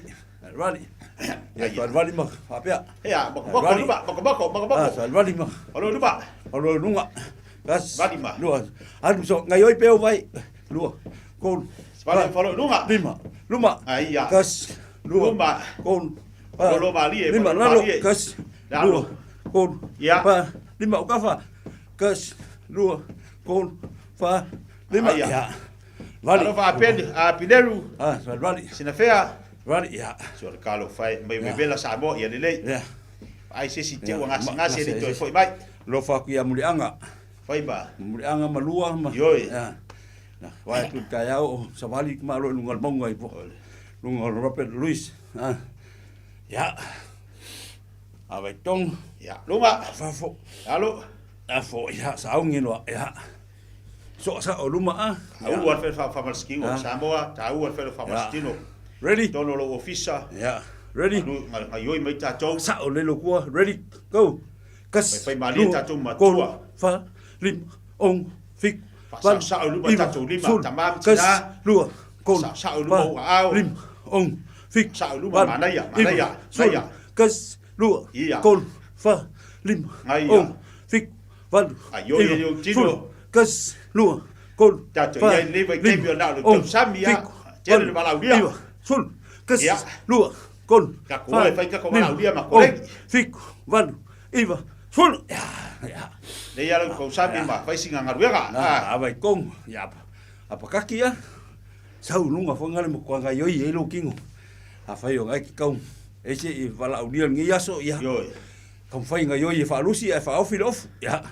vali, ia, Aia. vali ma, faapea, Ya, mako mako Vali. luma, mako mako, mako ah, mako. vali ma, Alo luma. alo lunga, kas, Vali ma. lua, alu so, ngai oi peo vai, lua, kolu, Vali fa, falo lunga. lima, luma, Aia. kas, lua, Luma. kolu, fa, Lolo malie, lima, lolo lalo, malie. kas, Lalo. lua, kolu, Ya. fa, lima, ukafa, kas, lua, kolu, fa, lima, Aia. ia, vali, Alo fa pen a Pineru. ah, vali, Sinafea. vali, ia, So le kalo fai mai Ya. vela Samoa ia lelei. ia, Ai se si te Ya. ua ngasi Ma- ngasi le ngasi, toi ese. foi mai. lofa aku ia mulianga, Fai ma. mulianga malua, ma, Ioi. ia, na, vai tu taiao, o savali ma lo lunga le maunga i po, lunga o Robert Louis, ah, ia, a vai tong, Ya, lunga. fafo, Alo. a fo, ia, saungi loa, ia, so sa o luma a, Au al fel fa fa malskingo Ya. Samoa, ta au al fel fa malstino. ready, Tono lo ofisa. ia, ready, Lu ngai yoi mai tatou. sa o lelo kua, ready, go, kas, Fai- fai malie lua, tatou matua. kolu, fa, lima, ongo, fiku, Fa- sa- sa o luma iva, tatou lima, sulu, tamam, kas, tina. lua, kolu, Sa- sa o luma fa, o au. lima, ongo, fiku, Sa o luma, valu, manaia, iva, manaia, sulu, manaia. kas, lua, Ia. kolu, fa, lima, Aia. ongo, fiku, valu, Ai, oi, iva, oi, oi, tino. sulu, kas, lua, kolu, Tatou fa, ia i leva i lima, taimi o na o le ongo, tausami ia. fiku, Tele le valu, valaulia. iva, sulu, kas, Ia. lua, kolu, Kako fa, e fai kako lima, valaulia ma ongo, kolegi. fiku, valu, iva, sulu. Ia, ia. Le ia lo tausami ma fai singa ngaruega. Na, Ah. a vai kong, ia, a pakaki ia, sau lunga whangare mo kwa ngai oi e lo kingo. A whai o ngai ki kau, e se i wala unia ngi aso, ia. Yoi. Kau whai ngai oi e whaalusi, e whaofi le ofu, ia.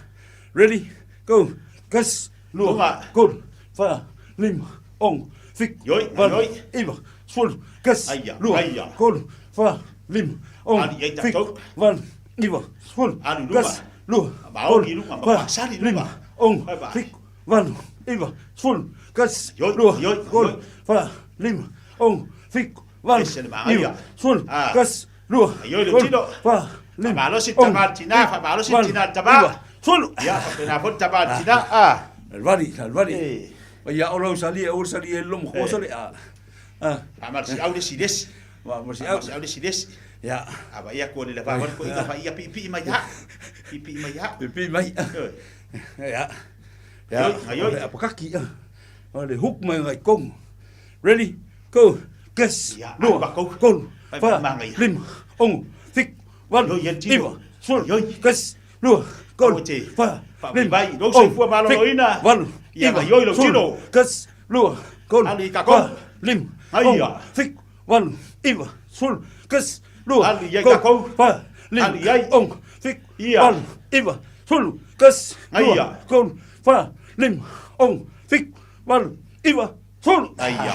Ready, go, kas, lua, Lunga. kolu, wha, lima, ongo, fiku, Yoi, valu, yoi. iva, sulu, kas, Aia, lua, aia. kolu, wha, lima, ongo, Ali, ei, fiku, tatou. valu, iva, sulu, Ali, luma. kas, lua, Maoki kolu, lunga, wha, mapasali lunga. lima, ongo, Vai, vai. fiku, valu, iva, sulu, kas, Yoi, lua, yoi, kolu, yoi. wha, lima, ongo, fiku, valu, Ese le maangaia. iva, sulu, Ah. kas, lua, Yoi, le kolu, tino. wha, lima, Faamalosi ongo, tama tina, fiku, faamalosi valu, tina tama. iva, sulu. Ia, fa pena fo tama tina. Ah. Alvari, alvari. Eh. Ma ia ola usali, e usali e lomo, Eh. sali, ah. Ah, Fa malsi au le silesi. wa, mo si Fa au. malsi au le silesi. Ya. A ba ia ko le va ko ia fa ia pi pi mai ha. Pi pi mai ha. Pi mai. Yoi. Ya. Ya. Yoi, ai, yoi. Ole apakaki. ah. Ole hook mai ngai kong. Ready? Go. Kas. Ya, Lua. ai, bakau. Kolu. Ai, Fa. mangaia. Lima. Ongo. Fik. Valu. Yoi, ye tino. Iva. Sulu. Yoi. Kas. Lua. Kolu. Aua te. Fa. Fa- Lima. vai, lou ongo, soifua maloloina. fik, Valu. Ia, Iva. yoi lou sulu, tino. Kas. Lua. Kolu. Ali i kako. Fa. lima, Aia. ono, fitu, valu, iva, sefulu, tasi, lua, Ali i ai tolu, tatou. fa, lima, Ali i ai. ono, fitu, Ia. valu, iva, sefulu, tasi, lua, Aia. tolu, fa, lima, ono, fitu, valu, iva, sefulu. Aia.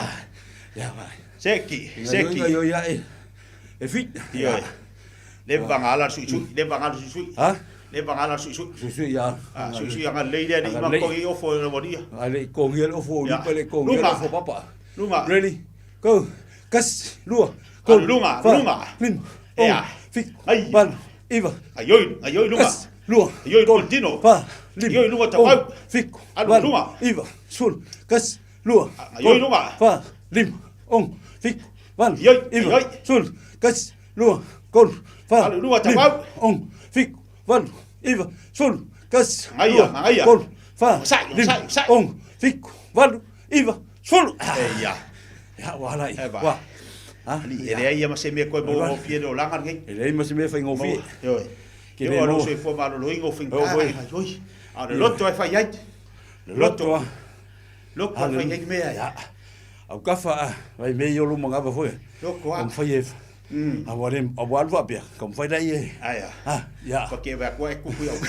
Ia vai. Seki, seki. Ia ia e. E fit. Ioe. Le vangala sui sui, le vangala sui sui. Ha? Le vangala sui sui. Sui sui ia. Ah, sui sui anga lei le ni ma Agalelei. kongi ofo e waria. A le kongi le ofo, Ia. lupa le kongi le Lunga. ofo papa. Lunga. Ready? Go. Kasi, lua, tolu, lunga, fa, lunga. lima, Ia. ono, fitu, valu, iva. Aioi, aioi lunga. Kasi, lua, Aioi lunga tino. fa, lima, Aioi lunga tawau. ono, fitu, Alu valu, lunga. iva, sefulu, kasi, lua, Aioi tolu, lunga. fa, lima, ono, fitu, valu, Aioi, iva, aioi. sefulu, kasi, lua, tolu, fa, Alu lunga lima, tawau. ono, fitu, valu, iva, sefulu, kasi, Aia, lua, aia. tolu, fa, Sai, lima, sai, sai. ono, fitu, valu, iva, sefulu. Ia. Ia, ua ala i. E vai. Ua. Ha? Ali, e leai ia ma se mea koe mo o fie o langa nei. E leai ma se mea faigofie. Ioe. Ke Ke le le mo. mo se fo maloloinga o O foi. finga. Aioi. A le loto e fai ai. Le loto a. Loko e fai ai mea. Ia. Au kafa a, vai me i olo mangava foi. Loko a. Ka mwhai e. A ware, a walu wapea. Ka mwhai lai e. Aia. Ha, ia. Pa ke vea koe e kuku iau.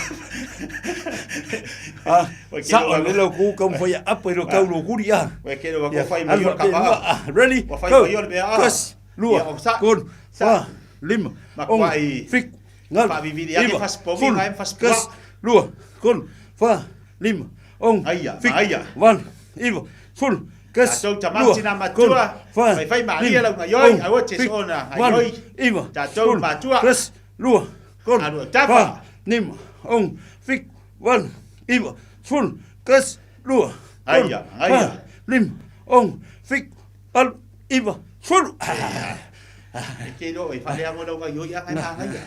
Ha, Wai ke sa lo o le lau ku ka mwhai a apa i lo kau lo kuri a. Wai ke lo Ia, wako fai mai alu o wapea kapa. lua, ah, Ready? Wa fai Go. mai o le mea a. Kasi, lua, Ia, o sa. tolu, Sa. fa, lima, Ma ono, kua i- fitu, valu, Faavivili ake iva, fasipovi, sefulu, ma e fasipoa. kasi, lua, tolu, fa, lima, ono, Aia, fitu, aia. valu, iva, sefulu, kasi, Tatou lua, tamati na tolu, matua. fa, Fai fai malia lima, lau ngaioi, ono, aua te fitu, soona, valu, ngaioi. iva, Tatou sefulu, matua. kasi, lua, tolu, Alu tafa. fa, lima, ono, fitu, valu, iva, sefulu, kasi, lua, tolu, Aia, aia. fa, lima, ono, fitu, valu, iva, sefulu. E ke lo e whale ango lau ngaioi a ngai ngai.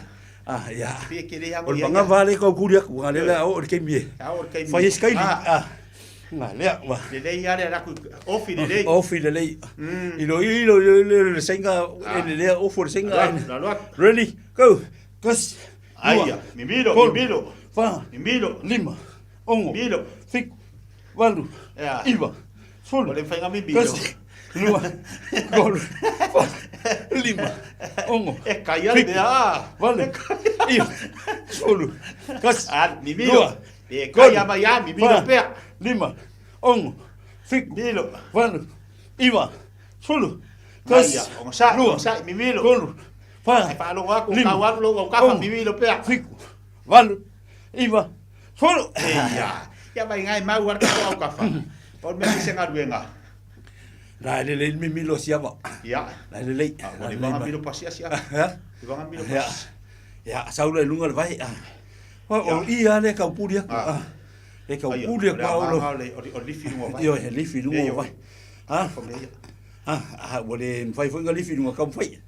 Ah, ia. Pie ke le ango O le ia. panga vale kau kuri aku, ngā lele a o le keimi e. A o le keimi. Whai e skaili. Ah. Ah. Ngā lea, wa. Le lei ale raku ofi le lei. Ofi le lei. I lo i lo i lo le senga, e le lea ofu le senga. Lalo, lalo atu. Ready, go. Kasi, lua, Aia, mimilo, tolu, mimilo. Fa, Mimilo. lima, ono, Mimilo. fitu, valu, Ia. iva, sefulu, O le whainga mimilo. kasi, lua, tolu, fa, lima, ono, E kai ale fitu, mea a. valu, iva, sefulu, kasi, Ah, mimilo. lua, E kai tolu, ama ia, mimilo fa, pea. lima, ono, fitu, Mimilo. valu, iva, sefulu, kasi, Aia, ongo sa, lua, ongo sa, mimilo. tolu, fa, Ai whaalogo aku, lima, kau alu lau kafa, ono, mimilo pea. fitu, valu, iva, sefulu. Ia. Ia mai ngai mau ar kato au kafa. Paul mea se ngaruenga. La le le mimilo siava. Ia. La le le. Ah, wa le vanga milo pasia sia. Ha? Le vanga milo Ya. pasia. Ya, saula i lunga le vai. Ah. Wa o i a le kau puri aku. Ah. Le kau Aia, puri o aku le au lo. avanga o le- o le- o le lifi lunga vai. Io he lifi lunga Io. vai. Ha? Ha, ha, wa le mwhai foi nga lifi lunga kau mwhai.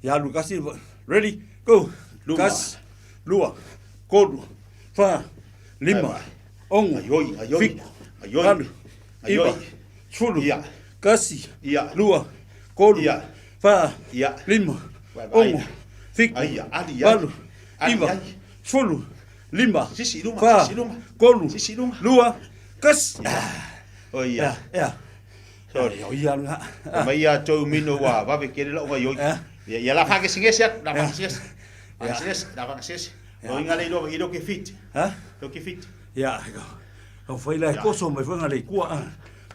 Ya lu kasi ready go. Luma. Kasi lua tolu fa lima ono Aioi, aioi. fitu Aioi. valu Aioi. iva sefulu Ia. kasi Ia. lua tolu Ia. fa Ia. lima Vai, vai. ono fitu Aia, ali, ai. valu Ali, iva ai. sefulu lima Sisi lunga, fa sisi lunga. tolu Sisi lunga. lua kasi O ia. ya Sorry. o ia lunga O mai ia tau mino wa vave kere lau ngai oi. Ia ia la whake singesi aku, la whake singesi. Whake singesi, la whake singesi. O inga le ilo, ilo ke fit. Ha? Ilo ke fit. Ya, kau whai lai koso mai whanga le kua. ah.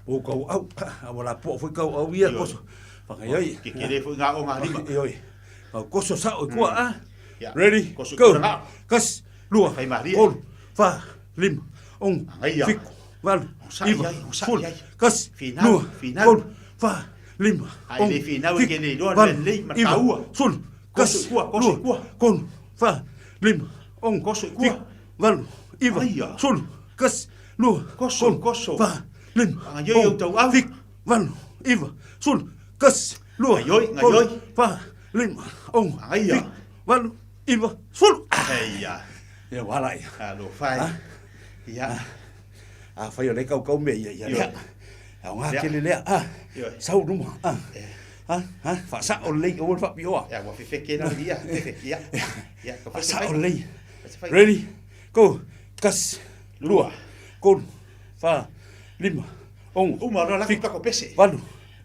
Po kau au, a wala po whai kau au ia koso. Whanga ioi. Ke kere fo ngā o ngā lima. Ioi. Kau koso sa o kua ah. Ya. Ready? Koso Go. kura ngā. Kasi, lua, Whai maria. tolu, fa, lima, ono, Angaia. fitu, valu, Sa iva, iai, o sa sefulu, iai. kasi, Finau, lua, finau. tolu, fa, lima, Ai, ono, le finau fitu, ke le iloa valu, le lei ma iva, taua. sefulu, Koso kasi, i kua, koso i lua, kua. tolu, fa, lima, ono, Koso i kua. fitu, valu, iva, Aia. sefulu, kasi, lua, Koso, tolu, koso. fa, lima, Ngaioi au tau au. fitu, valu, iva, sefulu, kasi, lua, Ngaioi, tolu, ngaioi. fa, lima, ono, Aia. fitu, valu, iva, sefulu. Eia. Ia wala ia. Alo whai. Ia. A whai o le kau kau mea ia ia Ioe. lea. A o ngā Lea. kele lea. A, Ioe. sau luma. A, a, a, wha o lei o wha pioa. Ia, ua fefeke na ia. Fefe, ia. Ia, ka Wha whai sa whai. o lei. Whai. Ready, go. Kasi, lua, tolu, wha, lima, ono, Uma, no, lako kako pese. valu,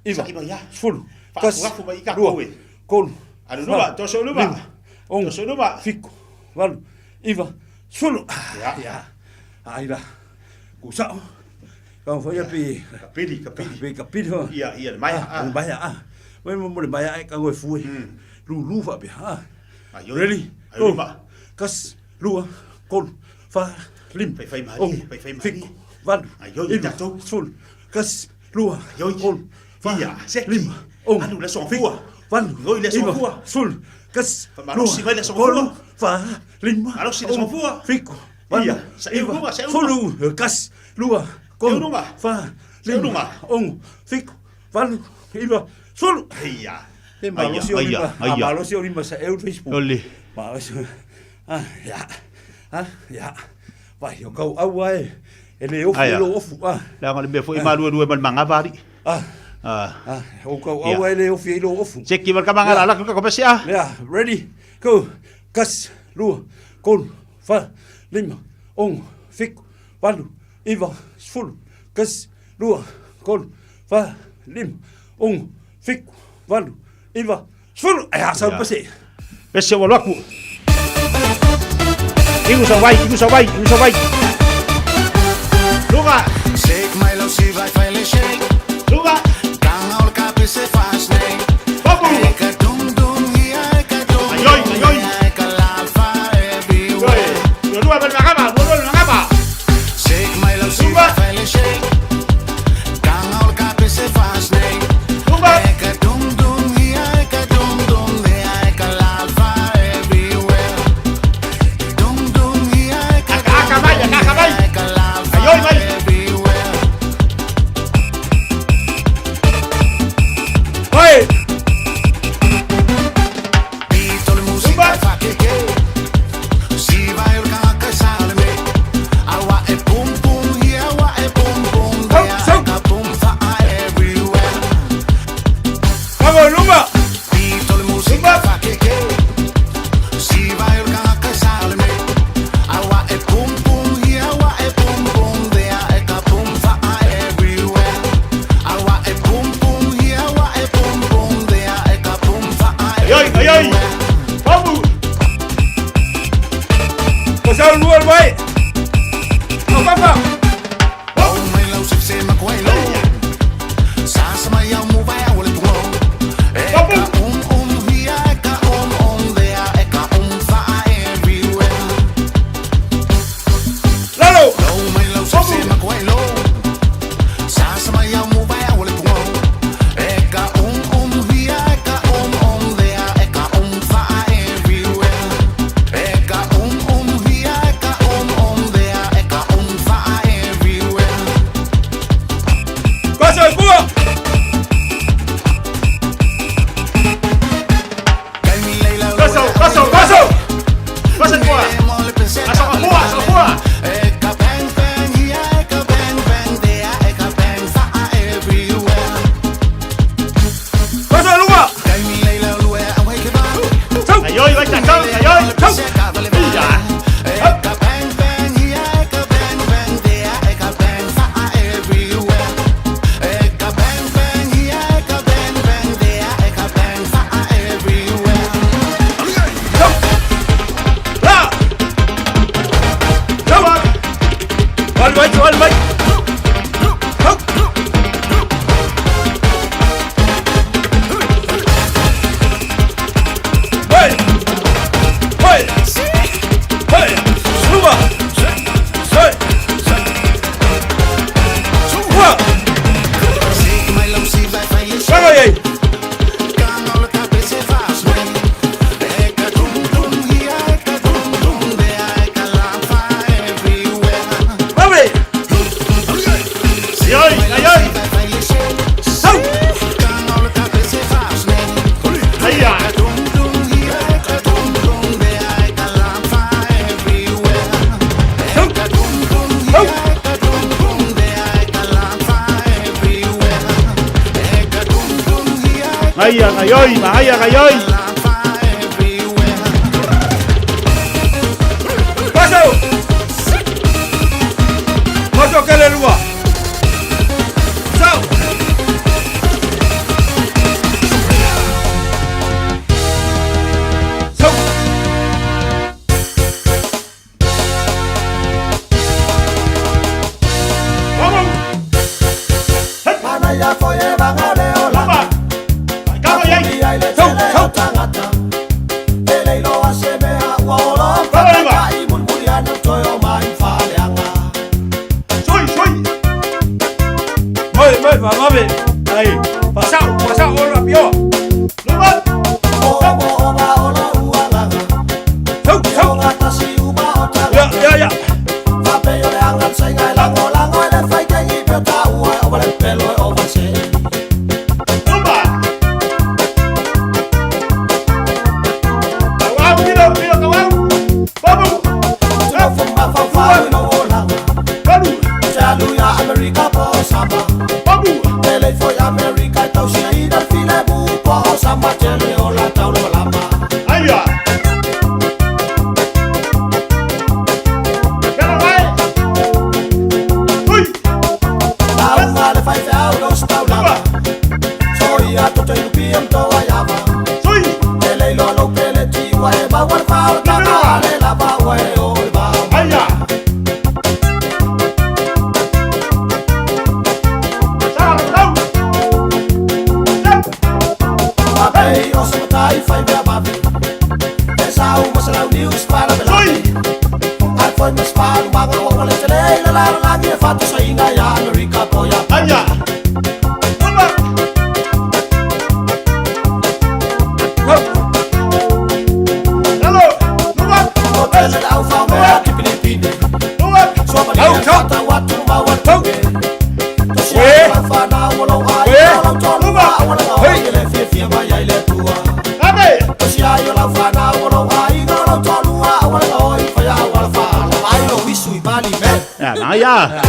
iva, Sa'i mai, ah. sefulu, tasi, Faafugafu mai i tatou lua, e. tolu, Alu i luma, fa, toso i luma. lima, ono, Toso i luma. fitu, valu, iva, sefulu. Ia. Ia. Ai la. Kusa'o. Ka fai pe Kapili, kapili. Pe kapili ho. Ia, ia le maea, ah. Le maea ah. Wai mo le maea e ka ngoi fue. Lulu fa pe ah. Ai, oi. Ready? Ai, Go. luma. Kas, lua, tolu, fa, lima. Fai, fai malie, ono, fai, fai malie. fitu, valu, Ai, oi, iva, tatou. sefulu, kasi, lua, tolu, fa, Ia, seki. lima, ono, Alu le aso fitu, gafua. valu, Goi le aso iva, gafua. sefulu, kasi, lua, Malosi mai le aso gafua. tolu, fa, lima, Malosi le aso ono, gafua. fitu, valu, Ia, sa eu iva, luga, sa eu sefulu, kasi, lua, tolu, luga. fa, Sa eu lima, luga. ono, fitu, valu, iva, sefulu. Ia. E malosi o Aia, lima, aia. a malosi o lima sa eu Facebook. Ole. Malosi. Ah, ia. Ah, ia. Vai, o kau au ai. E le ofu, e Aia. lo ofu. Ah, Leaga o le mea foi e maluelue ma le magava alii. Ah. Ah. ah, o kau Ia. au ai le ofu e lo ofu. Seki ma le kamaga la alatu ka pese ah. Ia, ready, go. Kasi, lua, tolu, fa, lima, ono, fitu, valu, iva, sefulu, kasi, lua, tolu, fa, lima, ono, fitu, valu, iva, sefulu. Ia, sau Ia. pese. Pese ua alu atu. Inu sa vai, inu sa vai, inu sa vai. Luga. Shake my low, si vai fai le shake. Luga. Kanga ol kapi se fast nei. Babu. Eka dum dum hia eka dum. Ayoi, ayoi. Hia eka lava everywhere. Lua ma le magava, lua le magava. Shake my low, si vai fai le shake. Kanga ol kapi se fast nei. Luga. Eka dum dum hia eka dum dum hia eka lava everywhere. Dum dum hia eka dum Aka mai, aka mai. eka lava Ayoi mai. everywhere. Oi! Pito le musica fa che che Si vai ul kaka salme Awa e pum pum here awa e pum pum there Eka pum fa everywhere Vamos, Luma! Pito le musica fa che che Si vai ul kaka salme Awa e pum pum here awa e pum pum there Eka pum fa everywhere Awa e pum pum here awa e pum pum there Eka pum fa Ayoi, ayoi. Babu. Pasau lua mai. Au papa. Lalo. Pasa Cuba. Paso, paso, paso. Paso tua. Aso gafua, aso gafua. Pasa Luma. Ayoi, vai tatau, ayoi. Ia. La. Luma. Al vai, al vai. Hey! Hey! Hey! Luma. Hey! Luma. Paga aí. Abre. Ayoi, ayoi. Sau. Aia. Aia, ayoi, aia, ayoi. Paso. Paso que le lua. Sau. Ya, ya.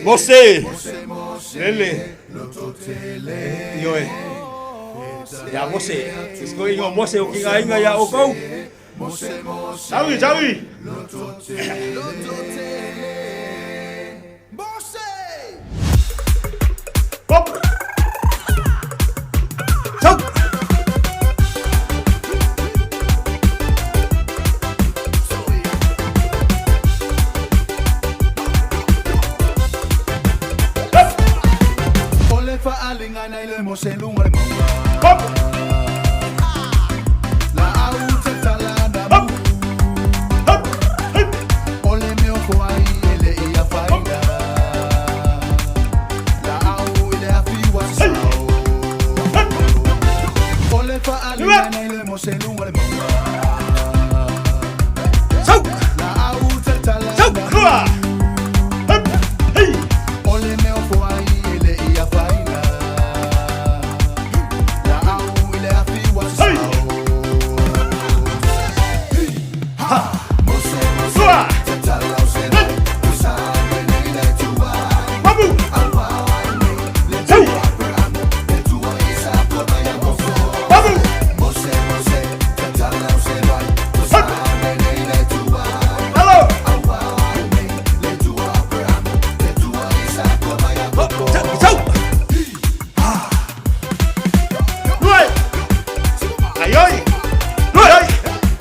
Mose. Lele. Ioe. Ia Mose. Isko ingo Mose o kinga inga ia okou. Saui, saui. Hop. Sau.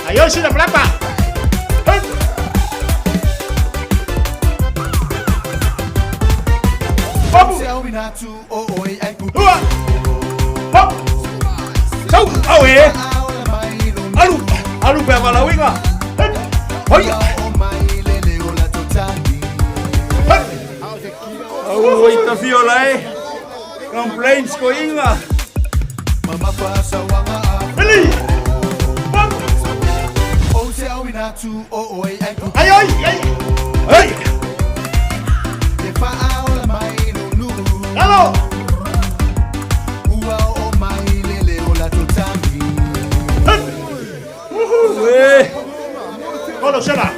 Ai sina palapa. Hua. Hop. Sau, au e. Alu, alu pe malauinga. Hoi. Au oi tawhio la e. Complaints ko inga. Eli. Ai ai ai. Ai. Lalo. Ué. Kolo sela.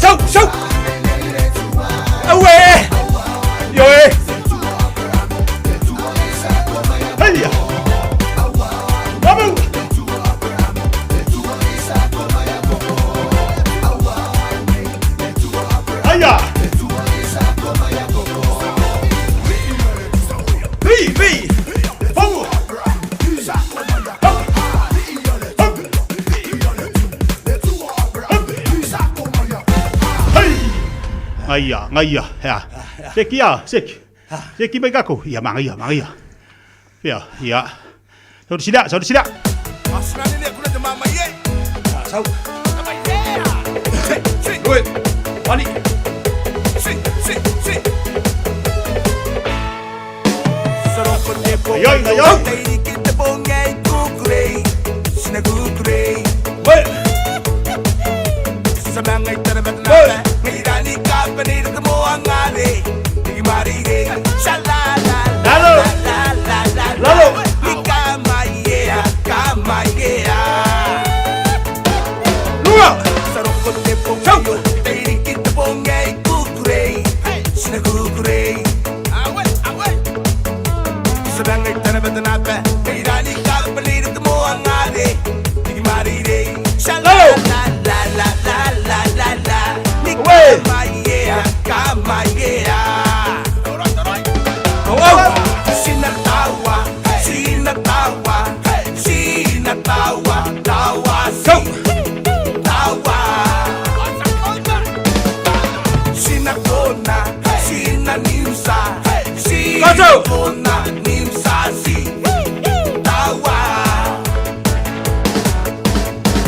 Sau, sau. Au e. Yo e. Hey. Babu. Aya. Vi, vi. Babu. Ngaia, ngaia, ya. Seki ya, seki. Seki mai kako. Ia mangaia, mangaia. Ya, ya. Sau sida, sau sida. Sau. Lui. Ani. Ai ai ai ai. Lalo. Lalo. Lua. Sau.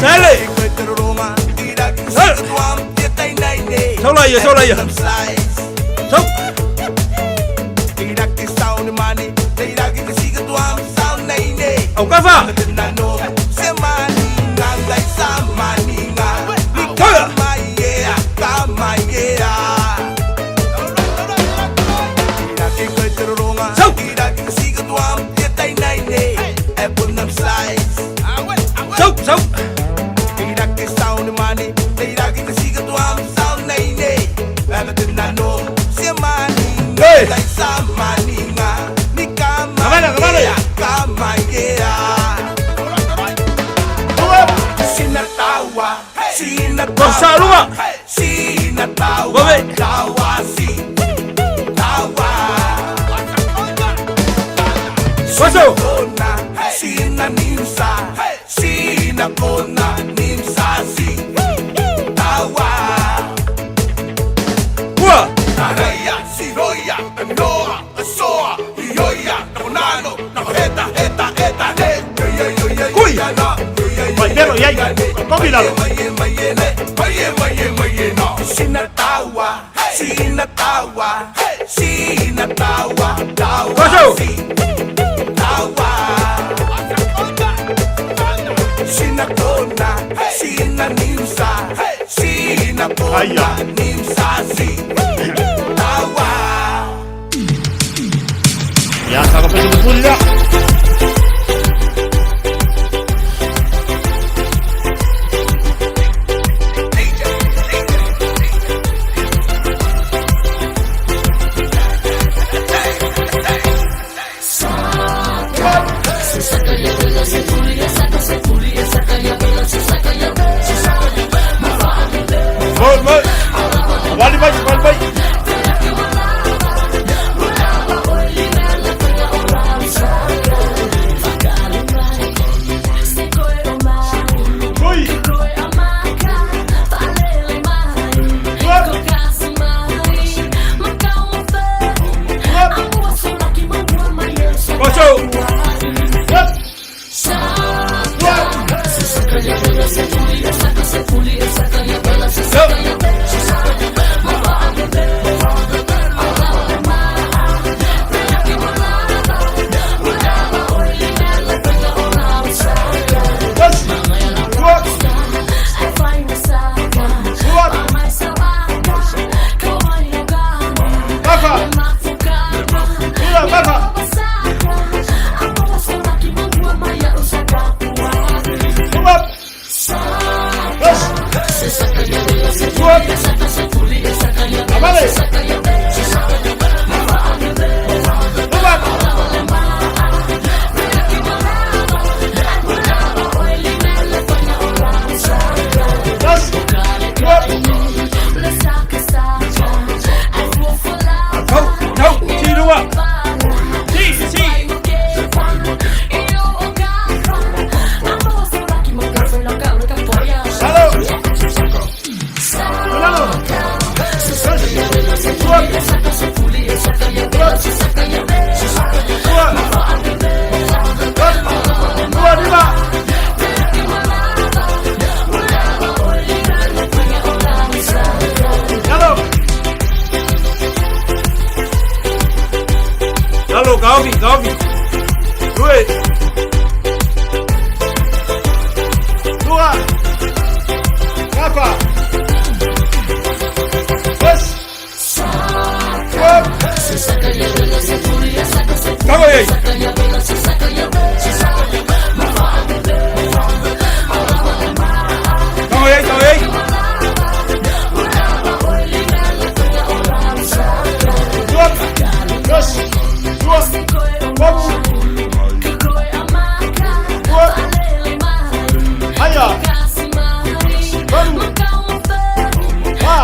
Tele. Sau la ia, sau la ia. Sau. Au kafa. Sau. Sau, sau. Hey. Kamana, kamana. Kosa lunga. Gobe. Koso. Ua. Kui. Vai, pero yai. Komi lalo. Sinatawa, sinatawa, Sina taua, taua, si taua. Sina kona, sina niusa, sina kona, niusa si taua. Ia tago pese le pula. Moi, moi. Vali mai, vali mai. Ui. Lalo, kaofi, kaofi. Due. Lua. Kafa. Bes. Up. Kago ei. Kago ei, kago ei. Dua. Bes. Dua. Up. Dua. Haya. Baru. Ha.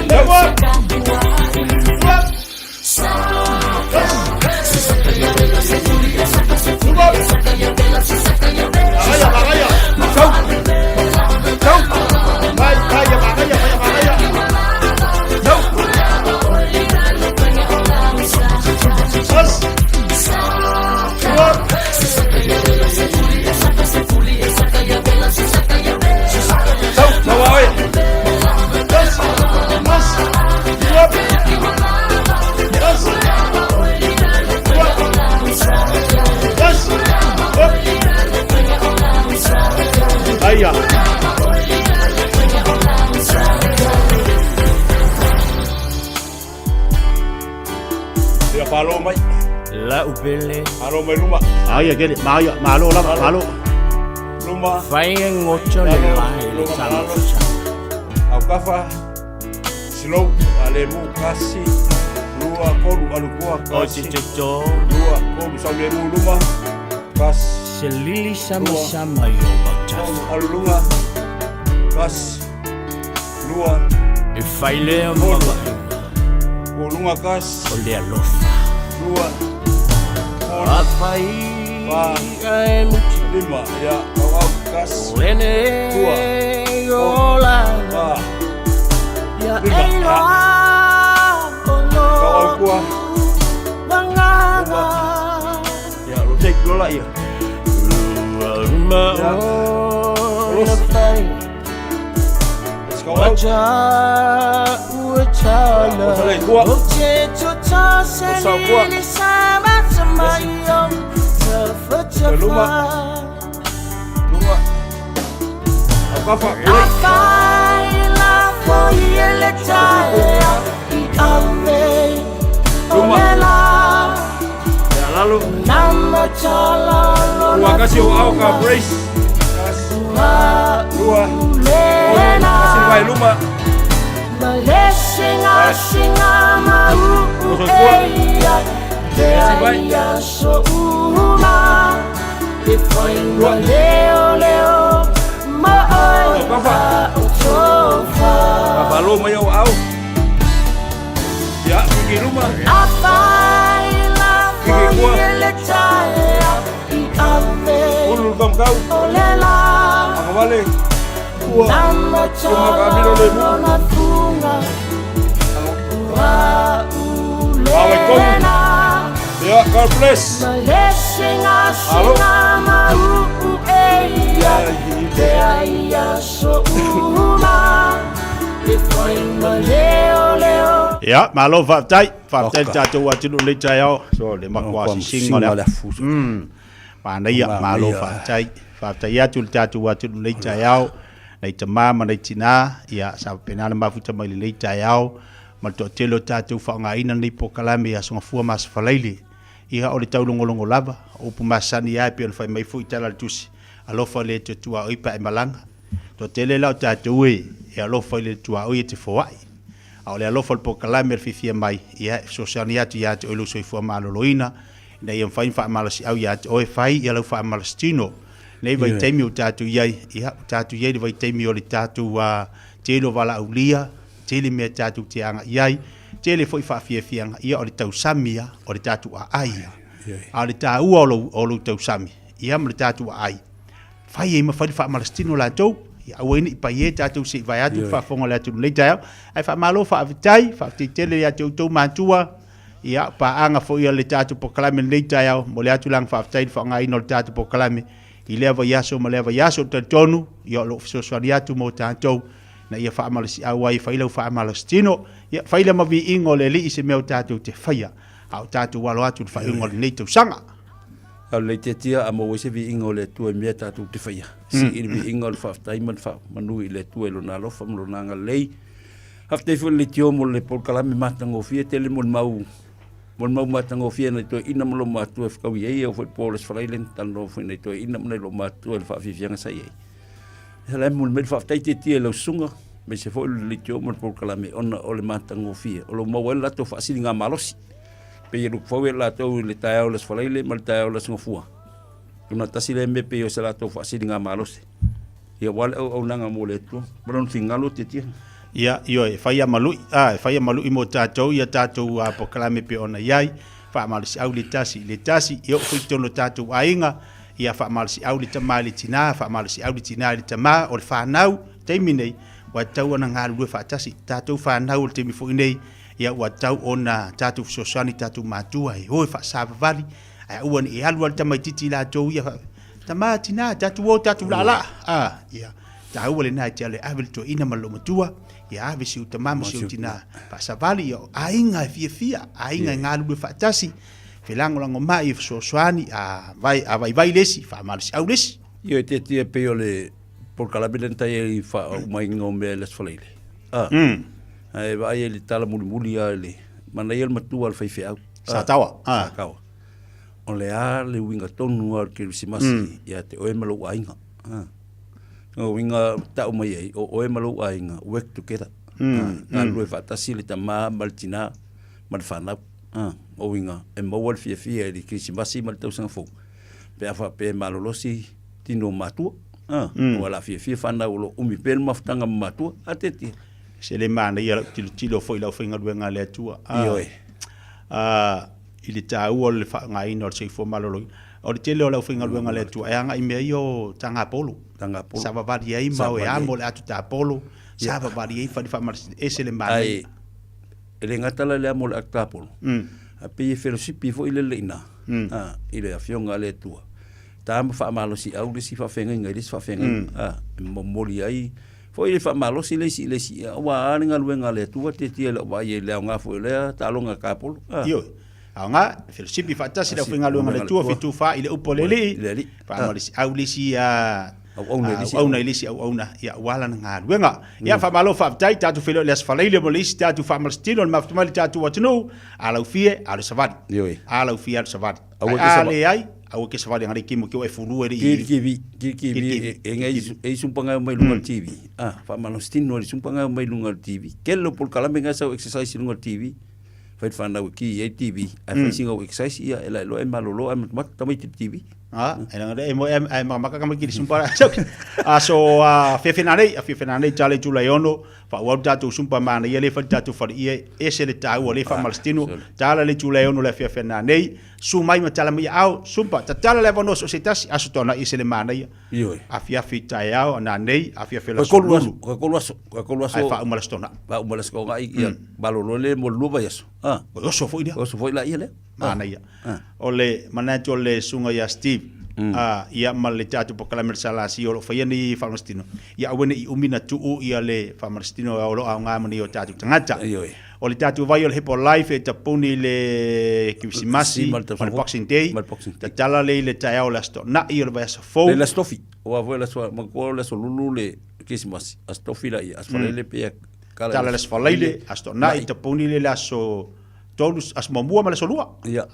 Dua. Dua. Dua. Magaya, magaya. Sau. Sau. Vai, vai, magaya, vai, magaya. Sau. Bes. Dua. Sau, sau ai. Bes. Bes. Dua. Bes. Dua. Bes. Up. Aya. Ia palo mai. La upele. Palo mai luma. Aya kene, mayo, malo lava, malo. Luma. Fai ngocho le mai le tama. Au kafa. Slow, ale mu kasi. Lua kolu alu kua O kasi. te te to. Lua kolu sau le mu luma. Kas. Se lili sama sama yo Kolu alu lunga. Kas. Lua. E fai le ma Ko lunga kas. O le alofa. Lua. Kolu. Afai. Fa. Ai mutu. Lima. Ya. Au au kas. Lene. Tua. Ola. Fa. Ya Lima. Ya. Kau au kua. Luma. Ya, lo take lola ia. Luma. Ya. Terus. Let's go out. Luma. Luma. Aukafa. Luma. Ia lalo. Ua kasi o au ka brace. Lua. Kasi vai luma. Falo mai au au. Ia, kiki luma. Kiki kua. Ulu kamkau. Angawale. Ua. Luma ka le mu. Awe kou. Ia, God bless. Alo. Ia, malo faafetai, faafetai le tatou atunuu lenei taeao, so le makuā sisiga o le afu. Manaia, malo faafetai. Faafetai atu i le tatou atunuu lenei taeao, nai tama ma nai tinā, ia sa faapena ona mafuta mai i lenei taeao ma le toatele o tatou faaaogaina lenei polokalame i Aso Gafua ma Aso Faraile. Ia o le taulogologo lava, o upu masani lava e pei ona fai mai foi i tala a le Tusi, Alofa le te tuaoi pe a e malaga. Toatele la o tatou e alofa i le tuaoi e te foai. A o le alofa o le polokalame o le fiafia mai, ia e fesoasoani atu ia te oe lou soifua maloloina, ina ia mafai ona faamalosiau ia te oe, fai ia lau faamalositino. Nei vaitaimi ua tatou i ai, ia ua tatou i ai i le vaitaimi o le tatou tele o valaaulia, tele mea tatou te agai i ai, tele foi faafiafiaga, ia o le tausami ia, o le tatou aai ia. A o le taua o lou tausami, ia ma le tatou aai, fai ai ma fai le faamalositino latou, ia aua ai ne i paie tatou se i vae atu le faafofoga a le atunuu i lenei taeao. Ae faamalo faafetai, faafetai tele ia te outou matua, ia paaga foi a le tatou polokalame i lenei taeao. Momoli atu le agaga faafetai i le faaaogaina o le tatou polokalame i lea vaiaso ma lea vaiaso. Ou te talitonu, ia o lo o fesoasoani atu mo tatou ina ia faamalosiau ai, fai lau faamalositino, ia fai lea ma viiga o le Alii i se mea o tatou te faia, a o tatou alo atu i le faaiuga o lenei tausaga. A o le laitiatia a maua ai se viiga o le Atua i mea tatou te faia. Sii le viiga o le faafetai ma le faamanu i le Atua i Lona alofa ma Lona agalelei. Faafetai foi i le leitio mo le polokalame matagofie tele mo le mau mo le mau matagofie nai toeaina ma loomatutua e fetaui ai, e oo foi i le po o le Aso Faraile na talanoa foi nai toeaina ma nai loomatutua i le faafiafiaga sa i ai. Ia la e momoli mai le faafetai tietie i lau susuga, aemaise foi o le leitio ma le polokalame ona o le matagofie o lo o maua ai le latou faasiligamalosi. Pei e lukufau e latou i le taeao o le Aso Faraile ma le taeao o le Aso Gafua. Ona tasi lea mea pei o se latou faasiligamalosi. Ia aua le auaunaga mo le Atua ma lona finagalo tietie. Ia, ioe, e fai a ma lui, a, e fai a ma lui mo tatou ia tatou polokalame pei ona i ai, faamalosiau le tasi i le tasi, ia oo foi i totonu o tatou aiga, ia faamalosiau le tama i le tina, faamalosiau le tina i le tama, o le fanau, taimi nei, ua tatau ona galulue faatasi, tatou fanau o le taimi foi nei, ia ua tatau ona tatou fesoasoani i tatou matua e o e faasavavali, ae aua ne i alu lava le tamaitiiti i latou ia, tama, tina, tatou o tatou laalaa, a, ia, taua lena e te alu e ave le toeaina ma le loomatua, ia ave si ou tama ma si ou tina faasavali, ia o aiga e fiafia, aiga e galulue faatasi, felagolagomai e fesoasoani, a, vai, a vaivai le isi, faamalosiau le isi. Ioe, e tietie pei o le polokalame lea na tai ai i faaumaiga o mea i le Aso Faraile. A. Ae vaai ai i le tala mulimuli lava i le manaia le matua o le faifeau. Sa Tawa. Sa Tawa. O le a le uiga tonu lava o le Kerisimasi ia te oe ma lou aiga. O uiga tau mai ai, o oe ma lou aiga, work together. Galulue faatasi le tama ma le tina ma le fanau. O uiga e maua le fiafia i le Kerisimasi ma le tausaga fou pe a faapea e malolosi tino o matua. Ua la fiafia fanau o lo o umi pea le mafutaga ma matua. A tietie. Se le manaia lau tilotilo foi i le aufaigaluega a le Atua. Ioe. I le taua o le faaaogaina o le soifua maloloina. O le tele o le aufaigaluega a le Atua e agai i mea ia o tagapolo. Tagapolo. Savavali ai ma o e amo le atu tapolo, savavali ai fale faamalositino, ese le manaia. Ae e le gata la le amo o le atu tapolo, ae pei e felosipi foi lele i ina, i le Afioga a le Atua. Ta ma faamalosiau le isi faafeagaiga i le isi faafeagaiga, e momoli ai. Foi le faamalosi le isi i le isi, ia, aua a le galuega a le Atua tietie i lau vaai i le aoga foi o lea taaloga kapolo. Ah. Ioe. Aoga, fellowship faatasi le aufaigaluega a le Atua, fetufaai i le upu a le Alii, faamalosiau le isi auauna i le isi auauna, ia aua lana galuega. Ia faamalo faafetai, tatou feiloai i le Aso Faraile mo le isi tatou faamalositino le mafuta mai le tatou atunuu, a lau fie, alo savali. Ioe. A lau fie, alo savali. Aua ke savali. A leai, aua ke savali ngare ki mo ki o e fulu e le i. Ki ki ki ki e ngai e sumpanga mai lunga TV. Ah, faamalositino le sumpanga mai lunga TV. Kelo polokalame ngai sau exercise lunga TV. Fai le fanau e ki i ai TV, ae fai sina au exercise ia e laeloa e malolo ae matamata tamaiti i le TV. Ah, e langa e mo e e makamaka ka mai sumpa. A so a fiafia nei, a fiafia nei tale tula e ono, fa ua tatou sumpa mana ia le fa tatou fa ia e se le taua le fa malstino, tala le tula e ono le fiafia nei, su mai ma tala mai au sumpa, tatala le avanoa so se tasi aso tona i se le mana ia. Ioe. Afiafi taeao nanei, afiafi le aso lulu. Toe tolu aso, toe tolu aso. Ae faauma le aso Toonai. Faauma le aso Toonai, ia malolo le mo le lua vaiaso. Ah. O oso foi lea. Oso foi laia lea. Manaia. O le manatu o le susuga ia Steve, ah, ia ma le tatou polokalame o le SLC o lo o faia nei faamalositino, ia aua ne i umi na tuu ia le faamalositino o lo o aoga mo nei o tatou tagata. Ioe. O le tatou vai o le Hepa o Life e tapuni i le Kirisimasi ma le Boxing Day, tatala lea i le taeao o le Aso Toonai o le vaiaso fou. Le Aso Tofi, aua foi le aso, manatua o le Aso Lulu le Kirisimasi, Aso Tofi laia, Aso Faraile pei e kala. Tala le Aso Faraile, Aso Toonai, tapuni le aso tolu, aso muamua ma le aso lua. Ia,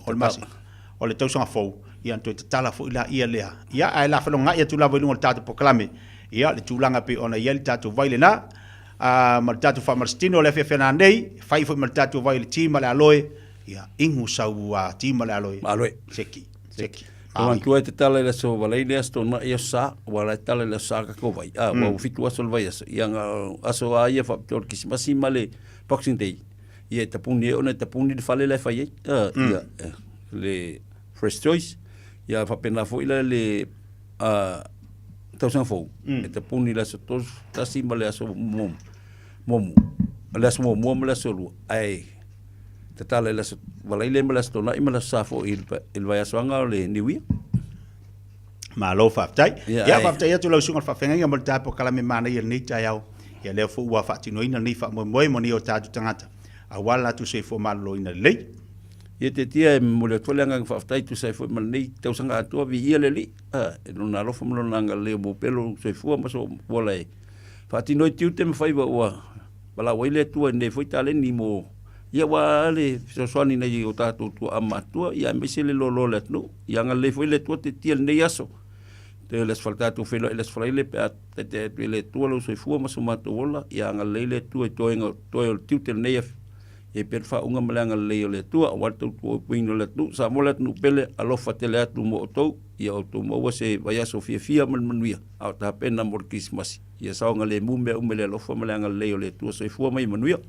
o le masina, o le tausaga fou, ia ona toe tatala foi laia lea. Ia, ae la felogai atu lava i luga o le tatou polokalame, ia, le tulaga pei ona i ai le tatou vai lena. A ma le tatou faamalositino o le afiafi ana nei, e fai foi ma le tatou vai o le ti ma le aloe, ia inu sau a ti ma le aloe. Aloe. Seki, seki. Ko mantua e te tala i le aso Valaile, aso Toonai, aso Sa, ua la e tala i le aso Sa ka ko vai. A, ua fitu aso le vaiaso. Ia nga aso a ia faapitoa o le Kisimasi ma le Boxing Day. Ia e tapuni e ona e tapuni le fale la e fai ai. A, ia, le Fresh Choice. Ia faapena foi la le a, tausaga fou, e tapuni le aso 31 ma le aso muamua, le aso muamua ma le aso lua, ae tatala i le aso Valaile ma le aso Toonai ma le aso Sa foi i le vaiasoaga o le New Year. Malo faafetai. Ia, faafetai atu lau susuga i le faafeagaiga mo le tatou polokalame manaia i lenei taeao. Ia lea foi ua faatinoina lenei faamoemoe mo nei o tatou tagata aua le latou soifua maloloina lelei. Ia Tetia e momoli atu foi le agaga faafetai e tusa ai foi ma lenei tausaga atoa, viia le Alii. I lona alofa ma lona agalelei ua maua pea lou soifua ma sou ola e faatino ai tiute ma faiva ua valaau ai le Atua i lenei foi taleni mo ia aua le fesoasoani i nai o tatou tuaa matua ia aemaise le loaloa o le atunuu. Ia agalelei foi le Atua tetia i lenei aso. Toe le aso fale tatou feiloai i le aso Faraile pe a taitai atu e le Atua lou soifua ma so matou ola. Ia agalelei le Atua i toega toe o le tiute o lenei E pei le faauuga ma le agalelei o le Atua, aua le tautuaupauina o le atunuu. Samoa le atunuu pele, alofa tele atu mo outou, ia outou maua se vaiaso fiafia ma le manuia, a o tapena mo le Kerisimasi. Ia saogalemu mea uma i le alofa ma le agalelei o le Atua. Soifua ma ia manuia.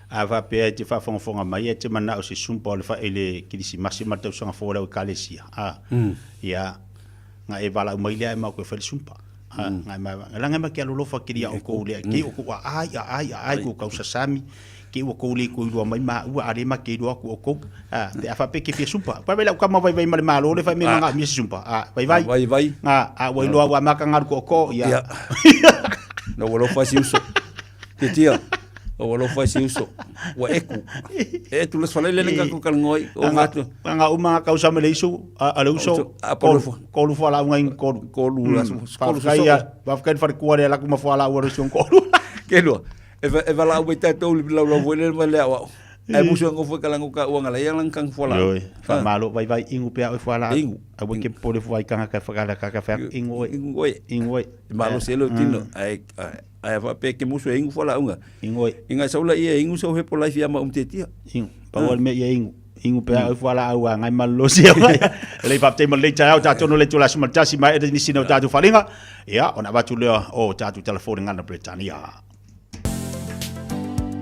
A faapea e te faafogafoga mai e te manao se sumpa o le fa i le Kerisimasi ma le tausaga fou a lau Ekalesia, a, ia, na e valaau mai lea e matou e fai le sumpa. A, na e ma, langa e ma ke alolofa kiri a oukou lea, ke oukou a ai, a ai, a ai, kou kau sasami, ke ua kou le kou ilua mai ma ua a le ma ke ilua aku oukou. A, pe a faapea ke fia sumpa. Pai vai lau kama vaivai ma le malo le fai me manga mia se sumpa. A, vaivai. Vaivai. A, a ua iloa ua maka ngalu ko ko, ia. Ia. Na ua alofa ai si uso. Tiatia. Na ua alofa ai si uso. Ua eku. E etu le sfalai le lenga ko kalngoi. O ngatu. Nga uma nga kausa me le isu, a le uso. A palo. Kolu fua la unga in kolu. Kolu la su. Kolu su. Whawhkai whare kua le laku ma fua la ua le kolu. Ke lua. E e valaau mai tatou le laulau foi le ma le aoao. Ae musu e ngofo i kalango ka uanga la ia lang kang fua la. Ioe, whamalo vai vai ingu pea oi fua la. Ingu. Aua ke pole fua i kanga ka whakala ka ka whea ingu oi. Ingu oi. Ingu oi. E malo se lo tino. Ae ae whapea ke musu e ingu fua la unga. Ingu oi. Inga saula ia ingu sau he po life ia ma umtetia. Ingu. Pau al mea ia ingu. Ingu pea oi fua la au a ngai malo se au. Lei whaptei ma lei taeao tātou no le tula sumatasi mai e nisi no tātou wharinga. Ia, ona avatu lea o tātou telefone ngana Bretania.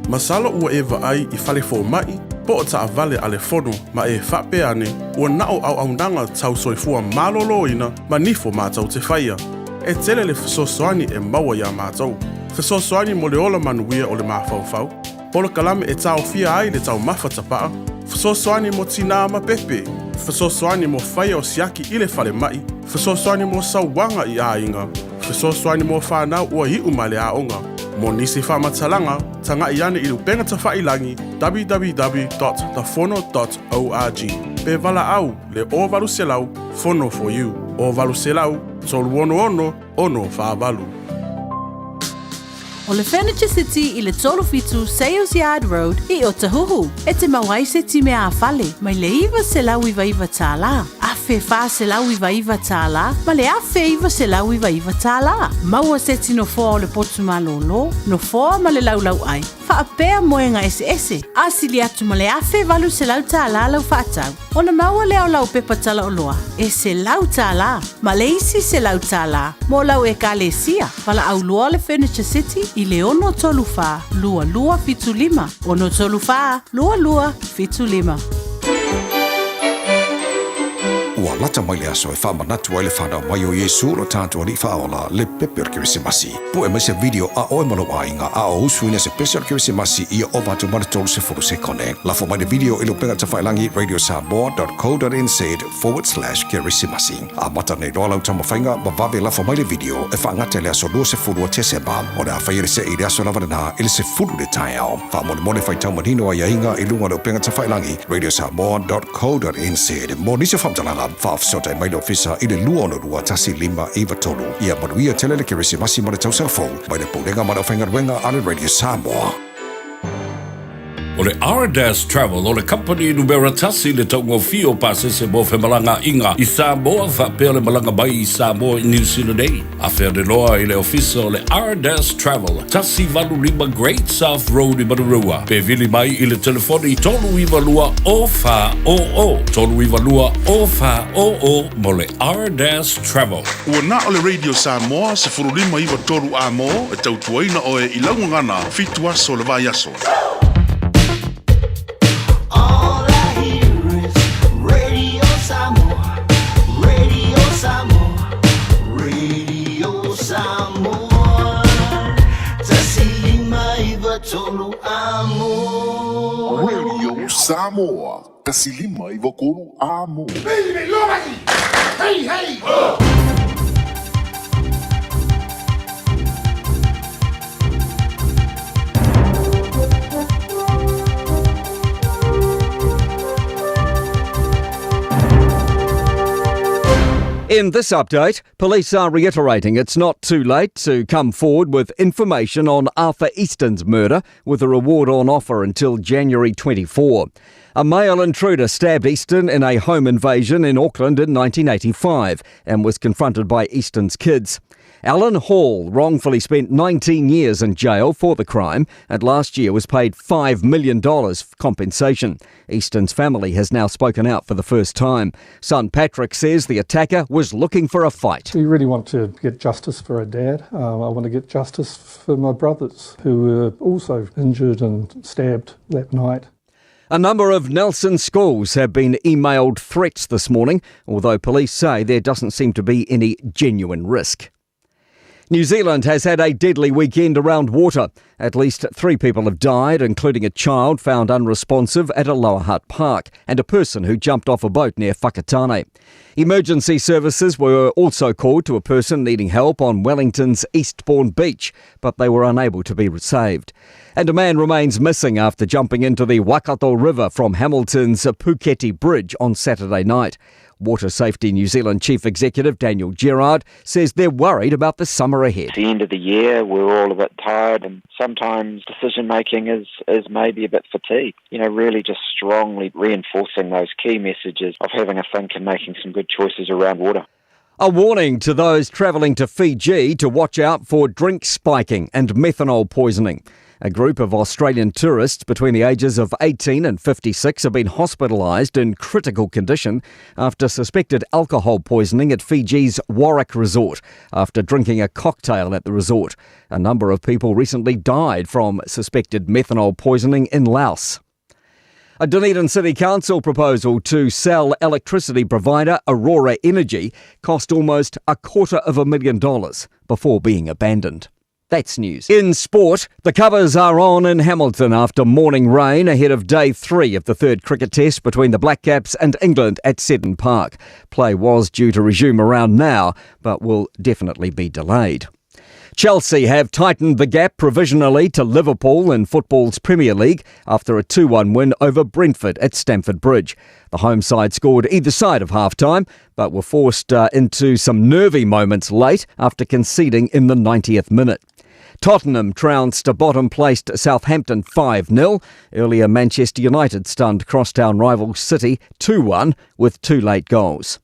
Masalo ua e vaai i fale fomaʻi po o taʻawale a le fono ma e faapea ane ua na o auaunaga tau soifua malōlōina ma nifo mātou te faia. E tele le fesoasoani e maua iā mātou. Fesoasoani mo le ola manuia o le mafaufau, polokalame e taofia ai le taumafa tapaʻa, fesoasoani mo tinā ma pepe, fesoasoani mo faia o siaki i le falemaʻi, fesoasoani mo sauaga i aiga, Fesoasoani mo whānau ua iu mai le aoga. Mo nisi whaamatalaga, taga'i ane i le upega tafailagi www.thefono.org pe valaau le 0800 Fono for you 0800 366 648. O le Furniture City i le 37 Sales Yard Road i Otahuhu. E te mau ai se time ā-fale mai le $999 $1,499 ma le $1,999. Maua se ti nofoa o le potu malōlō, nofoa ma le laulauʻai, faapea moega eseese, a sili atu ma le $1,800 lau faatau. Ona maua lea o lau pepa talaoloa e $100 ma le isi $100 mo lau Ekalesia. Valaau loa le Furniture City i le 634 2275, 634 2275. Ua lata mai le aso e faamanatu ai le fanau mai o Iesu lo tatou Alii Faaola, le pepe o le Kerisimasi. Pue mai se video a oe ma lou aiga a o usuina se pese o le Kerisimasi ia ova atu ma le 30 sekone. Lafo mai le video i le upega tafailagi radiosamoa.co.nz/kerisimasi. Amata nei loa lau taumafaiga ma vave lafo mai le video e faagata i le aso 20 o Tesema. O le a faia le see i le aso lava lena i le 10 le taeao. Faamolemole faitau manino aiaiga i luga o le upega tafailagi radiosamoa.co.nz. Mo nisi o faamatalaga, faafesootai mai le Ofisa i le 262 1593. Ia manuia tele le Kerisimasi ma le Tausaga Fou mai le Pulega ma le Aufaigaluega a le Radio Samoa. O le Ardas Travel o le kamupani numera tasi i le taugofie o pasese mo femalagaaiga i Samoa faapea le malaga mai i Samoa i Niu Sila nei. Afe ane loa i le ofisa o le Ardas Travel, 185 Great South Road i Manurewa, pe vili mai i le telefoni 392 0400, 392 0400 mo le Ardas Travel. Ua na o le Radio Samoa 15 93 A-mo e tautuaina oe i lau gagana fitu aso o le vaiaso. All I hear is Radio Samoa, Radio Samoa, Radio Samoa. Tasi lima iva tolu amo. Radio Samoa, tasi lima iva tolu amo. Hey, hey! Ho! In this update, police are reiterating it's not too late to come forward with information on Arthur Easton's murder, with a reward on offer until January 24. A male intruder stabbed Easton in a home invasion in Auckland in 1985 and was confronted by Easton's kids. Alan Hall wrongfully spent 19 years in jail for the crime and last year was paid $5 million compensation. Easton's family has now spoken out for the first time. Son Patrick says the attacker was looking for a fight. We really want to get justice for our dad. I want to get justice for my brothers who were also injured and stabbed that night. A number of Nelson schools have been emailed threats this morning, although police say there doesn't seem to be any genuine risk. New Zealand has had a deadly weekend around water. At least three people have died, including a child found unresponsive at a Lower Hutt park and a person who jumped off a boat near Whakatane. Emergency services were also called to a person needing help on Wellington's Eastbourne Beach, but they were unable to be saved. And a man remains missing after jumping into the Waikato River from Hamilton's Puketi Bridge on Saturday night. Water Safety New Zealand Chief Executive Daniel Gerard says they're worried about the summer ahead. It's the end of the year, we're all a bit tired, and sometimes decision making is, is maybe a bit fatigued. You know, really just strongly reinforcing those key messages of having a think and making some good choices around water. A warning to those travelling to Fiji to watch out for drink spiking and methanol poisoning. A group of Australian tourists between the ages of 18 and 56 have been hospitalised in critical condition after suspected alcohol poisoning at Fiji's Warwick Resort after drinking a cocktail at the resort. A number of people recently died from suspected methanol poisoning in Laos. A Dunedin City Council proposal to sell electricity provider Aurora Energy cost almost a quarter of a million dollars before being abandoned. That's news. In sport, the covers are on in Hamilton after morning rain ahead of day three of the third cricket test between the Black Caps and England at Seddon Park. Play was due to resume around now, but will definitely be delayed. Chelsea have tightened the gap provisionally to Liverpool in football's Premier League after a 2 1 win over Brentford at Stamford Bridge. The home side scored either side of half time, but were forced into some nervy moments late after conceding in the 90th minute. Tottenham trounced bottom placed Southampton 5 0. Earlier, Manchester United stunned crosstown rival City 2 1 with two late goals.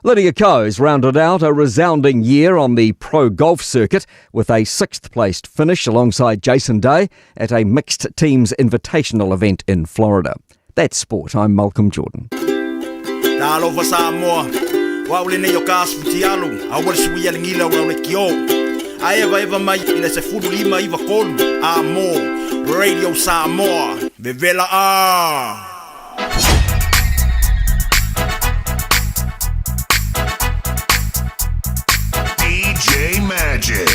Lydia Ko's rounded out a resounding year on the pro golf circuit with a sixth placed finish alongside Jason Day at a mixed teams invitational event in Florida. That's sport. I'm Malcolm Jordan. Talofa Samoa, o au lenei o ka aso futialu, aua le suia le gila o lau lekiō. A evaeva mai i le 15 93 Amo, Radio Samoa, vevela a! DJ Magic.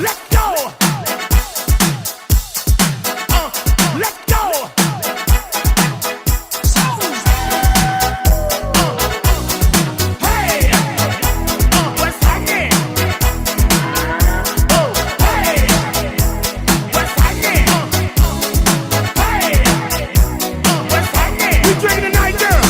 Let go! Let go! Hey! What's happening? Oh, hey! What's happening? Hey! What's happening? We drinking tonight, girl.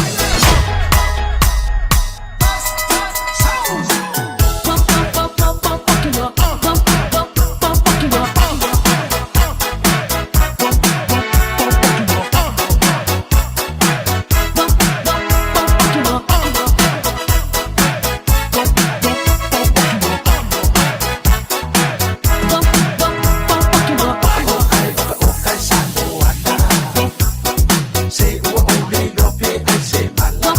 Se ua ou le iloa pe ai se mala.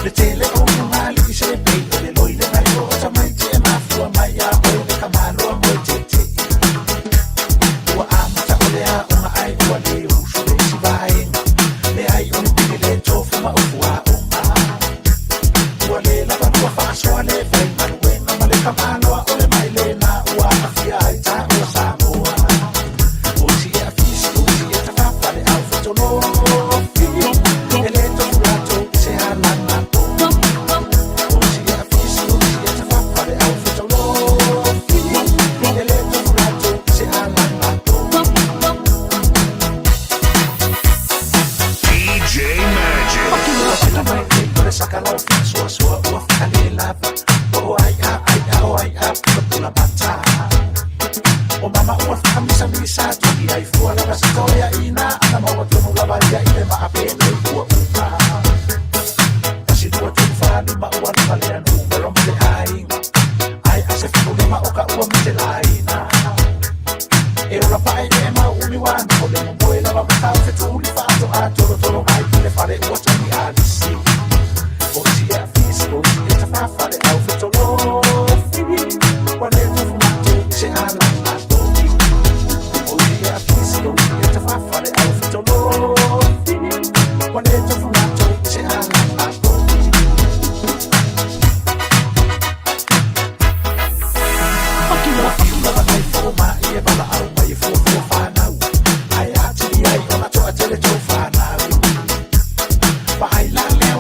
Le tele o lugali i se pei o le loi le nai o tamaiti e mafua mai a o le kamaloa mo e tete. Ua amata o le aoga ai ua le usu le isi vaega. Le ai o le pili le tofu ma ofu aoga. Ua le lava lua faasoa le fai galuega ma le kamaloa o le mai lena ua afia ai taua Samoa. O si e afisi, o si e tafafa le au fetolofi. E le tofu latou i se alagato. O si e afisi, o si e tafafa le au fetolofi. E le tofu latou i se alagato. DJ Magic. Pela mai e o le saka lau faasoasoa ua faalelava. O ai a ai a o ai a pulapula mata. O mama ua faakamisamisa tuli ai fua lava sitoeaina ana maua tonu lava ia i le maapenei ua uma. 1, 2, 3, 4, 5 ua luga lea numero ma le aiga. Ai a se 15 o ka ua matelaina. E ola pae e mau umi wana o le momoe lava matau fetuli faatoa tolotolo mai i le fale ua togi alisi. O isi e afisi, o isi e tafafa le au fetolofi. Ua le tofu matou i se alagato. O isi e afisi, o isi e tafafa le au fetolofi. Ua le tofu matou i se alagato. Ua fiu lava nai fomaʻi e valaau mai e fuafua fanau. Ae atili ai ona toatele tou fanau. Vaai la lea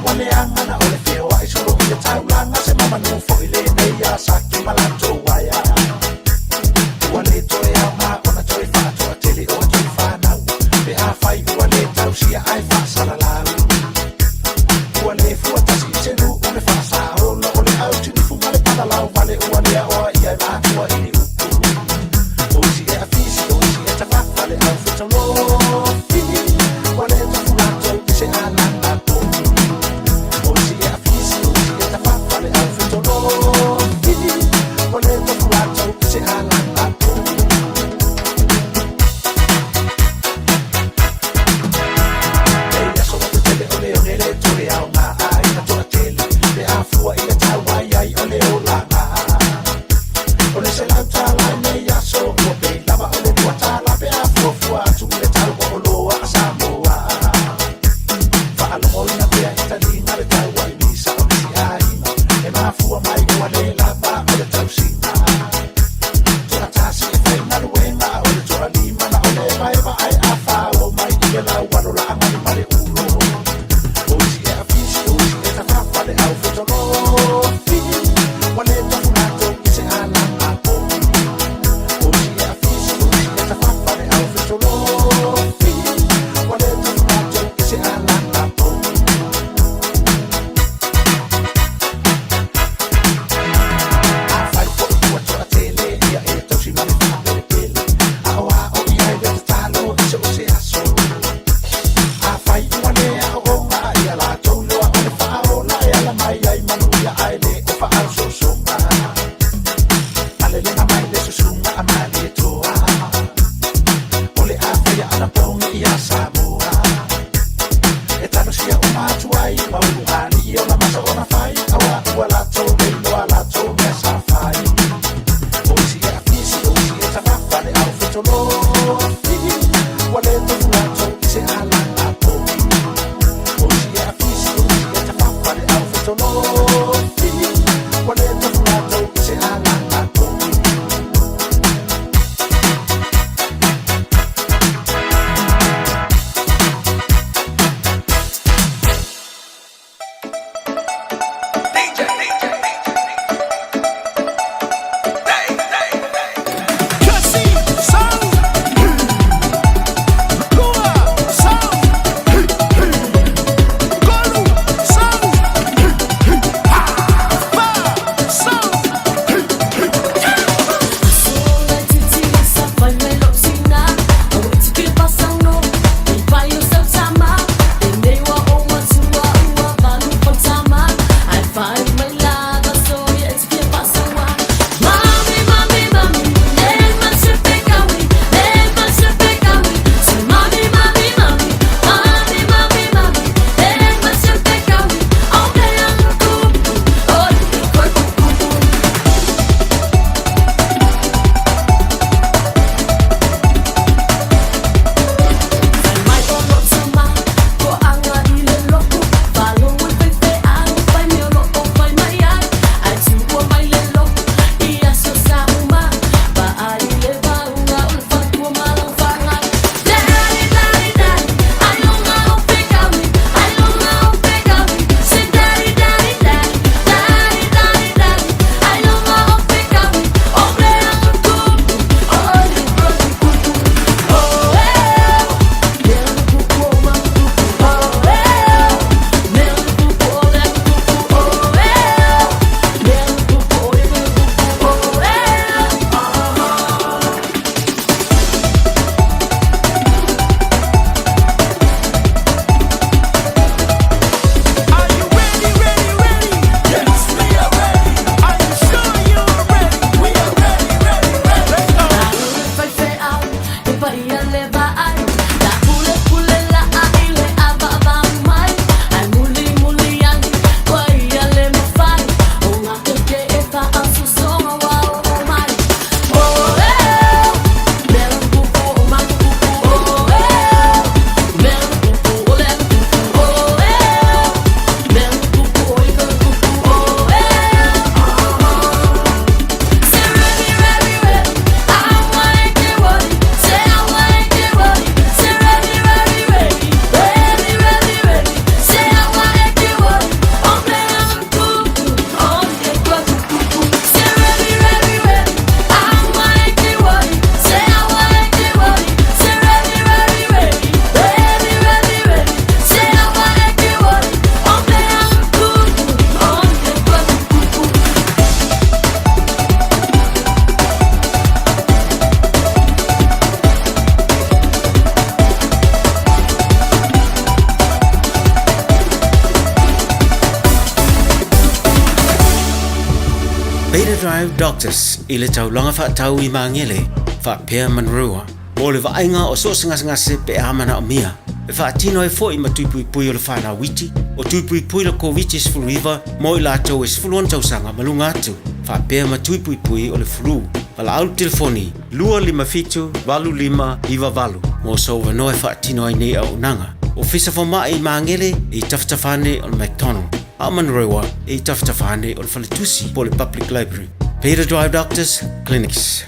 Beta Drive Doctors i le taulaga faatau i Magele faapea Manurewa mo le vaaiga o so o se gasegase pe a manaomia e faatino ai foi ma tui puipui o le fanau iti o tui puipui le Koviti-19 mo i latou e 16 tausaga ma luga atu faapea ma tui puipui o le flu. Valaau le telefoni 257 8598 mo sou avanoa e faatino ai nei auaunaga. Ofisa Fomai i Magele e i tafatafa ane o le McDonald, a o Manurewa e i tafatafa ane o le Faletusi po o le Public Library. Beta Drive Doctors Clinics.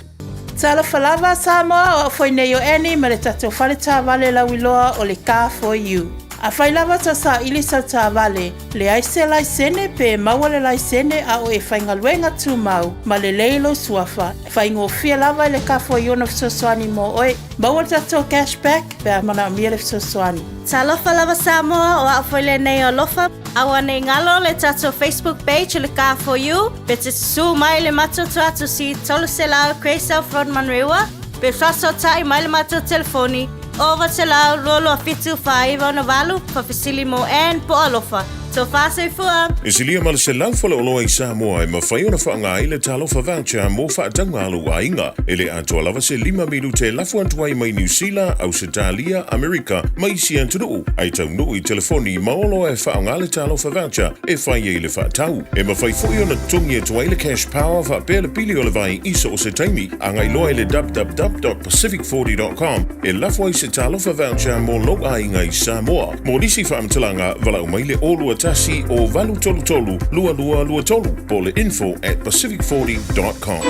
Talofa lava Samoa, o au foi nei o Annie ma le tatou fale taavale lauiloa o le Car For You. Afai lava tau saili sau taavale, leai se laisene pe maua le laisene a o e faigaluega tumau ma lelei lou suafa, faigofie lava i le Car For You ona fesoasoani mo oe. Maua le tatou cash back pe a manaomia le fesoasoani. Talofa lava Samoa, o au foi lenei o Alofa. Aua nei galo le tatou Facebook page o le Car For You, pe te susu mai le matou tuatusi 300 Grey South Road Manurewa, pe faasootai mai le matou telefoni 900 227 498 faafesili mo Ann po o Alofa. Sofa soifua! E silia ma le 100 faleoloa i Samoa e mafai ona faaaoga ai le Talofa Voucher mo faatauga a lou aiga. E le atoa lava se lima minute e lafo atu ai mai Niu Sila, Ausetalia, Amerika ma isi atunuu, ae taunuu i telefoni ma oloa e faaaoga le Talofa Voucher e fai ai le faatau. E mafai foi ona totogi atu ai le Cash Power faapea le pili o le vai i so o se taimi. Agai loa i le www.pacific40.com e lafo ai se Talofa Voucher mo lou aiga i Samoa. Mo nisi faamatalaga, valaau mai le 021 o 833 2223 po o le info at pacific40.com.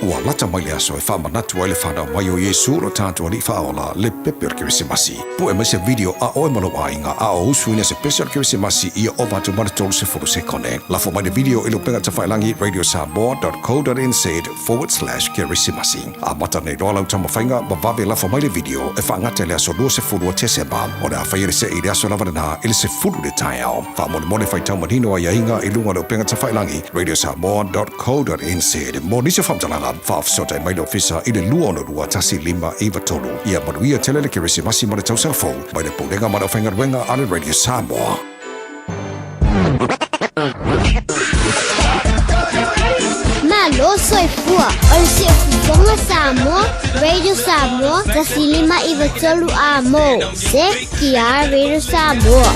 Ua lata mai le aso e faamanatu ai le fanau mai o Iesu lo tatou Alii Faaola, le pepe o le Kerisimasi. Pue mai se video a oe ma lou aiga a o usuina se pese o le Kerisimasi ia ova atu ma le 30 sekone. Lafo mai le video i le upega tafailagi radiosamoa.co.nz/kerisimasi. Amata nei loa lau taumafaiga ma vave lafo mai le video e faagata i le aso 20 o Tesema. O le a faia le se'i i le aso lava lena i le 10 i le taeao. Faamolemole faitau manino aiaiga i luga o le upega tafailagi radiosamoa.co.nz. Mo nisi o faamatalaga, faafesootai mai le Ofisa i le 262 1593. Ia manuia tele le Kerisimasi ma le Tausaga Fou mai le Pulega ma le Aufaigaluega a le Radio Samoa. Malo soifua o le Siufofoga Samoa, Radio Samoa, 1593 A mo, CKR Radio Samoa.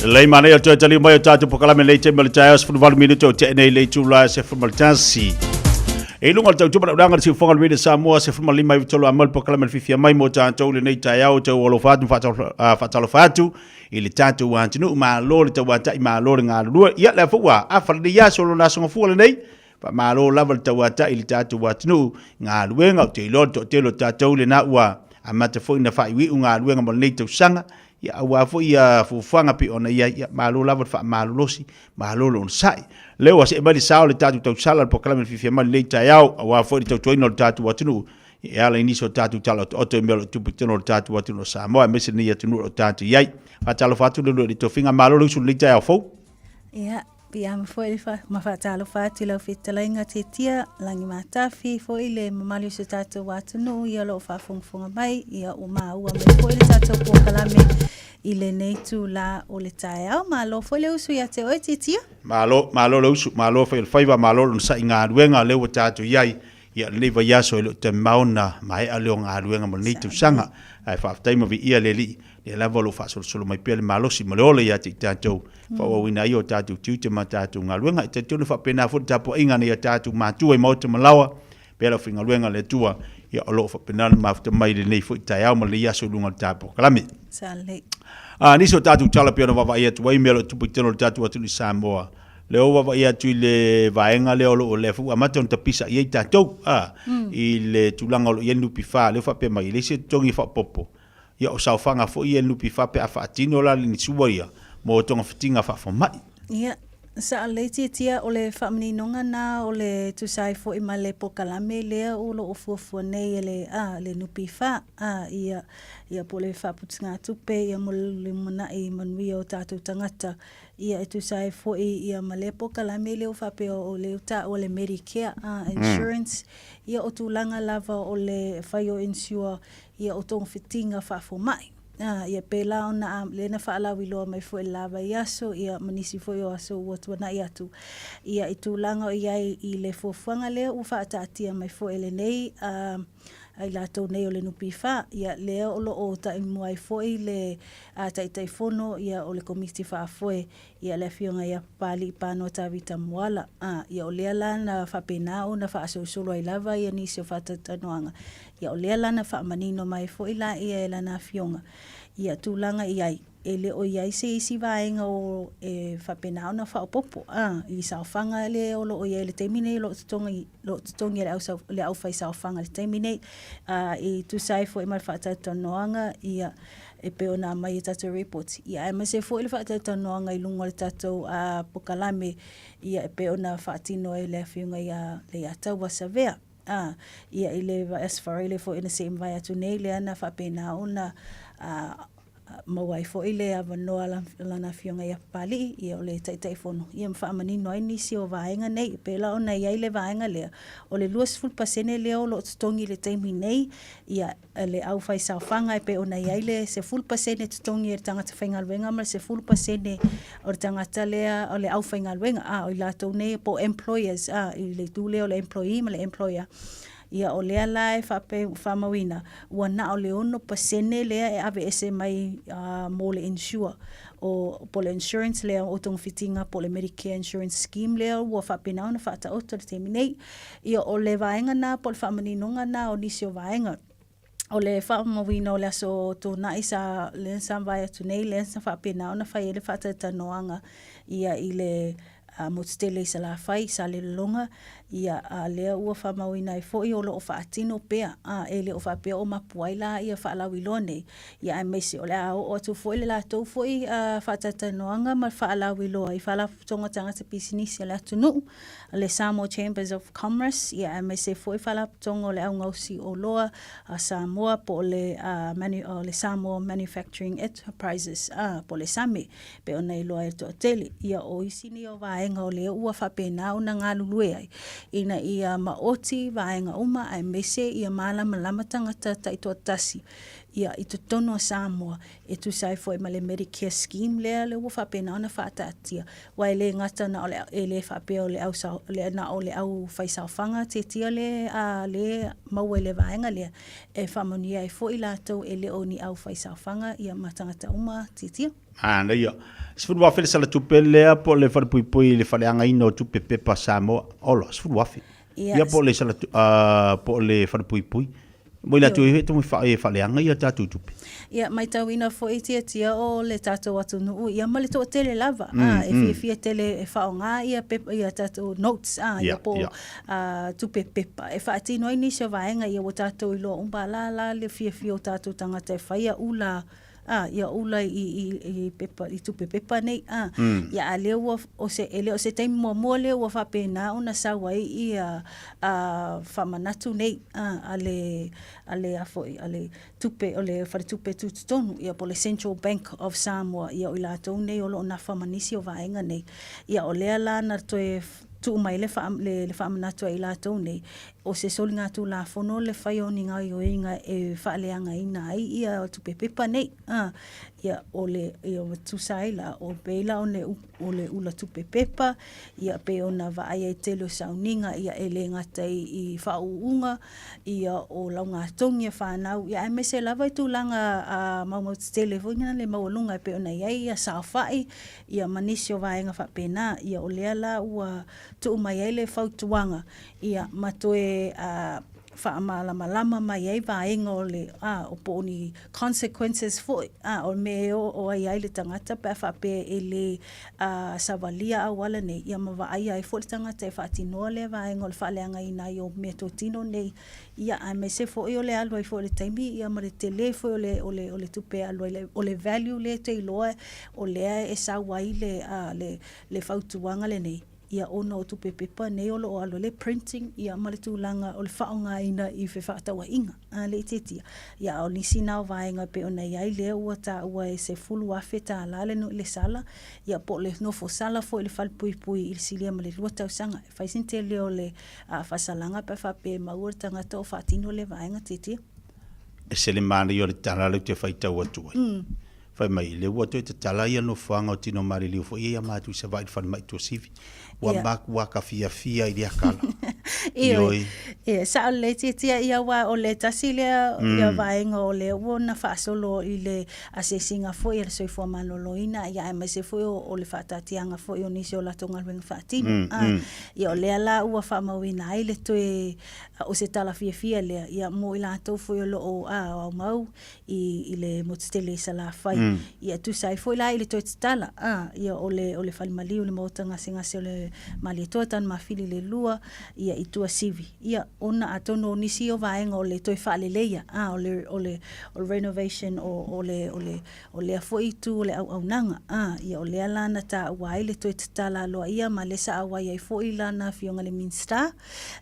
Lei manaia o toe taliu mai o tātou pokalame lei te ma le taeao 18 minute o te nei le itula e 11. E i luga o le tautua ma le auaunaga a le Siufofoga o le Radio Samoa, 15 i 3 a mau le polokalame le fiafia mai mo tatou i lenei taeao, tau alofa atu ma faatalofa atu i le tatou atunuu, malo le tauatai, malo le galulue. Ia, lea foi ua afa lenei aso, lona aso gafua lenei, faamalo lava le tauatai i le tatou atunuu, galuega, ou te iloa le toatele o tatou lena ua amata foi ona faaiuiu galuega mo lenei tausaga, ia aua foi ia fuafuaga pei ona i ai, ia malo lava le faamalolosi, malo le onosai. Lea ua see mai le sao o le tatou tausala, le polokalame le fiafia mai lenei taeao, aua foi le tautuaina o le tatou atunuu, e ala i nisi o tatou tala otooto i mea o lo o tupu i totonu o le tatou atunuu o Samoa, aemaise lenei atunuu o lo o tatou i ai. Faatalofa atu le lua i le tofiga, malo le usu i lenei taeao fou. Ia, piiama foi le fa, ma faatalofa atu i lau fetalaiga Tetia Lagimatafi foi le mamalu o si o tatou atunuu ia o lo o faafogafoga mai, ia ua maua mai foi le tatou polokalame i lenei itula o le taeao. Malo foi le usu ia te oe Tetia. Malo, malo le usu, malo fai o le faiva, malo le onosai i galuega lea ua tatou i ai ia lenei vaiaso e le o toe mamao ona maea lea o galuega mo lenei tausaga. Ae faafetai ma viia le Alii, lea lava o lo o faasolosolo mai pea le malosi ma le ola ia te i tatou, faaauauina ai o tatou tiute ma tatou galuega. E talitonu faapena foi le tapuaiga a nai a tatou matua i maota ma laoa, pea le aufaigaluega a le Atua, ia o lo o faapena ona mafuta mai i lenei foi taeao ma lenei aso i luga o le tatou polokalame. Sa lelei. A, nisi o tatou tala pei ona vaavaai atu ai mea o lo o tupu i totonu o le tatou atunuu i Samoa, lea ua vaavaai atu i le vaega lea o lo o lea foi ua amata ona tapisa i ai tatou, a, i le tulaga o lo o i ai le NPF, lea ua faapea mai, e leai se totogi faaopoopo. Ia o saofaga foi ia i le NPF pe a faatino la le nisua ia mo togafitiga faafomai. Ia, sa lelei tiatia o le faamaninoga na o le tusa ai foi ma le polokalame lea o lo o fuafua nei e le, a, le NPF, a, ia, ia po o le faaputugatupe ia mo le lumanai manuia o tatou tagata, ia e tusa ai foi ia ma lea polokalame lea ua faapea o lea ua taua le Medicare, a, insurance, ia o tulaga lava o le fai o insure ia o togafitiga faafomai. A, ia pēlā ona a, lea na faalauiloa mai foi i le la vaiaso, ia ma nisi foi o aso ua tuanai atu, ia i tulaga o i ai i le fuafuaga lea ua faataatia mai foi e lenei a, a i latou nei o le NPF, ia lea o lo o taimua ai foi le a, Taitaifono ia o le Komiti Faafoe, ia le Afioga ia Papalii Panoa Tavita Moala, a, ia o lea la na faapena ona faasolosolo ai lava ia nisi o faatalatalanoaga, Ia o lea la na faamanino mai foi la ia e lana afioga ia tulaga i ai, e le o i ai se isi vaega o e faapena ona faaopoopo, a, i saofaga lea o lo o i ai i le taimi nei o lo o totogi, lo o totogi e le au le aufaisaofaga i le taimi nei, a, i tusa ai foi ma le faatalatalanoaga, ia, e pei ona aumai i tatou reports, ia aemaise foi le faatalatalanoaga i luga o le tatou polokalame, ia e pei ona faatino ai e le Afioga ia Leiataua Savea. Ā, ia i le as far i le foi na see mavae atu nei lea na faapena ona, ā, maua ai foi le avanoa a Lana Afioga ia Papali'i, ia o le Taitaifono, ia ma faamanino ai nisi o vaega nei. E pei la ona i ai le vaega lea, o le 20% lea o lo o totogi i le taimi nei, ia le aufaisaofaga e pei ona i ai le 10% totogi e le tagata faigaluega ma le 10% o le tagata lea o le aufaigaluega, a o i latou nei po o employers, a, i le itu lea o le employee ma le employer. Ia o lea la e faamauina, ua na o le 6% lea e aveese mai mo le insure, o, po o le insurance lea o togafitiga po o le Medicare Insurance Scheme lea ua faapena ona faataoto i le taimi nei. Ia o le vaega lena po o le faamaninoga lena o nisi o vaega. O le faamauina o le aso Toonai sa, lea sa mavae atu nei, lea sa faapena ona fai ai le faatalatalanoaga ia i le motu tele i Salafai, i Salelologa, ia, a lea ua faamauina ai foi o lo o faatino pea, a, e le o faapea o mapu ai la ia faalauiloa nei, ia aemaise o le a oo atu foi le latou foi faatalatalanoaga ma le faalauiloa i Faalapotopotoga Tagata Pisinisi a le atunuu, le Samoa Chambers of Commerce, ia aemaise foi Faalapotopotoga o le Au Gaosi Oloa a Samoa po o le, o le Samoa Manufacturing Enterprises, po o le SAME. pei ona iloa e le toatele. Ia o isi nei o vaega o lea ua faapena ona galulue ai, ina ia maoti vaega uma aemaise ia malamalama tagata taitoatasi ia i totonu o Samoa e tusa ai foi ma le Medicare Scheme lea lea ua faapena ona faataatia. Aua e le gata na o le, e le faapea o le au sao, na o le aufaisaofaga tiatia le a le maua i le vaega lea, e faamanuia ai foi latou e le o ni aufaisaofaga ia ma tagata uma tiatia. Manaia. $10,000 le sala tupe lea po o le falepuipui i le faleagaina o tupe pepa Samoa. Ola, $10,000. Ia po o le sala po o le falepuipui. Mo i latou e tomo e faaleaga ia tatou tupe. Ia, matauina foi tiatia o le tatou atunuu ia ma le toatele lava, e fiafia tele e faaaoga ia pepa ia tatou notes, ia po o tupe pepa e faatino ai nisi o vaega ia ua tatou iloa uma la la le fiafia o tatou tagata e fai ia ula a ia ula i i i pepa i tupe pepa nei a mm. ia a lea ua o se e le o se taimi muamua lea ua faapena ona sau ai ia a faamanatu nei a a le a le a foi a le tupe o le faletupe tutotonu ia po le Central Bank of Samoa ia o i latou nei o lo o nafa ma nisi o vaega nei ia o lea la na toe tuu mai le, faa, le, le faamanatu ai latou nei, o se soligatulafono le fai o ni gaoioiga e faaleagaina ai ia tupe pepa nei. A, ia, o le, ia, ua tusa ai la, o pei la o le, o le ula tupe pepa, ia pei ona vaai ai tele o sauniga, ia e le gata i, i faauuga, ia o laugatogi a fanau, ia aemaise lava i tulaga a maumau tetele foi na le maualuga e pei ona i ai ia saofai, ia ma nisi o vaega faapena. Ia o lea la ua tuu mai ai le fautuaga, ia ma toe faamalamalama mai ai vaega o le, a, o po o ni consequences foi, a, o le mea e oo ai ai le tagata pe a faapea e le savalia auala nei, ia ma vaaia ai foi le tagata e faatinoa lea vaega o le faaleagaina ai o meatotino nei Ia, aemaise foi o le alu ai foi o le taimi, ia ma le tele foi o le, o le, o le tupe e alu ai, o le value lea e te iloa o lea e sau ai le, a, le, le fautuaga lenei, ia ona o tupe pepa nei o lo o alu ai le printing, ia ma le tulaga o le faaaogaina i fefaatauaiga, a le itiitia. Ia, a o nisi na o vaega e pei ona i ai lea ua taua e $10,000 le, le sala, ia po o le nofo sala foi i le falepuipui i le silia ma le 2 tausaga. E fai sina tele o le A faasalaga pe a faapea e maua le tagata o faatino lea vaega tiatia. Ese le manaia o le tala lea ou te faitau atu ai. Fai mai, lea ua toe tatala ia nofoaga o Tino Maliliu foi ia ia matou i Savaii i le falemai Tuasivi. Ua maku aka fiafia i lea tala. Ioe. Ia, sao lelei tiatia ia aua o le tasi lea ia vaega o lea ua ona faasolo i le asiasiga foi a le soifua maloloina ia aemaise foi o le faataatiaga foi o nisi o latou galuega faatino. Ia o lea la ua faamauina ai le toe o se tala fiafia lea ia mo i latou foi o lo o aumau i le motu tele i Salafai. Ia e tusa ai foi la i le toe tatala ia o le o le fale maliu i le maota gasegase o le Malietoa Tanumafili le 2 ia i Tuasivi, ia, ona atonu o nisi o vaega o le toe faaleleia, a, o le, o le, o le renovation o, o le, o le, o lea foi itu o le auaunaga, a, ia o lea la na taua ai le toe tatala aloaia ma lea sa auai ai foi lana Afioga i le Minisita,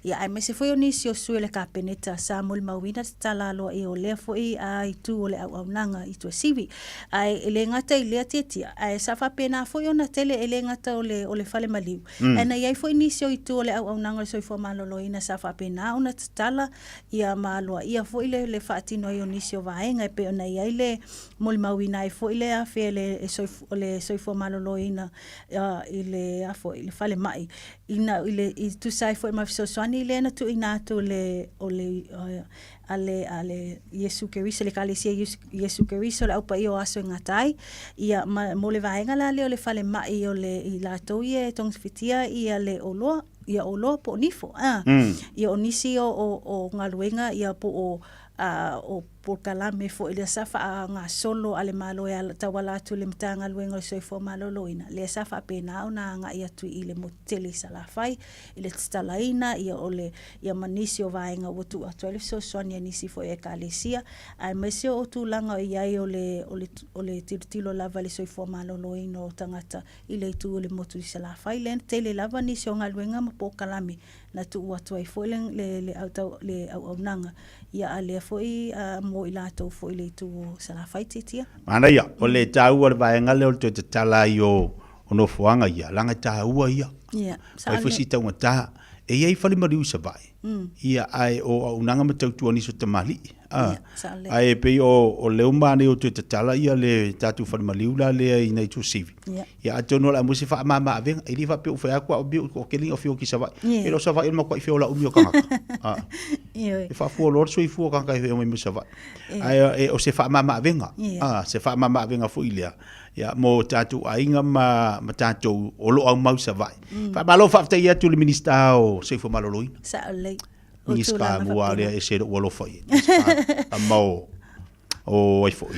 ia aemaise foi o nisi o sui o le Kapeneta sa molimauina le tatala aloaia o lea foi itu o le auaunaga i Tuasivi. Ae e le gata i lea tiatia, ae sa faapena foi ona tele e le gata o le, o le fale maliu, ae na i ai foi nisi o itu o le auaunaga o le soifua maloloina sa faapena ona tatala ia ma aloaia foi le, le faatino ai o nisi o vaega e pei ona i ai le molimauina ai foi le afea le, le soifua maloloina i le, a foi, le falemai ina, i le, i tusa ai foi ma fesoasoani lea na tuuina atu le, o le, a le, a le Iesu Keriso, le Ekalesia Iesu Keriso, le Au Paia o Aso e Gata ai. Ia, ma, mo le vaega la lea o le falemai o le, i latou ia e togafitia ia le oloa, ia oloa po o nifo, a. Ia o nisi o, o, o galuega ia po o, a, o polokalame foi lea sa faagasolo a le Malo e ala, tauala atu i le Matagaluega o le Soifua Maloloina, lea sa faapena ona agai atu i le motu tele i Salafai, i le tatalaina ia o le ia ma nisi o vaega ua tuu atu ai le fesoasoani a nisi foi o Ekalesia, aemaise o tulaga o i ai o le, o le, o le tilotilo lava i le soifua maloloina o tagata i le itu o le motu i Salafai. Lea na tele lava nisi o galuega ma polokalame na tuu atu ai foi le, le, le, autau, le auaunaga ia a lea foi a, mo i latou foi i le itu o Salafai tiatia. Manaia, o le taua o le vaega lea o le toe tatala ai o, o nofoaga ia, leaga e taua ia. Ia, Fai foi si taugata. E i ai fale maliu i Savaii, ia, ae o auaunaga ma tautua nisi o tamalii. A, ae pei o, o lea ua manaia ua toe tatala ia le tatou fale maliu la lea i nai Tuasivi. Ia, atonu o le a maua se faamama avega. E le faapea ua fai atu au mea ua tele ina feoki i Savaii. E le o Savaii o le matuai feola umi o tagata. A, e faafua loa le soifua o tagata e omai mai Savaii. Ae o se faamama avega. A, se faamama avega foi lea. Ia, mo tatou aiga ma, ma tatou o lo o aumau i Savaii. Faamalo faafetai atu i le Minisita o Soifua Maloloina. Sao lelei. O Minisita tulaga mua faapena. lea ese lou alofa i ai. Minisita a o o ai foi.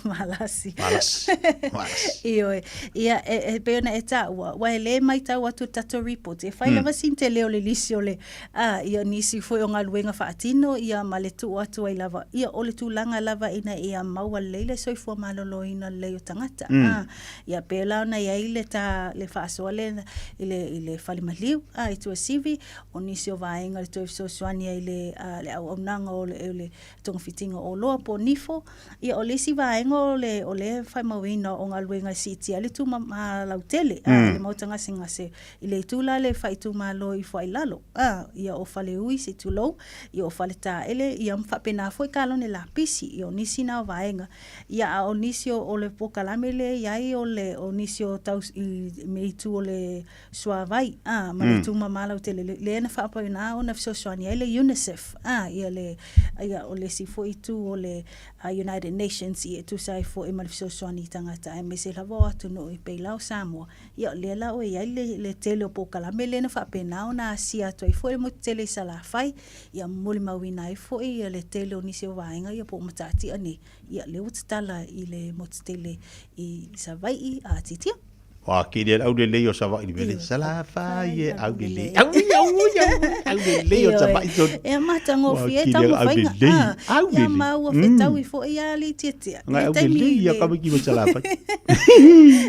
Malasi. Malasi. Malasi. Ioe. Ia, e, e pei ona e taua, ua e le maitau atu le tatou report, e fai lava sina tele o le lisi o le, a, ia nisi foi o galuega faatino, ia ma le tuu atu ai lava, ia o le tulaga lava ina ia maua lelei le soifua maloloina lelei o tagata. A, ia pei la ona i ai le ta, le faasoa lea i le, i le fale maliu, a, i Tuasivi, o nisi o vaega i le toe fesoasoani ai i le, a, le auaunaga o le, o le togafitiga o oloa po o nifo. Ia o le isi vaega o le, o le faamauina o galuega e siitia ai le tumama lautele, a, i le maota gasegase I le itu la le faaitumalo i Fuailalo, a, ia o Faleui se tulou, ia o Faletaele, ia ma faapena foi kalone lapisi, ia o nisi na o vaega. Ia a o nisi o, o le polokalame lea e i ai o le, o nisi o tau, i me itu o le suavai, a, ma le itu mama lautele, lea na faapena ona fesoasoani ai le UNICEF, a, ia le, ia o le isi foi itu o le United Nations ia e tusa ai foi ma le fesoasoani i tagata aemaise lava o atunuu e pei la o Samoa. Ia o lea la ua i ai le, le tele o polokalame lea na faapena ona asia atu ai foi le motu tele i Salafai, ia molimauina ai foi ia le tele o nisi o vaega ia po o matatia nei, ia lea ua tatala i le motu tele i Savaii a titia. Ua kili e le aulelei o Savaii le mea lea, Salafai e aulelei, aui, aui, aui, aulelei o Savaii tonu. E matagofie ai taumafaiga, a, ia ma ua fetaui foi a le tiatia. Ngai aulelei ia kamiki mai Salafai.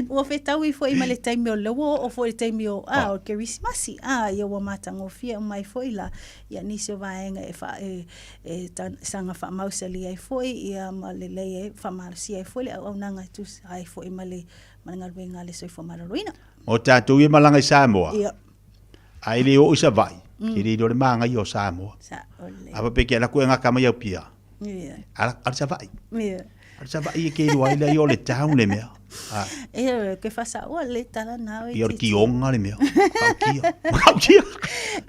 Ua fetaui foi ma le taimi o lea ua oo foi le taimi o, a, o le Kerisimasi, a, ia ua matagofie uma ai foi la, ia nisi o vaega e faa, e, e saga faamausali ai foi, ia ma lelei ai, faamalosia ai foi le auaunaga e tusa ai foi ma le, ma le galuega a le soifua maloloina. O tatou ia malaga i Samoa, Ia. a e le oo i Savaii, ke le iloa le magaia o Samoa. Saole. A faapea ke ala koe gaka mai au pia. Ia. Ala, ala Savaii. Ia. Ala Savaii e ke iloa ai lea o le town le mea. A. Ia, ke whasaoa le tala nā o i Ia o le kionga le mea. Makautia. Makautia.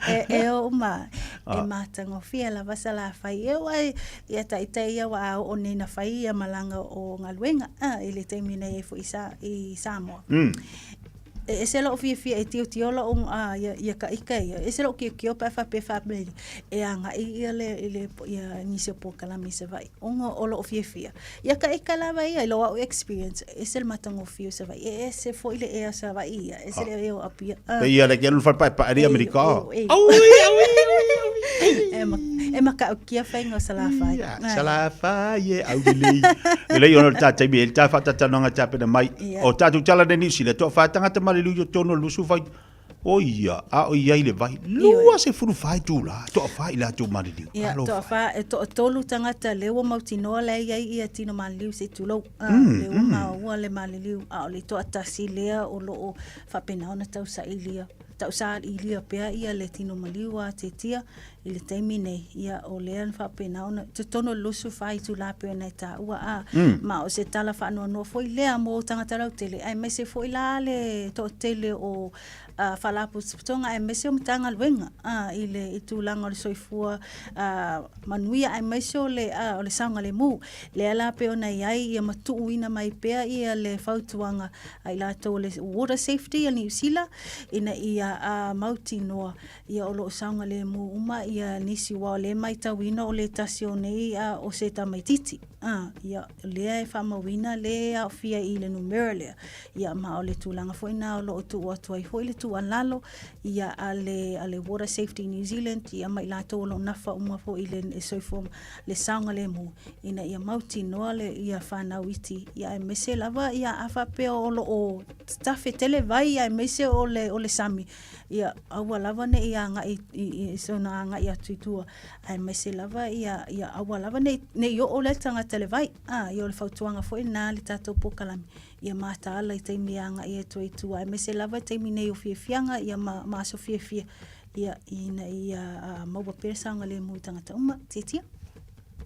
E, e o ma, e mātangofie lava sa la whai. E o ai, ia taitai ia wa au o nei na whai ia malanga o galuega, a, i le taimi nei e fo i, sa, i Samoa. E ese lo'u fiafia e tiotio lo'u a ia ia ka ika ia, e ese lo'u kiokio pe a faapea faapea e aga'i ia le i le ia nisi o polokalame i Savaii ona o lo'u fiafia. Ia ka ika lava ia i lou a'u experience, e ese le matagofie o Savaii, e ese foi le ea o Savaii ia, ese le ea o Apia. Pei ia le ke alu i le fale paepae i Amerika. E matautia faiga o Salafai. Salafai e aulelei. E lelei ona o le ta taimi e le ta faatatalanoaga tapena mai. O tatou tala nei Niu Sila, toafa tagata maliliu i totonu o le 24 O ia, a o i ai le vai, 24 itula, toafa i latou maliliu. Ia, toafa, e toatolu tagata lea ua mautinoa la e i ai ia tino maliliu se i tulou. Lea ua maua le maliliu, a o le toatasi lea o lo o faapena ona tausailia, tausailia pea ia le tino maliu a Tetia i le taimi nei, ia o lea na faapena ona, totonu o le 24 itula pei ona e taua a, ma o se tala faanoanoa foi lea mo tagata lautele, aemaise foi la le toatele o Faalapotopotoga aemaise o Matagaluega i le tulaga o le soifua manuia aemaise o le o le saogalemu. Lea la pei ona i ai ia matuuina mai pea ia le fautuaga a i latou o le Water Safety a Niu Sila ina ia mautinoa ia o lo o saogalemu uma ia nisi aua o lea e matauina o le tasi o nei o se tamaitiiti. Ia o lea e faamauina le aofia i le numera lea. Ia ma o le tulaga foi lena o lo o tuu atu ai foi le tuualalo ia a le, a le Water Safety New Zealand ia ma i latou o lo o nafa uma foi i le soifua, le saogalemu ina ia mautinoa le, ia fanau iti ia aemaise lava ia a faapea o lo o tafe tele vai aemaise o le, o le sami, ia aua lava ne i agai i, i sona agai atu i tua aemaise lava ia, ia aua lava ne i, ne i oo lea tagata i le vai. A, ia o le fautuaga foi lena a le tatou polokalame ia mataala i taimi e agai atu ai i tua, aemaise lava taimi nei o fiafiaga ia ma, ma aso fiafia, ia, ina ia maua pea le saogalemu i tagata uma. Tiatia.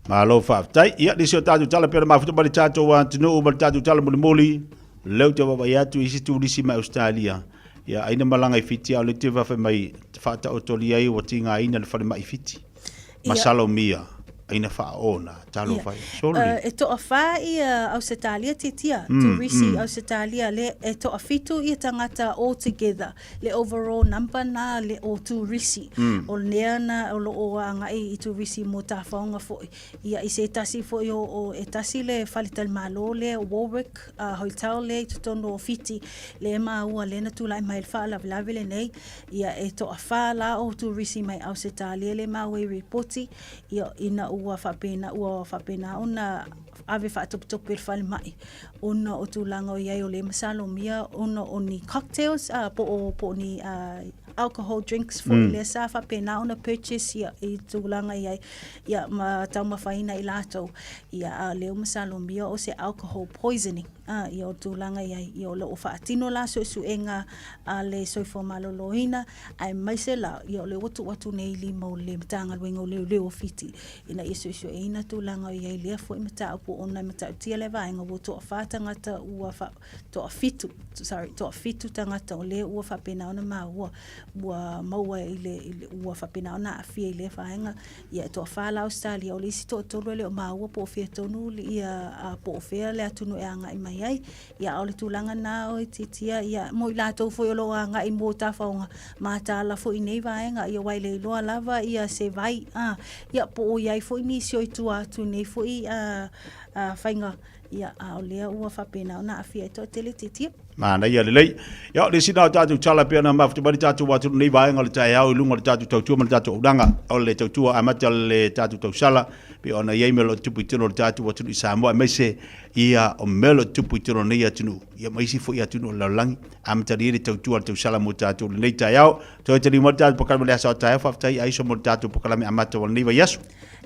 Malo faafetai. Ia, nisi o tatou tala pea na mafuta mai le tatou atunuu ma le tatou tala mulimuli, lea ou te vaavaai atu i isi turisi mai Ausetalia, ia, ai na malaga i Fiti, a o lea te fai mai faataotolia ai ua tigaina le falemai i Fiti. Masalomia, ai na faaona, talofa e. Sorry. E toawhā ia Ausetalia titia, turisi Ausetalia, le e toawhitu ia tangata all together, le overall number na le o turisi. O lea na o lo o agai i turisi mo tāwhaonga foi. Ia i se tasi foi o, o e tasi le faletalimalo lea Warwick Hotel lea i totonu o Fiti, le maua lea na tulai mai le faalavelave lenei, Ia e toawhā la o turisi mai Ausetalia le maua i ripoti, ia ina ua faapena, ua faapena ona ave faatopetope i le falemai ona o tulaga o i ai o le masalomia ona o ni cocktails a po o, po o ni alcohol drinks foi lea sa faapena ona purchase ia i tulaga i ai ia ma taumafaina i latou ia a o lea ua masalomia o se alcohol poisoning. Ā, ia o tulaga i ai, ia o lo o faatino la suesuega a le Soifua Maloloina, aemaise la, ia o lea ua tuu atu nei i lima o le Matagaluega o Leoleo o Fiti, ina ia suesueina tulaga o i ai lea foi mataupu ona e matautia lea vaega ua toafa tagata ua fa, toafitu, sorry, toafitu tagata o lea ua faapena ona maua, ua maua i le, i le, ua faapena ona aafia i lea vaega. Ia e toafa la Ausetalia, o le isi toatolu e le o maua po o fea tonu ia po o fea le atunuu e agai mai ai. Ia a o le tulaga na o itiitia ia mo i latou foi o lo o agai mo tafaoga mataala foi i nei vaega ia aua e le iloa lava ia se vai a ia po o i ai foi nisi o i tua atu i nei foi faiga ia a o lea ua faapena ona aafia ai toatele itiitia. Manaia lelei. Ia, o le isi lena o tatou tala pei ona mafuta mai le tatou atunuu nei vaega o le taeao i luga o le tatou tautua ma le tatou auaunaga. O le tautua amata le tatou tausala pei ona i ai mea o lo o tupu i totonu o le tatou atunuu i Samoa aemaise ia o mea o lo o tupu i totonu o nei atunuu ia ma isi foi atunuu o le lalolagi. Amatalia ai le tautua a le tausala mo tatou i lenei taeao. Toe taliu mai le tatou polokalame i le aso a taeao. Faafetai Aiso mo le tatou polokalame amata o lenei vaiaso.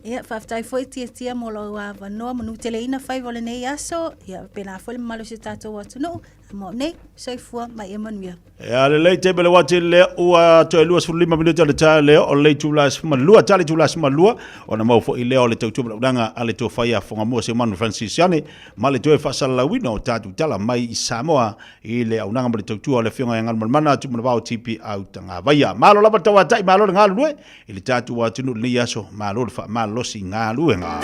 Ia, faafetai foi Tiatia mo lou avanoa, manuteleina faiva o lenei aso, ia faapena foi le mamalu o si o tatou atunuu, a mo nei, soifua ma ia manuia. Ia lelei taimi le uati lea ua toe 25 minute o le taeao lea o le itula e 12 tali itula e 12 ona maua foi lea o le tautua manaonaga a le tofa ia Fogamua Seumanu Francis Siane ma le toe faasalalauina o tatou tala mai i Samoa i le auaunaga ma le tautua o le Afioga ia Galumalemana Tumanavao TP Autagavaia. Malo lava le tauatai, malo le galulue i le tatou atunuu i lenei aso, malo le faamalolosi galuega.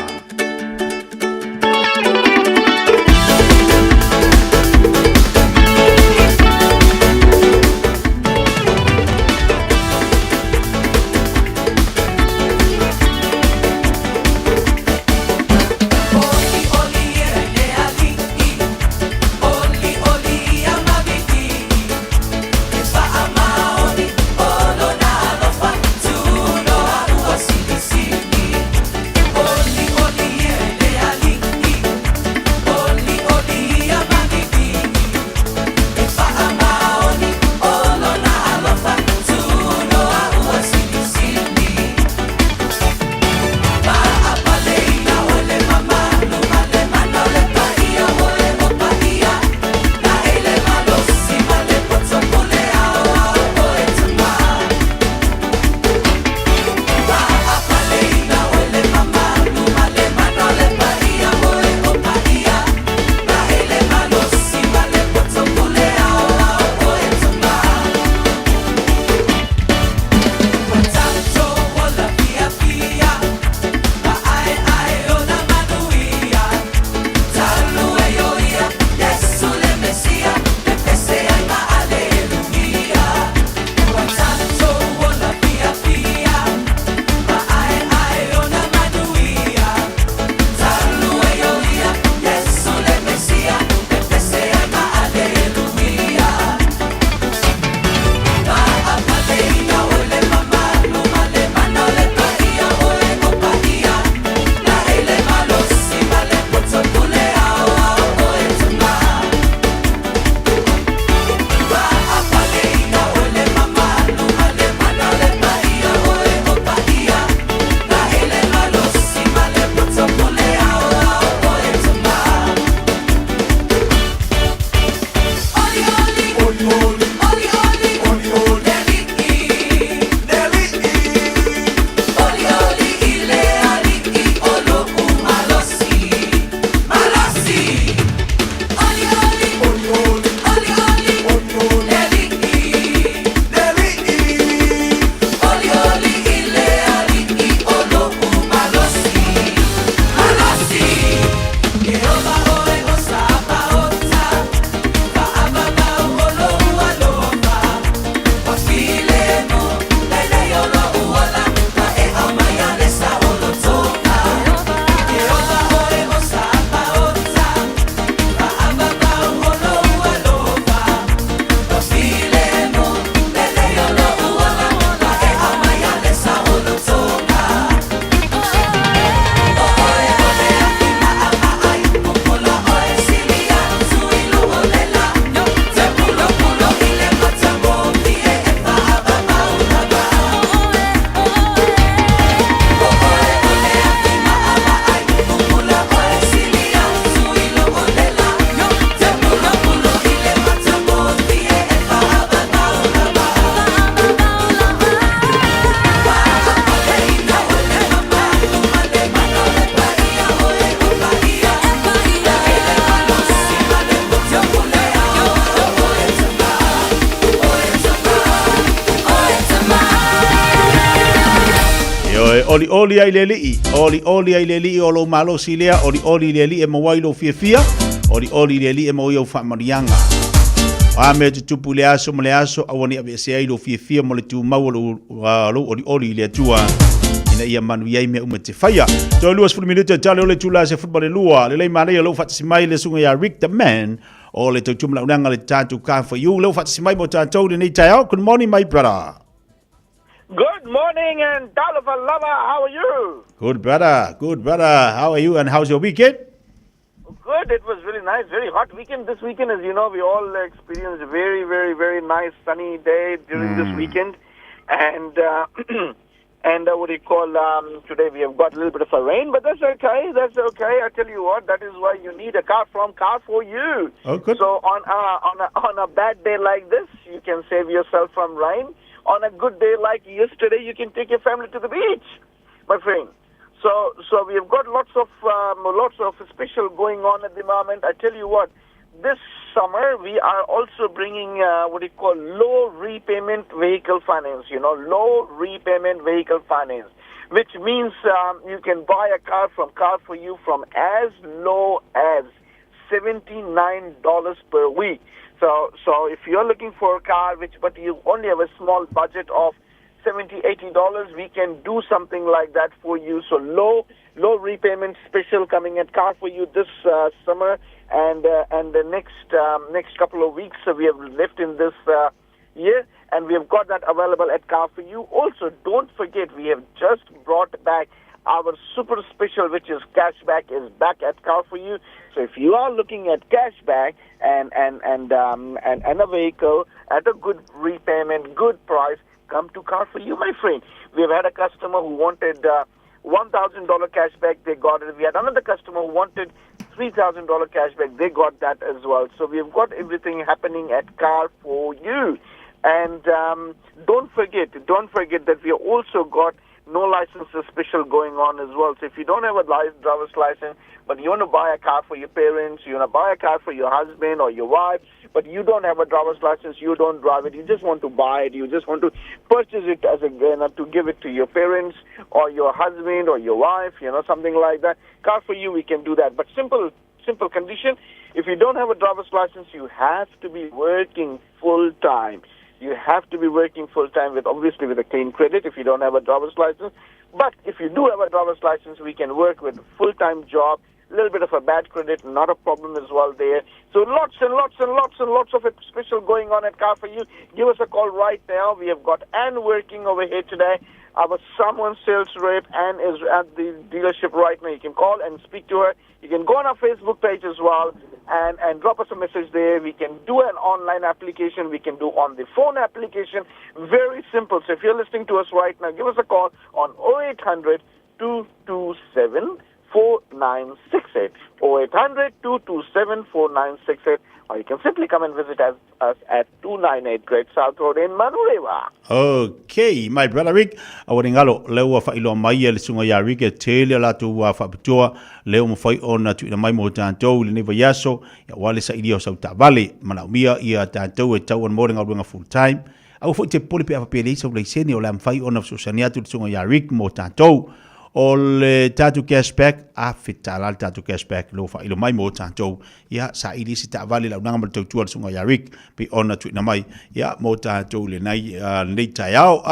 Olioli ai le alii, olioli ai le alii o lou malosi lea, olioli i le alii e maua ai lou fiafia, olioli i le alii e maua ai au faamanuiaga. O a mea e tutupu i le aso ma le aso, aua ne i aveesea ai lou fiafia ma le tumau o lou, lou olioli i le Atua, ina ia manuia ai mea uma e te faia. Toe 20 minute tale o le itula 12, lelei manaia lou faatasi mai le susuga ia Rick the Man, o le tautua malaunaga le tatou Car4U, leu faatasi mai mo tatou i lenei taeao. Good morning my brother. Good morning and talofa lava, how are you? Good brother, good brother. How are you and how's your weekend? Good, it was really nice, very hot weekend this weekend. As you know, we all experienced a very, very, very nice sunny day during this weekend. And and what do you call, today we have got a little bit of a rain, but that's okay, that's okay. I tell you what, that is why you need a car from Car4U. Oh, good. So on a bad day like this, you can save yourself from rain. On a good day like yesterday, you can take your family to the beach, my friend. So we have got lots of special going on at the moment. I tell you what, this summer we are also bringing what you call low repayment vehicle finance. You know, low repayment vehicle finance, which means you can buy a car from Car4U from as low as $79 per week. So if you're looking for a car, but you only have a small budget of $70, $80, we can do something like that for you. So low repayment special coming at Car4U this summer, and the next couple of weeks we have left in this year, and we have got that available at Car4U. Also, don't forget, we have just brought back our super special, which is cashback, is back at Car4U. So if you are looking at cashback and a vehicle at a good repayment, good price, come to Car4U, my friend. We have had a customer who wanted $1,000 cashback, they got it. We had another customer who wanted $3,000 cashback, they got that as well. So we've got everything happening at Car4U. And don't forget that we also got no licenses special going on as well. So if you don't have a driver's license, but you want to buy a car for your parents, you want to buy a car for your husband or your wife, but you don't have a driver's license, you don't drive it, you just want to buy it, you just want to purchase it as a, you know, to give it to your parents or your husband or your wife, you know, something like that. Car4U, we can do that. But simple condition, if you don't have a driver's license, you have to be working full time. You have to be working full-time with, obviously, with a clean credit if you don't have a driver's license. But if you do have a driver's license, we can work with a full-time job, a little bit of a bad credit, not a problem as well there. So lots and lots and lots and lots of special going on at Car4U. Give us a call right now. We have got Anne working over here today. Our someone sales rep, Anne, is at the dealership right now. You can call and speak to her. You can go on our Facebook page as well and drop us a message there. We can do an online application. We can do on the phone application. Very simple. So if you're listening to us right now, give us a call on 0800 227 4968. 0800 227 4968. Or you can simply come and visit us at 298 Great South Road in Manurewa. Okay, my brother Rick, awa ngalo leo fa ilo mai le sunga ya Rick e tele la tu wa fa putua leo mo fai ona tu ina mai mo tantou le neva yaso ya wale sa ilia sa utavale mana umia ia tantou e tau an mo nga full time. Au fo te pole pe apa pele sa le seni o la mfai ona susania tu sunga ya Rick mo tantou. O le tatu cashback a fitala le tatu cashback lo fa ilo mai mo tantou ia sa ili si ta vale la unanga mo tautua le sunga ia Rick pe ona tu ina mai ia mo tantou le nei nei taiao.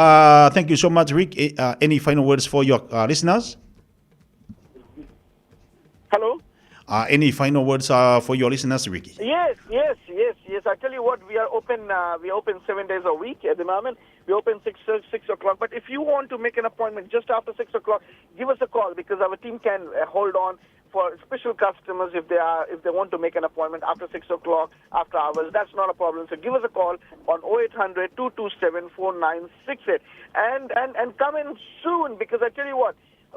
Thank you so much, Rick. Any final words for your listeners? Hello? Any final words for your listeners, Ricky? Yes. I tell you what, we are open. We open 7 days a week at the moment. We open 6 o'clock. But if you want to make an appointment just after 6 o'clock, give us a call because our team can hold on for special customers if they want to make an appointment after 6 o'clock, after hours. That's not a problem. So give us a call on 0800 227 4968 and come in soon because I tell you what.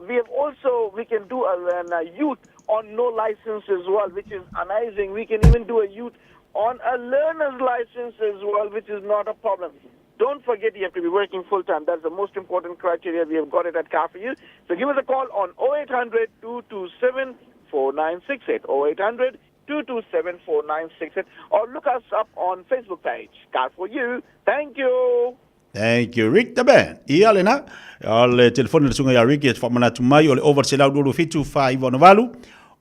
We have also, we can do a youth on no license as well, which is amazing. We can even do a youth on a learner's license as well, which is not a problem. Don't forget you have to be working full-time. That's the most important criteria. We have got it at Car4U. So give us a call on 0800 227 4968, 0800 227 4968, or look us up on Facebook page, Car4U. Thank you. Thank you, Rick the Man. Ia lena, o le telefoni le susuga ia Rick e faamanatu mai o le 0827 4968,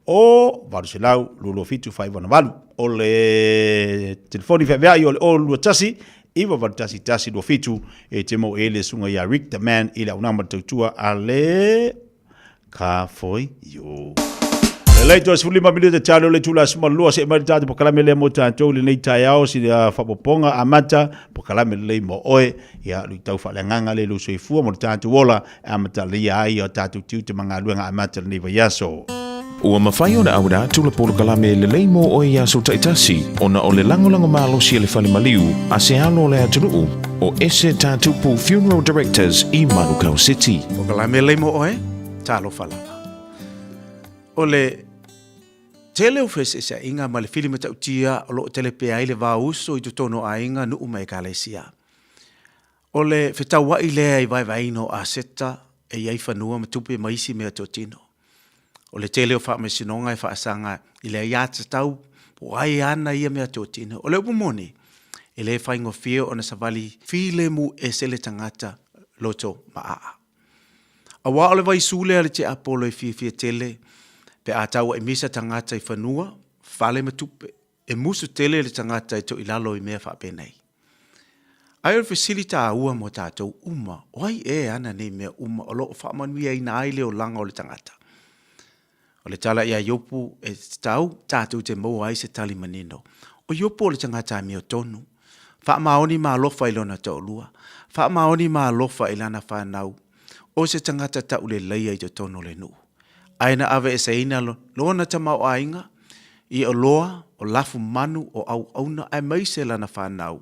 o 827 4968. O le telefoni feaveai o le 021 981 27 e te mau e le susuga ia Rick the Man i le auaunaga ma le tautua a le Ka foi you. Lelei toe 15 minute talo le tula suma lua se mai tātou pokalame lea mo tātou lenei taeao si faapopoga amata pokalame lelei mo oe ia lui tau faaleagaga le lou soifua mo le tātou ola e amatalia ai o tātou tiute ma galuega amata lenei vaiaso. Ua mafai ona auina atu le polokalame lelei mo oe i aso taitasi ona o le lagolago malosi a le fale maliu a se alo o le atunuu o Ese Tatupu Funeral Directors i Manukau City. Polokalame lelei mo oe, talofa lava. O le tele o feeseeseaiga ma le fili matautia o lo o tele pea ai le va uso i totonu o aiga, nuu ma ekalesia. O le fetauai lea i vaevaeina o aseta e i ai fanua ma tupe ma isi mea totino. O le tele o faamasinoga e faasaga i le aiatatau po o ai e ana ia mea totino. O le upu moni, e le faigofie ona savali filemu ese le tagata loto maaa. Aua o le vaisu lea a le tiapolo e fiafia tele pe a tauaimisa tagata i fanua, fale ma tupe. E musu tele le tagata e toilalo i mea faapenei. Ae o le fesili taua mo tatou uma, o ai ea e ana nei mea uma o lo o faamanuiaina ai le olaga o le tagata? O le tala ia Iopu e tatau tatou te maua ai se tali manino. O Iopu o le tagata amiotonu, faamaoni ma alofa i lona toalua, faamaoni ma alofa i lana fanau, o se tagata tauleleia i totonu o le nuu. Ae na aveeseina lona tamaoaiga i oloa, o lafumanu, o auauna aemaise lana fanau,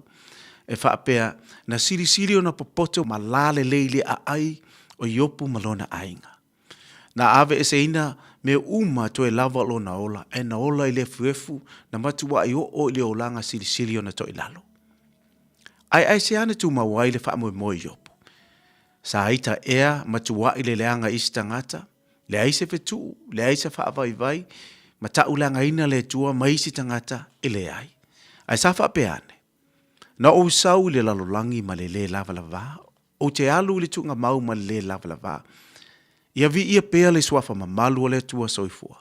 e faapea, na silisili ona popoto ma lalelei i le aai o Iopu ma lona aiga. Na aveeseina mea uma toe lava lona ola, ae na ola i le efuefu, na matuai oo i le olaga silisili ona toilalo. Ae aisea na tumau ai le faamoemoe i Iopu? Sa ita ea ma tuaʻi le leaga i isi tagata, leai se fetuu, leai se faavaivai, ma taʻuleagaina le Atua ma isi tagata e leai. Ae sa faapea ane, Na ou sau i le lalolagi ma le lē lavalavā, ou te alu i le tuugamau ma le lē lavalavā. Ia viia pea le suafa mamalu o le Atua soifua.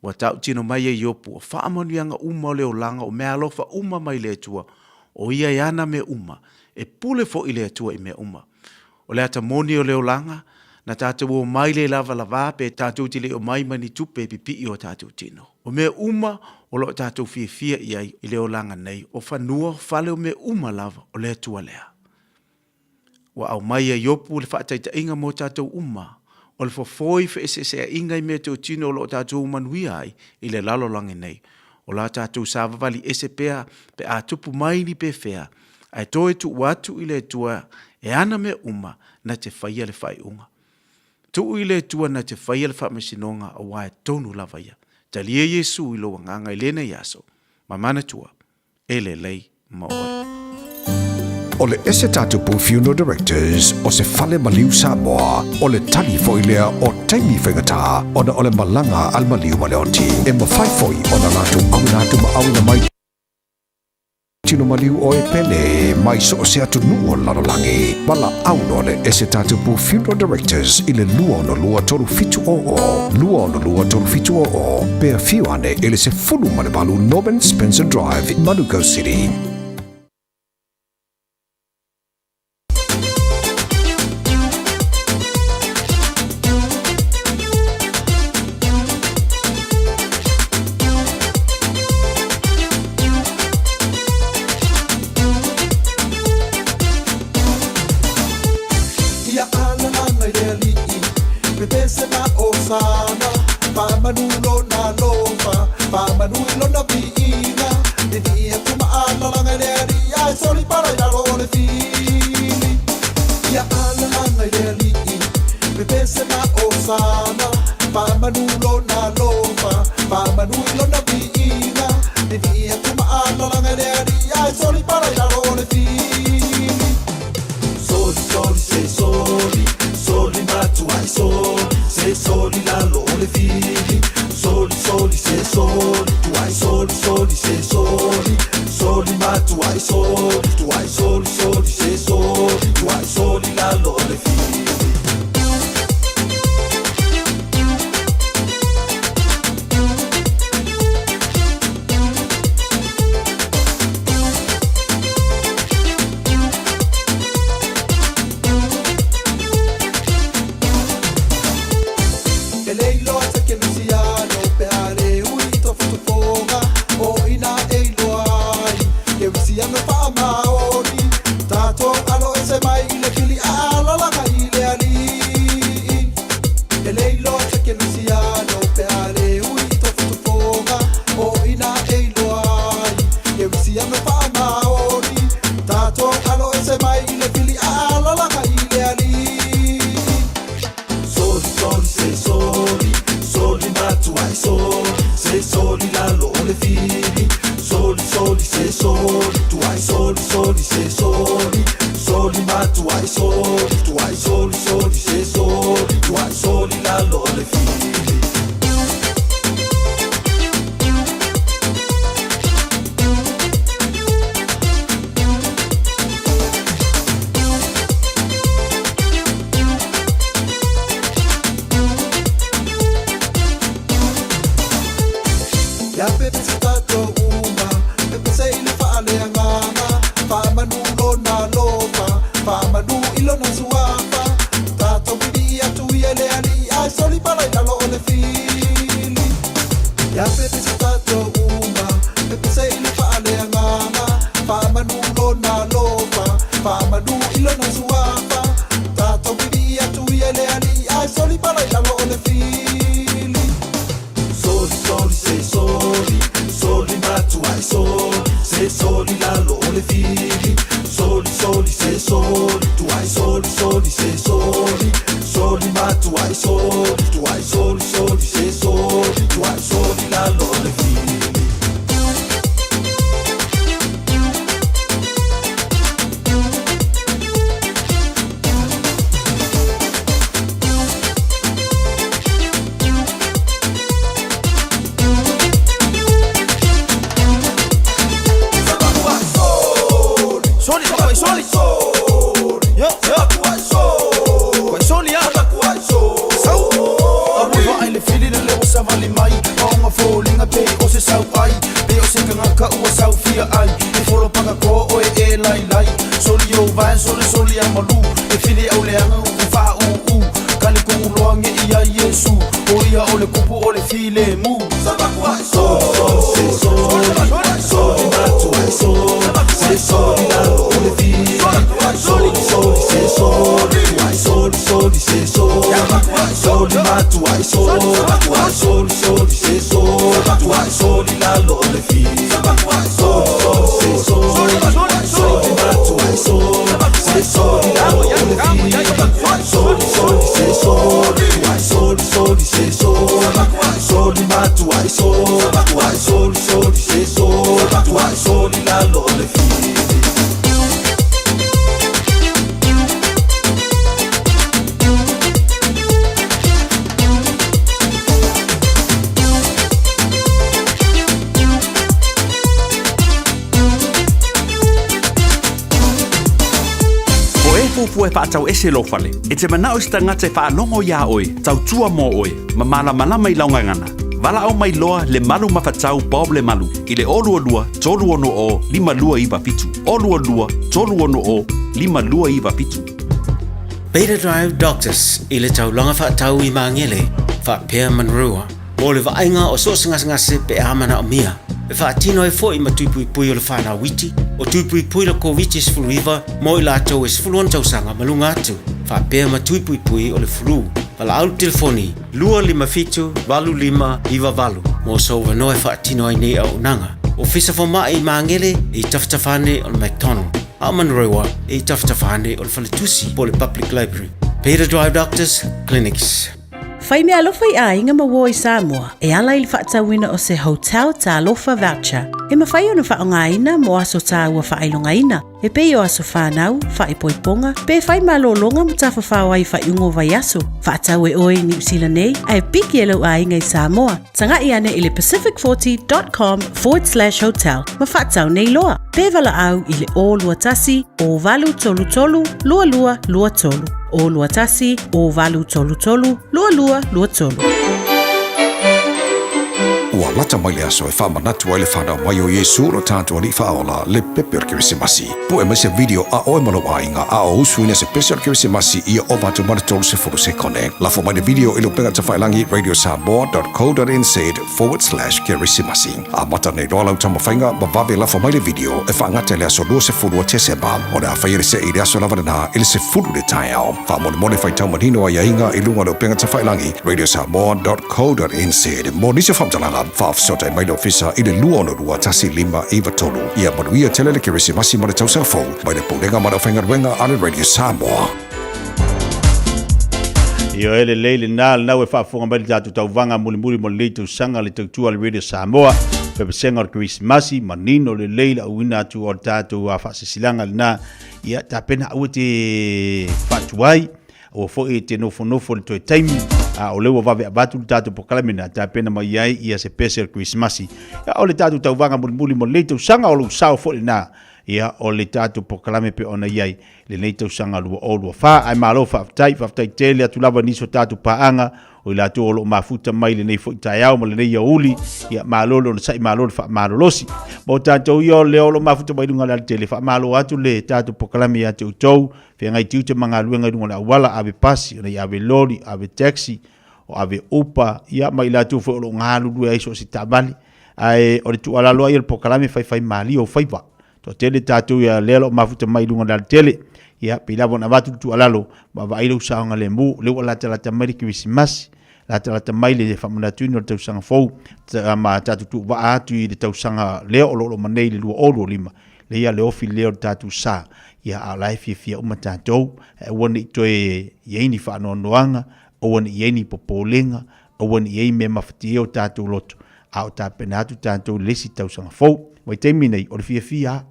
Ua tautino mai e Iopu, o faamanuiaga uma o le olaga o meaalofa uma mai le Atua, o ia e ana mea uma, e pule foi le Atua i mea uma. O le ata moni o le olaga, na tatou omai le lavalavā pe tatou te le omai ma ni tupe e pipii o tatou tino. O mea uma o lo o tatou fiafia i ai i le olaga nei, o fanua, o fale, o mea uma lava, o le Atua lea. Ua aumai e Iopu le faataitaiga mo tatou uma, o le fofo i feeseeseaiga i mea teutino o lo o tatou manuia ai i le lalolagi nei. O la tatou savavali ese pea pe a tupu mai ni pefea, ae toe tuu atu i le Atua e ana mea uma na te faia le faaiuga. Tuu i le Atua na te faia le faamasinoga aua e tonu lava ia. Talia Iesu i lou agaga i lenei aso, ma manatua, e lelei ma oe. O le Ese Tatupu Funeral Directors o se fale maliu Samoa, o le tali foi lea o taimi faigata ona o le malaga a le maliu ma le oti. E mafai foi ona latou auina atu ma auina mai tino maliu oe pele mai so o se atunuu o le lalolagi. Valaau loa le Ese Tatupu Funeral Directors i le 262 3700, 262 3700, pe afio ane i le 18 Norman Spencer Drive, Manukau City. Ia alalaga i le Alii, pepese ma Osana, Faamanu lona alofa, faamanu i lona viiga, Vivii atu ma alalaga i le Alii, Ae solipala i lalo o le fili. Ia alalaga i le Alii, pepese ma Osana, Faamanu lona alofa, faamanu i lona viiga, Vivii atu ma alalaga i le Alii, Ae solipala i lalo o le fili. Soli, soli, se soli, soli matuai soli, se soli lalo o le fili. Soli, soli, se soli, tuai soli, soli, se soli, soli. Soli matuai soli Tuai soli soli se soli Tuai soli lalo o le fili E le iloa te kerisiano pe a le ui i tofotofoga o ina e iloa ai kerisiano faamaoni tatou alo ese mai i le fili a alalaga i le alii E le iloa te kerisiano pe a le ui i tofotofoga o ina e iloa ai kerisiano faamaoni tatou alo ese mai i le fili a alalaga i le alii Soli soli se soli Soli matuai soli Se soli lalo o le fili Soli soli se soli Tuai soli soli se soli Soli matuai soli Tuai soli soli se soli Tuai soli lalo o le fili Ia pepese tatou uma, pepese i le faaleagaga, faamanu lona alofa, faamanu i lona suafa. Tatou pipii atu ia i le Alii, ae soli pala i lalo o le fili. Ia pepese tatou uma, pepese i le faaleagaga, faamanu lona alofa, faamanu i lona suafa. Tatou pipii atu ia i le Alii, ae soli pala i lalo o le fili. Soli soli se soli, soli matuai soli, se soli lalo o le fili. Soli soli se soli, tuai soli soli se soli, soli matuai soli, tuai soli soli se soli, tuai soli lalo o le fili. Soli, soli, soli. Yo, yo. Soli, ah. Sau. Aua vaai le fili le leo savali mai Maonga foliga pei o se sau ai Pei o se kagaka ua sau fia ai E folo pakako oe e lailai Soli ou vae soli soli a malu E fili au leaga upu faauu Kali koʻu loa geʻi ia Iesu O ia o le kupu o le filemu Soli soli se soli Soli matuai soli Se soli lalo o le fili Soli soli se soli Tuai soli soli se soli Soli matuai soli Tuai soli soli se soli Tuai soli lalo o le fili Soli soli se soli Soli matuai soli Se soli lalo o le fili Soli soli se soli Tuai soli soli se soli Soli matuai soli Tuai soli soli se soli Tuai soli lalo o le fili O e fuafua e faatau ese lou fale, e te manao i se tagata e faalogo iā oe, tautua mo oe, ma malamalama i lau gagana. Valaau mai loa le Malu Mafatau Bob Lemalu i le 022 360 5297, 022 360 5297. Beta Drive Doctors i le taulaga faatau i Magele, faapea Manurewa, mo le vaaiga o so o se gasegase pe a manaomia. E faatino ai foi ma tui puipui o le whanau iti, o tui puipui la Koviti-19 mo i latou e 16 tausaga ma luga atu, faapea ma tui puipui o le flu. Valaau le telefoni 257 8598 mo sou avanoa e faatino ai nei auaunaga. Ofisa Fomai i Magele e i tafatafa ane o le McDonald, a o Manurewa e i tafatafa ane o le Faletusi po o le Public Library. Beta Drive Doctors Clinics. Fai meaalofa i aiga ma uo i Samoa e ala i le faatauina o se Hotel Talofa Voucher e mafai ona faaaogaina mo aso tāua faailogaina e pei o aso fanau, faaipoipoga, pe fai malologa ma tafafao ai i faaiuga o vaiaso. Faatau e oe i Niu Sila nei ae piki e lou aiga i Samoa. Taga'i ane i le pacific40.com forward slash hotel ma faatau nei loa. Pe valaau i le 021 0833 2223. 021 0833 2223. Ua lata mai le aso e faamanatu ai le fanau mai o Iesu lo tatou Alii Faaola, le pepe o le Kerisimasi. Pue mai se video a oe ma lou aiga a o usuina se pese o le Kerisimasi ia ova atu ma le 30 sekone. Lafo mai le video i le upega tafailagi radiosamoa.co.nz/kerisimasi. Amata nei loa lau taumafaiga ma vave lafo mai le video e faagata i le aso 20 o Tesema. O le a faia le see i le aso lava lena i le 10 le taeao. Faamolemole faitau manino aiaiga i luga o le upega tafailagi radiosamoa.co.nz. Mo nisi o faamatalaga, faafesootai mai le Ofisa i le 262 1593. Ia manuia tele le Kerisimasi ma le Tausaga Fou mai le Pulega ma le Aufaigaluega a le Radio Samoa. Ioe lelei lena, lena ua e faafofoga mai le tatou tauvaga mulimuli mo lenei tausaga le tautua a le Radio Samoa, pepesega o le Kerisimasi, manino lelei le auina atu o le tatou faasisilaga lena. Ia tapena aua te faatuai, aua foi e te nofonofo i le toe taimi, a o lea ua vave avatu le tatou polokalame na tapena mai ai ia se pese o le Kerisimasi. Ia, o le tatou tauvaga mulimuli mo lenei tausaga, o lou sao foi lena, ia, o le tatou polokalame pei ona i ai lenei tausaga 2024. Ae malo faafetai, faafetai tele atu lava i nisi o tatou paaga, o i latou o lo o mafuta mai lenei foi taeao ma lenei aoauli, ia malo le onosai, malo le faamalolosi. Mo tatou ia o lea o lo o mafuta mai luga o le alatele, faamalo atu le tatou polokalame ia te outou, feagai tiute ma galuega i luga o le auala, ave pasi, ona ia ave loli, ave taxi, o ave upa, ia ma i latou foi o lo o galulue ai so o se taavale. Ae o le tuualalo lava ia o le polokalame, faifaimalie ou faiva. Toatele tatou ia lea o lo o mafuta mai i luga o le alatele. Ia, pei lava ona avatu le tuualalo, vaavaai lou saogalemu, lea ua latalata mai le Kerisimasi, latalata mai le faamanatuina o le tausaga fou, ma tatou tuuvaa atu i le tausaga lea o lo o loma nei i le 2025, lea le ofi lea o le tatou sa, ia, a o la e fiafia uma tatou, ae aua ne i toe i ai ni faanoanoaga, aua ne i i ai ni popolega, aua ne i i ai mea mafatia o tatou loto, a o tapena atu tatou i le isi tausaga fou. Vaitaimi nei, o le fiafia lava.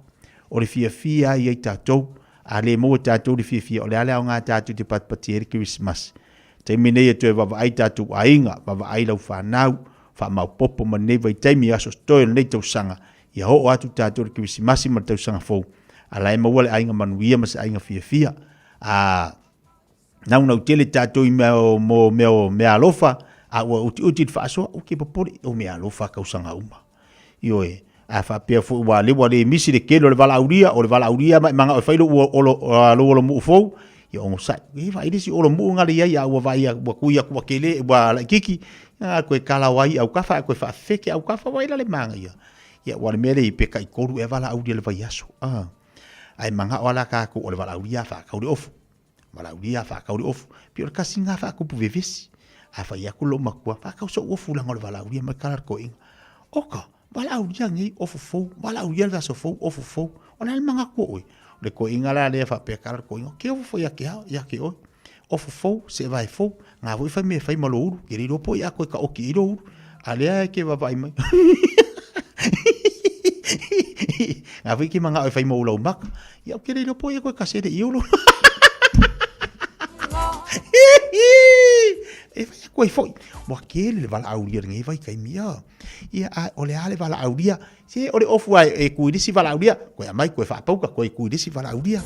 O le fiafia lava ia i tatou. A le maua e tatou le fiafia, o le a le aoga tatou te patipati ai le Kerisimasi? Taimi nei e toe vaavaai tatou aiga, vaavaai lau fanau, faamaopoopo ma lenei vaitaimi, aso totoe o lenei tausaga, ia oo atu tatou i le Kerisimasi ma le tausaga fou, a la e maua le aiga manuia ma se aiga fiafia. A naunau tele tatou i mea o, mo mea o meaalofa, a ua utiuti le faasoa, ou te popole, o meaalofa tausaga uma. Ioe, a faapea foi ua le ua le misi le tele o le valaaulia, o le valaaulia ma e manao e fai lou olo, lou olomuu fou, ia onosai. E vaai le isi olomuu na le i ai, a ua vaai ua tui atu ua tele, ua laitiiti, ia toe kala ai autafa ae toe faafefete autafa, vaai la le manaia. Ia aua o le mea lea i pe taitolu ea valaaulia i le vaiaso. Ae manao lava la tatou o le valaaulia a faatau le ofu. Valaaulia faatau le ofu. Pei o le tasi lena faatupu vevesi. A fai atu lou matua, faatau sou ofu leaga o le valaaulia mai kala le toeaina. Oka, valaaulia nei, ofu fou, valaaulia le aso fou, ofu fou. O le a le manatu o oe? O le toeaina la lea faapea kala le toeaina, ke ofu foi ia te au, ia te oe. Ofu fou, seevae fou, nga foi fai mea e fai ma lou ulu, ke le iloa po o i a koe taoti ai lou ulu. A lea e ke vaavaai mai. Nga foi ke manao e fai ma ou laumaka. Ia, ou te le iloa po o ia koe kasele i ou E fai atu ai foi, ua tele le valaaulia i lenei vaitaimi, ia. Ia, a o le a le valaaulia? Se o le ofu lava e tu i le isi valaaulia, toe aumai toe faapauta, toe tu i le isi valaaulia.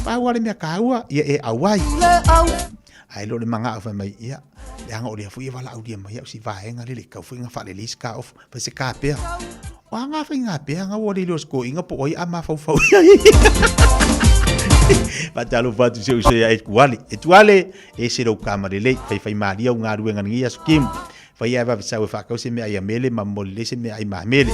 Pau lava le mea taua, ia e auai. Ae le o le manao fai mai, ia, leaga o lea foi e valaaulia mai au si vaega lea le tau foi na faalelei se ka ofu. Fai se ka pea. O a ngā whai ngā pea ngā ua le leo sko inga po oi a mafaufau i ai. Whakatalofa atu se uso ia e tuale. E tuale, e se rau ka marelei. Whai whai maria o ngā ruenga ngi aso kim. Whai ai wawe sau e whakau se mea ai a mele ma moli le se mea ai ma mele.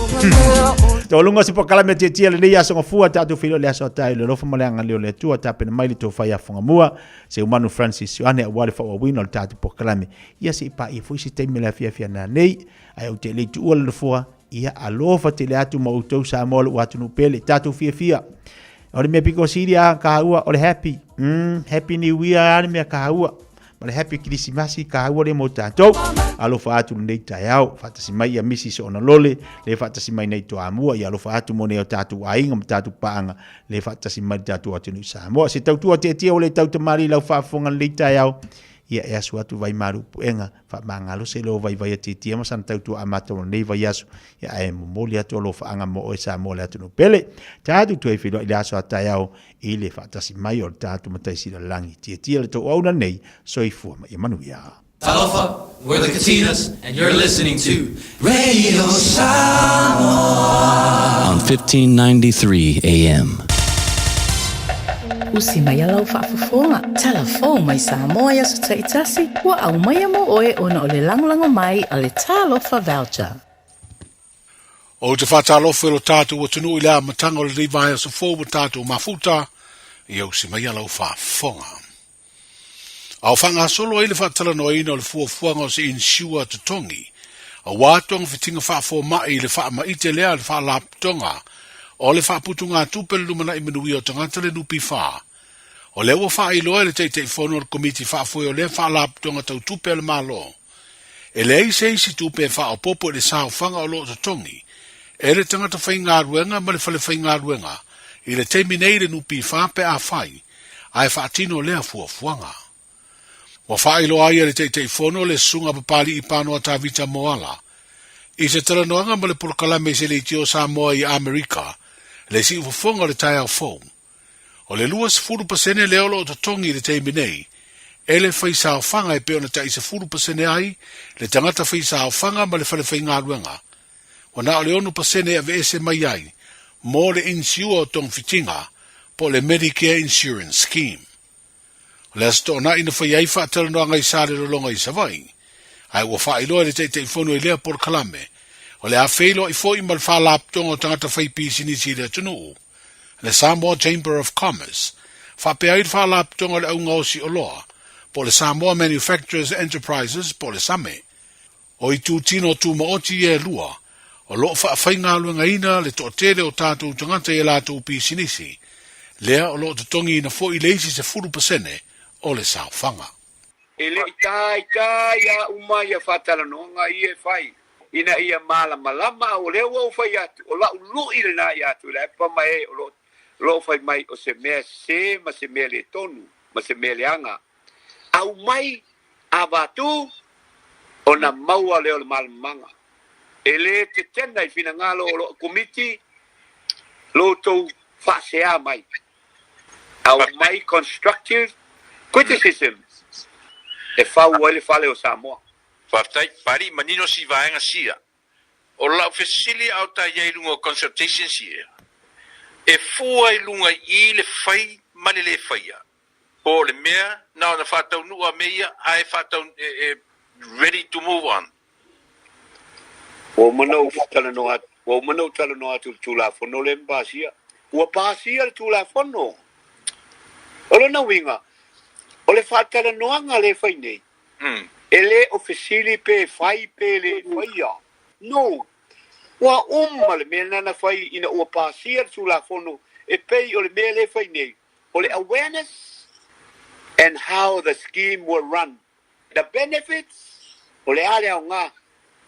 Tō lunga se pokala me tia tia le nei aso ngafua tātou whiro le aso atai le alofa ma le anga leo le atua tāpena mai le tō whai a whangamua. Se umanu Francis Ioane a wale whaawawina o le tātou pokalame. Ia se i pā ia fui se taimi le afiafia nā nei. Ae ou te le i tuua le nofoa, ia alofa tele atu ma outou Samoa lou atunuu pele, tatou fiafia. O le mea piko sili a kāua, o le happy. Happy New Year a le mea kāua. Ma le Happy Kirisimasi kāua lea mo tātou. Alofa atu lenei taeao, faatasi mai ia Misi Soonalole, le faatasi mai nei Toamua, ia alofa atu mo nei o tātou aiga ma tātou paanga, le faatasi mai le tātou atunuu Samoa. Se tautua tiatia o le tau tamali lau faafofoga lenei taeao, ia e asu atu vai malu puega, faamagalo se leo vaivai a tiatia ma sana tautua amata o lenei vaiaso, ia ae momoli atu alofaaga mo oe Samoa le atunuu pele. Tatou toe feiloai i le aso a taeao i le faatasi mai o le tatou Matai Sili Tiatia le tou auauna nei, soifua ma ia manuia. Talofa, we're the Katinas, and you're listening to Radio Samoa on 1593 AM. Usi mai lau faafofoga, talafou mai Samoa i aso taitasi, ua aumaia mo oe ona o le lagolago mai a le Talofa Voucher. Ou te faatalofa i lo tatou atunuu i le amataga o lenei vaiaso fou ua tatou mafuta, ia usi maia lau faafofoga. A o faagasolo ai le faatalanoaina o le fuafuaga o se insure totogi, aua togafitiga faafomai i le faamaite lea a le Faalapotopotoga o le Faaputugatupe le Lumanai Manuia o Tagata le NPF. O lea ua faailoa e le Taitaifono o le Komiti Faafoe o lea Faalapotopotoga Tau Tupe a le Malo, e leai se isi tupe e faaopoopo i le saofaga o lo o totogi e le tagata faigaluega ma le fale faigaluega i le taimi nei i le NPF pe afai ae faatino lea fuafuaga. Ua faailoa ai e le Taitaifono le Susuga Papali'i Panoa Tavita Moala i se talanoaga ma le polokalame i se leitio Samoa i Amerika le siufofoga o le taeao fou. O le 20% lea o lo o totogi i le taimi nei e le faisaofaga e pei ona tai 10% ai le tagata faisaofaga ma le fale faigaluega. Ua na o le 6% e aveese mai ai mo le inisiua o togafitiga po o le Medicare Insurance Scheme. O le Aso Toonai na fai ai faatalanoaga i Salelologa i Savaii, ae ua faailoa e le Taitaifono i lea polokalame, o le a feiloai foi ma le Faalapotopotoga o Tagata Faipisinisi i le atunuu, le Samoa Chamber of Commerce, faapea ai le Faalapotopotoga o le Augaosi Oloa, po o le Samoa Manufacturers Enterprises po o le SAME. O itutino tumaoti ia e lua, o lo o faafaigaluegaina le toatele o tatou tagata i a latou pisinisi, lea o lo o totogiina foi le isi 10% o le saofaga. E le i taitai a uma ia faatalanoaga ia e fai ina ia malamalama, a o lea ua ou fai atu, o la'u lu'i lena ia Tuilaepa ma e o lo o fai mai o se mea sese ma se mea le tonu ma se mea leaga. Aumai avatu ona maua lea o le malamalamaga. E le tetena i finagalo o loo Komiti lo outou faasea mai. Aumai constructive criticism e fau ai le fale o Samoa. Faafetai. Pali, manino si vaega sia. O lau fesili a o ta i ai i luga o consultations ia, e fua i luga i le fai ma le le faia. Po o le mea na ona faataunuu a mea ia ae faatau e, e ready to move on. Ua uma ona ou talanoa atu, ua uma ona ou talanoa atu i le Tulafono lea ma pasia. Ua pasia le Tulafono. O lona uiga, o le faatalanoaga lea e fai nei, e le o fesili pe fai pe le faia. No. Ua uma le mea lena na fai ina ua pasia le Tulafono e pei o le mea lea e fai nei, o le awareness and how the scheme will run, the benefits, o le a le aoga,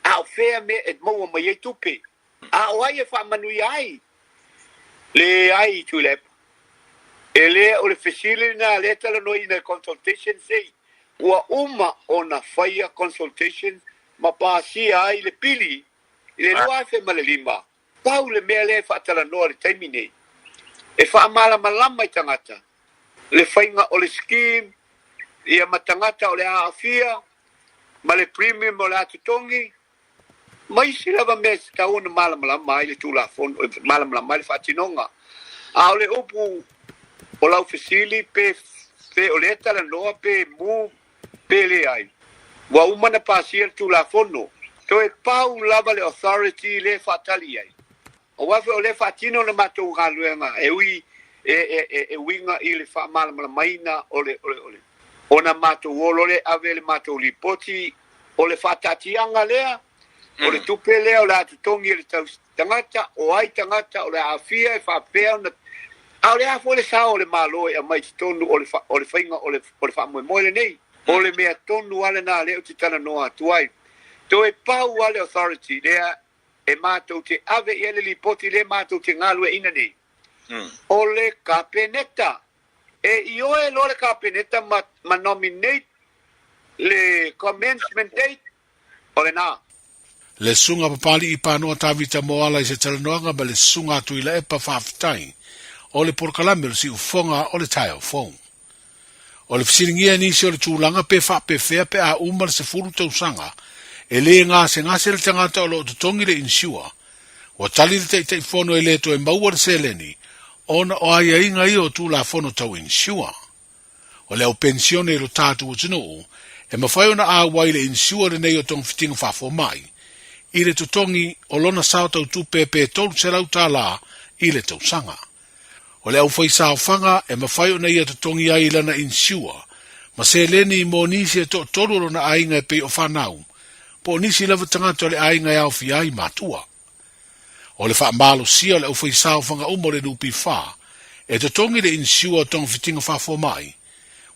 a o fea mea e maua mai ai tupe, a o ai e faamanuia ai? Leai, Tuilaepa. E le o le fesili lena lea e talanoaina i consultation sei. Ua uma ona faia consultation ma pasia ai le pili i le 2005. Pau le mea lea e faatalanoa i le taimi nei, e faamalamalama i tagata le faiga o le scheme ia ma tagata o le a aafia ma le premium o le a totogi ma isi lava mea e tatau ona malamalama ai le Tulafono, e malamalama ai le faatinoga. A o le upu o lau fesili pe pe o lea talanoa pe move pe leai, ua uma ona pasia le Tulafono, toe pau lava le authority lea e faatali i ai. Aua foi o lea e faatino le matou galuega e ui e uiga i le faamalamalamaina o le ona matou o loa lea e ave le matou lipoti o le faataatiaga lea, o le tupe lea o le a totogi e le tagata, o ai tagata o le a aafia e faapea ona A o le a foi le sao o le Malo e aumai i totonu o le faiga o le faamoemoe lenei? O le mea tonu lava lena lea ou te talanoa atu ai. Toe pau lava le authority lea e matou te ave i ai le lipoti lea matou te galueaiina nei, o le Kapeneta. E ioe loa le Kapeneta ma, ma nominate le commencement date, o lena. Le Susuga Papali'i Panoa Tavita Moala i se talanoaga ma le Susuga Tuilaepa Faafetai o le polokalame o le siufofoga o le taeao fou. O le fesiligia e nisi o le tulaga pe faapefea pe a uma le 10 tausaga e le gasegase le tagata o lo o totogi le insure. Ua tali le Taitaifono e le toe maua le seleni ona o aiaiga ia o Tulafono tau insure. O le au penisione i lo tatou atunuu, e mafai ona auai le insure lenei o togafitiga faafomai i le totogi o lona sao tau tupe pe $300 i le tausaga. O le aufaisaofaga e mafai ona ia totogi ai i lana insure ma seleni mo nisi e toatolu o lona aiga e pei o fanau, po o nisi lava tagata o le aiga e aofia ai matua. O le faamalosia o le aufaisaofaga uma o le NPF e totogi le insure o togafitiga faafomai,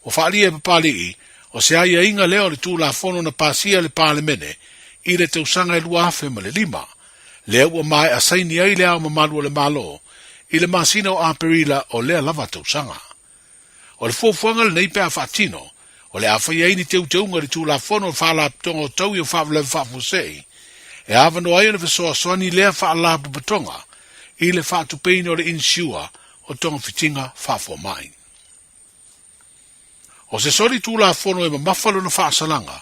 ua faaalia e Papali'i o se aiaiga lea o le Tulafono na pasia e le Palemene i le tausaga e 2005, lea ua maea saini ai Le Ao Mamalu o le Malo i le masina o Aperila o lea lava tausaga. O le fuafuaga lenei pe a faatino, o le a fai ai ni teuteuga i le Tulafono o le Faalapotopotoga o Taui o Faalavelave Faafuasei, e avanoa ai ona fesoasoani lea Faalapotopotoga i le faatupeina o le inisiua o togafitiga faafomai. O se soli Tulafono e mamafa lona faasalaga,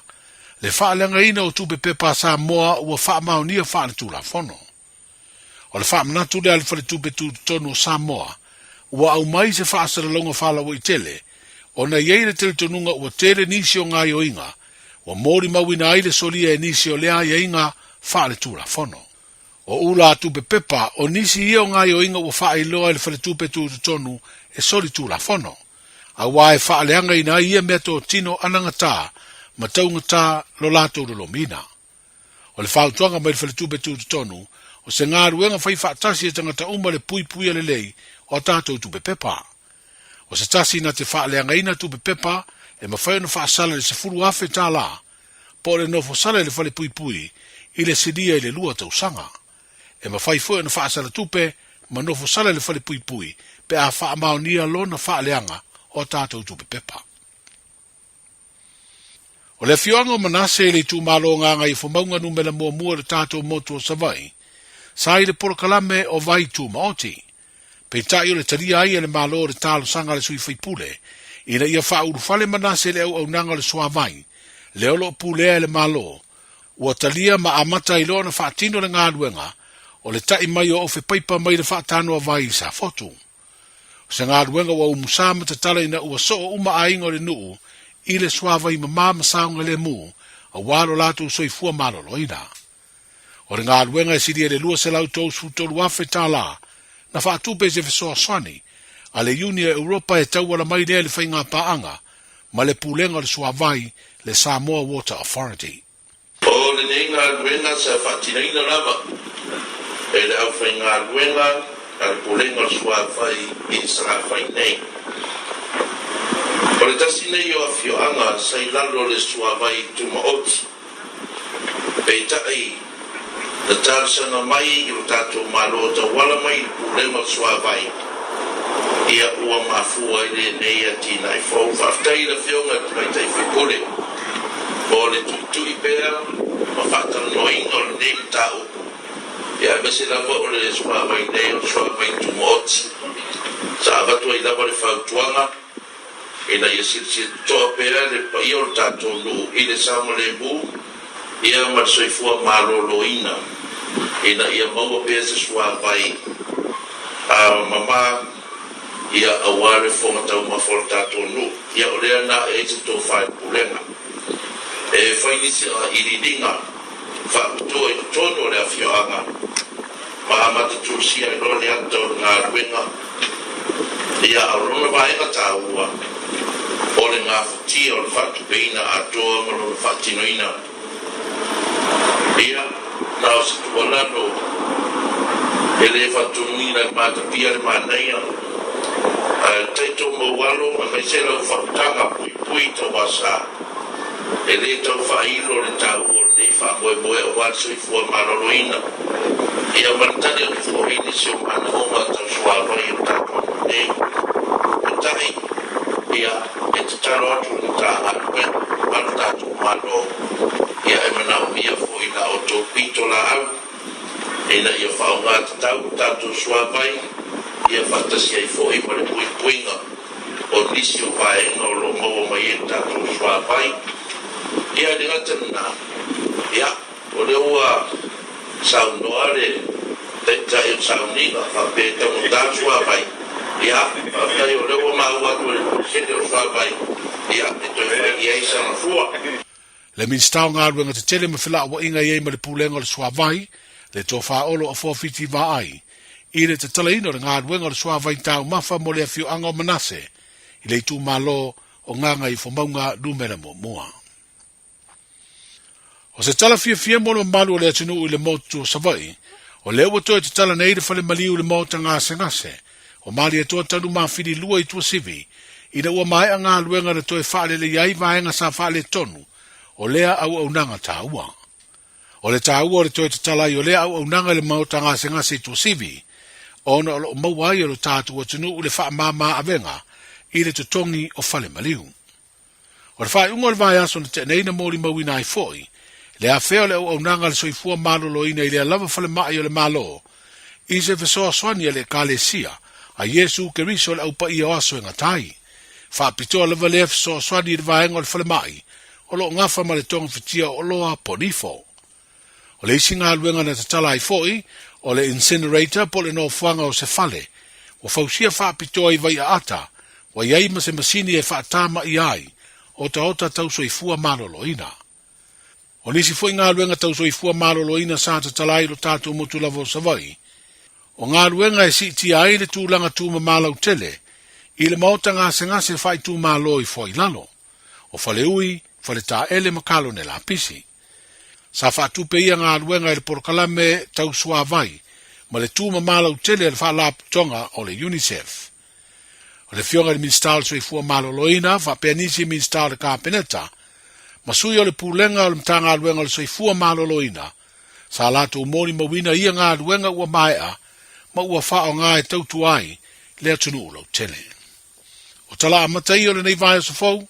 le faaleagaina o tupe pepa a Samoa ua faamaonia faale-Tulafono. O le faamanatu lea a le Faletupe Tutotonu o Samoa, ua aumai se faasalalauga faalauaitele ona e i ai le talitonuga ua tele nisi o gaoioiga ua molimauina ai le solia e nisi o lea aiaiga faale-Tulafono. O ula tupe pepa o nisi ia o gaoioiga ua faailoa e le Faletupe Tutotonu e soli Tulafono, auā e faaleagaina ai ia meatotino anagata ma taugata lo latou lolomiina. O le fautuaga mai le Faletupe Tutotonu, o se galuega fai faatasi e tagata uma le puipuia lelei o a tatou tupe pepa. O se tasi na te faaleagaina tupe pepa e mafai ona faasala i le $10,000 po o le nofo sala i le fale puipui i le silia i le lua tausaga. E mafai foi ona faasala tupe ma nofo sala i le fale puipui pe a faamaonia lona faaleaga o a tatou tupe pepa. O le afioaga o Manase i le itumalo Gagaifomauga numera muamua i le tatou motu o Savaii, sa i le polokalame o Vai Tumaoti. Peitai o le talia ai e le Malo o le talosaga a le sui faipule ina ia faaulufale Manase i le auaunaga o le suavai, lea o lo o pulea e le Malo, ua talia ma amata ai loa ona faatino le galuega o le ta'i mai o ofe paipa mai le faatanoa vai i Safotu. O se galuega ua umusa ma tatala ina ua soo uma aiga o le nuu i le suavai mama ma saogalemu aua lo latou soifua maloloina. O le galuega e silia i le $233,000 na faatupe i se fesoasoani a le Iuni a Europa e tauala mai lea i le faigapaaga ma le Pulega o le Suavai, le Samoa Water Authority. O lenei galuega sa faatinoina lava e le aufaigaluega a le Pulega o le Suavai i Salafai nei. O le tasi nei o afioaga sa i lalo o le Suavai Tumaoti. Peitai, na talosaga mai i lo tatou Malo tauala mai i le Pulega o le Suavai, ia ua mafua ai lenei atinae fou. Faafetai i le Afioga i le Tamaitai Faipule mo le tuitui pea ma faatalanoaina o lenei mataupu, ia aemaise lava o le suavai nei o le suavai tumaoti. Sa avatu ai lava le fautuaga ina ia silasila totoa pea le paia o le tatou nuu i le saogalemu ia ma le soifua maloloina ina ia maua pea se suavai a mama ia aua le fofoga taumafa o le tatou nuu. Ia o lea na e ai se tofa i le pulega e fai nisi iliiliga faapitoa i totonu o le afioaga ma amata tusia ai loa le ata o le galuega. Ia a o lona vaega taua o le gafatia o le faatupeina atoa ma lona faatinoina. Ia, na o se tuualalo e le faatonuina e matapia le manaia, ae taito maualo aemaise lau fautaga puipui tauasa. E lē tau faailo le taua o lenei faamoemoe aua le soifua maloloina, ia ma le tali atu foi i nisi o manaoga tau suavai o le tatou nuu nei. Peitai, ia, e tatalo atu i le Matagaluega ma le tatou Malo, ia e manaomia foi la outou pitolaau ina ia faaaoga tatau le tatou suavai, ia faatasi ai foi ma le puipuiga o nisi o vaega o lo o maua mai ai le tatou suavai. Ia, e le gata i lena, ia, o lea ua saunoa le Taitai o le sauniga faapea e taugata le suavai, ia, faafetai o lea ua maua atu e le Pule Sili o le Suavai, ia, e toe fai i ai sana fua. Le Minisita o Galuega Tetele ma Felauaiga i ai ma le Pulega o le Suavai, le Tofa Olo Afoafiti Vaai, i le tatalaina o le galuega o le suavai taumafa mo le afioaga o Manase i le itumalo o Gagaifomauga Numera Muamua. O se tala fiafia mo le mamalu o le atunuu i le motu o Savaii, o lea ua toe tatala nei le fale maliu i le maota gasegase o Malietoa Tanumafili 2 i Tuasivi, ina ua maea galuega na toe faaleleia ai vaega sa faaletonu o lea auaunaga taua. O le taua o le toe tatala ai o lea auaunaga i le maota gasegase i Tuasivi, ona o lo o maua ai e lo tatou atunuu le faamama avega i le totogi o fale maliu. O le faaiuga o le vaiaso na tea nei na molimauina ai foi le afea o le auaunaga a le soifua maloloina i lea lava falemai o le Malo i se fesoasoani a le Ekalesia a Iesu Keriso le Au Paia o Aso e Gata ai. Faapitoa lava lea fesoasoani i le vaega o le falemai o lo o gafa ma le togafitia o oloa ponifo. O le isi galuega na tatala ai foi, o le incinerator po o le nofoaga o se fale ua fausia faapitoa i Vaiaata, ua i ai ma se masini e faatamaia ai otaota tau soifua maloloina. O nisi foi galuega tau soifua maloloina sa tatala ai lo tatou motu lava o Savaii, o galuega e siitia ai le tulaga tumama lautele i le maota gasegase faaitumalo i Foailalo, o Faleui, Faletaele ma Kalone Lapisi. Sa faatupe ia galuega i le polokalame tau suavai ma le tumama lautele a le Faalapotopotoga o le UNICEF. O le Afioga i le Minisita o le Soifua Maloloina faapea nisi Minisita o le Kapeneta ma sui o le Pulega o le Matagaluega o le Soifua Maloloina sa latou molimauina ia galuega ua maea ma ua faaaoga e tautua ai le atunuu lautele. O tala amata ia o lenei vaiaso fou.